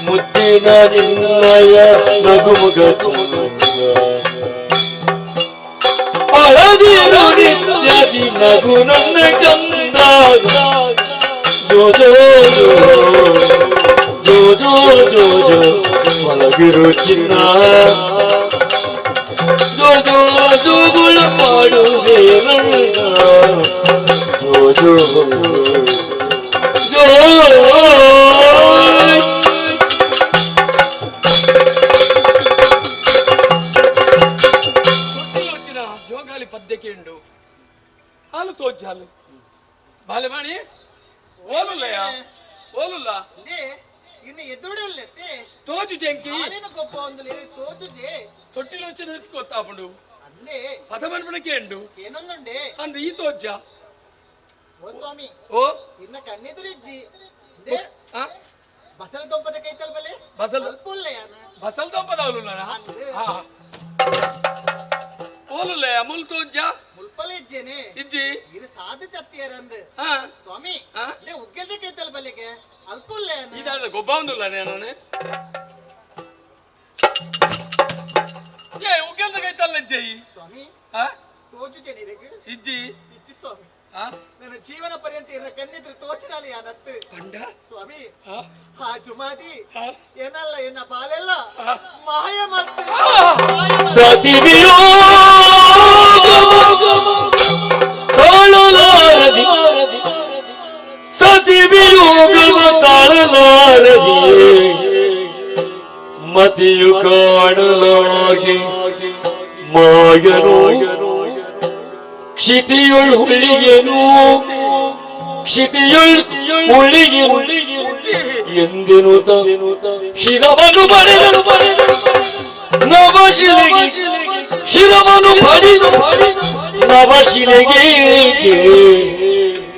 ಮುದ್ದಿನ ನಿನ್ನಯ ನಗುಮುಗ ಅಳದಿರು ನಿತ್ಯದಿ ನಗು ನನ್ನ ಕಂದ ಜೋ ಜೋ ಜೋ. ಜೋ ಜೋ ಜೋ ಮಲಗಿರು ಚಿನ್ನ ಜೋ ಜೋ ಜೋಗುಳ ಪಾಡುವೆ ಜೋ ಜೋ ಜೋ ಜೋಗಾಲಿ ಪದ್ಯಕ್ಕೆ ಉಂಡು ಹಾಲು ತೋಜ್ಜಾಲು ಬಾಲೆಮಾಣಿ ಓಲುಲ್ಲಯ್ಯ ಓಲುಲ್ಲ ಇನ್ನು ಎದುಡಲ್ಲತ್ತೆ ತೋಜು ಜಂಕಿ ಹಾಲಿನ ಗೊಬ್ಬ ಒಂದು ತೋಜುಜೆ ತೊಟ್ಟಿಲು వచ్చిన ಗೊತ್ತಾಪುಂಡು ಅಂದೇ ಪದ ಮನ್ಪಣಕ್ಕೆ ಉಂಡು ಏನೊಂದುಂಡೆ ಅಂದ ಈ ತೋಜ್ಜ ಓ ಸ್ವಾಮಿ ಓ ಇನ್ನ ಕಣ್ಣೆದುರಿಜ್ಜಿ ಬಸಲ ದೊಂಪದ ಕೈತಲ್ ಬಲೆ ಬಸಲ್ ಬಸಲ್ ದೊಂಪದ ಅವಲುಲ್ಲ ಓಲುಲ್ಲ ಅಮುಲ್ ತೋಜ್ಜ ಮುಲ್ಪಲ ಇಜ್ಜೇನೆ ಇಜ್ಜಿ ಇರು ಸಾಧ್ಯತೆ ಅತ್ತಿಯರಂದು ಸ್ವಾಮಿ they ಉಗ್ಗೆಲ್ದ ಕೈತಲ್ ಬಲೆಗೆ ಅಲ್ಪುಲ್ಲ ಇದಾದ ಗೊಬ್ಬ ಒಂದುಲ್ಲ ನಾನು ಏ ಉಗ್ಗೆಲ್ದ ಕೈತಲ್ ಇಜ್ಜಿ ಸ್ವಾಮಿ ತೋಜು ಜನಿರಿಗೆ ಇಜ್ಜಿ ಇಜ್ಜಿ ಸ್ವಾಮಿ ನನ್ನ ಜೀವನ ಪರ್ಯಂತ ಏನ ಕಣ್ಣಿದ್ರೆ ತೋಚಿನಾಲಿ ಯಾನತ್ತು ಪಂಡ ಸ್ವಾಮಿ ಆ ಜುಮಾದಿ ಏನಲ್ಲ ಎನ್ನ ಬಾಲೆಲ್ಲ ಮಾಯ ಮರ್ತು ಸತಿ ತಾಳಲಾರದಿ ಸತಿ ವಿಯೋಗವ ತಾಳಲಾರದಿ ಮತಿಯು ಕಾಣಲಾಗಿ ಮಾಯನು ಕ್ಷಿತಿಯೊಳ್ ಹುಳಿಯನು ಕ್ಷಿತಿಯೊಳ್ ಹುಳಿಯನು ಎಂದೆನುತ ಶಿರವನು ಬಡಿದನು ನವಶಿಲೆಗೆ ಶಿರವನು ಬಡಿದು ನವಶಿಲೆಗೆ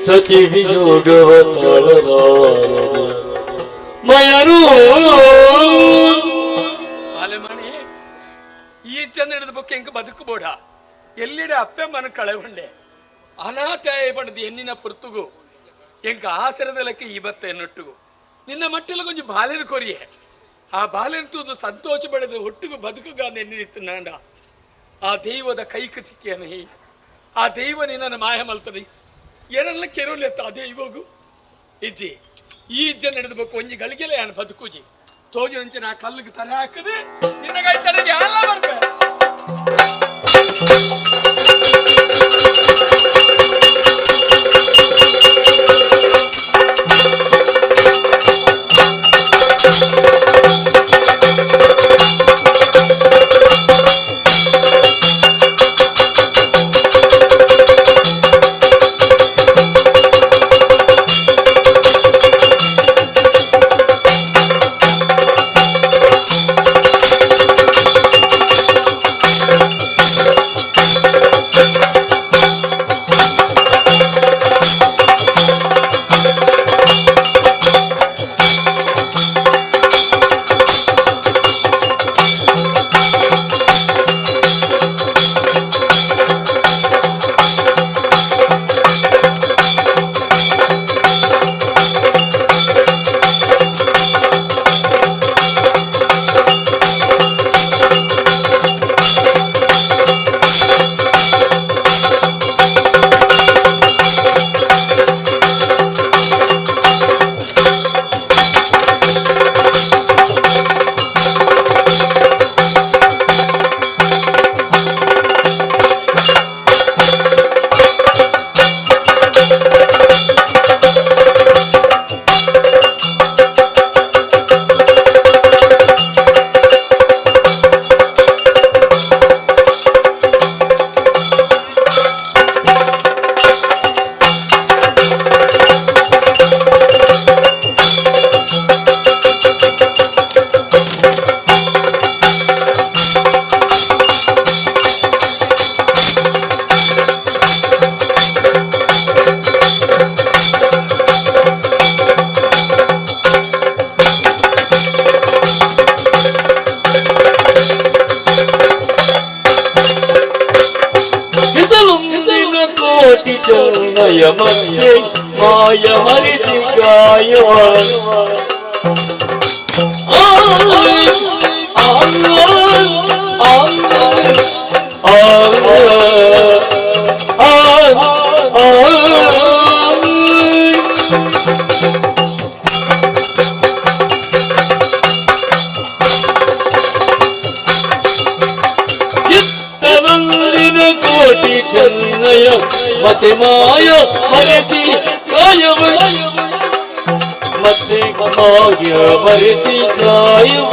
ಸತಿ ವಿಯೋಗವ ತಾಳಲಾರದೆ ಮಯನು ಬಾಲೆಮಣಿ ಈ ಚಂದ ಹಿಡಿದ ಬೊಕ್ಕೆ ಎಂಕ ಬದುಕಬೋಡ ಎಲ್ಲಿಡೆ ಅಪ್ಪೆ ಮನ ಕಳೆಗೊಂಡೆ ಅನಾಥಾಯ ಪಡೆದು ಎನ್ನಿನ ಪೊರ್ತುಗು ಎಂಕ ಆಸರದ ಲೆಕ್ಕ ಈ ಬತ್ತ ಎನ್ನೊಟ್ಟುಗು ನಿನ್ನ ಮಟ್ಟೆಲ್ಲ ಕೊಂಚ ಬಾಲೆನ ಕೊರಿಯೆ ಆ ಬಾಲೆನ ತೂದು ಸಂತೋಷ ಪಡೆದು ಒಟ್ಟಿಗೂ ಬದುಕುಗ ನೆನ್ನಿತ್ತು ಆ ದೈವದ ಕೈಕು ತಿಕ್ಕಿಯನೇ ಆ ದೈವ ನಿನ್ನನ್ನು ಮಾಯ ಮಲ್ತದೆ ಏನೆಲ್ಲ ಕೆರೋಲೆತ್ತ ಆ ದೈವಗು ಇಜ್ಜಿ ಈ ಇಜ್ಜ ನಡೆದಬೇಕು ಒಂಜಿ ಗಳಿಗೆಲೆ ನಾನು ಬದುಕುಜಿ ತೋಜಿನಂಚೆ ನಾ ಕಲ್ಲಿಗೆ ತಲೆ ಹಾಕದೆ ನಿನ್ನ ಕೈ ತಲೆಗೆ ಅಲ್ಲ ಬರ್ಬೆ ಕೋಟಿ ಚನ್ನಯ ಮಧ್ಯೆ ಮಾಯ ಮರಿಸಿ ಗಾಯ ಚೆನ್ನಯ ಮತ್ತೆ ಮಾಯ ಮರೆತಿ ಕಾಯವ ಮತ್ತೆ ಮಾಯ ಮರೆತಿ ಕಾಯವ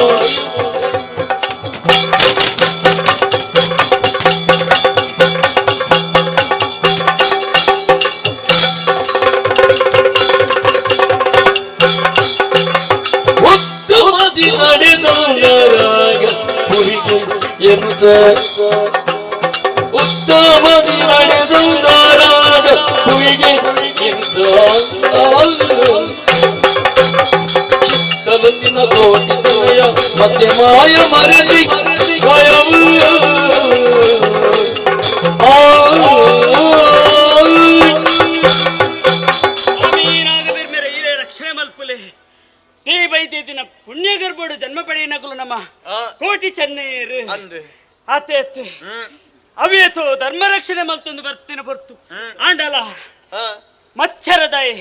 ಉತ್ತಮದಿ ನಡೆದವರಾಗ ಹುರಿಗೆ ಎನ್ನುತ್ತ ಉತ್ತಮದಿ ನಡೆದವರಾಗ ಹುರಿಗೆ ಇಂತ ಚಿತ್ತಲಂದಿನ ಕೋಟಿ ಸಮಯ ಮತ್ತೆ ಮಾಯ ಮರೆತಿ ಕಾಯವು ರಕ್ಷಣೆ ಮಲ್ಪುಲೆ ತೇ ಬೈದಿನ ಪುಣ್ಯ ಗರ್ಭೋಡು ಜನ್ಮ ಪಡೆಯನಕುಲು ನಮ್ಮ ಕೋಟಿ ಚೆನ್ನೈಯರು ಆತೆ ಅವೇತೋ ಧರ್ಮ ರಕ್ಷಣೆ ಮಲ್ತೊಂದು ಬರ್ತಿನ ಹೊರ್ತು ಆಂಡಲ ಮಚ್ಚರದಾಯಿ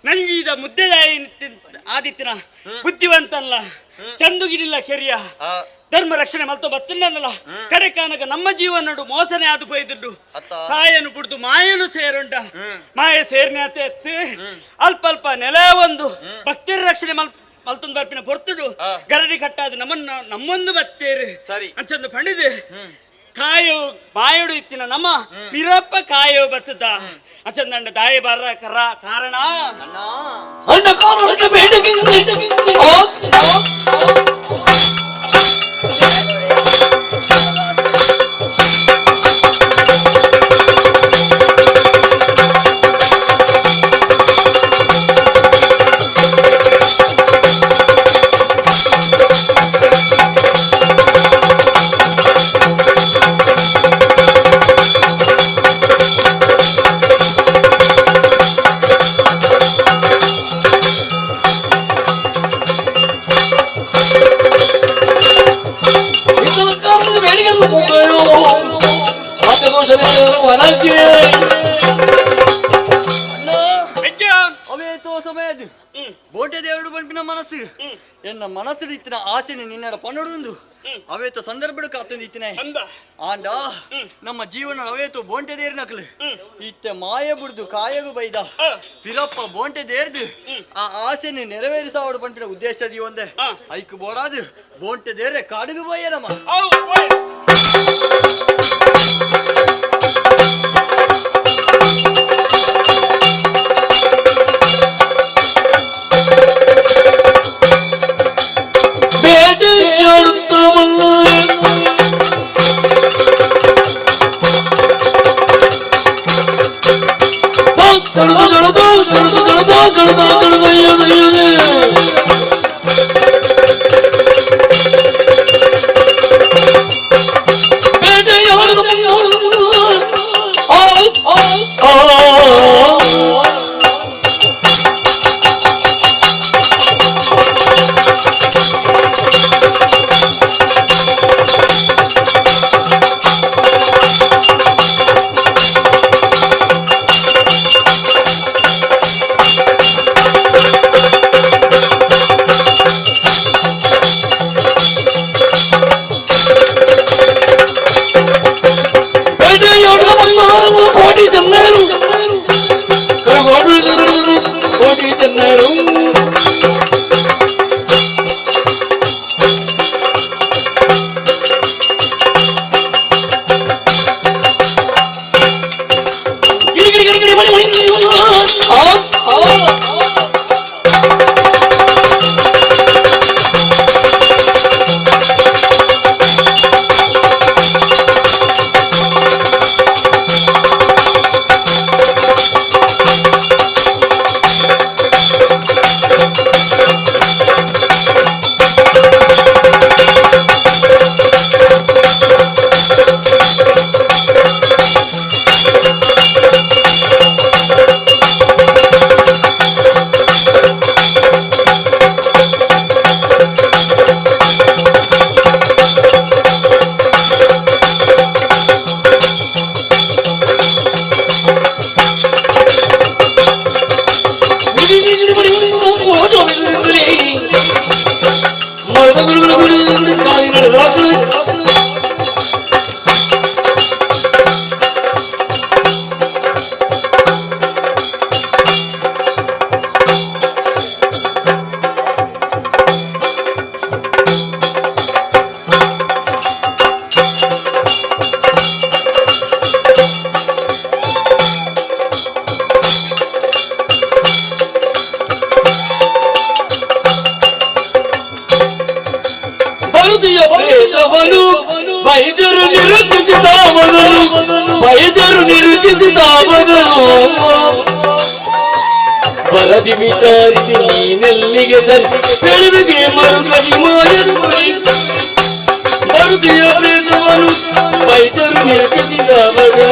ನಂಜೀದ ಮುದ್ದೆದಾಯಿ ಆದಿತ್ತಿನ ಬುದ್ಧಿವಂತಲ್ಲ ಚಂದುಗಿಡಿಲ್ಲ ಕೆರಿಯ ಧರ್ಮ ರಕ್ಷಣೆ ಮಲ್ತೋ ಬತ್ತಿನಲ್ಲ ಕಡೆ ಕಾನಕ ನಮ್ಮ ಜೀವನಡು ಮೋಸನೆ ಆದು ಪೊಯ್ದುಂಡು ಕಾಯನು ಬುಡ್ದು ಮಾಯನು ಸೇರುಂಡ ಮಾಯ ಸೇರ್ನೆ ಅತ್ತೆ ಅಲ್ಪ ಅಲ್ಪ ನೆಲ ಒಂದು ಭಕ್ತರ ರಕ್ಷಣೆ ಮಲ್ತೊಂದು ಬರ್ಪಿನ ಪೊರ್ತುಡು ಗರಡಿ ಕಟ್ಟಾದ ನಮ್ಮನ್ನ ನಮ್ಮೊಂದು ಬತ್ತೇರು ಸರಿ ಅಂಚಂದು ಪಂಡಿದೆ ಕಾಯೋ ಮಾಯೋಡು ಇತ್ತಿನ ನಮ್ಮ ಪಿರಪ್ಪ ಕಾಯೋ ಬತ್ತದ ಅಂಚಂದಂಡ ದಾಯಿ ಬರ ಕರ ಕಾರಣ ಅಣ್ಣ ಕಾರಣಕ್ಕೆ ಬೇಡಿಕೆ ಅವೇತೋ ಸಮಯದ ಬೋಟೆ ದೇವರು ಬಂಪಿನ ಮನಸ್ಸು ಎನ್ನ ಮನಸ್ಸು ಇತ್ತಿನ ಆಸೆನೆ ನಿನ್ನಡ ಪನ್ನಡುಂದು ಅವೇತೋ ಸಂದರ್ಭ ಕಾತೊಂದು ಇತ್ತಿನ ಆಂಡ ನಮ್ಮ ಜೀವನ ಅವೇತೋ ಬೋಂಟೆ ದೇರಿನಕಲು ಇತ್ತೆ ಮಾಯ ಬುಡ್ದು ಕಾಯಗು ಬೈದ ಪಿರಪ್ಪ ಬೋಂಟೆ ದೇರ್ದು ಆ ಆಸೆನೆ ನೆರವೇರಿಸಾವಡು ಪಂಪಿನ ಉದ್ದೇಶ ಒಂದೇ ಐಕು ಬೋಡಾದು ಬೋಂಟೆ ದೇರೆ ಕಾಡುಗು ಬೋಯರಮ್ಮ ವೈದ್ಯರು ನಿರುಚಿತ ಮೊದಲು ವೈದ್ಯರು ನಿರುಚಿತ ಮೊದಲು ವರದಿ ವಿಚಾರಿಸಿ ನೀನೆಲ್ಲಿಗೆ ಸರಿ ಬೆಳಗ್ಗೆ ಮರುಗಲಿ ಮಾಯನು ಮರುದಿಯ ಪ್ರೇತವನು ವೈದ್ಯರು ನಿರುಚಿತ ಮೊದಲು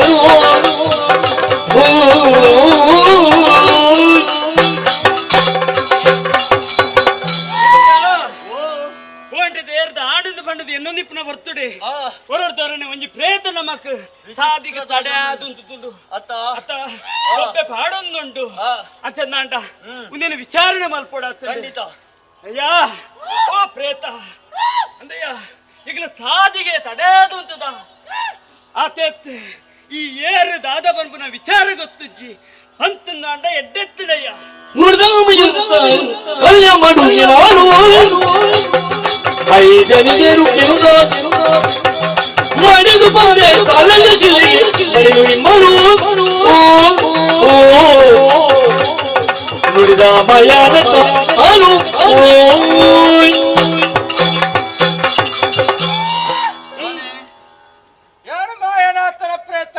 ಎನ್ನೊಂದಿಪ್ಪನ ಬರ್ತುಡೆ ಹೊರಡ್ತಾರನೆ ಒಂಜಿ ಪ್ರೇತ ನಮಕ್ ಸಾದಿಗೆ ತಡೆ ಅದುಂಟು ಅತ್ತ ಅತ್ತ ಒಬ್ಬೆ ಪಾಡೊಂದುಂಟು ಅಚ್ಚಂದಾಂಟ ಉಂದೇನು ವಿಚಾರಣೆ ಮಲ್ಪೋಡ ಖಂಡಿತ ಅಯ್ಯ ಓ ಪ್ರೇತ ಅಂದಯ್ಯ ಈಗಲ ಸಾದಿಗೆ ತಡೆ ಅದುಂತದ ಆತೆತ್ ಈ ಏರು ದಾದ ಬನ್ಪುನ ವಿಚಾರ ಗೊತ್ತುಜ್ಜಿ ಅಂತಂದಾಂಡ ಎಡ್ಡೆತ್ತಿಡಯ್ಯ ಮಡೆದು ಪಾದೆ ಕಾಲಲ್ಲಿ ಶಿಲೆ ಮರು ನುಡಿದ ಮಯಾನ ಅನು ಯಾರು ಮಾಯನಾಥನ ಪ್ರೇತ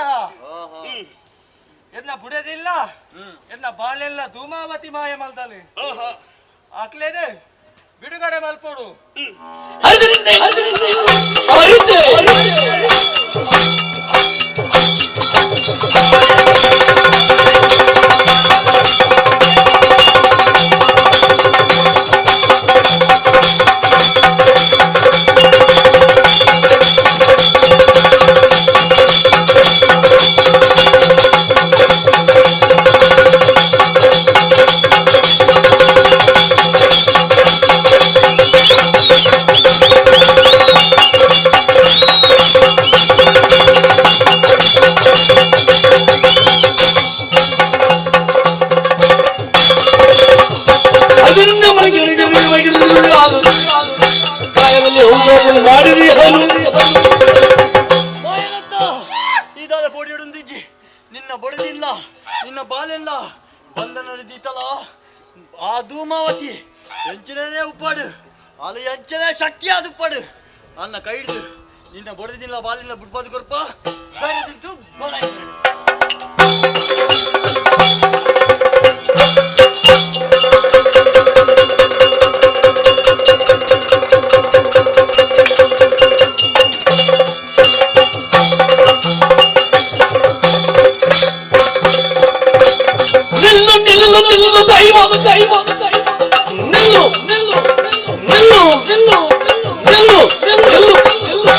ಎಲ್ಲ ಬುಡದಿಲ್ಲ ಎಲ್ಲ ಬಾಲೆಲ್ಲ ಧೂಮಾವತಿ ಮಾಯ ಮಲ್ದಲ್ಲಿ ಆಗ್ಲೇನೆ ಬಿಡುಗಡೆ ಮಲ್ಪೋಡು. ಇದಾದ ಪೊಡಿಯುಂದಿಜ್ಜಿ ನಿನ್ನ ಬೊಡದಿಲ್ಲ ನಿನ್ನ ಬಾಲೆಲ್ಲ ಬಂಧನ ದೀತಲ ಆ ಧೂಮಾವತಿ ಎಂಚಿನೇ ಉಪ್ಪಾಡು ಅಲ್ಲಿ ಎಂಚನೇ ಶಕ್ತಿ ಅದು ಉಪ್ಪಾಡು ಅನ್ನ ಕೈ ಹಿಡಿದು ನಿನ್ನ ಬೊಡದಿಲ್ಲ ಬಾಲಿಲ್ಲ ಬಿಡ್ಬಾದು ಕೊರಪ ಧೈರ್ಯದಿಂತು ಬಲ. ನಿಲ್ಲು ನಿಲ್ಲು ನಿಲ್ಲು ದೈವ ದೈವ ನಿಲ್ಲು ನಿಲ್ಲು ನಿಲ್ಲು ನಿಲ್ಲು ನಿಲ್ಲು ನಿಲ್ಲು ನಿಲ್ಲು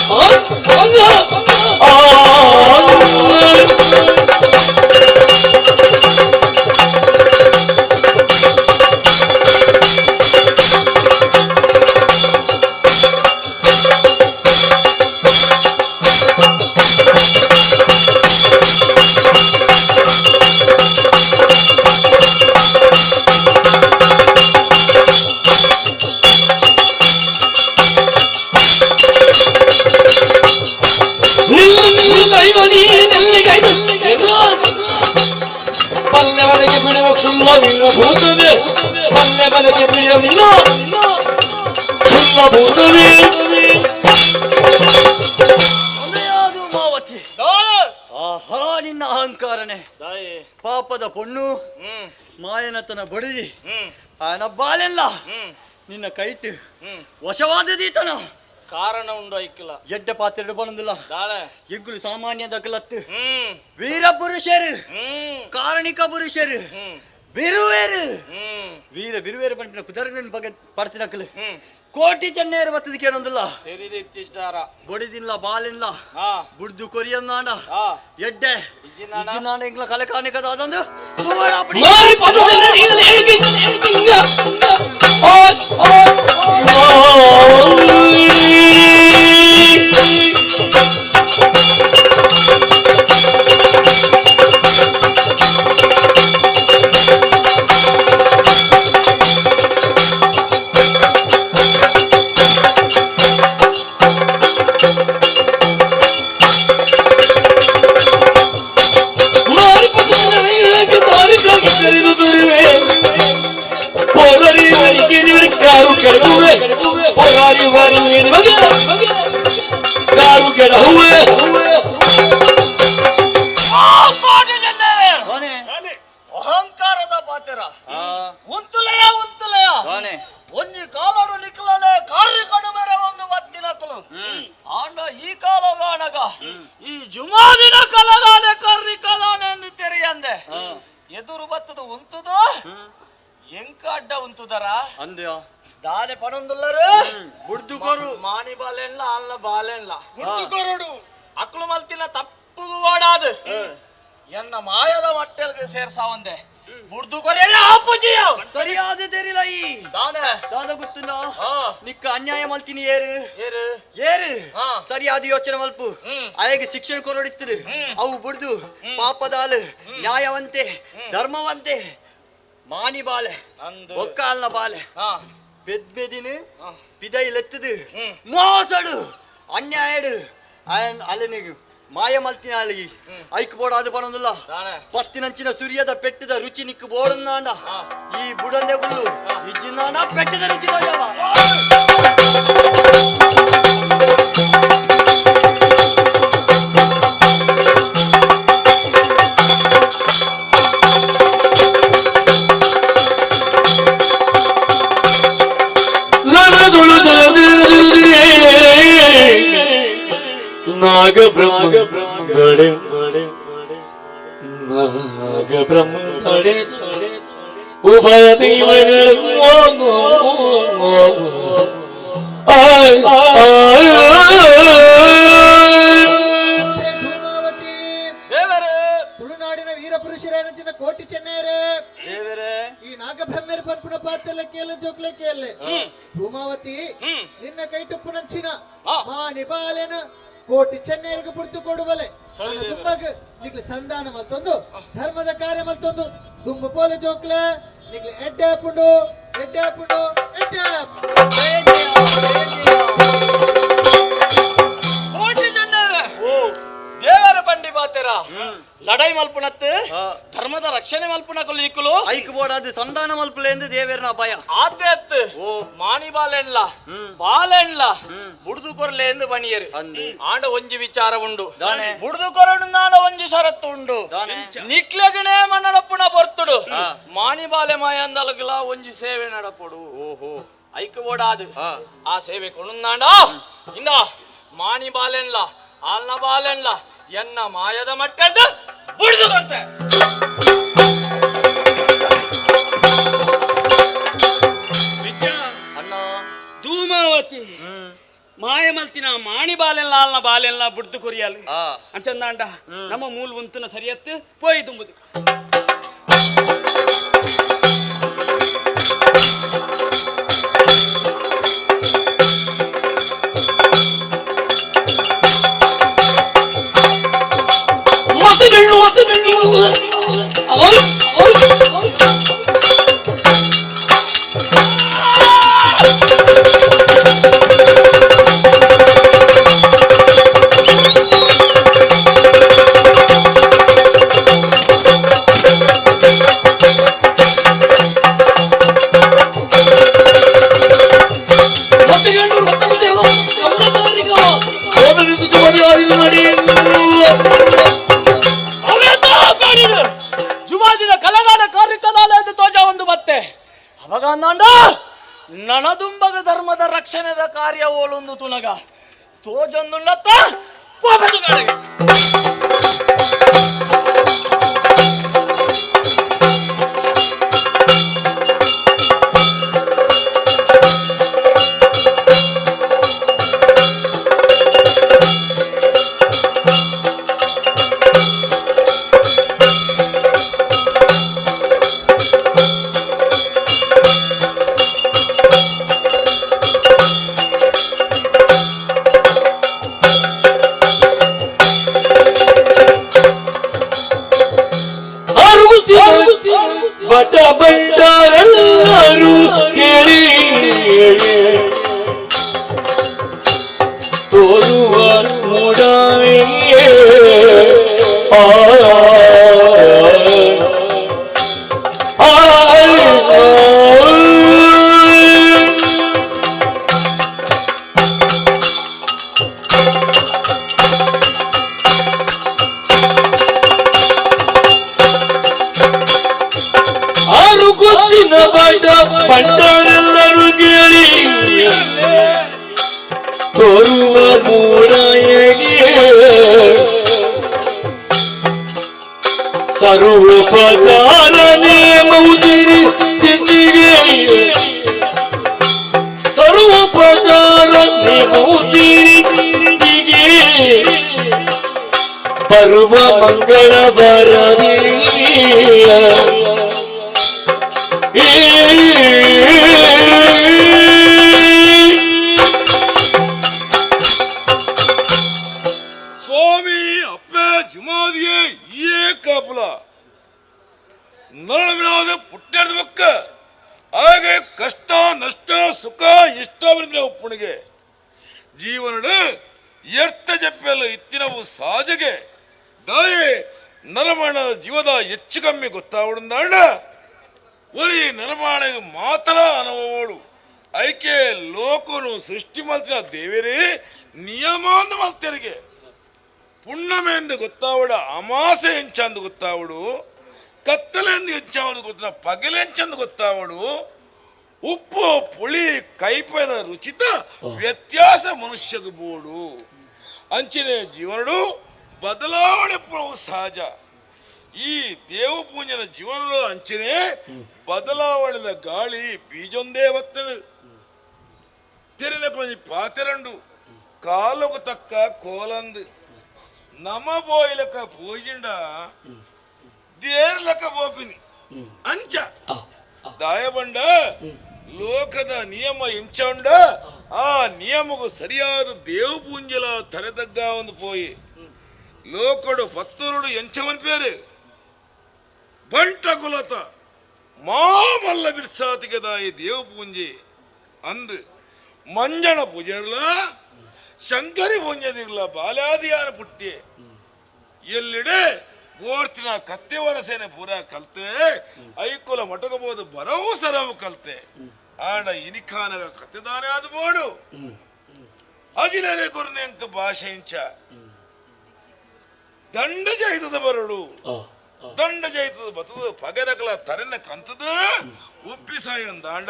ಪಲ್ಲೆವರೆಗೆ ಬಿಡುವ ಕ್ಷುಲ್ಲ ನಿನ್ನ ಭೂತವೇ ಪಲ್ಲೆವರೆಗೆ ಬಿಡುವ ನಿನ್ನ ಕ್ಷುಲ್ಲ ಭೂತವೇ. ಮಾವತಿ ಆಹಾ ನಿನ್ನ ಅಹಂಕಾರನೆ ಪಾಪದ ಪೊಣ್ಣು ಮಾಯನತನ ಬಡಿದಿ ಆನ ಬಾಲೆಲ್ಲ ನಿನ್ನ ಕೈಟು ವಶವಾದದೀತನ ಕಾರಣ ಉಂಡು ಐಕ್ಲ ಎಡ್ಡೆ ಪಾತ್ರೆ ಬಂದಿಲ್ಲ ಎಂಗುಲು ಸಾಮಾನ್ಯ ದಕಲತ್ತು ವೀರ ಪುರುಷರು ಕಾರಣಿಕ ಪುರುಷರು ಬಿರುವೇರು ವೀರ ಬಿರುವೇರು ಪಂಪಿನ ಕುದರನ ಬಗ್ಗೆ ಪಡ್ತಿನಕಲು ಕೋಟಿ ಚೆನ್ನೇರು ಬತ್ತದಕ್ಕೆ ಏನೊಂದಿಲ್ಲ ಬಡಿದಿಲ್ಲ ಬಾಲಿಲ್ಲ ಬುಡ್ದು ಕೊರಿಯನ್ನಾಂಡ ಎಡ್ಡೆ ಇಜ್ಜಿನಾಂಡ ಎಂಗ್ಲ ಕಲೆ ಕಾಣಿಕದ ಅದೊಂದು ಕಾರು ಕೆಡಹುವೆ. ಅಹಂಕಾರದ ಪಾತ್ರ ಉಂತುಲಯ ಉಂತುಲಯ ಒಂಜಿ ಕಾಲಡು ನಿಕ್ಲನೆ ಕಾರ್ಯ ಕಡುಮೆರ ಒಂದು ಬತ್ತಿನಕಲು ಆಂಡ ಈ ಕಾಲಗಾಣಗ ಈ ಜುಮಾದಿನ ಕಲಗಾನೆ ಕರ್ರಿ ಕಲಾನೆ ಎಂದು ತೆರೆಯಂದೆ ಎದುರು ಬತ್ತದ ಉಂತುದು ಎಂಕ ಅಡ್ಡ ಉಂತುದರ ಅಂದ್ಯ ದಾನೆ ಪಣೊಂದುಲ್ಲರು ಬುಡ್ದು ಕೊರು ಮಾಣಿ ಬಾಲೆನ್ಲ ಅಲ್ಲ ಬಾಲೆನ್ಲ ಬುಡ್ದು ಕೊರಡು ಅಕ್ಲು ಮಲ್ತಿನ ತಪ್ಪುಗು ವಾಡಾದು ಎನ್ನ ಮಾಯದ ಮಟ್ಟೆಲ್ಗೆ ಸೇರ್ಸಾವಂದೆ ಬುಡ್ದು ಕೊರೆಯ ಆಪುಜಿಯ ಸರಿಯಾದ ತೆರಿಲ ಈ ದಾನೆ ದಾದ ಗೊತ್ತುಂಡ ನಿಕ್ಕ ಅನ್ಯಾಯ ಮಲ್ತಿನಿ ಏರು ಏರು ಏರು ಸರಿಯಾದ ಯೋಚನೆ ಮಲ್ಪು ಆಯಗೆ ಶಿಕ್ಷಣ ಕೊರಡಿತ್ತಿರು ಅವು ಬುಡ್ದು ಪಾಪದಾಲು ನ್ಯಾಯವಂತೆ ಧರ್ಮವಂತೆ ಮಾಣಿ ಬಾಲೆ ಒಕ್ಕಾಲ್ನ ಬಾಲೆ ಬೆದ್ಬೆದಿನ ಪಿದೈಲೆತ್ತದು ಮೋಸಡು ಅನ್ಯಾಯಡು ಅಲೆನಿಗು ಮಾಯ ಮಲ್ತಿನ ಅಲ್ಲಿಗೆ ಐಕ್ ಬೋಡ ಅದು ಪಣೊಂದುಲ್ಲ ಪತ್ತಿನಂಚಿನ ಸುರಿಯದ ಪೆಟ್ಟದ ರುಚಿ ನಿಕ್ಕು ಬೋಡನ್ನಾಂಡ ಈ ಬುಡಂದೆ ಗುಲ್ಲು ಇಜ್ಜಿನಾಂಡ ಪೆಟ್ಟದ ರುಚಿ ತೋಜವ. ನಾಗ ಬ್ರಹ್ಮ ದಡೆ ನಾಗ ಬ್ರಹ್ಮ ದಡೆ ಉಭಯ ದೈವಗಳು ದೇವರೇ ತುಳುನಾಡಿನ ವೀರಪುರುಷರೇನಂಚಿನ ಕೋಟಿ ಚೆನ್ನೆಯರೇ ದೇವರೇ ಈ ನಾಗಬ್ರಹ್ಮರ ಪನ್ಪುನ ಪಾತೆಲ್ಲ ಕೇಳ ಜೋಕ್ಲೆ ಕೇಳೆ ಧೂಮಾವತಿ ನಿನ್ನ ಕೈಟುಪ್ಪು ನಂಚಿನ ಮಾನಿ ಬಾಲೆನ ಕೋಟಿ ಚೆನ್ನೆಯರಿಗೆ ಪುರ್ತು ಕೊಡುವಲೆ ದುಂಬಗ್ ನಿಗ್ಲು ಸಂಧಾನ ಮಲ್ತೊಂದು ಧರ್ಮದ ಕಾರ್ಯ ಮಲ್ತೊಂದು ದುಂಬು ಪೋಲೆ ಜೋಕ್ಲೆ ನಿಗ್ಲು ಎಡ್ಡೆ ಪುಂಡು ಎಡ್ಡೆ ಪುಂಡು ಎಡ್ಡೆ. ಕೋಟಿ ಚೆನ್ನೆಯರೇ ದೇವರ ಬಂಡಿ ಬಾತೆರ ಲಡಾಯಿ ಮಲ್ಪುನತ್ತು ಧರ್ಮದ ರಕ್ಷಣೆ ಮಲ್ಪುನಕಲು ನಿಕ್ಕಲು ಐಕ್ ಬೋಡಾದು ಸಂಧಾನ ಮಲ್ಪುಲೆ ಎಂದು ದೇವೇರ್ನ ಅಪಾಯ ಆತೆ ಮಾಣಿ ಬಾಲೆನ್ಲ ಬಾಲೆನ್ಲ ಬುಡ್ದು ಕೊರಲೆ ಎಂದು ಬಣಿಯರು ಆಂಡ ಒಂಜಿ ವಿಚಾರ ಉಂಡು ಬುಡ್ದು ಕೊರಡು ನಾಡ ಒಂಜಿ ಷರತ್ತು ಉಂಡು ನಿಕ್ಲೆಗನೆ ಮನ್ನಡಪ್ಪುನ ಬರ್ತುಡು ಮಾಣಿ ಬಾಲೆ ಮಾಯಂದಲಗಲ ಒಂಜಿ ಸೇವೆ ನಡಪಡು ಓಹೋ ಐಕ್ ಬೋಡಾದು ಆ ಸೇವೆ ಕೊಂಡಾಂಡ ಇಂದ ಮಾಣಿ ಬಾಲೆನ್ಲ ಆಲ್ನ ಬಾಲೆನ್ಲ ಎನ್ನ ಮಾಯದ ಮಟ್ಟದ ಬುಡ್ದು ಕೊಡ್ತೆ. ಧೂಮಾವತಿ ಮಾಯ ಮಲ್ತಿನ ಮಾಣಿ ಬಾಲೆಲ್ಲ ಆಲ್ನ ಬಾಲೆಲ್ಲ ಬುಡ್ದು ಕೊರಿಯಾಲು ಅಂಚಂದಾಂಡ ನಮ್ಮ ಮೂಲ ಉಂತುನ ಸರಿಯತ್ತು ಪೋಯಿ ತುಂಬುದು. ಜುಮಾದಿನ ಕಲಗಾಲ ಕಾರ್ಯಕ್ರಮ ತೋಜ ಒಂದು ಬತ್ತೆ ಅವಾಗ ಅಂದಾಂಡ ನನದುಂಬಗ ಧರ್ಮದ ರಕ್ಷಣೆದ ಕಾರ್ಯ ಓಲೊಂದು ತುನಗ ತೋಜೊಂದುಣ್ಣತ್ತ ಬಡ ಬಂಡರೆಲ್ಲರೂ ಕೇಳಿ ತೋರುವ ಮೂಡಾವೆಯೇ ಆ ಆ ಆರು ಗೊತ್ತಿನ ಬಾಟ ಬಂಡರೆಲ್ಲರೂ ಕೇಳಿ ತೋರುವ ಮೂಡಾಯಗೆ ಸರ್ವೋಪಚಾರನೆ ಮೌದಿರಿ ತಿಂಡಿಗೆ ಸರ್ವೋಪಚಾರನೆ ಮೌದಿರಿ ತಿಂಡಿಗೆ ಪರ್ವ ಮಂಗಳ ಬರದಿ ಸ್ವಾಮಿ ಅಪ್ಪೆ ಜುಮಾದಿಯೇ ಏ ಕಾಪುಲ ನರಳವಿನಾದ ಪುಟ್ಟೆದ ಬಕ್ಕ ಹಾಗೆ ಕಷ್ಟ ನಷ್ಟ ಸುಖ ಇಷ್ಟ ಬಂದ್ರೆ ಒಪ್ಪಣಿಗೆ ಜೀವನಡು ಎರ್ತ ಜಪ್ಪೆಲ್ಲ ಇತ್ತಿನವು ಸಾಜಗೆ ದಾಯೆ ನರಮಣದ ಜೀವದ ಹೆಚ್ಚು ಕಮ್ಮಿ ಗೊತ್ತಾವಡಂದಾಂಡ ಒರಿ ನರಮಾಣೆಗೆ ಮಾತ್ರ ಅನುಭವೋಡು ಐಕೆ ಲೋಕನು ಸೃಷ್ಟಿ ಮಲ್ತಿನ ದೇವರೇ ನಿಯಮ ಅಂದು ಮಲ್ತೆರಿಗೆ ಪುಣ್ಣಮೆ ಎಂದು ಗೊತ್ತಾವಡು ಅಮಾಸೆ ಎಂಚಂದು ಗೊತ್ತಾವಡು ಕತ್ತಲೆಂದು ಎಂಚಾವಡು ಗೊತ್ತ ಪಗಲೆಂಚಂದು ಗೊತ್ತಾವಡು ಉಪ್ಪು ಪುಳಿ ಕೈಪದ ರುಚಿತ ವ್ಯತ್ಯಾಸ ಮನುಷ್ಯಗೆ ಬೋಡು ಅಂಚಿನ ಜೀವನಡು ಬದಲಾವಣೆ ಸಹಜ. ಈ ದೇವ ಪೂಜನ ಜೀವನದ ಅಂಚಿನೇ ಬದಲಾವಣೆದ ಗಾಳಿ ಬೀಜೊಂದೇ ಬತ್ತಳು ತೆರಿನ ಕೊಂಚ ಪಾತೆರಂಡು ಕಾಲುకు ತಕ್ಕ ಕೋಲಂದು ನಮ ಬೋಯ್ಲಕ ಪೂಜಿಂಡ ದೇರ್ಲಕ ಬೋಪಿನಿ ಅಂಚ ದಾಯಬಂಡ ಲೋಕದ ನಿಯಮ ಎಂಚಂಡ ಆ ನಿಯಮಗೂ ಸರಿಯಾದ ದೇವ ಪೂಂಜಲ ತಲೆ ತಗ್ಗ ಒಂದು ಪೋಯಿ ಲೋಕಡು ಪತ್ತೂರುಡು ಎಂಚವನ್ ಪೇರು ಬಂಟ ಕುಲತ ಮಾಮಲ್ಲ ಬಿರ್ಸಾತಿಗೆ ದಾಯಿ ದೇವ ಪೂಂಜೆ ಅಂದು ಮಂಜಣ ಪೂಜೆರ್ಲ ಶಂಕರಿ ಪೂಂಜದಿರ್ಲ ಬಾಲಾದಿಯಾನ ಪುಟ್ಟಿ ಎಲ್ಲಿಡೆ ಗೋರ್ತಿನ ಕತ್ತೆ ವರಸೇನೆ ಪೂರ ಕಲ್ತೆ ಐಕುಲ ಮಟಕಬಹುದು ಬರವು ಸರವು ಕಲ್ತೆ ಆಡ ಇನಿಖಾನಗ ಕತ್ತೆದಾನೆ ಆದ ಬೋಡು ಅಜಿಲೇನೆ ಕೊರ್ನೆಂಕ ಭಾಷೆ ಇಂಚ ದಂಡ ಜೈತದ ಬರಡು ದಂಡ ಜೈತದ ಬತದ ಪಗರಕಲ ತರೆನ ಕಂತದ ಉಪ್ಪಿಸಾಯಂದಾಂಡ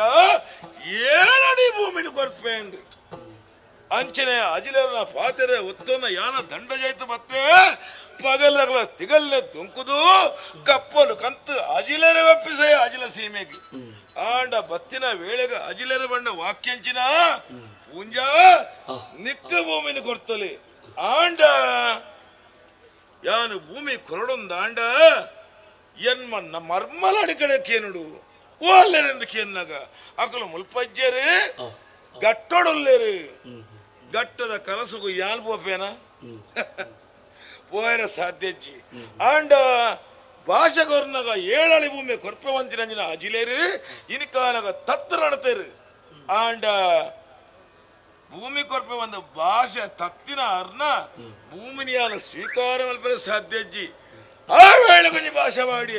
ಏಳಡಿ ಭೂಮಿನ ಕೊರ್ಪೆ ಎಂದು ಅಂಚನೆ ಅಜಿಲರನ ಪಾತೆರೆ ಒತ್ತನ ಯಾನ ದಂಡ ಜೈತ ಬತ್ತೆ ಪಗಲಗಳ ತಿಗಲ್ನೆ ತುಂಕುದು ಕಪ್ಪಲು ಕಂತು ಅಜಿಲರೆ ಒಪ್ಪಿಸೆ ಅಜಿಲ ಸೀಮೆಗೆ ಆಂಡ ಬತ್ತಿನ ವೇಳೆಗೆ ಅಜಿಲರ ಬಂಡ ವಾಕ್ಯಂಚಿನ ಪೂಂಜಾ ನಿಕ್ಕ ಭೂಮಿನ ಕೊರ್ತಲಿ ಆಂಡ ಯಾನು ಭೂಮಿ ಕೊರಡೊಂದಾಂಡ ಎನ್ಮ ಮರ್ಮಲ ಅಡಿಕಡೆ ಕೇನುಡು ಓಲ್ಲೆರೆಂದು ಕೇನ್ನಾಗ ಅಕಲು ಮುಲ್ಪಜ್ಜರು ಗಟ್ಟೊಡೊಲ್ಲೇರು ಗಟ್ಟದ ಕನಸುಗು ಯಾನ್ ಪೋಪೇನ ಪೋಯರ ಸಾಧ್ಯಜ್ಜಿ ಆಂಡ ಭಾಷೆಗೊರ್ನಾಗ ಏಳಳಿ ಭೂಮಿ ಕೊರ್ಪವಂತಿನಂಜಿನ ಅಜಿಲೇರು ಇನಿಕಾನಗ ತತ್ರ ನಡತೇರು ಆಂಡ ಭೂಮಿ ಕೊರ್ಪೆ ಒಂದು ಭಾಷೆ ತತ್ತಿನ ಅರ್ನ ಭೂಮಿನಿಯಾನ ಸ್ವೀಕಾರ ಮಲ್ಪರೆ ಸಾಧ್ಯಜ್ಜಿ ಆ ವೇಳೆ ಕೊಂಚ ಭಾಷೆ ಮಾಡಿ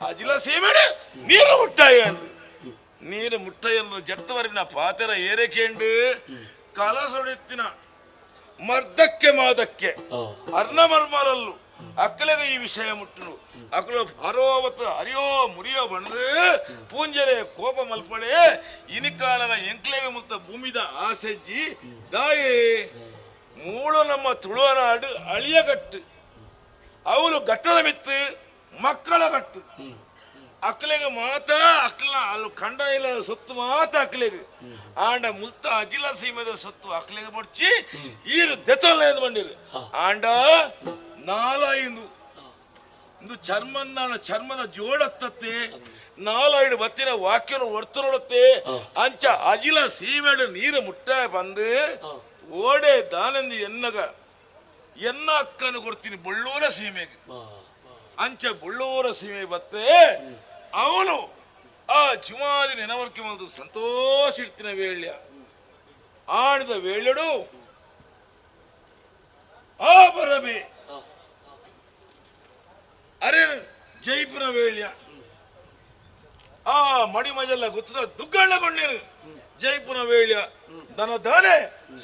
ಅಜಿಲ ಸೀಮೆಡೆ ನೀರು ಮುಟ್ಟಾಯ ಅಂದು ನೀರು ಮುಟ್ಟಾಯ ಜತ್ತವರಿನ ಪಾತೆರ ಏರಿಕೆಂಡು ಕಲಸೊಡೆತ್ತಿನ ಮರ್ದಕ್ಕೆ ಮಾದಕ್ಕೆ ಅರ್ಣ ಮರ್ಮರಲ್ಲು ಅಕ್ಕಲೆಗ ಈ ವಿಷಯ ಮುಟ್ಟನು ಅಕ್ಕಲು ಹರೋವತ್ತು ಅರಿಯೋ ಮುರಿಯೋ ಬಣ್ಣದು ಪೂಂಜರೆ ಕೋಪ ಮಲ್ಪಳೆ ಇನಿಕಾಲದ ಎಂಕ್ಲೆಗ ಮುತ್ತ ಭೂಮಿದ ಆಸೆಜ್ಜಿ ದಾಯೇ ಮೂಳು ನಮ್ಮ ತುಳುವನಾಡು ಅಳಿಯ ಗಟ್ಟು ಅವಳು ಗಟ್ಟದ ಮಿತ್ತು ಮಕ್ಕಳ ಗಟ್ಟು ಅಕ್ಕಲೆಗ ಮಾತಾ ಅಕ್ಕಲ ಅಲ್ಲಿ ಕಂಡ ಇಲ್ಲ ಸೊತ್ತು ಮಾತ ಅಕ್ಕಲೆಗ ಆಂಡ ಮುಲ್ತ ಅಜಿಲ ಸೀಮೆದ ಸೊತ್ತು ಅಕ್ಕಲೆಗ ಬಡ್ಚಿ ಈರು ದೆತ್ತಲ್ಲ ಬಂಡಿರು ಆಂಡ ನಾಲಾಯಿಂದು ಇಂದು ಚರ್ಮಂದಾಣ ಚರ್ಮದ ಜೋಡತ್ತತ್ತೆ ನಾಲಾಯ್ಡು ಬತ್ತಿನ ವಾಕ್ಯನ ಒರ್ತನೊಡತ್ತೆ ಅಂಚ ಅಜಿಲ ಸೀಮೆಡು ನೀರು ಮುಟ್ಟ ಬಂದು ಓಡೆ ದಾನಂದಿ ಎನ್ನಗ ಎನ್ನ ಅಕ್ಕನು ಕೊಡ್ತೀನಿ ಬಳ್ಳೂರ ಸೀಮೆಗೆ ಅಂಚ ಬಳ್ಳೂರ ಸೀಮೆ ಬತ್ತೆ ಅವನು ಆ ಜುಮಾದಿ ನೆನವರ್ಕೆ ಒಂದು ಸಂತೋಷ ಇಡ್ತಿನ ವೇಳ್ಯ ಆಡಿದ ವೇಳ್ಯಡು ಆ ಬರಬೆ ಅರೆ ಜೈಪುರ ವೇಳ್ಯ ಆ ಮಡಿ ಮಜಲ್ಲ ಗೊತ್ತದ ದುಗ್ಗಣ್ಣ ಕೊಂಡೇನು ಜೈಪುನ ವೇಳ್ಯ ದನ ದಾನೆ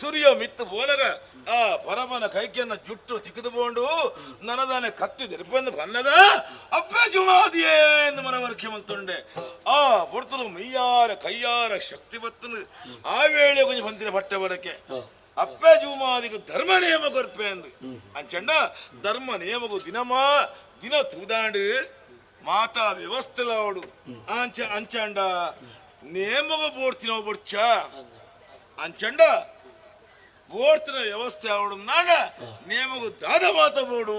ಸೂರ್ಯ ಮಿತ್ತು ಬೋಲಗ ಆ ಪರಮನ ಕೈಕೆಯನ್ನ ಜುಟ್ಟು ತಿಕ್ಕಿದುಕೊಂಡು ನನದಾನೆ ಕತ್ತಿ ದೆರ್ಪೆಂದು ಬನ್ನದ ಅಪ್ಪೆ ಜುಮಾದಿಯೇ ಎಂದು ಮನವರಿಕೆ ಮಂತುಂಡೆ ಆ ಬೊರ್ತಲು ಮೈಯಾರ ಕೈಯಾರ ಶಕ್ತಿ ಬತ್ತನು ಆ ವೇಳೆ ಕೊಂಚ ಬಂತಿನ ಬಟ್ಟೆ ಬರಕ್ಕೆ ಅಪ್ಪೆ ಜುಮಾದಿಗೆ ಧರ್ಮ ನಿಯಮ ಕೊರ್ಪೆ ಎಂದು ಅಂಚಂಡ ಧರ್ಮ ನಿಯಮಗೂ ದಿನಮಾ ದಿನ ತೂದಾಂಡು ಮಾತಾ ವ್ಯವಸ್ಥೆಲವಡು ಅಂಚ ಅಂಚಂಡ ನೇಮಗ ಬೋಡ್ತಿನ ಬೊಡ್ಚ ಅಂಚಂಡ ಬೋಡ್ತಿನ ವ್ಯವಸ್ಥೆ ಅವಡು ನಾಡ ನೇಮಗು ದಾದ ಮಾತ ಬೋಡು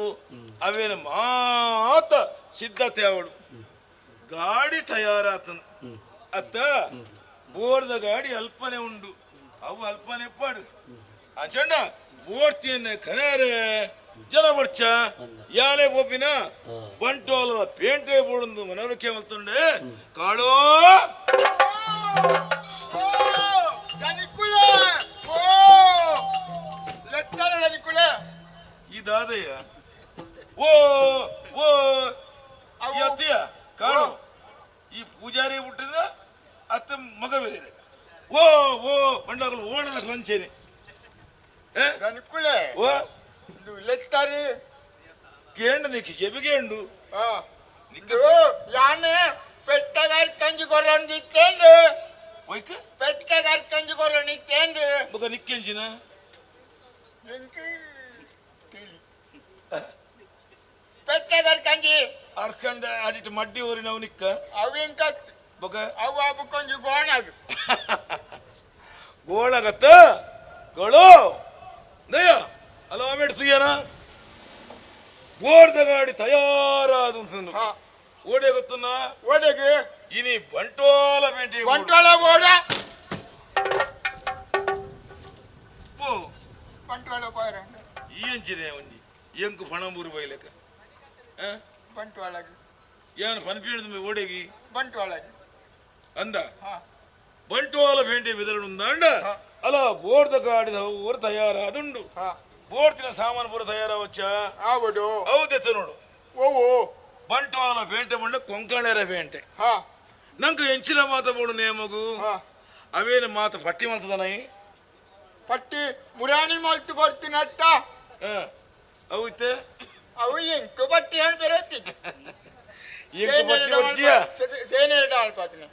ಅವೇನ ಮಾತ ಸಿದ್ಧತೆ ಅವಡು ಗಾಡಿ ತಯಾರಾತನು ಅತ್ತ ಬೋರ್ದ ಗಾಡಿ ಅಲ್ಪನೆ ಉಂಡು ಅವು ಅಲ್ಪನೆ ಪಾಡು ಅಂಚಂಡ ಬೋಡ್ತಿಯನ್ನ ಕನೇರೆ ಜನ ಬಡ್ಚ ಯಾನೆ ಬೋಪಿನ ಬಂಟೋಲದ ಪೇಂಟೆ ಬೋಡೊಂದು ಮನವರಿಕೆ ಮಲ್ತುಂಡೆ ಕಾಳೋ ಇದಾದಯ್ಯ ಓ ಓ ಈ ಅತ್ತೆಯ ಕಾಳು ಈ ಪೂಜಾರಿ ಹುಟ್ಟಿದ ಅತ್ತ ಮಗ ಬೇರೆ ಓ ಓ ಬಂಡಾಗಲು ಓಡದ ಲಂಚೇನೆ ಓ ಕೇಂಡು ನಿಕ್ಕಿ ಕೆಬಿಗೇಂಡು ಯಾನೆ ಪೆಟ್ಟಗಾರ್ ಕಂಜಿ ಕೊರಂದಿತ್ತೇಂದು ಒಯ್ಕ ಪೆಟ್ಟಗಾರ್ ಕಂಜಿ ಕೊರಣಿತ್ತೇಂದು ಬೊಕ ನಿಕ್ಕೆಂಚಿನ ಪೆಟ್ಟಗಾರ್ ಕಂಜಿ ಅರ್ಕಂಡ ಅಡಿಟ್ ಮಡ್ಡಿ ಊರಿನವು ನಿಕ್ಕ ಅವಿಂಕ ಬೊಕ ಅವು ಅವು ಕೊಂಜಿ ಗೋಣಾಗ ಗೋಳಗತ್ತ ಗೋಳು ದಯ ಅಲ್ಲ ಆಮೇಡ್ತೀಯನ ಬೋರ್ದ ಗಾಡಿ ತಯಾರಾದ ಓಡೆ ಗೊತ್ತನ್ನ ಓಡೆಗೆ ಇನಿ ಬಂಟೋಲ ಪೇಂಟಿ ಬಂಟೋಲ ಓಡ ಪೋ ಬಂಟೋಲ ಪೋರ ಈ ಅಂಚಿನೆ ಒಂಜಿ ಎಂಕು ಪಣಂಬೂರು ಬೈಲಕ ಬಂಟ್ವಾಳಗೆ ಏನು ಪನ್ಪಿಡ್ದು ಓಡೆಗಿ ಬಂಟ್ವಾಳಗೆ ಅಂದ ಬಂಟ್ವಾಲ ಪೇಂಟೆ ಬಿದರಡುಂದಾಂಡ ಅಲ್ಲ ಬೋರ್ದ ಗಾಡಿದ ಊರು ತಯಾರಾದುಂಡು ಬೋರ್ತಿನ ಸಾಮಾನು ಪೂರ ತಯಾರಾವಚ್ಚ ಹೌದು ಹೌದೆತ್ತ ನೋಡು ಓ ಬಂಟ್ವಾಲ ಪೇಂಟೆ ಮಂಡ ಕೊಂಕಣರ ಪೇಂಟೆ ನಂಗೆ ಎಂಚಿನ ಮಾತ ಬೋಡು ನೇಮಗು ಅವೇನು ಮಾತು ಪಟ್ಟಿ ಮಾಡ್ತದನ ಪಟ್ಟಿ ಮುರಾಣಿ ಮಲ್ತು ಕೊಡ್ತೀನತ್ತ ಅವು ಇತ್ತೆ ಅವು ಎಂಕು ಪಟ್ಟಿ ಹೇಳಿ ಬರತ್ತಿದ್ದೆ ಎಂಕು ಪಟ್ಟಿ ಬಡ್ಚಿಯ ಸೇನೆರಡು ಆಳ್ಪಾತಿನ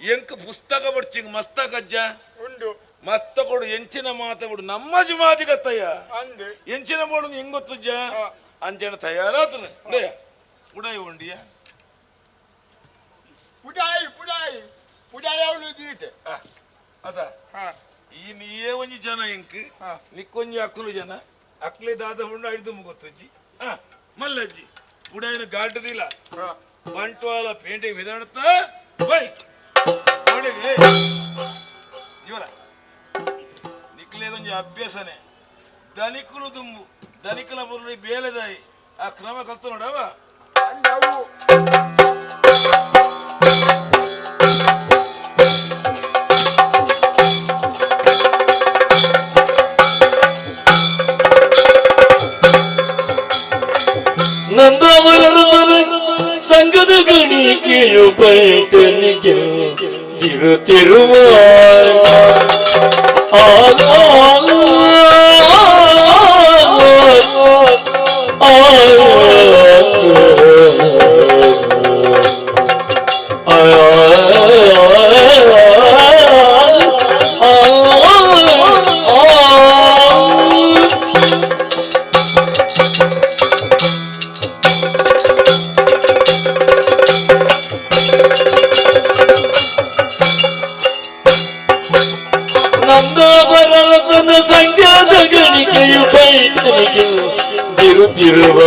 ಎಂಕು ಪುಸ್ತಕ ಬಡ್ಚಿಂಗ್ ಮಸ್ತಕ ಅಜ್ಜ ಉಂಡು ಮಸ್ತ ಕೊಡು ಎಂಚಿನ ಮಾತ ಬಿಡು ನಮ್ಮ ಜುಮಾದಿ ಗತ್ತಯ್ಯ ಅಂದು ಎಂಚಿನ ಬೋಡು ಹೆಂಗ್ ಗೊತ್ತಜ್ಜ ಅಂಚನ ತಯಾರಾತನ ದಯ ಉಡಾಯಿ ಉಂಡಿಯ ಪುಡಾಯಿ ಪುಡಾಯಿ ಪುಡಾಯಿ ಅವಳು ದೀತೆ ಅದ ಈ ನೀಯೇ ಒಂಜಿ ಜನ ಎಂಕ್ ನಿಕ್ಕೊಂಜಿ ಅಕ್ಕಲು ಜನ ಅಕ್ಲೆ ದಾದ ಉಂಡು ಐದು ಗೊತ್ತಜ್ಜಿ ಮಲ್ಲಜ್ಜಿ ಪುಡಾಯಿನ ಗಾಡ್ಡದಿಲ್ಲ ಬಂಟ್ವಾಲ ಪೇಂಟೆಗೆ ಬಿದಾಡುತ್ತ ಬೈ ನೋಡಿಗೆ ಇವರ ನಿಕ್ಲೆ ಒಂಜಿ ಅಭ್ಯಾಸನೆ ದನಿಕುಲು ದುಂಬು ದನಿಕಲ ಬರುಳಿ ಬೇಲೆದಾಯಿ ಆ ಕ್ರಮ ಕಲ್ತು ನೋಡವ ನಂದವರವರ ಸಂಗದ ಗಣಿಕೆಯು ಬೈಟನಿಗೆ ತಿರುತ್ತಿರುವ ನಂದವರತನ ಸಂಗದ ಗಣಿಕೆಯು ಬೈಟನಿಗೆ ತಿರುತ್ತಿರುವ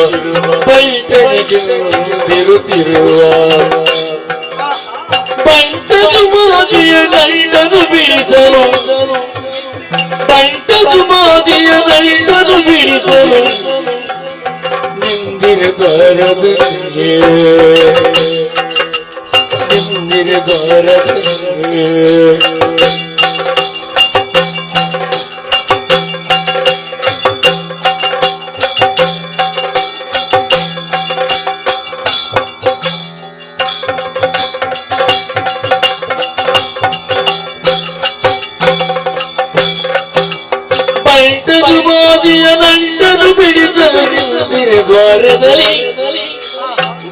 ಬೈಟನಿಗೆ ತಿರುತ್ತಿರುವ ಬಂಟನು ಮಾದಿಯ ನೈಡನು ಬೀಸಲು ಬಂಟನು ಮಾದಿಯ ನೈಡನು ಬೀಸಲು ನಿಂದಿರ ಬಾರದೆ ನಿಂದಿರ ಬಾರದೆ. ಮಂದಿರ ದ್ವಾರದಲ್ಲಿ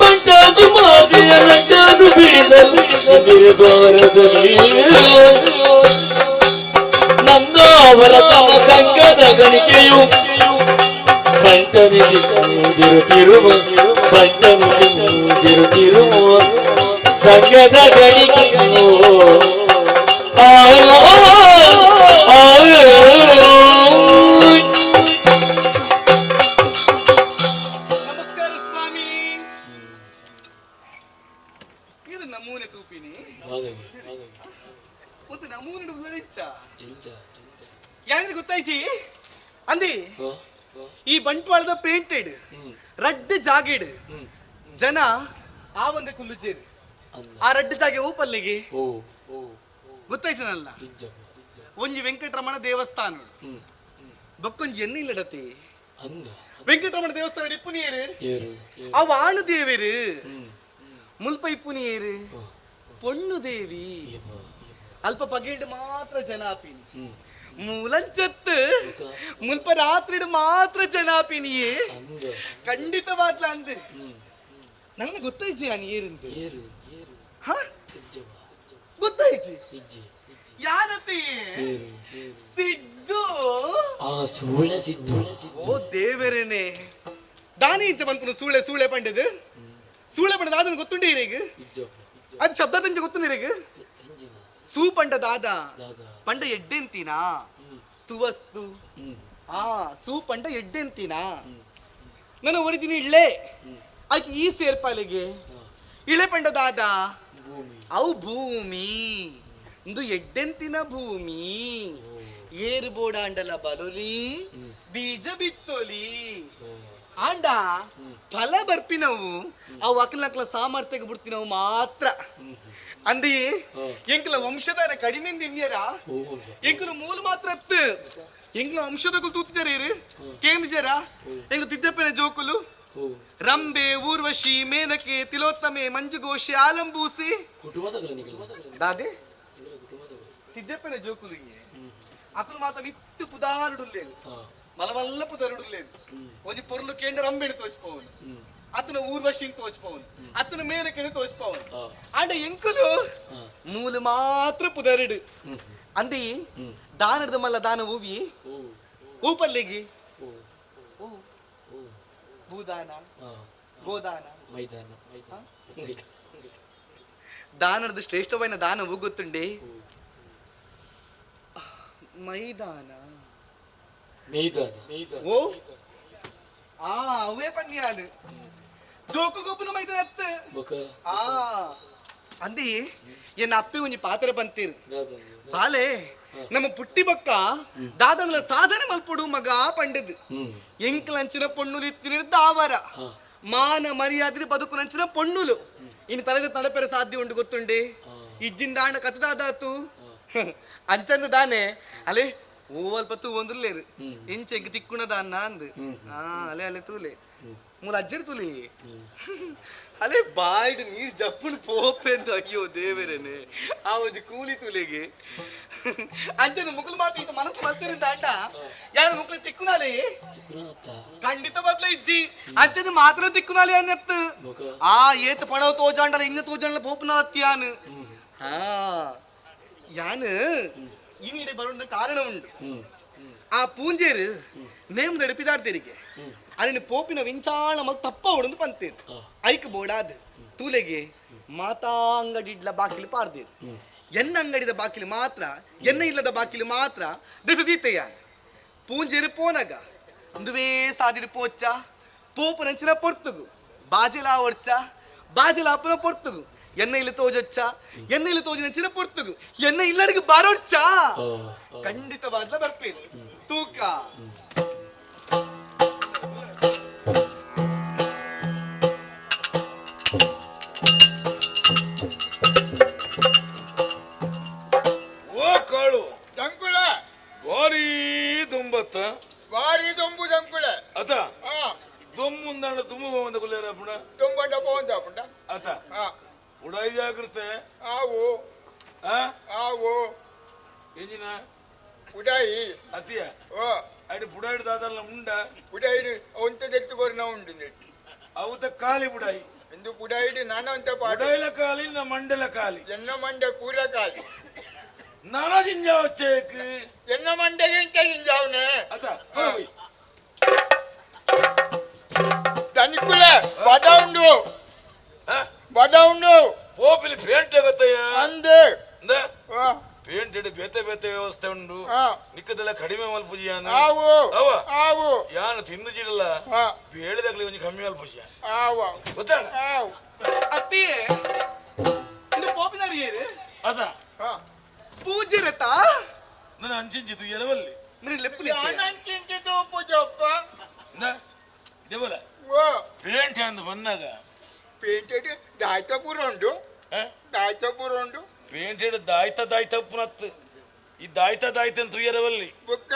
ಬಂಟಾಜು ಮಾದೆಯ ನಟ್ಟಾನು ಬಿಡಿಸಲು ಮಂದಿರ ದ್ವಾರದಲ್ಲಿ ನನ್ನ ಅವರ ತಮ್ಮ ಸಂಘದ ಗಣಿಕೆಯು ಬಂಟನಿಗೆ ತಿರುತಿರುವ ಬಂಟನಿಗೆ ತಿರುತಿರುವ ಸಂಘದ ಗಣಿಕೆಯು ನಮಸ್ಕಾರ ಸ್ವಾಮಿ. ಇದು ನಮೂನೆ ತೂಪಿನಿ ಒಂದು ನಮೂನೆ ಉಲ್ಲರಿಂಚ ಯಾರು ಗೊತ್ತಾಯ್ಸಿ ಅಂದಿ ಈ ಬಂಟ್ವಾಳದ ಪೇಂಟೆಡ್ ರಡ್ಡ್ ಜಾಗೆಡ್ ಜನ ಆ ಒಂದು ಕುಲ್ಲುಜೇರಿ ಆ ರಡ್ಡ್ ಜಾಗೆ ಊಪಲ್ಲಿಗೆ ಗೊತ್ತಾಯ್ಸನಲ್ಲ ಒಂಜಿ ವೆಂಕಟರಮಣ ದೇವಸ್ಥಾನ ಬೊಕ್ಕೊಂಜಿ ಎನ್ನ ಇಲ್ಲಡತಿ ವೆಂಕಟರಮಣ ದೇವಸ್ಥಾನ ಇಪ್ಪುನಿಯರು ಅವ ಆಣು ದೇವರು ಮುಲ್ಪ ಇಪ್ಪುನಿಯರು ಪೊಣ್ಣು ದೇವಿ ಅಲ್ಪ ಪಗೇಡ್ ಮಾತ್ರ ಜನ ಆಪಿನಿ ಮೂಲಂಚತ್ತು ಮುಲ್ಪ ರಾತ್ರಿ ಮಾತ್ರ ಜನ ಆಪಿನಿಯೇ ಖಂಡಿತವಾದ್ಲ ಅಂದು ನಂಗೆ ಗೊತ್ತಾಯ್ತು ನಾನು ಏರಂತ ಗೊತ್ತಾಯ್ತು ಯಾರತಿ ಸಿದ್ದು ಸೂಳೆ ಸಿದ್ದು. ಓ ದೇವರೇನೆ ದಾನಿ ಇಂಚ ಪನ್ಪುನು ಸೂಳೆ ಸೂಳೆ ಪಂಡದು ಸೂಳೆ ಪಂಡದ ಅದನ್ನು ಗೊತ್ತುಂಡೆ ಈಗ ಅದು ಶಬ್ದ ತಂಚ ಗೊತ್ತುಂಡೆ ಈಗ ಸೂ ಪಂಡ ದಾದ ಪಂಡ ಎಡ್ಡೆಂತೀನಾ ಸುವಸ್ತು ಆ ಸೂ ಪಂಡ ಎಡ್ಡೆಂತೀನಾ ನನ್ನ ಒರಿಜಿನ ಇಳ್ಳೆ ಆಕೆ ಈ ಸೇರ್ಪಾಲಿಗೆ ಇಳೆ ಪಂಡ ದಾದ ಅವು ಭೂಮಿ ಇಂದು ಎಡ್ಡೆಂತಿನ ಭೂಮಿ ಏರು ಬೋಡಾಂಡಲ ಬಲೊಲಿ ಬೀಜ ಬಿತ್ತೊಲಿ ಆಂಡ ಫಲ ಬರ್ಪಿನವು ಅವು ಅಕ್ಲಕ್ಲ ಸಾಮರ್ಥ್ಯಕ್ಕೆ ಬಿಡ್ತಿನವು ಮಾತ್ರ ಅಂದಿ ಎಂಕಲ ವಂಶದಾರ ಕಡಿಮೆ ತಿನ್ಯರ ಎಂಕಲ ಮೂಲ ಮಾತ್ರ ಎಂಕಲ ವಂಶದ ತೂತಿಜಾರ ಕೇಂದ್ರ ಎಂಕ ತಿದ್ದಪ್ಪನ ಜೋಕುಲು ರಂಬೆ ಊರ್ವಶಿ ಮೇನಕೆ ತಿಲೋತ್ತಮೆ ಮಂಜುಘೋಷೆ ಆಲಂಬೂಸಿ ದಾದೆ ಸಿದ್ದಪ್ಪನ ಜೋಕುಲು ಅಕುಲು ಮಾತ್ರ ಇತ್ತು ಪುದಾರುಡುಲ್ಲೇನು ಮಲವಲ್ಲ ಪುದಾರುಡುಲ್ಲೇನು ಒಂಜಿ ಪೊರ್ಲು ಕೇಂದ್ರ ರಂಬೆಣು ತೋಚ್ಪವನು ಅತನ ಊರ್ವಶಿನ್ ತೋಚ್ಪವನು ಅತನ ಮೇನಕೆನು ತೋಚ್ಪವನು ಆಂಡ ಎಂಕುಲು ಮೂಲು ಮಾತ್ರ ಪುದರುಡು ಅಂದಿ ದಾನದ ಮಲ್ಲ ದಾನ ಹೂವಿ ಊಪಲ್ಲಿಗಿ ಭೂದಾನ ಗೋದಾನ ಮೈದಾನ ದಾನದ ಶ್ರೇಷ್ಠವಾದ ದಾನ ಗೊತ್ತುಂಡೆ ಮೈದಾನ ಓ ಆ ಅವೇ ಪನ್ಯಾನು ಜೋಕು ಗೊಬ್ಬನ ಮೈದಾನ ಅತ್ತ ಆ ಅಂದಿ ಎನ್ನ ಅಪ್ಪೆ ಒಂಜಿ ಪಾತ್ರ ಬಂತೀರು ಬಾಲೆ ನಮ್ಮ ಪುಟ್ಟಿ ಬಕ್ಕ ದಾದನ ಸಾಧನೆ ಮಲ್ಪೊಡು ಮಗ ಪಂಡದು ಎಂಕ್ಲಂಚಿನ ಪೊಣ್ಣುಲು ಇತ್ತಿನ ದಾವರ ಮಾನ ಮರ್ಯಾದೆ ಬದುಕುನಂಚಿನ ಪೊಣ್ಣುಲು ಇನ್ನು ತಲೆದ ತಲಪೆರ ಸಾಧ್ಯ ಉಂಡು ಗೊತ್ತುಂಡೆ ಇಜ್ಜಿಂದಾಣ ಕತದಾದಾತು ಅಂಚಂದ ದಾನೆ ಅಲೆ ಓ ಅಲ್ಪ ತೂ ಒಂದುಲ್ಲೇರು ಇಂಚೆ ಎಂಕ್ ತಿಕ್ಕುಣ ದಾನ್ನ ಅಂದು ಅಲೆ ಅಲೆ ತೂಲೆ ಮೂಲ ಅಜ್ಜರ್ ತುಲಿ ಅಲೆ ಬಾಯ್ಡು ನೀರು ಜಪ್ಪುನು ಪೋಪೆಂದು ಅಯ್ಯೋ ದೇವರೇನೆ ಆ ಒಂದು ಕೂಲಿ ತುಲೆಗೆ ಅಂಚನ ಮುಕುಲು ಮಾತು ಈಗ ಮನಸ್ಸು ಮಲ್ತಿರಿಂದ ಆಟ ಯಾರು ಮುಕ್ಳು ತಿಕ್ಕುನಾಲೆ ಖಂಡಿತ ಬದ್ಲ ಇಜ್ಜಿ ಅಂಚನ ಮಾತ್ರ ತಿಕ್ಕುನಾಲೆ ಅನ್ನತ್ತು ಆ ಏತ್ ಪಣವ ತೋಜಾಂಡಲ ಇನ್ನ ತೋಜಾಂಡಲ ಪೋಪುನಾತ್ಯಾನು ಹಾ ಯಾನು ಇನ್ನಿಡೆ ಬರೋಣ ಕಾರಣ ಉಂಟು ಆ ಪೂಂಜೇರು ನೇಮ್ ನಡಿಪಿದಾರ್ತಿರಿಗೆ ಅಲ್ಲಿನ ಪೋಪಿನ ವಿಂಚಾಣ ಮಲ್ ತಪ್ಪ ಹೊಡೆದು ಪಂತೇರು ಐಕ್ ಬೋಡಾದ್ ತೂಲೆಗೆ ಮಾತಾ ಅಂಗಡಿ ಇಡ್ಲ ಬಾಕಿಲು ಪಾರ್ದೇರು ಎನ್ನ ಅಂಗಡಿದ ಬಾಕಿಲು ಮಾತ್ರ ಎನ್ನ ಇಲ್ಲದ ಬಾಕಿಲು ಮಾತ್ರ ದೀತೆಯ ಪೂಂಜೇರು ಪೋನಗ ಒಂದುವೇ ಸಾದಿರು ಪೋಚ್ಚ ಪೋಪುನಂಚಿನ ಪೊರ್ತುಗು ಬಾಜಿಲಾ ಒಡ್ಚ ಬಾಜಿಲಾಪುನ ಪೊರ್ತುಗು ಎನ್ನ ಇಲ್ಲಿ ತೋಜೊಚ್ಚ ಎನ್ನ ಇಲ್ಲಿ ತೋಜಿನಂಚಿನ ಪೊರ್ತುಗು ಎನ್ನ ಇಲ್ಲರಿಗೆ ಬಾರೋಡ್ಚ ಖಂಡಿತವಾದ್ಲ ಬರ್ಪೇನು ತೂಕ ಓ ಕಾಳು ಜಂಕುಳ ಭಾರಿ ದುಂಬತ್ತ ಭಾರಿ ದೊಂಬು ಜಂಕುಳ ಅತ ದೊಮ್ಮುಂದಾಣ ದುಂಬು ಬಂದ ಕುಲ್ಲೇರ ಪುಣ ದುಂಬಂಡ ಪೋಂದ ಪುಂಡ ಅತ ಉಡಾಯಿ ಜಾಗೃತೆ ಆವು ಆವು ಎಂಜಿನ ಉಡಾಯಿ ಅತಿಯ ಓ ಐಡು ಬುಡಾಯಿಡು ದಾದಲ್ಲ ಉಂಡ ಬುಡಾಯಿಡು ಒಂತ ದೆತ್ತು ಕೊರ್ನ ಉಂಡು ಅವುತ ಖಾಲಿ ಬುಡಾಯಿ ಎಂದು ಬುಡಾಯಿಡು ನಾನ ಅಂತ ಪಾಡ ಬುಡಾಯಿಲ ಖಾಲಿ ನ ಮಂಡಲ ಖಾಲಿ ಎನ್ನ ಮಂಡೆ ಪೂರ ಖಾಲಿ ನಾನಾ ಜಿಂಜಾವ ಚೇಕ್ ಎನ್ನ ಮಂಡೆಗೆ ಇಂತ ಜಿಂಜಾವನೆ ಅತ ತನಿಕುಲ ಬಡ ಉಂಡು ಬಡ ಉಂಡು ಪೋಪಿಲಿ ಪೇಂಟ್ ಆಗತ್ತಯ್ಯ ಅಂದೆ ಪೇಂಟ್ ಬೇತೆ ಬೇತೆ ವ್ಯವಸ್ಥೆ ಉಂಡು ನಿಕ್ಕದೆಲ್ಲ ಕಡಿಮೆ ಮಲ್ಪುಜಿಯಾನ ಆವು ಅವ ಆವು ಯಾನು ತಿಂದು ಜಿಡಲ್ಲ ಬೇಳೆದಾಗ್ಲಿ ಒಂಜಿ ಕಮ್ಮಿ ಮಲ್ಪುಜಿಯ ಆವ ಗೊತ್ತಾಡ ಆವು ಅತ್ತಿಯೇ ಇಂದು ಪೋಪಿನರಿಯೇರು ಅದ ಪೂಜೆ ರತಾ ನಾನು ಅಂಚಿಂಚಿ ತುಯ್ಯಲವಲ್ಲಿ మీరు లెప్పు ಅಂಚಿಂಚಿ ತೂಪುಜಪ್ಪ ದೇವಲ ಪೇಂಟ್ ಅಂದು ಬಂದಾಗ ಪೇಂಟ್ ದಾಯ್ತಪುರ ಉಂಡು ದಾಯ್ತಪುರ ಉಂಡು ಪೇಂಟ್ ದಾಯ್ತ ದಾಯ್ತ ಪುನತ್ ಈ ದಾಯ್ತ ದಾಯ್ತ ಅಂತ ತುಯ್ಯರವಲ್ಲಿ ಬುಕ್ಕ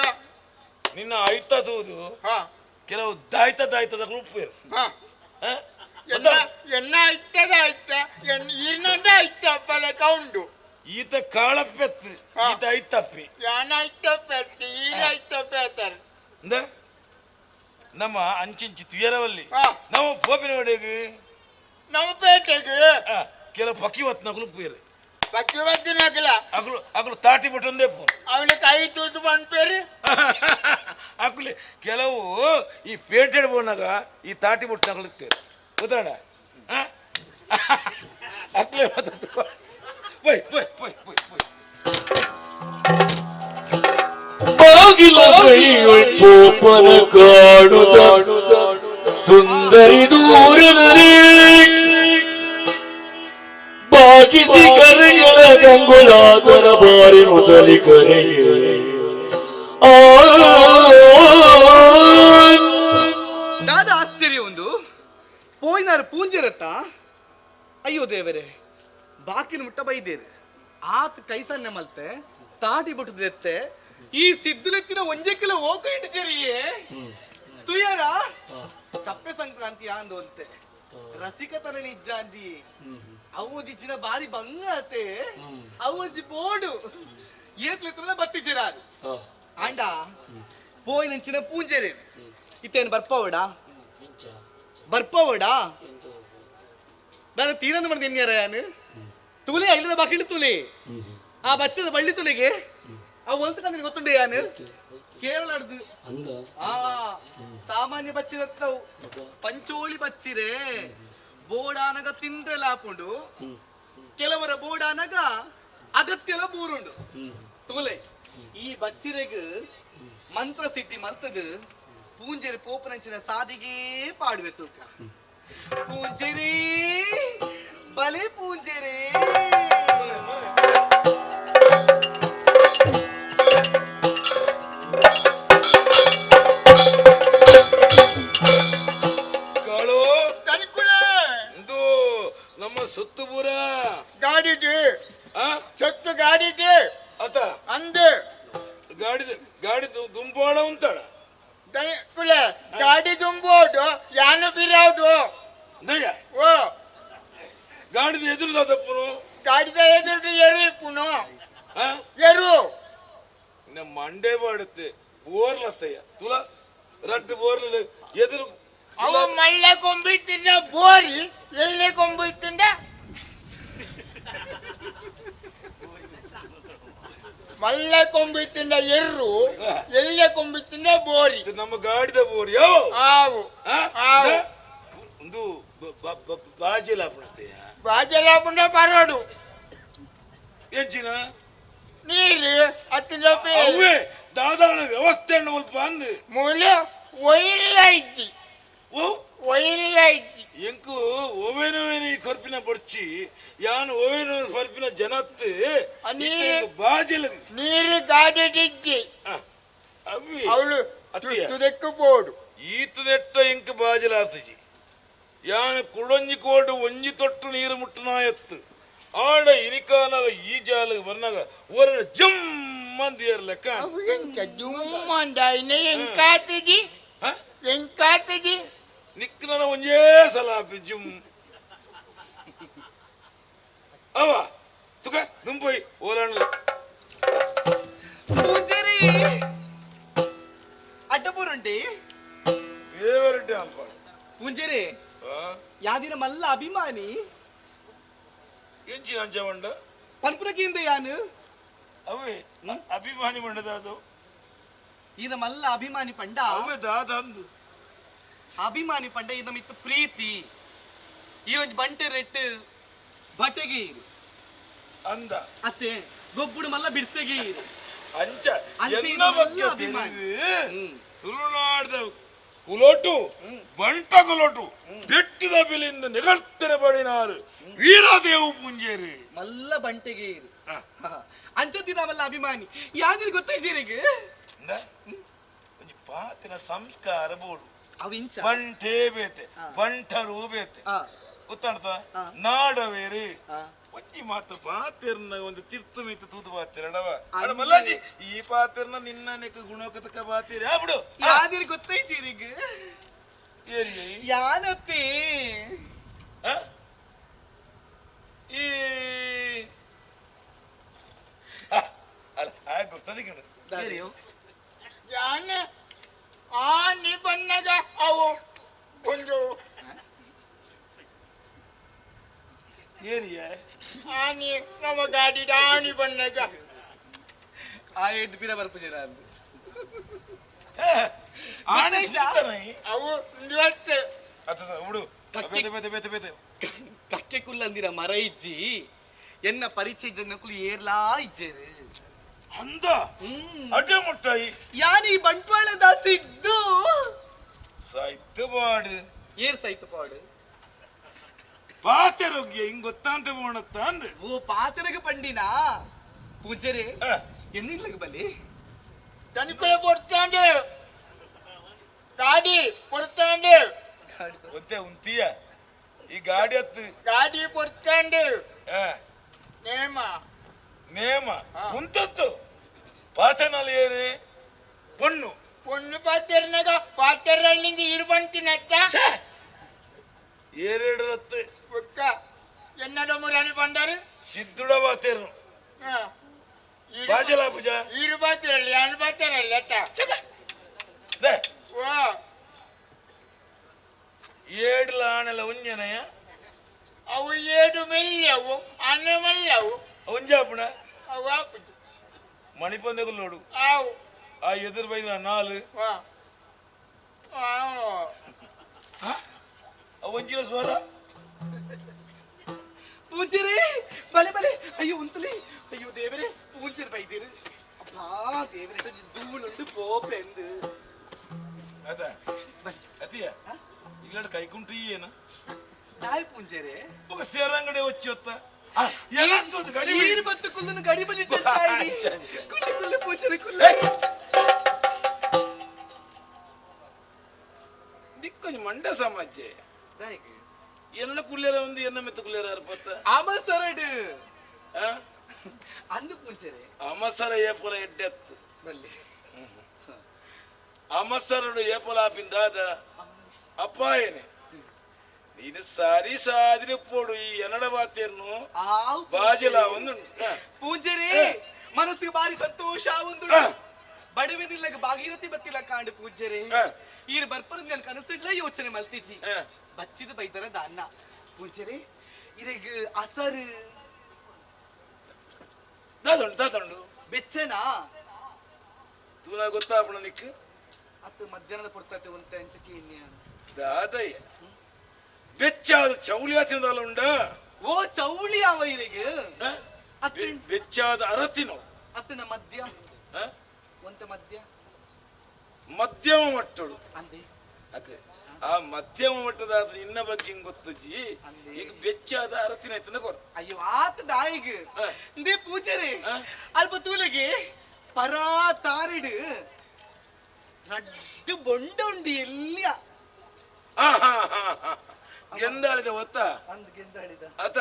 ನಿನ್ನ ಆಯ್ತ ತೂದು ಕೆಲವು ದಾಯ್ತ ದಾಯ್ತದ ಗ್ರೂಪ್ ಎನ್ನ ಆಯ್ತದ ಆಯ್ತ ಈರ್ನಂಡ ಆಯ್ತಪ್ಪ ಲೆಕ್ಕ ಉಂಡು ಈತ ಕಾಳಪ್ಪೆತ್ತು ಈತ ಐತಪ್ಪಿ ಯಾನ ಐತಪ್ಪೆತ್ತು ಈರ ಐತಪ್ಪೆತ್ತಾರೆ ನಮ್ಮ ಅಂಚಿಂಚಿ ತುಯರವಲ್ಲಿ ನಾವು ಪೋಪಿನ ಒಡೆಗೆ ನಮ್ಮ ಪೇಟೆಗೆ ಕೆಲವು ಪಕ್ಕಿ ಹೊತ್ತು ಪೇರು ಪಕ್ಕಿ ಹೊತ್ತಿನಗಲ ಅಗಲು ಅಗಲು ತಾಟಿ ಬಿಟ್ಟೊಂದೇ ಪೋ ಅವನ ಕೈ ತೂತು ಬಂದ್ಪೇರಿ ಅಕುಲಿ ಕೆಲವು ಈ ಪೇಟೆ ಬೋನಾಗ ಈ ತಾಟಿ ಬಿಟ್ಟು ಗೊತ್ತಾಡ ಅಕ್ಲೆ ಮಾತಾಡ್ತು ಪೋಯ್ ಪೋಯ್ ಪೋಯ್ ಪೋಯ್ ಪೋಯ್ ಬಾಗಿಲ ಪೋಪನ ಕಾಡುತ್ತ ಸುಂದರಿ ದೂರದಲ್ಲಿ ಬಾಗಿಸಿ ಕರೆಗಳ ಗಂಗುಲಾದರ ಬಾರಿ ಮೊದಲಿ ಕರೆಗೆ ದಾದ ಆಶ್ಚರ್ಯ ಒಂದು ಪೋಯಿನಾರು ಪೂಂಜಿರತ್ತ ಅಯ್ಯೋ ದೇವರೇ ಬಾಕಿನ ಮುಟ್ಟ ಬೈದೇರು ಆತ ಕೈಸನ್ನೆ ಮಲ್ತೆ ತಾಟಿ ಬಿಟ್ಟದೆತ್ತೆ ಈ ಸಿದ್ದುಲೆತ್ತಿನ ಒಂಜೆ ಕಿಲೋ ಓಕ ಇಟ್ಟು ತುಯರ ಚಪ್ಪೆ ಸಂಕ್ರಾಂತಿ ಅಂದು ಅಂತೆ ರಸಿಕತನ ನಿಜ್ಜಾಂದಿ ಅವು ಜಿಚ್ಚಿನ ಬಾರಿ ಬಂಗಾತೆ ಅವು ಒಂಜಿ ಬೋಡು ಏತ್ಲೆತ್ರ ಬತ್ತಿಜಿರಾರು ಆಂಡ ಪೋಯಿನಂಚಿನ ಪೂಂಜೆರೆ ಇತ್ತೇನು ಬರ್ಪವಡ ಬರ್ಪವಡ ನಾನು ತೀರಂದು ಮಾಡಿದ ಎನ್ಯಾರ ಯಾನು ತುಲೆ ಇಲ್ಲದ ಬಾಕಿಳು ತುಲೆ ಆ ಬಚ್ಚದ ಬಳ್ಳಿ ತುಲೆಗೆ ಅವು ಒಲ್ತಕಂದ್ರೆ ಗೊತ್ತುಂಡೆ ಯಾನು ಕೇರಳದ್ದು ಆ ಸಾಮಾನ್ಯ ಬಚ್ಚಿರತ್ತವು ಪಂಚೋಳಿ ಬಚ್ಚಿರೆ ಬೋಡಾನಗ ತಿಂದ್ರೆ ಲಾಪುಂಡು ಕೆಲವರ ಬೋಡಾನಗ ಅಗತ್ಯಲ ಬೂರುಂಡು ತೂಲೆ ಈ ಬಚ್ಚಿರೆಗ್ ಮಂತ್ರ ಸಿದ್ಧಿ ಮಲ್ತದು ಪೂಂಜೆರಿ ಪೋಪನಂಚಿನ ಸಾದಿಗೆ ಪಾಡುವೆ ತೂಕ ಪೂಂಜೆರಿ ಬಲೆ ಪೂಂಜೆರಿ ಕಾಳು ಇದು ನಮ್ಮ ಸೊತ್ತು ಪೂರ ಗಾಡಿಗೆ ಸೊತ್ತು ಗಾಡಿಗೆ ಅತ ಅಂದೆ ಗಾಡಿ ಗಾಡಿ ದುಂಬೋಡ ಉಂತಾಡ ಗಾಡಿ ದುಂಬೋದು ಯಾನು ಬಿರಾವ್ದು ಓ ಗಾಡಿದ ಎದುರು ದಾದಪ್ಪನು ಗಾಡಿದ ಎದುರು ಎರು ಇಪ್ಪುನು ಎರು ನಮ್ಮ ಮಂಡೆ ಮಾಡುತ್ತೆ ಬೋರ್ಲತ್ತಯ್ಯ ತುಲ ರಟ್ಟು ಬೋರ್ಲ ಎದುರು ಅವು ಮಳ್ಳೆ ಕೊಂಬಿ ತಿಂದ ಬೋರಿ ಎಲ್ಲಿ ಕೊಂಬಿ ತಿಂದ ಮಲ್ಲೆ ಕೊಂಬಿ ತಿಂದ ಎರ್ರು ಎಲ್ಲೆ ಕೊಂಬಿ ತಿಂದ ಬೋರಿ ನಮ್ಮ ಗಾಡಿದ ಬೋರಿ ಯಾವ ಆವು ಆವು ಒಂದು ಬಾಜಿಲ ಪುಣತೆಯ ಬಾಜಿಲ ಪುಂಡ ಬರೋಡು ಎಂಚಿನ ನೀರು ಅತ್ತಿನ ಅವೇ ದಾದಾನ ವ್ಯವಸ್ಥೆ ಸ್ವಲ್ಪ ಅಂದು ಮೂಲ ಒಯಿಲ್ಲ ಇಜ್ಜಿ ಓ ಒಯಿಲ್ಲ ಇಜ್ಜಿ ಎಂಕು ಓವೇನೋವೇನ ಈ ಕೊರ್ಪಿನ ಬೊಡ್ಚಿ ಯಾನು ಓವೇನೋ ಕೊರ್ಪಿನ ಜನತ್ ನೀರು ಬಾಜಿಲ ನೀರು ಗಾಡಿಗಿಜ್ಜಿ ಅವಿ ಅವಳು ತುದಕ್ಕೆ ಬೋಡು ಈತದೆಟ್ಟ ಎಂಕ್ ಬಾಜಿಲಾತಜಿ ಯಾನು ಕುಡೊಂಜಿ ಕೋಡು ಒಂಜಿ ತೊಟ್ಟು ನೀರು ಮುಟ್ಟುನಾಯತ್ತು ಆಡ ಇನಿಕಾನಾಗ ಈ ಜಾಲ ಬರ್ನಾಗ ಓರನ ಜಮ್ ಅಂದ ಲೆಕ್ಕ ಎಂಚ ಜುಮ್ ಅಂದ ಎಂಕಾತಜಿ ಎಂಕಾತಜಿ ನಿಕ್ಕನ ಒಂಜೇ ಸಲ ಜುಮ್ ಅವ ತುಕ ದುಂಪೋಯ್ ಓಲಾಣ ಪೂಂಜೆರಿ ಅನ್ಪಾಡು ಪೂಂಜೆರೆ ಯಾದಿನ ಮಲ್ಲ ಅಭಿಮಾನಿ ಎಂಚಿ ಅಂಚ ಮಂಡ ಪನ್ಪುನಕಿಂದ ಯಾನು ಅವೇ ಅಭಿಮಾನಿ ಮಂಡದ ಅದು ಈನ ಮಲ್ಲ ಅಭಿಮಾನಿ ಪಂಡ ಅವೇ ದಾದ ಅಂದು ಅಭಿಮಾನಿ ಪಂಡ ಈನ ಮಿತ್ತ ಪ್ರೀತಿ ಈರೊಂಜಿ ಬಂಟೆ ರೆಟ್ಟು ಬಟೆಗೆ ಇರು ಅಂದ ಅತ್ತೆ ಗೊಬ್ಬುಡು ಮಲ್ಲ ಬಿಡ್ಸೆಗೆ ಇರು ಅಂಚ ಎನ್ನ ಬಗ್ಗೆ ತುಳುನಾಡದ ಕುಲೋಟು ಬಂಟ ಕುಲೋಟು ಬೆಟ್ಟಿದ ಬಿಲಿಂದ ನಿಗರ್ತನೆ ಬಡಿನಾರು ವೀರದೇವು ಪುಂಜೇರಿ ಮಲ್ಲ ಬಂಟೆಗೆ ಇರು ಅಂಚ ಮಲ್ಲ ಅಭಿಮಾನಿ ಯಾವ್ದು ಗೊತ್ತಾಯ್ತು ಪಾತಿನ ಸಂಸ್ಕಾರ ಬೋಡು ಅವು ಬಂಟೇ ಬೇತೆ ಬಂಟರು ಬೇತೆ ಗೊತ್ತಾಡ್ತ ನಾಡವೇರಿ ಒಂಜಿ ಮಾತು ಪಾತಿರ್ನ ಒಂದು ತಿರ್ತು ಮೀತು ತೂದು ಪಾತಿರಡವ ಅಡ ಮಲ್ಲಾಜಿ ಈ ಪಾತಿರ್ನ ನಿನ್ನ ನೆಕ್ಕ ಗುಣಕತಕ ಪಾತಿರ ಬಿಡು ಯಾವ್ದು ಗೊತ್ತಾಯ್ತು ಯಾನತ್ತಿ ಈ ಅಲ್ಲ ಆ ಗೊತ್ತದ ಯಾನ ಆ ನೀ ಬಣ್ಣದ ಅವು ಒಂದು ಏರಿಯ ಆನಿ ನಮ್ಮ ಗಾಡಿ ಆನಿ ಬಣ್ಣದ ಆ ಎಡ್ ಪಿರ ಬರ್ಪುಜೆ ನಾನು ಆನೆ ಅವು ಇವತ್ತು ಅತ್ತ ಬಿಡು ಬೇತೆ ಬೇತೆ ಬೇತೆ ಬೇತೆ ಕಕ್ಕೆ ಕುಲ್ಲಂದಿರ ಮರ ಇಜ್ಜಿ ಎನ್ನ ಪರಿಚಯ ಜನಕ್ಕುಲು ಏರ್ಲಾ ಇಜ್ಜೇರು ಅಂದ ಅಡ್ಡೆ ಮುಟ್ಟಾಯಿ ಯಾನಿ ಬಂಟ್ವಾಳ ದಾಸಿದ್ದು ಸಾಯ್ತು ಪಾಡು ಏರ್ ಸಾಯ್ತು ಪಾಡು ಪಾತೆರೋಗ್ಯ ಹಿಂಗ್ ಗೊತ್ತಾಂತೆ ಬೋಣತ್ತ ಅಂದ್ ಓ ಪಾತೆರಗ ಪಂಡಿನಾ ಪೂಜೆರೆ ಎನ್ನಿಲ್ಲಗ ಬಲಿ ತನಿಕುಲ ಕೊಡ್ತಾಂಡೆ ಗಾಡಿ ಕೊಡ್ತಾಂಡೆ ಒಂತೆ ಉಂತಿಯ ಈ ಗಾಡಿ ಹತ್ತು ಗಾಡಿ ಕೊಡ್ತಾಂಡೆ ನೇಮ ನೇಮ ಉಂತತ್ತು ಪಾತೆನಲ್ಲಿ ಏರಿ ಪೊಣ್ಣು ಪೊಣ್ಣು ಪಾತೆರ್ನಾಗ ಪಾತೆರಲ್ಲಿಂದ ಇರುಬಂತಿನತ್ತ ಏರೇಡರತ್ತು ಒಕ್ಕ ಎನ್ನಡ ಮುರಾಣಿ ಬಂಡಾರು ಸಿದ್ದುಡ ಪಾತೆರ್ನು ಬಾಜಲ ಪೂಜಾ ಇರು ಪಾತೆರಲ್ಲಿ ಅನು ಪಾತೆರಲ್ಲಿ ಅತ್ತ ಓ ಏಡ್ಲ ಆಣೆಲ ಒಂಜನೆಯ ಅವು ಏಡು ಮೆಲ್ಲವು ಅನ್ನ ಮಲ್ಲವು ಒಂಜಾಪುಣ ಅವು ಆಪುಜಿ ಮಣಿಪಂದೆಗುಲ್ಲೋಡು ಆವು ಆ ಎದುರು ಬೈದ್ರ ನಾಲು ಒಂಜಿನ ಸ್ವರ ಪೂಂಜೆರೇ ಬಲೆ ಬಲೆ ಅಯ್ಯೋ ಉಂತಲಿ ಅಯ್ಯೋ ದೇವರೇ ಪೂಂಜೆರ್ ಬೈದಿರು ಅಪ್ಪಾ ದೇವರೇ ಧೂಳುಂಡು ಪೋಪೆಂದು ಅದ ಅತಿಯ ಇಲ್ಲಡ ಕೈಕುಂಟು ಏನ ದಾಯ್ ಪೂಂಜೆರೇ ఒక ಸೇರಂಗಡೆ వచ్చి ನೀರು ಮತ್ತು ಕುಲ್ಲನ್ನು ಗಡಿ ಬಲಿ ಕುಲ್ಲು ಕುಲ್ಲು ಪೂಂಜೆರೆ ಕುಲ್ಲು ದಿಕ್ಕೊಂಜಿ ಮಂಡ ಸಮಾಜೆ ಎನ್ನ ಕುಲ್ಲೇರ ಒಂದು ಎನ್ನ ಮೆತ್ತ ಕುಲ್ಲೇರ ಅರ್ಪತ್ತ ಅಮಸರಡು ಅಂದು ಪೂಂಜೆರೆ ಅಮಸರ ಏಪಲ ಎಡ್ಡೆತ್ತು ಬಲ್ಲೆ ಅಮಸರಡು ಏಪಲ ಆಪಿಂದಾದ ಅಪ್ಪಾಯನೆ ನೀನು ಸಾರಿ ಸಾದಿನ ಪೋಡು ಈ ಎನ್ನಡ ಬಾತೇರ್ನು ಬಾಜಲ ಒಂದು ಪೂಂಜೆರೆ ಮನಸ್ಸಿಗೆ ಬಾರಿ ಸಂತೋಷ ಒಂದು ಬಡವಿನಿಲ್ಲಗ ಭಾಗೀರಥಿ ಬತ್ತಿಲ್ಲ ಕಾಂಡು ಪೂಜೆರೆ ಈರು ಬರ್ಪರ ನಾನು ಕನಸಿಡ್ಲ ಯೋಚನೆ ಮಲ್ತಿಜಿ ಬಚ್ಚಿದ ಬೈದರ ದಾನ್ನ ಪೂಜೆರೆ ಇದೀಗ ಅಸರು ದಾದಂಡು ದಾದಂಡು ಬೆಚ್ಚನಾ ತೂನ ಗೊತ್ತಾಪಣ ನಿಕ್ ಅತ್ತು ಮಧ್ಯಾಹ್ನದ ಪೊರ್ತತೆ ಒಂತೆ ಅಂಚಕ್ಕೆ ಇನ್ಯಾನು ದಾದಯ್ಯ ಬೆಚ್ಚಾದ ಚೌಳಿ ತಿಂದಲ್ಲ ಉಂಡ ಓ ಚೌಳಿ ಅವ ಇರೆಗ್ ಬೆಚ್ಚಾದ ಅರತಿನೋ ಅತ್ತನ ಮದ್ಯ ಒಂತೆ ಮದ್ಯ ಮಧ್ಯಮ ಮಟ್ಟಡು ಅಂದೆ ಅದೇ ಆ ಮಧ್ಯಮ ಮಟ್ಟದ ನಿನ್ನ ಬಗ್ಗೆ ಹಿಂಗ್ ಗೊತ್ತಜ್ಜಿ ಈಗ ಬೆಚ್ಚಾದ ಅರತಿನ ಐತನ ಕೊರ ಅಯ್ಯೋ ಆತ ದಾಯಿಗ್ ಇಂದೇ ಪೂಜೆರೆ ಅಲ್ಪ ತೂಲಗೆ ಪರಾ ತಾರಿಡು ರಡ್ಡು ಬೊಂಡ ಉಂಡು ಎಲ್ಲಿಯ ಗೆಂದಾಳಿದ ಒತ್ತ ಅಂದ್ ಗೆಂದಾಳಿದ ಆತ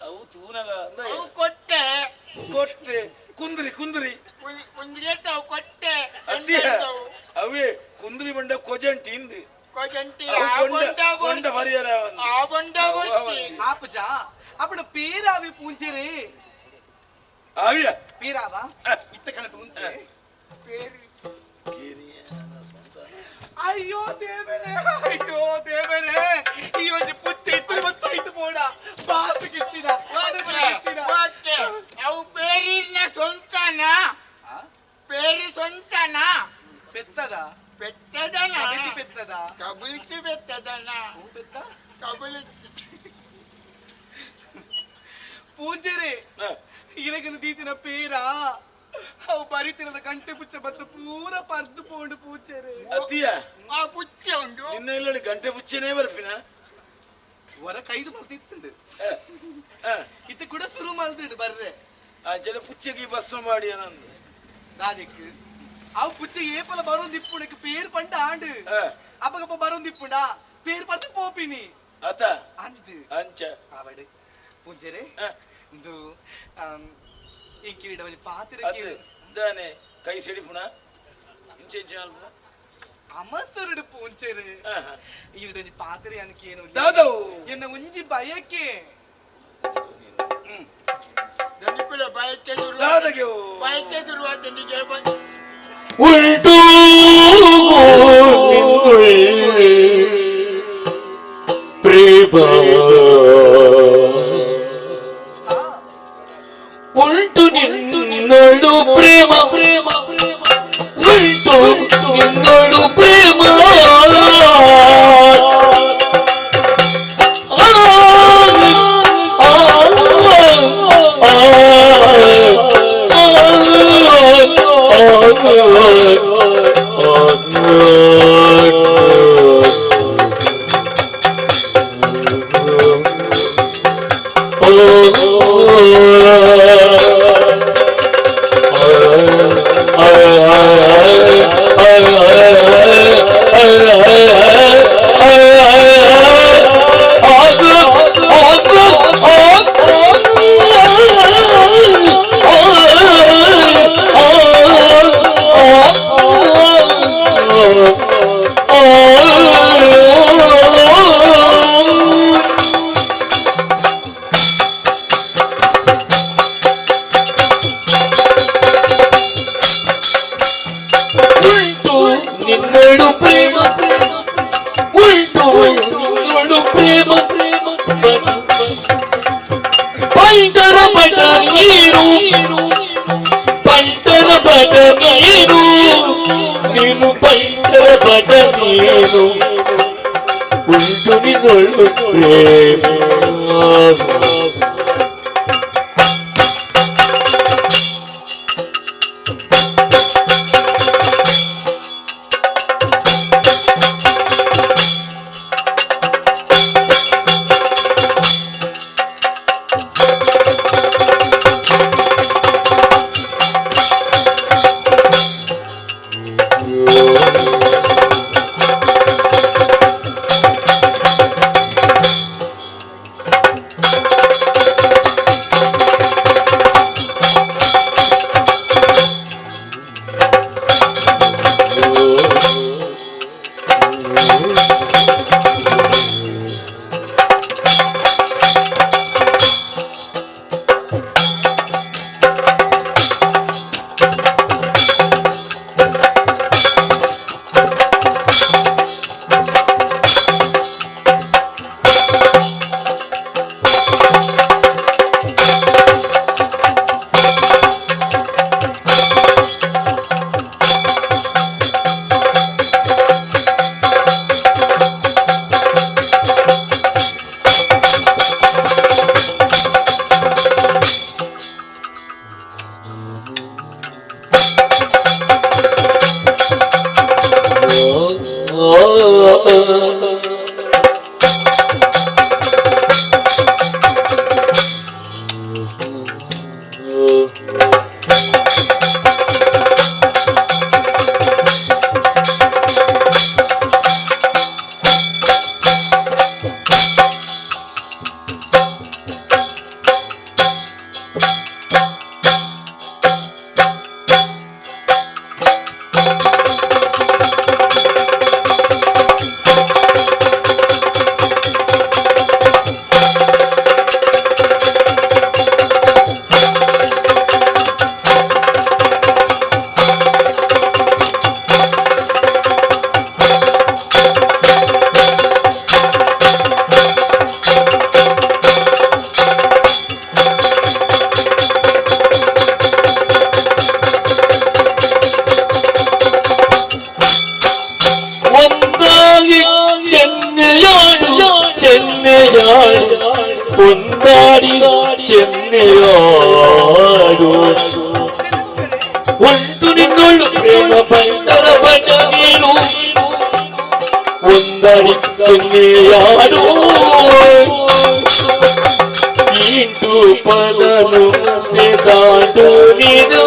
ಅವು ತೂನಗ ಅವು ಕೊಟ್ಟೆ ಕೊಟ್ಟೆ ಕುಂದ್ರಿ ಕುಂದ್ರಿ ಕುಂದ್ರಿ ಅವು ಕೊಟ್ಟೆ ಅವೇ ಕುಂದ್ರಿ ಬಂಡ ಕೊಜಂಟಿ ಇಂದು ಕೊಜಂಟಿ ಕೊಂಡ ಪರಿಯರ ಆ ಬೊಂಡ ಕೊಡ್ತಿ ಆಪಜ ಅಪ್ಪಣ ಪೇರಾವಿ ಪೂಂಜೆರೆ ಆವಿಯ ಪೇರಾವ ಇತ್ತ ಕಣಟ ಉಂತೆ ಅಯ್ಯೋ ದೇವರೇ, ಅಯ್ಯೋ ದೇವರೇ, ಈ ಒಂಜಿ ಪುಚ್ಚೆ ಇತ್ತು ಗೊತ್ತಾಯ್ತು ಬೋಡ ಬಾಸು ಕಿಸ್ತಿನ ಅವು ಪೇರಿನ ಸ್ವಂತನ, ಪೇರಿ ಸ್ವಂತನ ಪೆತ್ತದ ಪೆತ್ತದನ ಪೆತ್ತದ ಕಬುಲಿಚು ಪೆತ್ತದನ ಪೆತ್ತ ಕಬುಲಿಚು ಪೂಜೆರೆ ಇರಗನ ದೀತಿನ ಪೇರ ಅವು ಬರಿತಿರದ ಗಂಟೆ ಪುಚ್ಚೆ ಬತ್ತು ಪೂರ ಪರ್ದು ಪೋಂಡು ಪೂಜೆರೆ. ಅತ್ತಿಯ ಆ ಪುಚ್ಚೆ ಉಂಡು ನಿನ್ನ ಇಲ್ಲ ಗಂಟೆ ಪುಚ್ಚೆನೇ ಬರ್ಪಿನ ಹೊರ ಕೈದು ಮಲ್ತಿತ್ತುಂಡು ಇತ್ತ ಕೂಡ ಶುರು ಮಲ್ತಿಡು ಬರ್ರೆ. ಆ ಜನ ಪುಚ್ಚೆಗೆ ಬಸ್ಸ ಮಾಡಿ ನಂದು ದಾದೆಕ್ ಅವು ಪುಚ್ಚೆ ಏಪಲ ಬರೋಂದಿಪ್ಪುಣಕ್ಕೆ ಪೇರ್ ಪಂಡ ಆಂಡು ಅಪ್ಪಗಪ್ಪ ಬರೋಂದಿಪ್ಪುಂಡ ಪೇರ್ ಪಂಡ ಪೋಪಿನಿ ಅತ ಅಂದು ಅಂಚ ಆವಡು ಪೂಜೆರೆ ಇಂದು ಇಂಕಿರಿಡ ಒಂಜಿ ಪಾತ್ರೆ ದಾನೆ ಕೈ ಸಿಡಿಪುಣ ಇಂಚೆ ಇಂಚೆ ಅಲ್ಪ ಅಮಸರಡು ಪೂಂಚೆರೆ ಈರಿಡ ಒಂಜಿ ಪಾತ್ರೆ ಅನಕೇನು ದಾದವು ಎನ್ನ ಒಂಜಿ ಬಯಕೆ ದನಿಕುಲ ಬಯಕೆ ದಾದಗೆ ಬಯಕೆ ದುರ್ವಾತನಿಗೆ ಉಂಟು ಪ್ರೇಮ ಉಂಟು ನಿನ್ನೋಡು ಪ್ರೇಮ ಪ್ರೇಮ ಉಂಟು ನಿನ್ನೋಡು ಪ್ರೇಮ ನಿನ್ನೋಡು ಪ್ರೇಮ ಉಂಟು ನಿನ್ನೋಡು ಪ್ರೇಮ ಪಂಟರ ಬಟ ನೀರು ಪಂಟರ ಬಟ ನೀರು ನೀನು ಪಂಟರ ಬಟ ನೀರು ಉಂಟು ನಿನ್ನೋಡು ಪ್ರೇಮ. ಒಂದಾಡಿ ಚೆನ್ನೆಯಾಡು ಉಂಟು ನಿನ್ನೊಳು ಪ್ರೇಮ ಬಂಡರ ಬಣ್ಣ ನೀನು ಒಂದಾಡಿ ಚೆನ್ನೆಯಾಡು ಇಂಟು ಪಲನು ದಾಟು ನೀನು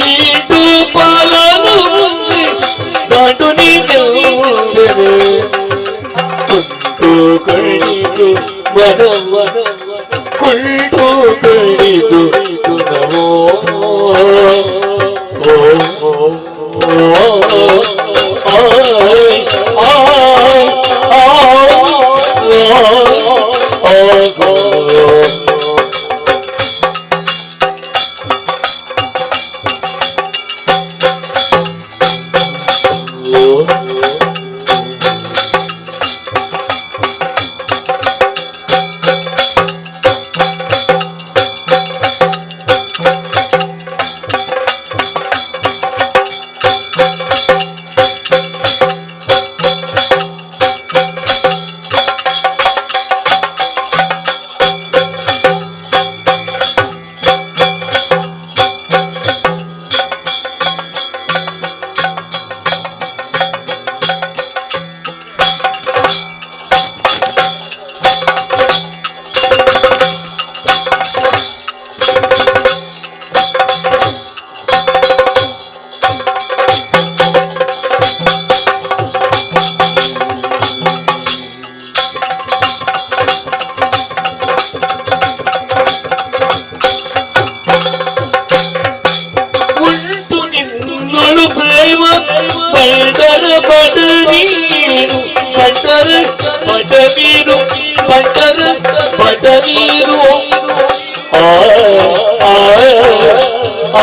ಇಂಟು ಪಲನು ದಾಟು ನೀನು ಕುಂಟು ಕಣಿದು ಮನ ಕುಂಟು ಕಣಿದು ನಮೋ ಉಂಟು ನಿನ್ನೊಳು ಪ್ರೇಮ ಬಂಡರ ಬಡ ನೀನು ಬಂಡರ ಬಡ ನೀನು ಬಂಡರ ಬಡ ನೀನು ಆ ಆ ಆ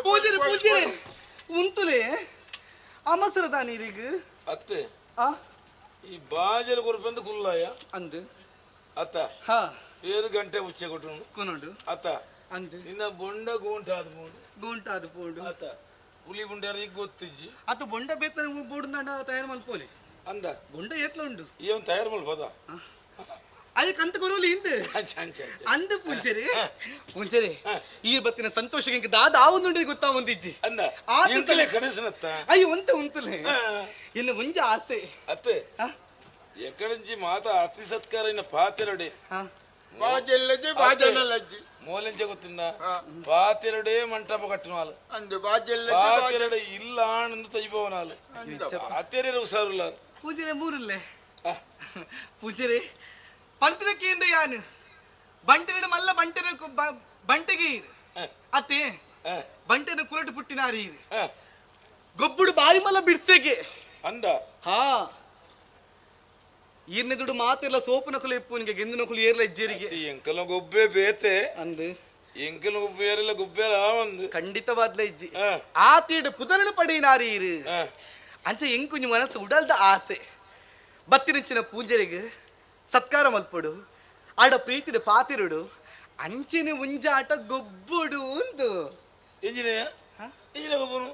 ಪೂಜೆರೆ ಪೂಜೆರೆ ಉಂತುಲೆ ಅಮಸರದ ನೀರಿಗೆ ಅತ್ತೆ ಈ ಬಾಜಲ್ ಕೊರ್ಪಂದು ಕುಲ್ಲಾಯ ಅಂದು ಅತ್ತ ಹಾ 7 ಗಂಟೆ ಉಚ್ಚೆ ಕೊಟ್ಟು ಕೊನೊಂಡು ಅತ್ತ ಅಂದು ನಿನ್ನ ಬೊಂಡ ಗೋಂಟಾದ ಪೋಂಡು ಗೋಂಟಾದ ಪೋಂಡು ಅತ್ತ ಹುಲಿ ಬುಂಡಾರ ಈಗ ಗೊತ್ತಿಜ್ಜಿ ಅತ್ತ ಬೊಂಡ ಬೇತನ ಬೋಡುಂದಾಂಡ ತಯಾರು ಮಲ್ಪೋಲಿ ಅಂದ ಬೊಂಡ ಏತ್ಲ ಉಂಡು ಏನ್ ತಯಾರು ಮಲ್ಪದ ಅದಕ್ಕೆ ಅಂತ ಕೊರೋಲಿ ಹಿಂದೆ ಅಂದ ಪೂಂಚೆರೆ ಪೂಂಚೆರೆ ಈ ಬತ್ತಿನ ಸಂತೋಷಕ್ಕೆ ದಾದ ಆವೊಂದುಂಡ್ರಿ ಗೊತ್ತಾ ಒಂದಿಜ್ಜಿ ಅಂದ ಇಂತಲೇ ಕಡೆಸನತ್ತ ಅಯ್ಯೋ ಒಂತ ಉಂತಲೇ ಇನ್ನು ಮುಂಜ ಆಸೆ ಅತ್ತೆ ಎಕಡಂಜಿ ಮಾತಾ ಅತಿ ಸತ್ಕಾರ ಇನ್ನ ಪಾತೆರಡೆ ಬಾಜೆಲ್ಲಜ್ಜಿ ಬಾಜನಲ್ಲಜ್ಜಿ ಮೋಲೆಂಚ ಗೊತ್ತಿಂದ ಪಾತೆರಡೆ ಮಂಟಪ ಕಟ್ಟನಾಲು ಅಂದು ಬಾಜೆಲ್ಲಜ್ಜಿ ಪಾತೆರಡೆ ಇಲ್ಲ ಆನಂದ ತೈಪವನಾಲು ಅತ್ತೆರೆ ಹುಷಾರುಲ್ಲ ಪೂಜೆರೆ ಮೂರುಲ್ಲೆ ಪೂಜೆರೆ ಪಂತದಕ್ಕಿಂದ ಯಾನು ಬಂಟಿನ ಮಲ್ಲ ಬಂಟಿನ ಬಂಟಿಗೆ ಅತ್ತೆ ಬಂಟಿನ ಕುಲಟು ಪುಟ್ಟಿನಾರಿ ಗೊಬ್ಬುಡು ಬಾರಿ ಮಲ್ಲ ಬಿಡ್ಸೆಗೆ ಅಂದ ಹಾ ಈರ್ನೆ ದುಡ್ಡು ಮಾತಿಲ್ಲ ಸೋಪು ನಕಲು ಇಪ್ಪುನಿಗೆ ಗೆಂದು ನಕಲು ಏರ್ಲ ಇಜ್ಜೇರಿಗೆ ಎಂಕಲ ಗೊಬ್ಬೆ ಬೇತೆ ಅಂದು ಎಂಕಲ ಗೊಬ್ಬೆ ಏರಿಲ್ಲ ಗೊಬ್ಬೆ ಒಂದು ಖಂಡಿತವಾದ್ಲ ಇಜ್ಜಿ ಆ ತೀಡು ಪುದರನು ಪಡೆಯಿನಾರಿ ಇರು ಅಂಚೆ ಎಂಕುಂಜು ಮನಸ್ಸು ಉಡಲ್ದ ಆಸೆ ಬತ್ತಿನಂಚಿನ ಪೂಂಜರಿಗೆ ಸತ್ಕಾರ ಮಲ್ಪಡು ಆಡ ಪ್ರೀತಿಡು ಪಾತಿರುಡು ಅಂಚಿನ ಉಂಜಾಟ ಗೊಬ್ಬುಡು ಒಂದು ಇಂಜಿನಿಯ ಇಂಜಿನ ಗೊಬ್ಬನು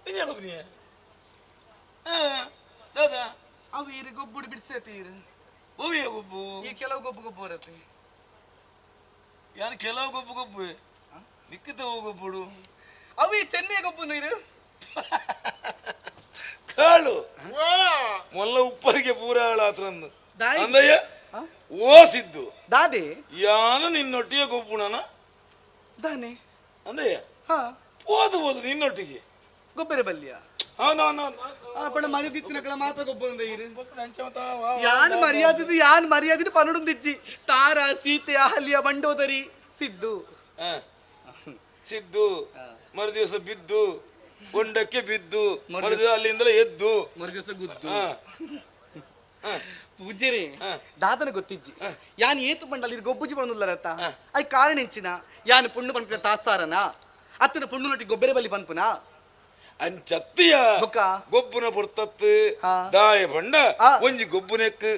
ಇಂಜಿನ ಗೊಬ್ಬನಿಯ ದಾದಾ ಅವು ಈರು ಗೊಬ್ಬುಡು ಬಿಡ್ಸೇತಿ ಈರು ಓವಿಯ ಗೊಬ್ಬು ಈ ಕೆಲವು ಗೊಬ್ಬು ಗೊಬ್ಬು ಬರತ್ತೆ ಯಾನು ಕೆಲವು ಗೊಬ್ಬು ಗೊಬ್ಬು ನಿಕ್ಕಿತ ಗೊಬ್ಬುಡು ಅವು ಈ ಚೆನ್ನೈ ಗೊಬ್ಬು ನೀರು ಕಾಳು ಮೊಲ್ಲ ಉಪ್ಪರಿಗೆ ಪೂರ ಆಳಾತ್ರಂದು ಅಂದಯ್ಯ ಓಸಿದ್ದು ದಾದೆ ಯಾನು ನಿನ್ನೊಟ್ಟಿಗೆ ಗೊಬ್ಬುಣನ ದಾನೆ ಅಂದಯ್ಯ ಹಾ ಓದು ಓದು ನಿನ್ನೊಟ್ಟಿಗೆ ಗೊಬ್ಬರ ಬಲ್ಯ ಪಣ ಮಗದಿತ್ತಿನ ಮಾತ್ರ ಗೊಬ್ಬರ ಯಾನ್ ಮರ್ಯಾದಿದ್ದು ಯಾನ್ ಮರ್ಯಾದಿದ್ದು ಪನ್ನೊಂದಿಜ್ಜಿ ತಾರ ಸೀತೆ ಅಹಲ್ಯ ಮಂಡೋದರಿ ಸಿದ್ದು ಸಿದ್ದು ಮರು ದಿವಸ ಬಿದ್ದು ಕೊಂಡಕ್ಕೆ ಬಿದ್ದು ಮರುದಿವಸ ಅಲ್ಲಿಂದಲೇ ಎದ್ದು ಮರುದಿವಸ ಗುದ್ದು ಪೂಜೆರೆ ದಾದನ ಗೊತ್ತಿಜ್ಜಿ ಯಾನ್ ಏತು ಬಂಡಲ್ಲಿ ಗೊಬ್ಬುಜಿ ಬಂದುಲ್ಲರತ್ತ I ಕಾರಣ ಎಂಚಿನ ಯಾನ್ ಪುಣ್ಣು ಪನ್ಪಿನ ತಾಸಾರನ ಅತ್ತನ ಪುಣ್ಣು ನೊಟ್ಟಿ ಗೊಬ್ಬರ ಬಲಿ ಪನ್ಪುನ ಅಂಚತ್ತಿಯ ಗೊಬ್ಬುನ ಪುರ್ತತ್ತು ದಾಯ ಬಂಡ ಒಂಜಿ ಗೊಬ್ಬುನೆಕ್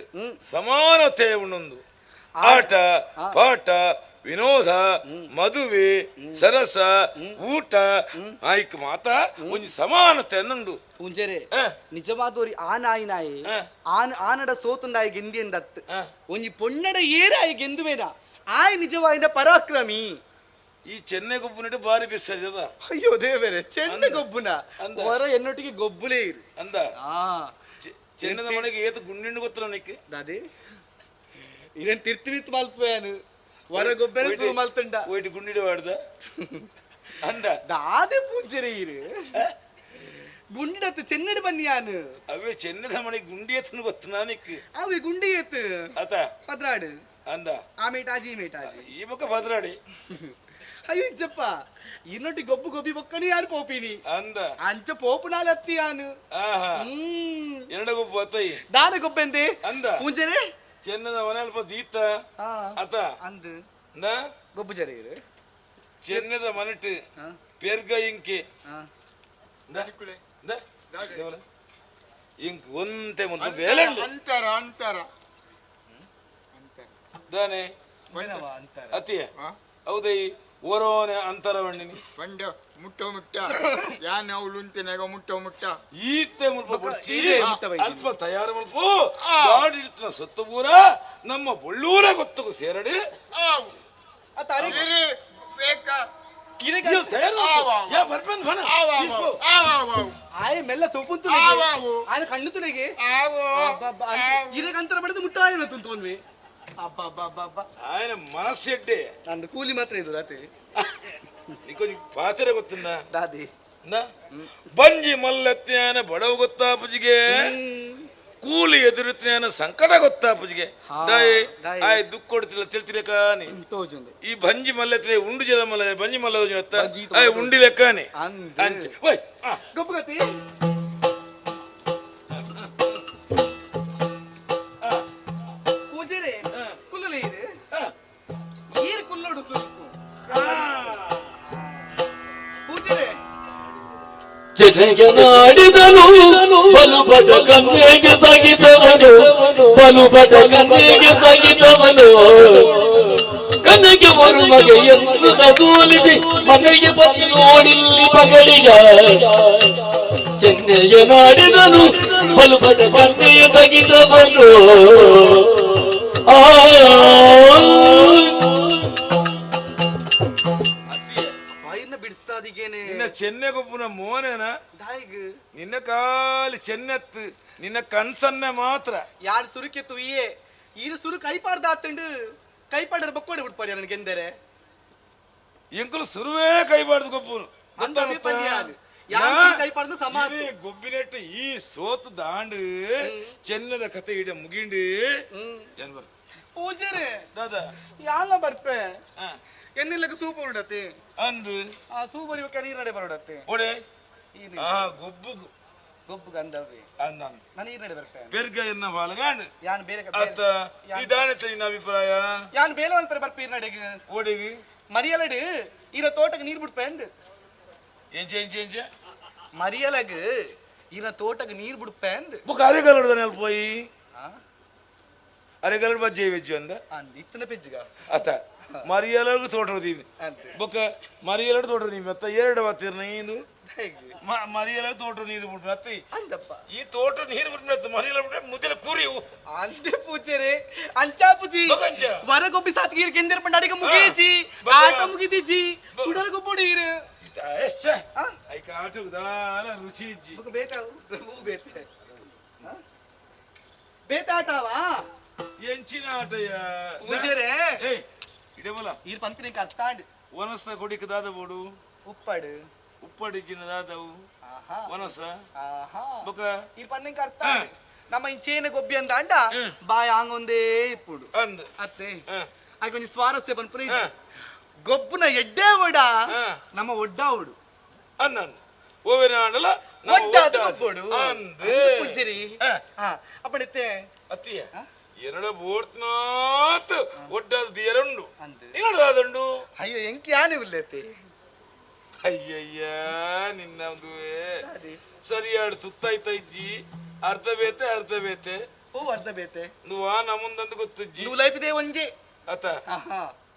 ಸಮಾನತೆ ಉಣ್ಣೊಂದು ಆಟ ಪಾಠ ವಿನೋದ ಮದುವೆ ಸರಸ ಊಟ ಆಯ್ಕ ಮಾತಾ ಒಂಜಿ ಸಮಾನತೆ ಅನ್ನುಂಡು ಪೂಂಜೆರೆ ನಿಜವಾದೋರಿ ಆ ನಾಯಿ ನಾಯಿ ಆನ ಆನಡ ಸೋತುಂಡಾಯಿ ಗೆಂದಿ ಎಂದತ್ತು ಒಂಜಿ ಪೊಣ್ಣಡ ಏರಾಯಿ ಗೆಂದುವೇನ ಆಯ್ ನಿಜವಾಯಿನ ಪರಾಕ್ರಮಿ ಈ ಚೆನ್ನೆ ಗೊಬ್ಬುನಿಟ್ಟು ಬಾರಿ ಬಿಸ್ಸದ ಅಯ್ಯೋ ದೇವರೇ ಚೆನ್ನೆ ಗೊಬ್ಬುನ ಹೊರ ಎನ್ನೊಟ್ಟಿಗೆ ಗೊಬ್ಬುಲೇ ಇರು ಅಂದ ಚೆನ್ನದ ಮನೆಗೆ ಏತು ಗುಂಡಿಂಡು ಗೊತ್ತಿಲ್ಲ ನಿಕ್ಕೆ ದಾದಿ ಇದೇನು ತಿರ್ತಿವಿತ್ತು ಮಲ್ಪೇನು ಹೊರ ಗೊಬ್ಬರ ಶುರು ಮಲ್ತುಂಡ ಒಯ್ಟು ಗುಂಡಿಡು ವಾಡ್ದ ಅಂದ ದಾದೆ ಪೂಜೆರೆ ಇರು ಗುಂಡಿಡತ್ತು ಚೆನ್ನಡಿ ಬನ್ನಿ ಯಾನು ಅವೇ ಚೆನ್ನದ ಮನೆಗೆ ಗುಂಡಿ ಎತ್ತನು ಗೊತ್ತು ನಾನಿಕ್ ಅವೇ ಗುಂಡಿ ಎತ್ತು ಆತ ಪದ್ರಾಡು ಅಂದ ಆ ಮೇಟಾಜಿ ಈ ಮೇಟಾಜಿ ಈ ಬೊಕ್ಕ ಪದ್ರಾಡಿ ಅಯ್ಯೋ ಇಜ್ಜಪ್ಪ ಇನ್ನೊಟ್ಟಿ ಗೊಬ್ಬು ಗೊಬ್ಬಿ ಬೊಕ್ಕನಿ ಯಾರು ಪೋಪಿನಿ ಅಂದ ಅಂಚ ಪೋಪುನಾಲ ಅತ್ತಿ ಯಾನು ಎರಡು ಗೊಬ್ಬು ಅತ್ತೈ ದಾನ ಗೊಬ್ಬೆಂದೆ ಅಂದ ಪೂಂಜೆರೆ ಚೆನ್ನದ ಮನೆ ಅಲ್ಪ ದೀತ ಅತ ಅಂದು ಗೊಬ್ಬು ಜರೆ ಇರು ಚೆನ್ನದ ಮನೆಟ್ ಪೆರ್ಗ ಇಂಕೆ ಇಂಕ್ ಒಂತೆ ಮುಂದೆ ಬೇಲೆ ಅಂತರ ಅಂತರ ದಾನೆ ಅತಿಯ ಹೌದೈ ಓರೋನೆ ಅಂತರ ಬಂಡಿನಿ ಬಂಡ ಮುಟ್ಟ ಮುಟ್ಟ ಯಾನ್ ಅವಳು ಅಂತಿನಾಗ ಮುಟ್ಟ ಮುಟ್ಟ ಈತೆ ಮುಲ್ಪ ಬುಡ್ಚಿ ಅಲ್ಪ ತಯಾರು ಮುಲ್ಪ ಗಾಡಿ ಇಡ್ತನ ಸತ್ತು ಪೂರ ನಮ್ಮ ಬೊಳ್ಳೂರ ಗೊತ್ತಗೂ ಸೇರಡಿ ಆಯ್ ಮೆಲ್ಲ ತೋಪುಂತು ಆಯನ ಕಣ್ಣು ತುಲೆಗೆ ಇರಗಂತರ ಬಡಿದು ಮುಟ್ಟ ಆಯನ ತುಂತೋನ್ವಿ ఆయన మనస్సు ఎడ్డే ನಂದು ಕೂಲಿ ಮಾತ್ರ ಇದು ರಾತ್ರಿ నీకొంచెం పాతరే ಗೊತ್ತುಂದ ದಾದಿ ಬಂಜಿ ಮಲ್ಲತ್ಯಾನ ಬಡವ ಗೊತ್ತಾಪುಜಿಗೆ ಕೂಲಿ ಎದುರುತ್ಯಾನ ಸಂಕಟ ಗೊತ್ತಾಪುಜಿಗೆ ದಾಯಿ ಆಯ್ ದುಃಖ ಕೊಡ್ತಿಲ್ಲ ತಿಳ್ತಿಲೆಕಾನಿ ಈ ಬಂಜಿ ಮಲ್ಲತ್ಲೆ ಉಂಡು ಜಲ ಮಲ್ಲ ಬಂಜಿ ಮಲ್ಲ ಆಯ್ ಉಂಡಿ ಲೆಕ್ಕಾನಿ ಅಂಚೆ ಓಯ್ ಗೊಬ್ಬಗತಿ ಪೂಜೆರೆ ಕುಲ್ಲಲೆ ಇದೆ ನೀರು ಕುಲ್ಲೋಡು ಸುರುಕು ಪೂಜೆರೆ ಚೆನ್ನೆಗೆ ನಾಡಿದನು ಬಲು ಬಡ ಕನ್ನೆಗೆ ಸಾಗಿದವನು ಬಲು ಬಡ ಕನ್ನೆಗೆ ಸಾಗಿದವನು ಕನ್ನೆಗೆ ಮರುಮಗೆ ಎಂದು ಸೋಲಿಸಿ ಮನೆಗೆ ಪತಿ ನೋಡಿಲ್ಲಿ ಪಗಡಿಗ ಚೆನ್ನೆಯ ನಾಡಿದನು ಬಲು ಬಡ ಕನ್ನೆಯ ಸಾಗಿದವನು ಆ ನಿನ್ನ ಚೆನ್ನೆ ಗೊಬ್ಬುನ ಮೋನೇನ ನಿನ್ನ ಕಾಲಿ ಚೆನ್ನೆತ್ತು ನಿನ್ನ ಕನ್ಸನ್ನೆ ಮಾತ್ರ ಯಾರು ಸುರುಕೆತ್ತು ಇಯೇ ಈರು ಸುರು ಕೈಪಾಡ್ದ ಆತಂಡು ಕೈಪಾಡರ ಬಕ್ಕೋಡಿ ಬಿಡ್ಪಾಡಿ ನನಗೆ ಎಂದರೆ ಎಂಕುಲು ಸುರುವೇ ಕೈಪಾಡ್ದು ಗೊಬ್ಬುನು ಕೈಪಾಡ್ದು ಸಮ ಗೊಬ್ಬಿನೆಟ್ಟು ಈ ಸೋತು ದಾಂಡು ಚೆನ್ನದ ಕತೆ ಇಡ ಮುಗಿಂಡು ಪೂಜೆರೆ ದಾದಾ ಯಾಲ ಬರ್ಪೆ ಎನ್ನಿಲ್ಲಕ್ಕೆ ಸೂಪ್ ಉಂಡತ್ತೆ ಅಂದು ಆ ಸೂಪ್ ಬರಿಬೇಕ ನೀರಡೆ ಬರೋಡತ್ತೆ ಒಡೆ ಆ ಗೊಬ್ಬು ಗೊಬ್ಬು ಗಂಧವೇ ಅಂದ ನಾನು ಈರ್ನಡೆ ಬರ್ಪೆ ಬೆರ್ಗ ಎನ್ನ ಬಾಲಗಾಂಡ್ ಯಾನ್ ಬೇರೆ ಅತ್ತ ಇದಾನೆ ನಿನ್ನ ಅಭಿಪ್ರಾಯ ಯಾನ್ ಬೇಲೆ ಮಲ್ಪರೆ ಬರ್ಪೆ ಈರ್ನಡೆಗೆ ಓಡಿಗೆ ಮರಿಯಲಡು ಈರ ತೋಟಕ್ಕೆ ನೀರು ಬಿಡ್ಪೆ ಅಂದು ಎಂಚೆ ಎಂಚೆ ಎಂಚೆ ಮರಿಯಲಗ್ ಈರ ತೋಟಕ್ಕೆ ನೀರು ಬಿಡ್ಪೆ ಅಂದು ಬುಕ್ ಅರೆಗಲಡು ಅಲ್ಪ ಪೋಯಿ ಅರೆಗಲಡು ಬಜ್ಜೆ ವೆಜ್ಜು ಅಂದ ಅಂದ್ ಇತ್ತನ ಪೆಜ್ಜಿಗ ಅತ್ತ ಮರಿಯಲಡು ತೋಟ ದೀವಿ ಬೊಕ್ಕ ಮರಿಯಲಡು ತೋಟ ದೀವಿ ಅತ್ತ ಎರಡು ಬತ್ತೀರ್ ನೀನು ಮರಿಯಲಡು ತೋಟ ನೀರು ಬಿಟ್ಟು ಅತ್ತಿ ಅಂದಪ್ಪ ಈ ತೋಟ ನೀರು ಬಿಟ್ಟು ಮರಿಯಲ ಬಿಟ್ಟರೆ ಮುದ್ದೆಲ ಕುರಿ ಅಂದೆ ಪೂಜೆರೆ ಅಂಚಾ ಪೂಜಿ ವರಗೊಬ್ಬಿ ಸಾತ್ ಗೀರ್ ಕೆಂದರ್ ಪಂಡ ಅಡಿಗೆ ಮುಗಿಜಿ ಆಟ ಮುಗಿದಿಜಿ ಕುಡಲ ಗೊಬ್ಬಡಿ ಇರು ಐಕ ಆಟ ದಾಲ ರುಚಿ ಇಜ್ಜಿ ಬೊಕ್ಕ ಬೇತ ಹೂ ಬೇತೆ ಬೇತ ಆಟವಾ ಎಂಚಿನ ಆಟಯ್ಯ ಪೂಜೆರೆ ಏಯ್ ಇಡಬಲ ಈರ್ ಪಂಪಿನ ಅರ್ಥ ವನಸ್ತ ಕೊಡಿಕ್ ದಾದ ಬೋಡು ಉಪ್ಪಾಡು ಉಪ್ಪಾಡು ಇಜ್ಜಿನ ದಾದವು ವನಸ ಬೊಕ ಈರ್ ಪನ್ನಿಂಕ ಅರ್ಥ ನಮ್ಮ ಇಂಚೇನ ಗೊಬ್ಬಿ ಅಂತ ಅಂಡ ಬಾಯ್ ಆಂಗೊಂದೇ ಇಪ್ಪುಡು ಅಂದ್ ಅತ್ತೆ ಆಗ ಒಂಜಿ ಸ್ವಾರಸ್ಯ ಪನ್ಪುನ ಇಜ್ಜಿ ಗೊಬ್ಬುನ ಎಡ್ಡೆ ಒಡ ನಮ್ಮ ಒಡ್ಡ ಓಡು ಅಂದ ಓವೇನಾಂಡಲ ಒಟ್ಟಾದ್ ಗೊಬ್ಬೊಡು ಅಂದ್ ಪೂಜೆರಿ ಅಪ್ಪಣಿತ್ತೆ ಅತ್ತಿಯ ಎನ್ನಡ ಬೋರ್ತ್ನಾತ್ ಒಟ್ಟಾದ್ ದಿಯರುಂಡು ನಿನ್ನಡ ದಾದುಂಡು ಅಯ್ಯೋ ಎಂಕ್ ಯಾನೆ ಉಲ್ಲೆತ್ತೆ ಅಯ್ಯಯ್ಯ ನಿನ್ನ ಒಂದು ಸರಿಯಾಡು ಸುತ್ತಾಯ್ತ ಇಜ್ಜಿ ಅರ್ಧ ಬೇತೆ ಅರ್ಧ ಬೇತೆ ಓ ಅರ್ಧ ಬೇತೆ నువ్వు ಆ ನಮುಂದಂದು ಗೊತ್ತಜ್ಜಿ నువ్వు ಲೈಫ್ ಒಂಜೆ ಅತ್ತ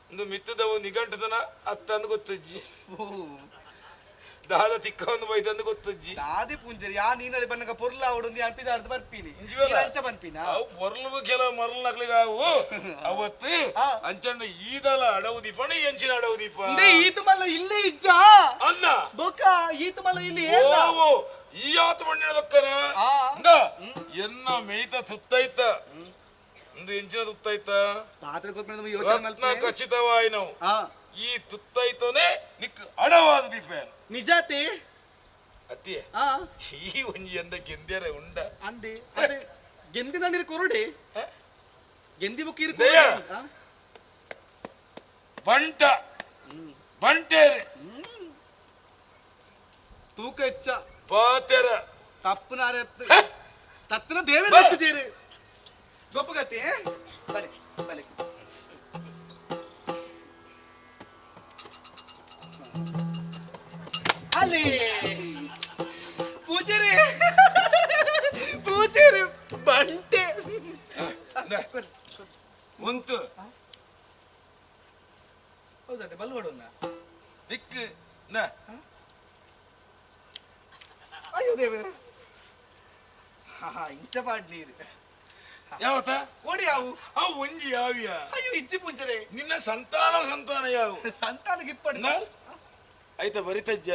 ಒಂದು ಮಿತ್ತದವು ನಿಘಂಟದನ ಅತ್ತ ಅಂದು ಗೊತ್ತಜ್ಜಿ ದಾದ ತಿಕ್ಕ ಒಂದು ಬೈದಂದು ಗೊತ್ತಜ್ಜಿ ದಾದೆ ಪುಂಜರಿ ಯಾ ನೀನಲ್ಲಿ ಬನ್ನಗ ಪೊರ್ಲ ಅವಡೊಂದು ಅನ್ಪಿದ ಅರ್ಧ ಬರ್ಪಿನಿ ಅಂಚ ಬನ್ಪಿನ ಅವು ಪೊರ್ಲುಗು ಕೆಲವು ಮರಳು ನಕ್ಲಿಗಾವು ಅವತ್ತು ಅಂಚಣ್ಣ ಈದಲ ಅಡವು ದೀಪಣ ಎಂಚಿನ ಅಡವು ದೀಪ ಈತು ಮಲ್ಲ ಇಲ್ಲೇ ಇಜ್ಜ ಅಲ್ಲ ಬೊಕ್ಕ ಈತು ಮಲ್ಲ ಇಲ್ಲಿ ಓ ಈ ಆತ ಮಣ್ಣಿನ ದೊಕ್ಕನ ಎನ್ನ ಮೇಯ್ತ ಸುತ್ತೈತ ಒಂದು ಎಂಚಿನ ತುತ್ತೈತ ರತ್ನ ಖಚಿತವಾಯಿನವು ಈ ತುತ್ತೈತನೇ ನಿಕ್ ಅಡವಾದ ದೀಪ ನಿಜಾತೆ ಅತ್ತಿಯ ಈ ಒಂಜಿ ಎಂದ ಗೆಂದ್ಯರೆ ಉಂಡ ಅಂದೆ ಅರೆ ಗೆಂದಿ ನೀರು ಕೊರಡೆ ಗೆಂದಿ ಬುಕ್ ಇರು ಬಂಟ ಬಂಟೇರೆ ತೂಕ ಹೆಚ್ಚ ಪಾತೆರ ತಪ್ಪುನಾರೆ ತತ್ತನ ದೇವೇಂದ್ರ ಸೇರು ಗೊಪ್ಪಗತಿ ಬಲೆ ಬಲೆ ಅಲ್ಲಿ ಪೂಜಾರಿ ಪೂಜಾರಿ ಬಂಟೆ ಉಂಟು ಹೌದಾ ಬಲ್ವಡೋಣ ದಿಕ್ಕು ನ ಅಯ್ಯೋ ದೇವರೇ ಹಾ ಇಂಚ ಪಾಡ್ ನೀರು ಯಾವತ್ತ ಓಡಿ ಯಾವು ಅವು ಒಂಜಿ ಯಾವ್ಯ ಅಯ್ಯೋ ಇಜ್ಜಿ ಪೂಂಜರೆ ನಿನ್ನ ಸಂತಾನ ಸಂತಾನ ಯಾವು ಸಂತಾನ ಗಿಪ್ಪಡ ಆಯ್ತಾ ಬರಿತಜ್ಜ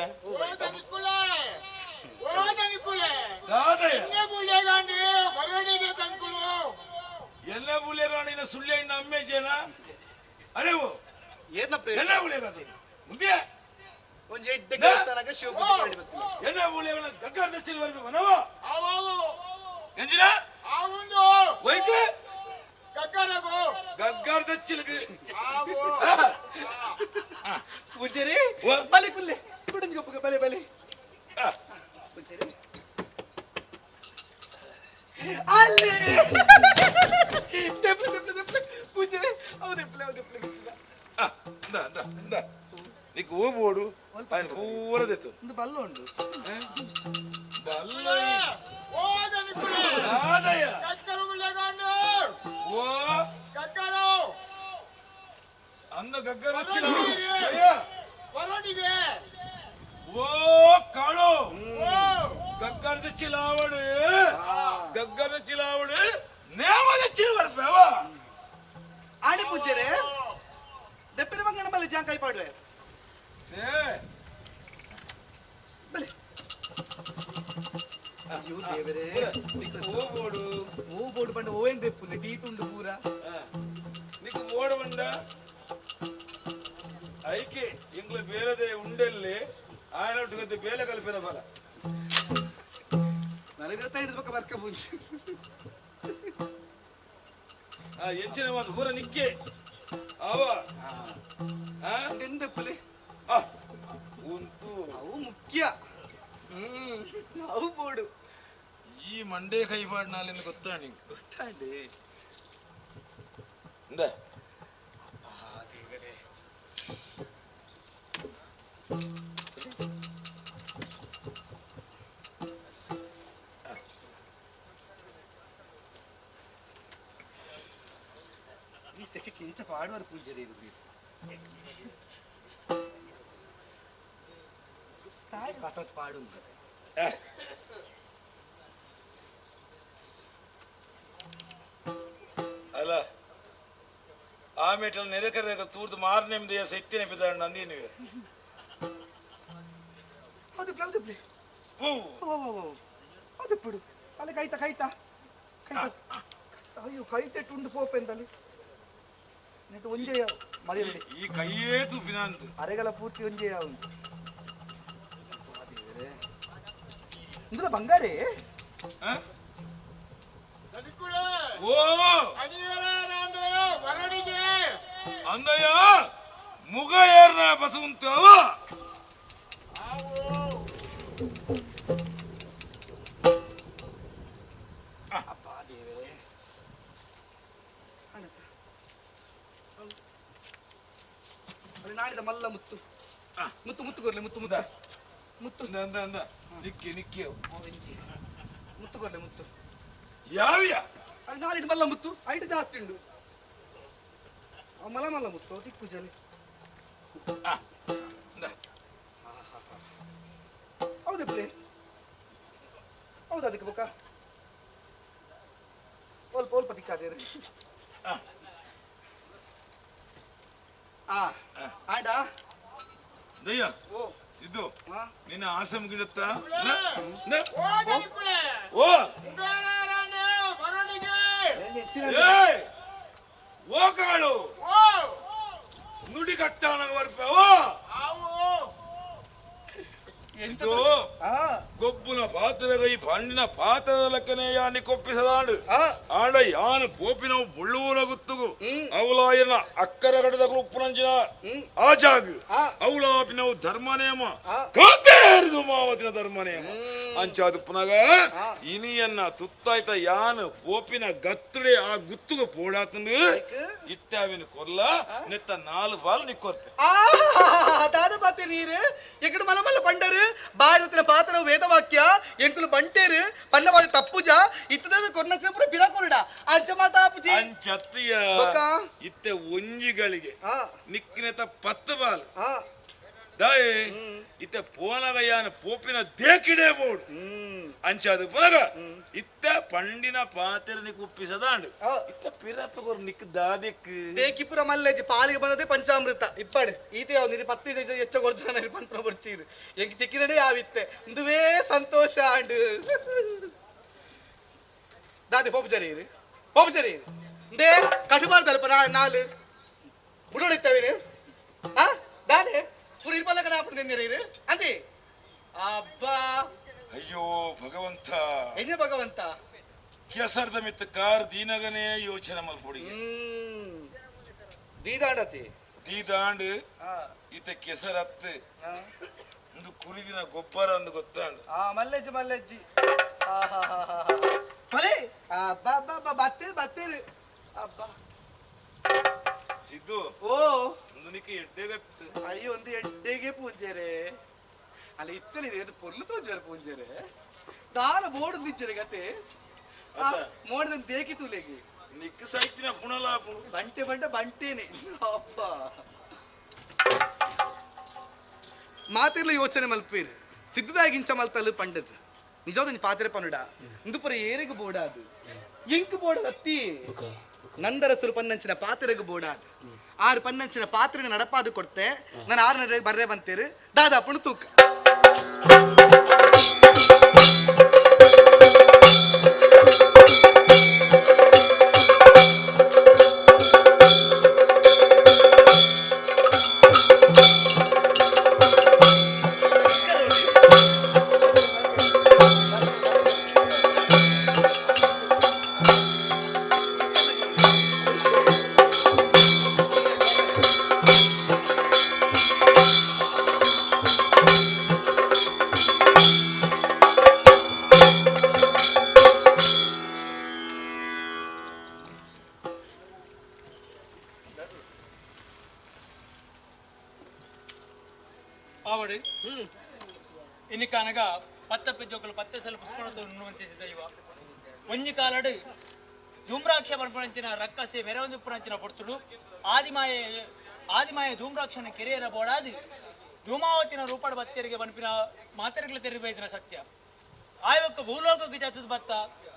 ಎಲ್ಲ ಬುಲೆಗಾಣಿನ ಸುಳ್ಳೆ ಅಮ್ಮೆ ಜನ ಅರೇವು ಎಲ್ಲ ಬುಲೆಗಾದ ಮುಂದೆ ಒಂಜಿ ಎಡ್ಡೆ ದೇವಸ್ಥಾನಕ್ಕೆ ಶಿವ ಪೂಜೆ ಮಾಡಿ ಬರ್ತೀನಿ ಎಲ್ಲ ಬುಲೆಗಳ ಗಗ್ಗರ ದಚ್ಚಿನ ಬರ್ಬೇಕು ನವ ಎಂಜಿನ ಒಯ್ಕೆ ಗಗ್ಗರ ದಚ್ಚಿಲ್ಗೆ ಪೂಜಾರಿ ಬಲೆ ಕುಲ್ಲೆ ಕುಡಂಜಿ ಗೊಪ್ಪಗ ಬಲೆ ಬಲೆ ಪೂಜಾರಿ ಅಲ್ಲಿ ದೆಪ್ಲೆ ದೆಪ್ಲೆ ದೆಪ್ಲೆ ಪೂಜಾರಿ ಅವು ದೆಪ್ಲೆ ಅವು ದೆಪ್ಲೆ ಇಂದ ಇಂದ ಇಂದ నీకు ఓ బోడు ఆయన పూర తెత్తు ಒಂದು ಬಲ್ಲ ಉಂಡು ಬಲ್ಲ ಆದಯ ಓ ಅಂದ ಗಗ್ಗರ ಓ ಕಾಳು ಗಗ್ಗರದ ಚಿಲಾವಣೆ ಗಗ್ಗರದ ಚಿಲಾವಣೆ ನೇಮದ ಚಿಲವರ್ಪೇವ ಆಡಿ ಪೂಜಾರೆ ದೆಪ್ಪಿನ ಮಂಗನ ಬಲ್ಲೆ ಜಾಂಕಾಯಿ ಪಾಡುವೆ ಬಲೆ ಅಯ್ಯೋ ದೇವರೇ ಓ ಬೋಡು ಓ ಬೋಡು ಬಂಡ ಓ ಏನ್ ದೆಪ್ಪುನೆ ಟೀ ತುಂಡು ಪೂರ నీకు ఓడు ಬಂಡ ಐಕೆ ಇಂಗ್ಲ ಬೇಲದೆ ಉಂಡೆಲ್ಲಿ ఆయన ಒಟ್ಟಿಗೆ ಬೇಲೆ ಕಲ್ಪಿನ ಬಲ ನನಗೆ ಹಿಡಿದ ಬರ್ಕ ಮುಂಚೆ ಆ ಎಂಚಿನ ಒಂದು ಊರ ನಿಕ್ಕೆ ಅವ ಎಂದಪ್ಪಲೆ ಉಂಟು ಅವು ಮುಖ್ಯ ಅವು ಬೋಡು ಈ ಮಂಡೆ ಕೈಪಾಡ್ ನಾಲಿಂದ ಗೊತ್ತಾ ನಿಂಗೆ ಗೊತ್ತಾಂಡೆ ಇಂದ ದೇವರೇ ಈ ಸೆಕೆ ಕಿಂಚ ಪಾಡುವರು ಪೂಜಾರಿ ತಾಯಿ ಕಥತ್ ಪಾಡು ಅಲ್ಲ ಆ ಮೇಟಲ್ ನೆರೆಕರೆ ತೂರ್ದು ಮಾರನೇ ಸೈತ್ಯನೆ ಬಿದ್ದಾಣ ನಂದಿನಿ ಹೌದು ಹೌದು ಓ ಹೌದು ಬಿಡು ಅಲ್ಲಿ ಕೈತ ಕೈತ ಕೈತ ಅಯ್ಯೋ ಕೈತೆ ಟುಂಡು ಪೋಪೆಂತಲ್ಲಿ ನೆಟ್ಟು ಒಂಜೆ ಮರೆಯಲ್ಲಿ ಈ ಕೈಯೇ ತುಪ್ಪಿನ ಅಂತ ಅರೆಗಲ ಪೂರ್ತಿ ಒಂಜೆ ಉಂಟು ಇಂದುಲ ಬಂಗಾರೇ ಓ ಅಂದಯ್ಯ ಮುಗ ಏರ್ನ ಬಸವಂತವ ನಾಳಿದ ಮಲ್ಲ ಮುತ್ತು ಮುತ್ತು ಮುತ್ತು ಕೊರ್ಲೆ ಮುತ್ತು ಮುತ್ತು ಮುತ್ತು ಅಂದ ಅಂದ ನಿಕ್ಕಿ ನಿಕ್ಕಿ ಮುತ್ತು ಕೊರ್ಲೆ ಮುತ್ತು ಯಾವ್ಯ ಅದು ನಾಳಿದ ಮಲ್ಲ ಮುತ್ತು ಐಟು ಜಾಸ್ತಿ ಉಂಡು ಮಲ್ಲ ಮಲ್ಲ ಮುತ್ತು ದಿಕ್ಕು ಜಲಿ ಹೌದಾ ಪ್ಲೇ ಹೌದಾ ಅದಕ್ಕೆ ಬೊಕ್ಕ ಒಲ್ಪ ಒಲ್ಪ ದಿಕ್ಕಾದೇರು ಆಂಡ ದಯ್ಯ ಸಿದ್ದು ನಿನ್ನ ಆಸೆ ಮುಗಿಡುತ್ತ ಓ ಓ ಕಾಳು ನುಡಿ ಕಟ್ಟಾನ ಬರ್ಪ ಓ ಇದು ಗೊಬ್ಬುನ ಪಾತ್ರದ ಈ ಪಂಡಿನ ಪಾತ್ರದ ಲೆಕ್ಕನೆ ಯಾನಿ ಕೊಪ್ಪಿಸದಾಂಡು ಆಂಡ ಯಾನು ಪೋಪಿನವು ಬುಳ್ಳುವನ ಗುತ್ತುಗು ಅವಲಾಯನ ಅಕ್ಕರ ಕಡದ ಉಪ್ಪುನಂಚಿನ ಆ ಜಾಗ ಅವಲಾಪಿನವು ಧರ್ಮ ನೇಮ ಕಾತೇರಿದು ಮಾವತಿನ ಧರ್ಮ ನೇಮ ಅಂಚಾದ ಪುನಗ ಇನಿಯನ್ನ ತುತ್ತಾಯ್ತ ಯಾನು ಪೋಪಿನ ಗತ್ತಡೆ ಆ ಗುತ್ತುಗು ಪೋಡಾತಂದು ಇತ್ತಾವಿನ ಕೊರ್ಲ ನೆತ್ತ ನಾಲು ಬಾಲ್ ನಿಕ್ಕೊರ್ತೆ ದಾದ ಪಾತೆ ನೀರು ಎಕಡೆ ಮಲ ಮಲ್ಲ ಪಂಡರು ಬಾರಿ ಪಾತ್ರ ವೇದವಾಕ್ಯ ಎಂಕುಲು ಬಂಟೇರು ಪನ್ನವಾದ ತಪ್ಪುಜ ಇತ್ತದ ಕೊರ್ನಚನ ಪೂರ ಬಿರ ಕೊರಡ ಅಂಚ ಮಾತಾಪುಜಿ ಅಂಚತ್ತಿಯ ಇತ್ತೆ ಒಂಜಿಗಳಿಗೆ ನಿಕ್ಕಿನತ 10 ಬಾಲ್ ದಾಯೆ ಇತ್ತೆ ಪೋನಗ ಯಾನ ಪೋಪಿನ ದೇಕಿಡೆ ಬೋಡು ಅಂಚಾದ ಪೋನಗ ಇತ್ತ ಪಂಡಿನ ಪಾತೆರ ನಿಕ್ ಉಪ್ಪಿಸದಾಂಡು ಇತ್ತ ಪಿರಪ್ಪ ನಿಕ್ ದಾದಿಕ್ ದೇಕಿಪುರ ಮಲ್ಲೆಜಿ ಪಾಲಿಗೆ ಬಂದದೆ ಪಂಚಾಮೃತ ಇಪ್ಪಾಡು ಈತೆ ಯಾವ ನಿರಿ 10 ಹೆಚ್ಚ ಕೊಡ್ತಾನ ಪಂತ್ರ ಬರ್ಚೀರು ಎಂಕ್ ತಿಕ್ಕಿನಡೆ ಯಾವಿತ್ತೆ ಇಂದುವೇ ಸಂತೋಷ ಆಂಡು ದಾದಿ ಪೋಪುಜರಿ ಪೋಪುಜರಿ ಇಂದೇ ಕಟುಬಾರ್ದಲ್ಪ ನಾಲು ಬುಡೋಳಿತ್ತವೇನು ಆ ದಾದೆ ಪುರಿ ಇರ್ಪಲ್ಲಕನ ಅಪ್ಪು ನಿಂದಿರಿ ಅಂತಿ ಅಬ್ಬಾ ಅಯ್ಯೋ ಭಗವಂತ ಹೆಂಗೆ ಭಗವಂತ ಕೆಸರ್ದ ಮಿತ್ತ ಕಾರ್ ದೀನಗನೇ ಯೋಚನೆ ಮಲ್ಪೊಡಿ ದೀದಾಂಡತಿ ದೀದಾಂಡ್ ಈತ ಕೆಸರತ್ತು ಒಂದು ಕುರಿದಿನ ಗೊಬ್ಬರ ಅಂದು ಗೊತ್ತಾಂಡ್ ಆ ಮಲ್ಲೆಜ್ಜಿ ಮಲ್ಲೆಜ್ಜಿ ಮಲೆ ಅಬ್ಬಾ ಅಬ್ಬಾ ಬತ್ತೇರು ಬತ್ತೇರು ಅಬ್ಬಾ ಸಿದ್ದು ಓ ಒಂದು ಎಡ್ಡೆಗತ್ತು ಅಯ್ಯೋ ಒಂದು ಎಡ್ಡೆಗೆ ಪೂಂಜೆರೆ ಅಲ್ಲ ಇತ್ತಲಿ ಇದು ಪೊರ್ಲು ತೋಜಾರ ಪೂಂಜೆರೆ ದಾಲ ಬೋರ್ಡ್ ನಿಚ್ಚರೆ ಗತೆ ಮೋಡದ ದೇಕಿ ತುಲೆಗೆ ನಿಕ್ಕ ಸೈತಿನ ಪುಣಲ ಬಂಟೆ ಬಂಟೆ ಬಂಟೇನೆ ಅಪ್ಪ ಮಾತಿರ್ಲ ಯೋಚನೆ ಮಲ್ಪೀರ್ ಸಿದ್ಧದಾಗಿಂಚ ಮಲ್ತಲು ಪಂಡದ್ ನಿಜವಾದ ಪಾತ್ರೆ ಪನ್ನುಡ ಇಂದು ಪುರ ಏರಿಗೆ ಬೋಡಾದು ಎಂಕ್ ಬೋಡದ ಅತ್ತಿ ನಂದರ ಸುರು ಪನ್ನಂಚಿನ ಪಾತ್ರೆಗೆ ಬೋಡಾದು ಆರು ಪನ್ನಂಚಿನ ಪಾತ್ರೆಗೆ ನಡಪಾದು ಕೊಡ್ತೆ ನಾನು ಆರು ಬರ್ರೆ ಬಂತೇರು ದಾದಾಪುಣ ತೂಕ ಆವಡು ಇನ್ನಿಕಾನಗ ಪತ್ತಪ್ಪೆ ಜೋಕುಲು ಪತ್ತೆ ಸಲ ಪುಷ್ಪಣದ ಉಣ್ಣುವಂತೆ ದೈವ ಒಂಜಿ ಕಾಲಡು ಧೂಮ್ರಾಕ್ಷ ಪನ್ಪುನಂಚಿನ ರಕ್ಕಸೆ ಮೆರವೊಂದು ಪೊರ್ತುಡು ಆದಿಮಾಯ ಆದಿಮಾಯ ಧೂಮ್ರಾಕ್ಷನ ಕೆರೆಯರ ಬೋಡಾದು ಧೂಮಾವತಿನ ರೂಪಾಡ ಬತ್ತರಿಗೆ ಬನ್ಪಿನ ಮಾತರಿಗಳ ತೆರಿಬೈದಿನ ಸತ್ಯ ಆಯವಕ್ಕ ಭೂಲೋಕಕ್ಕೆ ಜಾತದ ಬತ್ತ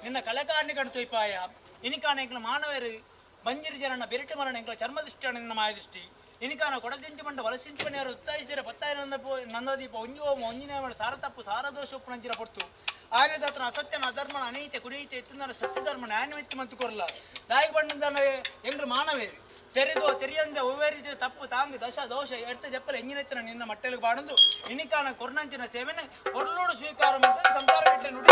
ನಿನ್ನ ಕಲೆಕಾರನಿ ಕಣು ತೊಯ್ಪಾಯ ಇನಿಕಾನ ಎಂಕ್ಲ ಮಾನವರು ಬಂಜಿರಿ ಜನನ ಬೆರಟು ಮರಣ ಎಂಕ್ಲ ಚರ್ಮದೃಷ್ಟಿ ನಿನ್ನ ಮಾಯದೃಷ್ಟಿ ಇನಿಕಾನ ಕೊಡದಿಂಚು ಮಂಡ ವಲಸಿಂಚು ಮನೆಯವರು ಉತ್ತಾಯಿಸಿದರೆ ಪತ್ತಾಯ ನಂದದೀಪ ಒಂಜಿ ಓಮ ಒಂಜಿನ ಸಾರ ತಪ್ಪು ಸಾರ ದೋಷ ಉಪ್ಪುನಂಚಿನ ಪೊರ್ತು ಆರ್ಯದಾತನ ಅಸತ್ಯನ ಅಧರ್ಮನ ಅನೀತೆ ಕುರೀತೆ ಎತ್ತುಂದನ ಸತ್ಯಧರ್ಮ ನ್ಯಾಯಮಿತ್ತು ಮಂತು ಕೊರಲ ದಾಯಿ ಬಣ್ಣದನ ಎಂಗ್ರು ಮಾನವೇರಿ ತೆರೆದೋ ತೆರೆಯಂದೆ ಒವ್ವೇ ರೀತಿಯ ತಪ್ಪು ತಾಂಗ್ ದಶ ದೋಷ ಎರ್ತ ಜಪ್ಪಲ ಎಂಜಿನೆತ್ತಿನ ನಿನ್ನ ಮಟ್ಟೆಲಿಗೆ ಬಾಡಂದು ಇನಿಕಾನ ಕೊರ್ನಂಚಿನ ಸೇವೆನ ಕೊರ್ಲೋಡು ಸ್ವೀಕಾರ ಮತ್ತು ಸಂಸಾರ ಬಿಟ್ಟೆ ನುಡಿ.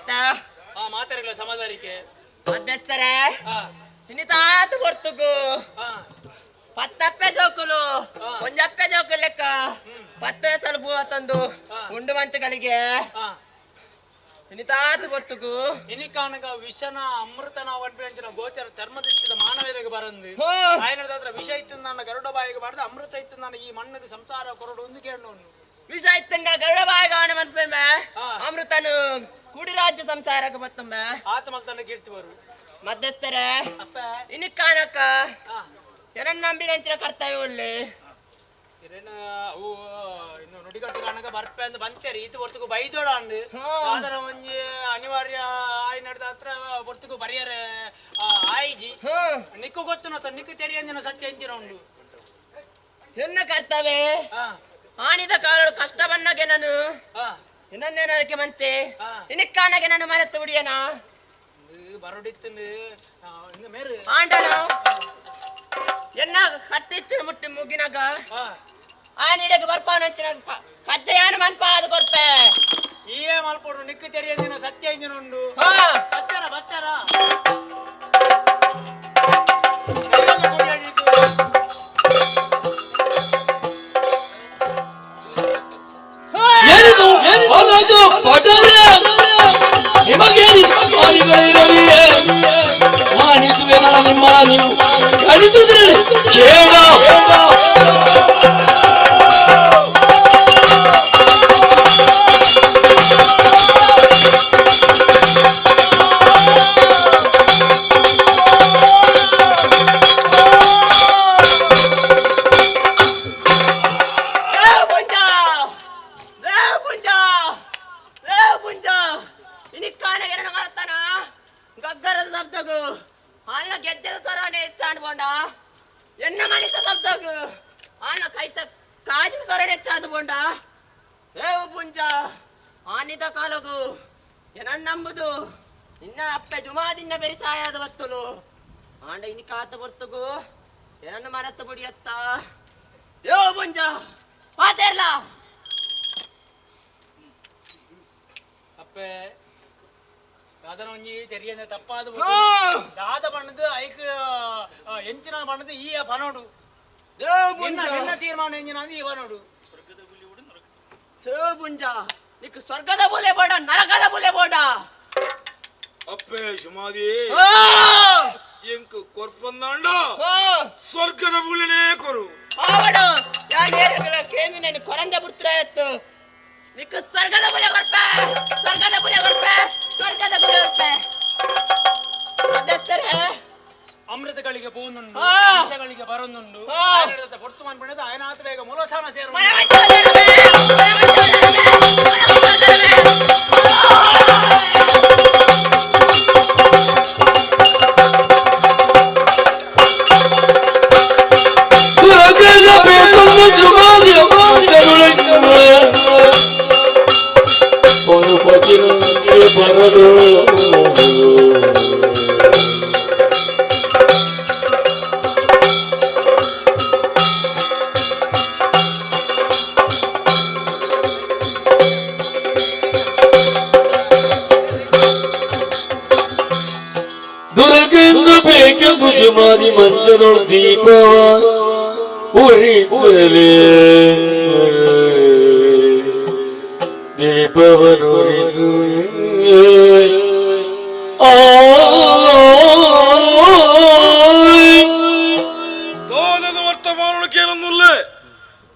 ಅತ್ತ ಆ ಮಾತಾಡಲ್ಲ ಸಮಾಧಾರಿಕೆ ಮಧ್ಯಸ್ಥರೇ ಇನ್ನಿತಾತ ಹೊರ್ತುಗು ಪತ್ತಪ್ಪೆ ಜೋಕುಲು ಒಂಜಪ್ಪೆ ಜೋಕು ಲೆಕ್ಕ 10 ವಯಸ್ಸಲ್ಲಿ ಭೂ ತಂದು ಉಂಡು ಮಂತಗಳಿಗೆ ಇನ್ನಿತಾತ ಹೊರ್ತುಗು ಇನಿಕಾನಗ ವಿಷನ ಅಮೃತನ ಒಡ್ಬಿಂಚಿನ ಗೋಚರ ಚರ್ಮದೃಷ್ಟಿದ ಮಾನವರಿಗೆ ಬರಂದು ಆಯನದಾದ್ರ ವಿಷ ಇತ್ತು ನನ್ನ ಗರುಡ ಬಾಯಿಗೆ ಬಾರದು ಅಮೃತ ಇತ್ತು ನಾನು ಈ ಮಣ್ಣಿಗೆ ಸಂಸಾರ ಕೊರಡು ಒಂದು ಕೇಳೋನು ವಿಷ ಇತ್ತಂಡ ಗರುಡ ಬಾಯಿಗೆ ಆಣ ಮನ್ಪೆ ಅಮೃತನು ಕುಡಿರಾಜ್ಯ ಸಂಸಾರಕ್ಕೆ ಬತ್ತಂಬ ಆತ್ಮಲ್ತನ ಕೀರ್ತಿ ಬರು ಮಧ್ಯಸ್ಥರೇ ಇನಿಕಾನಕ ಎರಡ್ ನಂಬಿನಂಚಿನ ಕರ್ತವ್ಯ ಉಳ್ಳಿ ಇರೇನ ಅವು ಇನ್ನು ನುಡಿಗಟ್ಟು ಕಾಣಕ ಬರ್ಪೆ ಅಂದ್ ಬಂತೇರಿ ಈತ ಹೊರ್ತುಗು ಬೈದೋಡ ಅಂಡ್ ಆದರ ಒಂಜಿ ಅನಿವಾರ್ಯ ಆಯ್ ನಡೆದ ಹತ್ರ ಹೊರ್ತುಗು ಬರಿಯರೆ ಆಯ್ಜಿ ನಿಕ್ಕು ಗೊತ್ತು ನತ್ತ ನಿಕ್ಕು ತೆರಿಯಂಜಿನ ಸತ್ಯ ಎಂಚಿನ ಉಂಡು ಎನ್ನ ಕರ್ತವ್ಯ ಆನಿದ ಕಾಲಡು ಕಷ್ಟ ಬನ್ನಗೆ ನಾನು ಇನ್ನೊಂದೇನಕ್ಕೆ ಮಂತೆ ಇನಿಕ್ಕಾನಗೆ ನಾನು ಮರೆತು ಬಿಡಿಯನ ಬರೋಡಿತ್ತು ಮೇರು ಆಂಡನ ಎನ್ನ ಕಟ್ಟಿತ್ತು ಮುಟ್ಟಿ ಮುಗಿನಾಗ ಆ ನೀಡಕ್ಕೆ ಬರ್ಪಾನಂಚಿನ ಕಜ್ಜೆಯಾನ ಮನ್ಪಾದ ಕೊರ್ಪೆ ಏ ಮಲ್ಪೊಡು ನಿಕ್ಕು ತೆರಿಯಂಜಿನ ಸತ್ಯ ಇಂಜಿನ ಉಂಡು ಬತ್ತಾರ ಬತ್ತಾರ ನಿಮಗೆ ಮಾನಿಸುವೆ ನಿಮ್ಮ ನೀವು ಕಡಿಸುತ್ತಿರಲಿ ಕೇಳ ಎನ್ನ ಮನಿತ ಶಬ್ದಗು ಆನ ಕೈತ ಕಾಜಿನ ಸೊರಡೆ ಹೆಚ್ಚಾದ ಬೋಂಡ ಏ ಪುಂಜ ಆನಿದ ಕಾಲಗು ಏನನ್ನ ನಂಬುದು ನಿನ್ನ ಅಪ್ಪೆ ಜುಮಾದಿನ್ನ ಬೆರಿಸಾಯದ ಬತ್ತಲು ಆಂಡ ಇನಿ ಕಾತ ಬರ್ತುಗು ಏನನ್ನ ಮರತ್ತ ಬುಡಿಯತ್ತ ಯೋ ಪುಂಜ ಮಾತೇರ್ಲ ಅಪ್ಪೆ ದಾದನ ಒಂಜಿ ತೆರಿಯಂದೆ ತಪ್ಪಾದ ದಾದ ಬಣ್ಣದ ಐಕ್ ಎಂಚಿನ ಬಣ್ಣದ ಈ ಬನೋಡು ನಿನ್ನ ತೀರ್ಮಾನ ಎಂಜಿನ ಅಂದ್ ಈ ಬನೋಡು ಸೋಬುಂಜ ನಿಕ್ ಸ್ವರ್ಗದ ಬುಲೆ ಬೋಡ ನರಕದ ಬುಲೆ ಬೋಡ ಅಪ್ಪೆ ಸುಮಾದಿ ಎಂಕ್ ಕೊರ್ಪಂದಾಂಡ ಸ್ವರ್ಗದ ಬುಲೆನೇ ಕೊರು ಆವಡು ಯಾಗೇರಗಳ ಕೇಂದ್ರ నేను ಕೊರಂದೆ ಬುರ್ತ್ರಾಯತ್ತು ನಿಕ್ ಸ್ವರ್ಗದ ಬುಲೆ ಕೊರ್ಪೆ ಸ್ವರ್ಗದ ಬುಲೆ ಕೊರ್ಪೆ ಸ್ವರ್ಗದ ಬುಲೆ ಕೊರ್ಪೆ ಮಧ್ಯಸ್ಥರೇ ಅಮೃತಗಳಿಗೆ ಪೋನುಂಡು ವಿಷಗಳಿಗೆ ಬರೊಂದುಂಡು ಪೊರ್ತು ಮನ್ಪಣದ ಅಯನಾಥ ಬೇಗ ಮೂಲಸಾನ ಸೇರು ದುರಗೆಂದು ಬೇಕೆಂದು ಜುಮಾದಿ ಮಂಚದೊಳು ದೀಪವ ಉರಿಸಲೇ ದೀಪವನುರಿಸುವೆ ದೋಲದ ವರ್ತಮಾನಕ್ಕೇನೊಂದುಲ್ಲ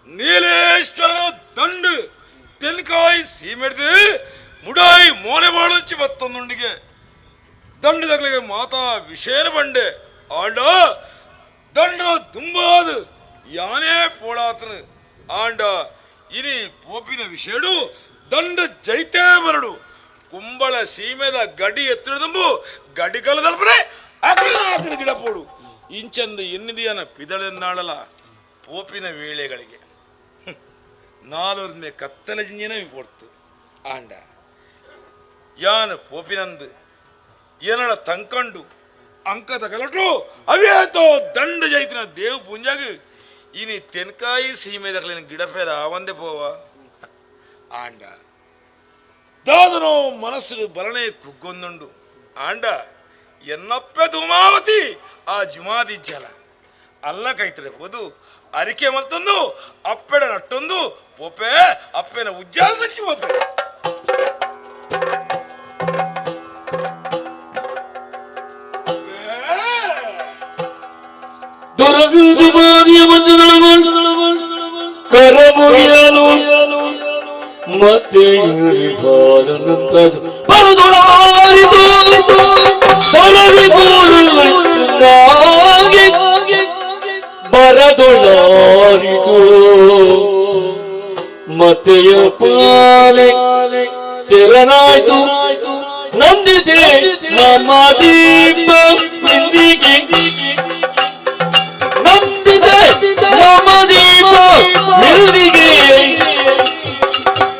ನೀಲೇಶ್ವರನ ದಂಡು ತೆನ್ಕಾಯಿ ಸೀಮೆಡ್ದು ಮುಡಾಯಿ ಮೋನೆ ಬಾಳುಂಚಿ ಬತ್ತೊಂದುಂಡಿಗೆ ದಂಡದಗಳಿಗೆ ಮಾತಾ ವಿಷಯನ ಬಂಡೆ ಆಂಡ ದಂಡ ತುಂಬಾದು ಯಾನೇ ಪೋಳಾತನು ಆಂಡ ಇನಿ ಪೋಪಿನ ವಿಷಯಡು ದಂಡ ಜೈತೇ ಬರಡು ಕುಂಬಳ ಸೀಮೆದ ಗಡಿ ಎತ್ತಿಡದಂಬು ಗಡಿ ಕಲದಲ್ಪರೆ ಅಕಲ ಹಾಕದ ಗಿಡ ಪೋಡು ಇಂಚಂದು ಎನ್ನಿದೆಯನ ಪಿದಳೆನ್ನಾಳಲ ಪೋಪಿನ ವೇಳೆಗಳಿಗೆ ನಾಲೊರ್ಮೆ ಕತ್ತಲ ಜಿಂಜಿನ ಪೊಡ್ತು ಆಂಡ ಯಾನ ಪೋಪಿನಂದು ಏನಡ ತಂಕಂಡು ಅಂಕದ ಕಲಟು ಅವೇತೋ ದಂಡ ಜೈತಿನ ದೇವ್ ಪುಂಜಾಗ ಇನಿ ತೆನ್ಕಾಯಿ ಸೀಮೆದಕಲಿನ ಗಿಡಪೇರ ಆವಂದೆ ಪೋವ ಆಂಡ ದಾದನೋ ಮನಸ್ಸು ಬಲನೆ ಕುಗ್ಗೊಂದುಂಡು ಆಂಡ ಎನ್ನಪ್ಪೆ ಧೂಮಾವತಿ ಆ ಜುಮಾದಿ ಜಲ ಅಲ್ಲ ಕೈತರೆ ಹೋದು ಅರಿಕೆ ಮತ್ತೊಂದು ಅಪ್ಪೆಡ ನಟ್ಟೊಂದು ಪೋಪೆ ಅಪ್ಪೆನ ಉಜ್ಜಾಲ ನಚ್ಚಿ ಪೋಪೆ ಕರಮುಗಿಯಲು ಮತ್ತೆ ಬರದೊಳಾರಿತು ಬರದೊಳಾರಿತು ಮತೆಯ ಪಾಲೆ ತೆರನಾಯ್ತು ನಂದಿದೆ ನಮ್ಮ ದೀಪ ಇಂದಿಗೆ ನಂದಿದೆ ನಮ್ಮ ದೀಪ ಇಂದಿಗೆ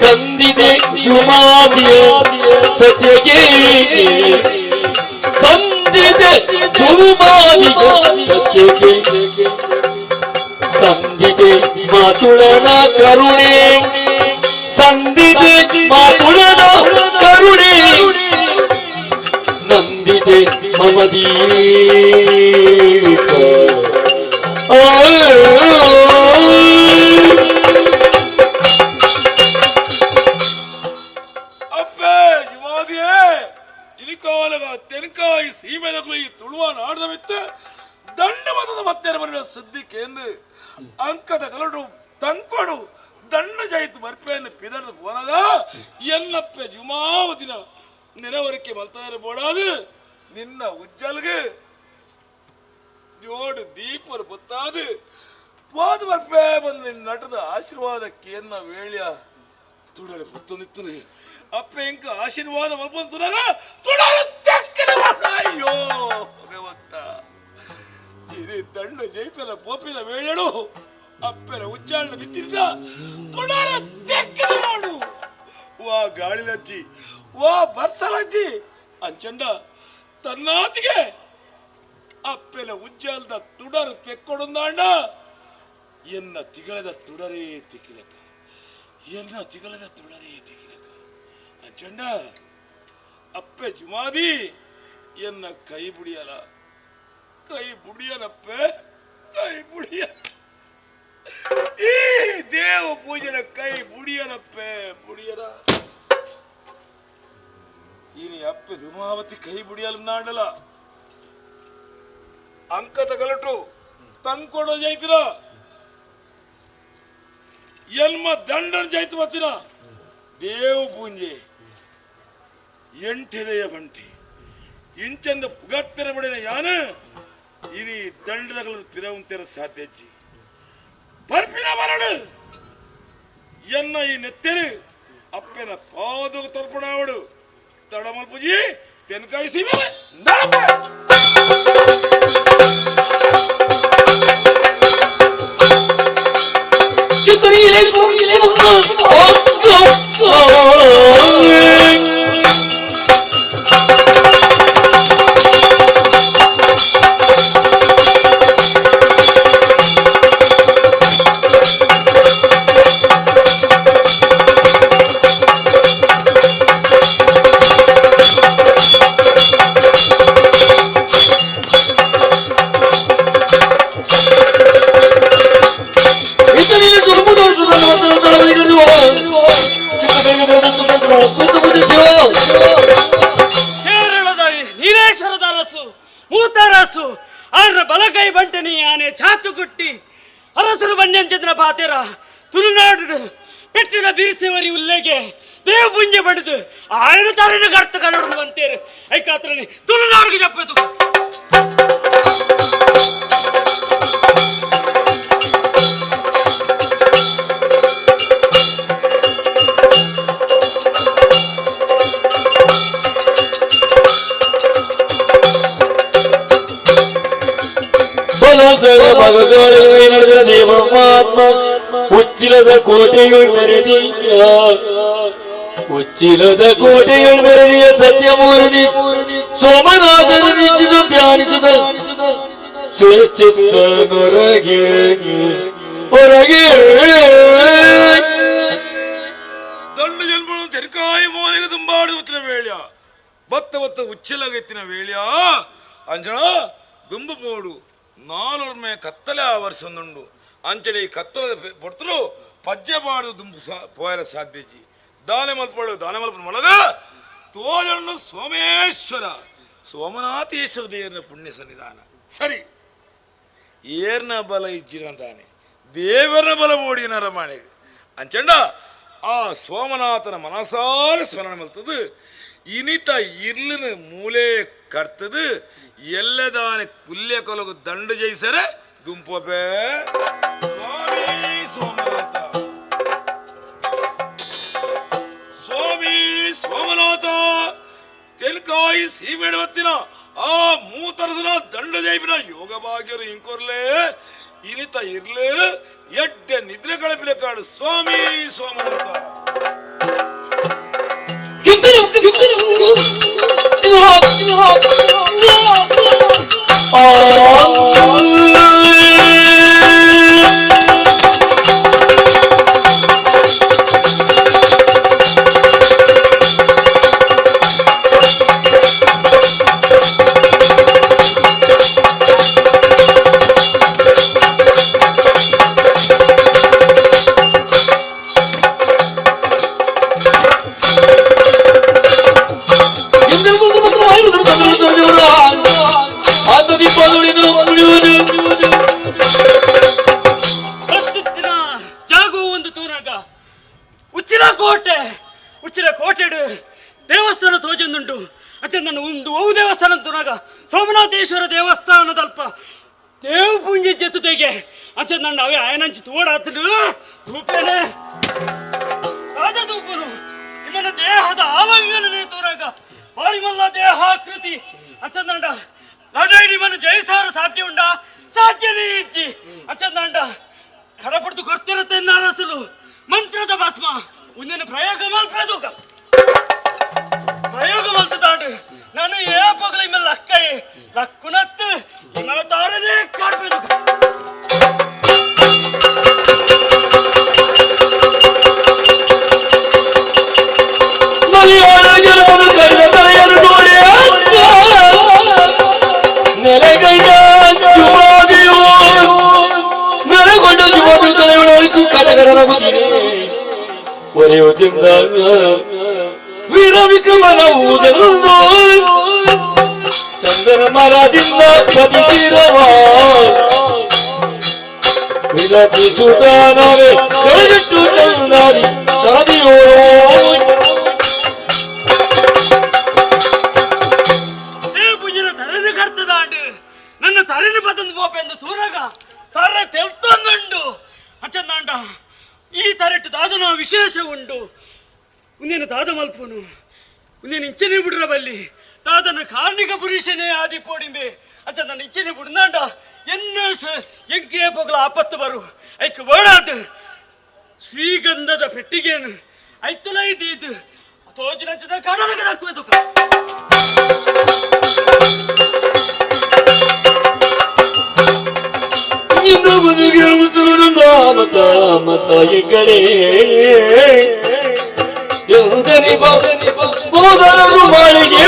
ಕಂದಿದೆ ಜುಮಾದಿಯ ಸತ್ಯಗೆ ಸಂದಿದೆ ಜುಮಾದಿಯ ಸತ್ಯಗೆ ಸಂದಿದೆ ಮಾತುಳನ ಕರುಣೆ ಸಂದಿದೆ ಮಾತುಳನ ಕರುಣೆ ನಂದಿದೆ ಮಮದೀಪ. ಅಪ್ಪೆ ಜುಮಾದಿಯೇ ಇನಿಕಾಲಗ ತೆನಕಾಯಿ ಸೀಮೆದಗಳು ಈ ತುಳುವ ನಾಡದ ಮಿತ್ತ ದಂಡ ಮತದ ಮತ್ತೆ ಬರುವ ಸುದ್ದಿ ಕೇಂದ್ರ ಅಂಕದ ಕಲಡು ತಂಕೊಡು ದಂಡ ಜಾಯಿತು ಬರ್ಪೆಯನ್ನು ಪಿದರ್ದು ಪೋನಗ ಎನ್ನಪ್ಪೆ ಜುಮಾವತಿನ ನೆನವರಿಕೆ ಮಲ್ತಾರೆ ಬೋಡಾದು ನಿನ್ನ ಉಜ್ಜಲ್ಗೆ ಜೋಡು ದೀಪರು ಬೊತ್ತಾದು ಪೋದು ಬರ್ಪೆ ಬಂದು ನಿನ್ನ ನಟದ ಆಶೀರ್ವಾದಕ್ಕೆ ಎನ್ನ ವೇಳ್ಯ ತುಡರೆ ಬತ್ತೊಂದಿತ್ತು ಅಪ್ಪೆ ಇಂಕ ಆಶೀರ್ವಾದ ಮಲ್ಪಂತುನಾಗ ತುಡರೆ ತಕ್ಕನೆ ಅಯ್ಯೋ ಭಗವಂತ ಇರಿ ದಂಡ ಜೈಪೆನ ಪೋಪಿನ ವೇಳೆಡು ಅಪ್ಪೆನ ಉಚ್ಚಾರಣ ಬಿತ್ತಿದ್ದ ತುಡಾರ ತೆಕ್ಕದ ಮಾಡು ವಾ ಗಾಳಿಲಜ್ಜಿ ವಾ ಬರ್ಸಲಜ್ಜಿ ಅಂಚಂಡ ತನ್ನಾತಿಗೆ ಅಪ್ಪೆನ ಉಜ್ಜಾಲದ ತುಡರು ತೆಕ್ಕೊಡುಂದಾಂಡ ಎನ್ನ ತಿಗಳದ ತುಡರೇ ತಿಕ್ಕಿಲಕ್ಕ ಎನ್ನ ತಿಗಳದ ತುಡರೇ ತಿಕ್ಕಿಲಕ್ಕ ಅಂಚಂಡ ಅಪ್ಪೆ ಜುಮಾದಿ ಎನ್ನ ಕೈ ಬುಡಿಯಲ ಕೈ ಬುಡಿಯಲಪ್ಪೆ ಕೈ ಬುಡಿಯ ಈ ದೇವ ಪೂಜನ ಕೈ ಬುಡಿಯಲಪ್ಪೆ ಬುಡಿಯಲ ಇನಿ ಅಪ್ಪೆ ಧುಮಾವತಿ ಕೈ ಬುಡಿಯಲನ್ನಾಡಲ ಅಂಕದ ಗಲಟು ತಂಕೊಡೋ ಜೈತಿರ ಎನ್ಮ ದಂಡನ ಜೈತು ಬತ್ತಿನ ದೇವ ಪೂಂಜೆ ಎಂಟಿದೆಯ ಬಂಟಿ ಇಂಚಂದ ಪುಗರ್ತೆರ ಬಡಿನ ಯಾನ ಇನಿ ದಂಡದಗಳ ಪಿರವಂತೆರ ಸಾಧ್ಯಜ್ಜಿ ಬರ್ಪಿನ ಬರಡು ಎನ್ನ ಈ ನೆತ್ತೆರು ಅಪ್ಪೆನ ಪಾದ ತರ್ಪಣಾವಡು ತಡಮಲ್ಪುಜಿ ತೆನ್ಕಾಯಿ ಸೀಮೆ ನಡಪೆ ಕೇರಳದ ನೀಲೇಶ್ವರದ ಅರಸು ಮೂತರಸು ಆರ್ನ ಬಲಕೈ ಬಂಟನಿ ಆನೆ ಚಾತುಕುಟ್ಟಿ ಅರಸರು ಬನ್ಯಂಚಂದ್ರ ಪಾತೆರ ತುಳುನಾಡು ಪೆಟ್ಟಿನ ಬೀರ್ಸೆವರಿ ಉಲ್ಲೆಗೆ ದೇವಪುಂಜೆ ಬಡಿದು ಆಯನ ತಾರಿನ ಗರ್ತ ಕನ್ನಡ ಅಂತೇರು ಐಕಾತ್ರನಿ ತುಳುನಾಡಿಗೆ ಜಪ್ಪದು. ನಡೆದ ದೇವಮಾತ್ಮ ಉಚ್ಚಿಲದ ಕೋಟೆಯುಳ್ ಮೆರೆದಿಯ ಉಚ್ಚಿಲದ ಕೋಟೆಯುಳ್ ಮೆರೆದಿಯ ಸತ್ಯಮೂರ್ತಿ ಸೋಮನಾಥನ ನಿಶ್ಚಿತ ಧ್ಯಾನಿಸುತ್ತ ಚಿತ್ತನೊರಗೆ ಹೊರಗೆ ದಂಡ ಜನ್ಮಗಳು ತೆರಕಾಯಿ ಮೋನೆಗೆ ದುಂಬಾಡು ಉತ್ತಿನ ವೇಳ್ಯ ಬತ್ತ ಬತ್ತ ಉಚ್ಚಲಗೆತ್ತಿನ ವೇಳ್ಯ ಅಂಜನ ದುಂಬು ಪೋಡು ನಾಲೊರ್ಮೆ ಕತ್ತಲೆ ಆವರ್ಸೊಂದುಂಡು ಅಂಚನೆ ಈ ಕತ್ತಲದ ಪೊರ್ತಲು ಪಜ್ಜೆ ಬಾಡು ದುಂಬು ಪೋಯರ ಸಾಧ್ಯಜಿ ದಾನೆ ಮಲ್ಪಡು ದಾನೆ ಮಲ್ಪ ಮೊಲಗ ತೋಜಣ್ಣು ಸೋಮೇಶ್ವರ ಸೋಮನಾಥೇಶ್ವರ ದೇವರ ಪುಣ್ಯ ಸನ್ನಿಧಾನ ಸರಿ ಏರ್ನ ಬಲ ಇಜ್ಜಿರಂತಾನೆ ದೇವರ ಬಲ ಓಡಿನ ರಮಾಣೆಗೆ ಅಂಚಂಡ ಆ ಸೋಮನಾಥನ ಮನಸಾರ ಸ್ಮರಣೆ ಮಲ್ತದು ಇನಿತ ಇರ್ಲಿನ ಮೂಲೆ ಕರ್ತದು ಎಲ್ಲದಾನೆ ಕುಲ್ಯ ಕೊಲಗು ದಂಡು ಜಯಿಸರೆ ದುಂಪೋಪೆ ಸ್ವಾಮಿ ಸೋಮನಾಥ ಸ್ವಾಮಿ ಸೋಮನಾಥ ತೆಲ್ಕಾಯಿ ಸೀಮೆಡವತ್ತಿನ ಆ ಮೂತರಸನ ದಂಡು ಜೈಪಿನ ಯೋಗ ಭಾಗ್ಯರು ಇಂಕೊರ್ಲೆ ಇನಿತ ಇರ್ಲೆ ಎಡ್ಡೆ ನಿದ್ರೆ ಕಳಪಿಲೆ ಕಾಡು ಸ್ವಾಮಿ ಸೋಮನಾಥ. ಪ್ರತಿದಿನ ಜಾಗು ಒಂದು ತೂನಾಗ ಉಚ್ಚಿಲ ಕೋಟೆ ಉಚ್ಚಿಲ ಕೋಟೆಡು ದೇವಸ್ಥಾನ ತೋಜೊಂದುಂಟು. ಅಚ್ಚ ನನ್ನ ಒಂದು ಅವು ದೇವಸ್ಥಾನ ತೂನಾಗ ಸೋಮನಾಥೇಶ್ವರ ದೇವಸ್ಥಾನದಲ್ಪ ದೇವ್ ಪುಂಜೆ ಜೊತೆಗೆ ಅಚ್ಚ ನನ್ನ ಅವೇ ಆಯನಂಚಿ ತೋಡಾತನು ರೂಪೇನೆ ರಾಜದೂಪನು ನಿಮ್ಮನ್ನ ದೇಹದ ಆಲಂಗನೇ ತೋರಾಗ ಬಾರಿಮಲ್ಲ ದೇಹಾಕೃತಿ ಅಚ್ಚಂದಂಡ ಲಡೈ ನಿಮ್ಮನ್ನು ಜಯಿಸಾರ ಸಾಧ್ಯ ಉಂಡಾ ಸಾಧ್ಯನೇ ಇಜ್ಜಿ ಅಚ್ಚಂದಂಡ ಕಡಪಡ್ತು ಗೊತ್ತಿರುತ್ತೆ ನಾರಸಲು ಮಂತ್ರದ ಭಸ್ಮ ಒಂದೇನು ಪ್ರಯೋಗ ಮಲ್ಪದೂಗ ಪ್ರಯೋಗ ಮಲ್ತದಾಂಡು ನಾನು ಏ ಪಗಲ ಇಮ್ಮ ಲಕ್ಕೈ ಲಕ್ಕುನತ್ತು ನಿಮ್ಮನ್ನ ತಾರನೇ ಕಾಡ್ಬೇಕು. ನೆಲೆಗಂಡ ಜುವಾದಿಯು ನೆಲೆಗೊಂಡ ಜುವಾದಿಯು ತಲೆಯೊಳಗೆ ಕಟಕಟನಾಗುತ್ತೀನಿ ಒರೆಯುತ್ತಿದ್ದ ವೀರ ವಿಕ್ರಮನ ಊದಲು ಚಂದನ ಮರದಿಂದ ಬದಿಸಿರವ ವಿಲಪಿಸುತ್ತಾನವೇ ಕಳೆದಿಟ್ಟು ಚಂದಾದಿ ಸರದಿಯೋ. ದೇವಪೂಜನ ತರನು ಕರ್ತದಾಂಡು ನನ್ನ ತರನು ಬದಂದು ಪೋಪೆಂದು ತೂರಾಗ ತರ ತೆಲ್ತೊಂದುಂಡು ಅಚ್ಚಂದಾಂಡ ಈ ತರೆಟ್ಟು ದಾದನ ವಿಶೇಷ ಉಂಡು ಉನ್ನೇನು ದಾದ ಮಲ್ಪುನು ಉನ್ನೇನು ಇಂಚನೆ ಬಿಡ್ರ ಬಲ್ಲಿ ದಾದನ ಕಾರ್ಣಿಕ ಪುರುಷನೇ ಆದಿ ಪೋಡಿಂಬೆ ಅಚ್ಚ ನನ್ನ ಇಂಚನೆ ಬಿಡ್ನಾಂಡ ಎನ್ನ ಎಂಕೆ ಪೊಗಲ ಆಪತ್ತು ಬರು ಐಕ್ ಬೇಡಾದು ಶ್ರೀಗಂಧದ ಪೆಟ್ಟಿಗೆನು ಐತುಲ ಇದು ತೋಜಿನಂಚಿನ ಕಡಲಗೆ ಹಾಕಬೇಕು. ಇಂದು ನಾಮ ತಾಯಿ ಕಡೆ ಎಂದನಿ ಬೋಧನರು ಮಾಳಿಗೆ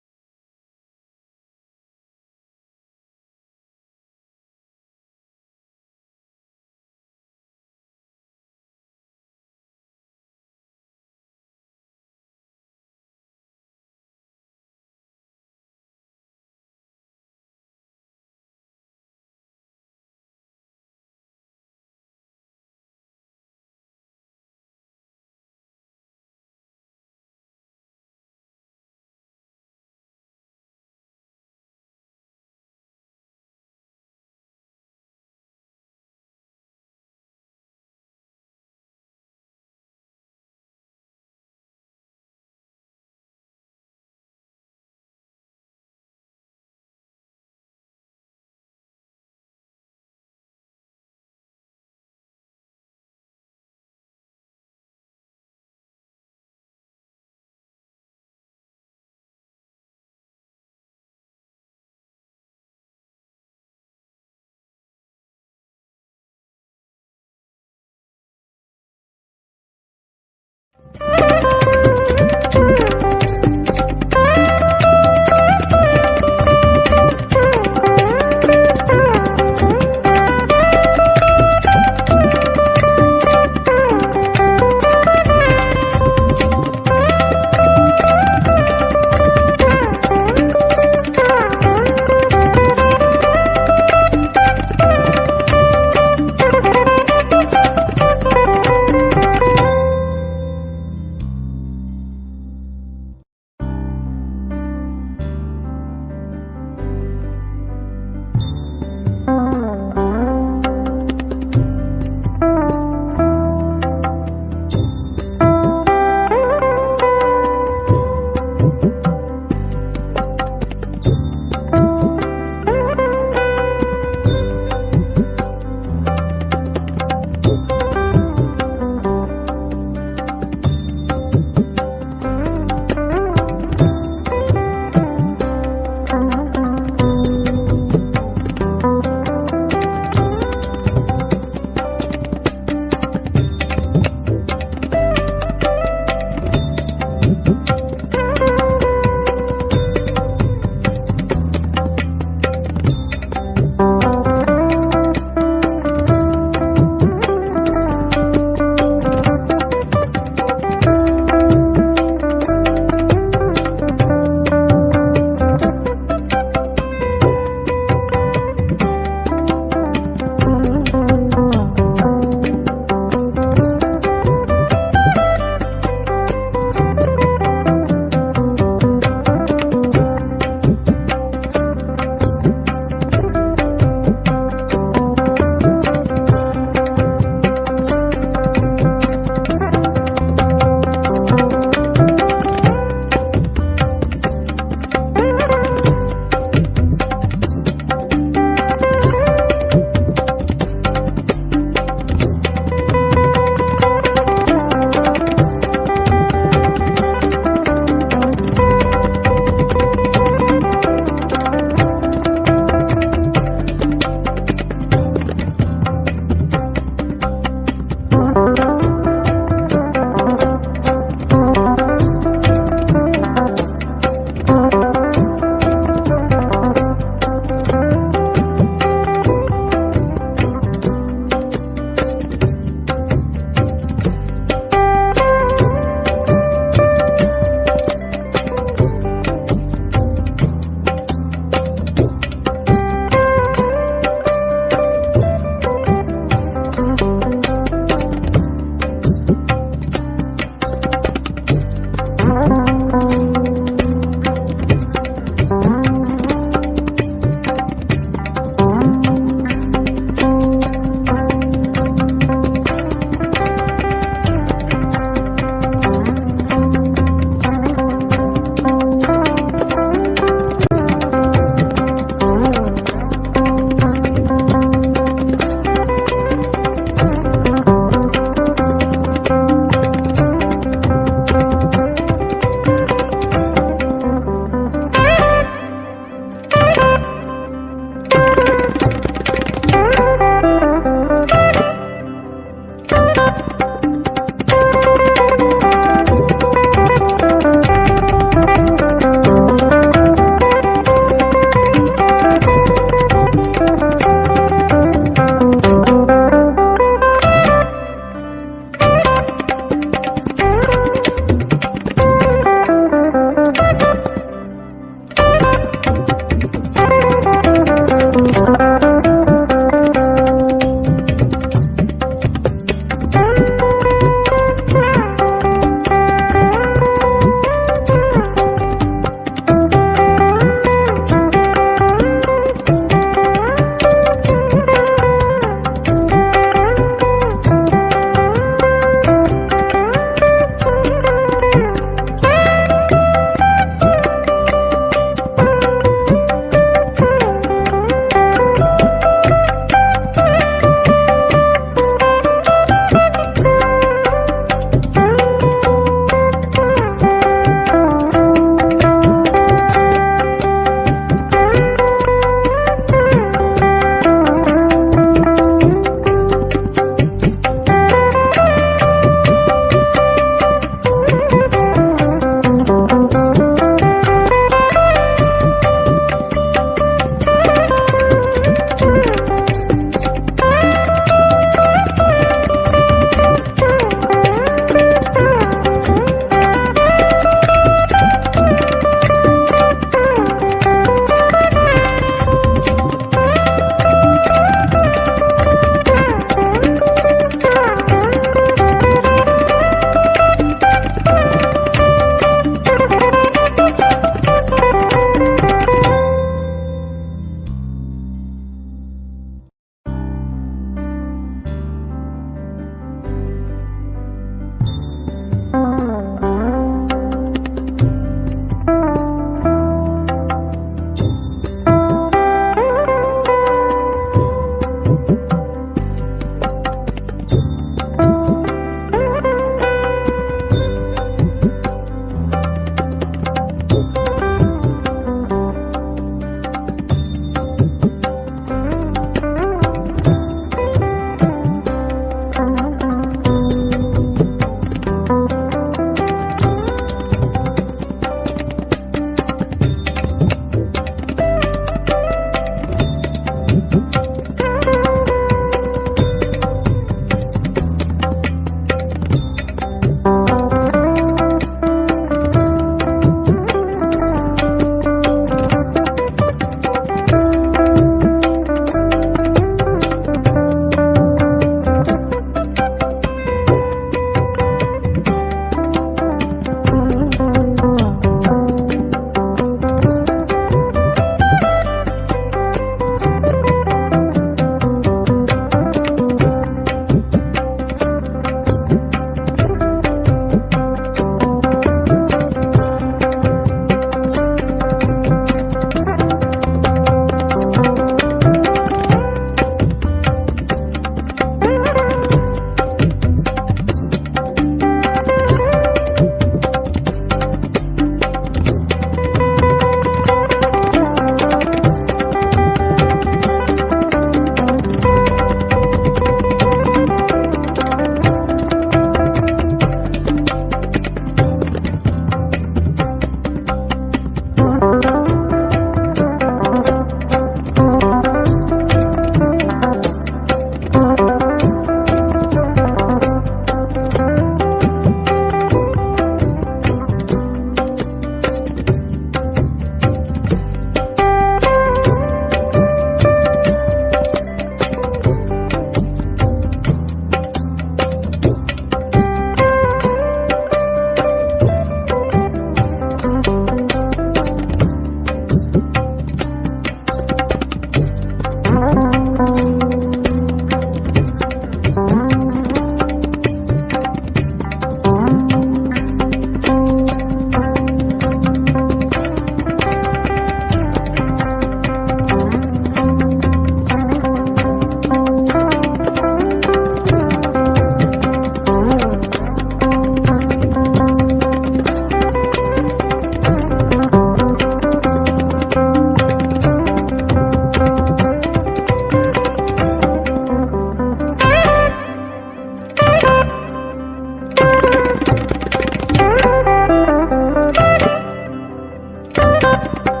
Thank you.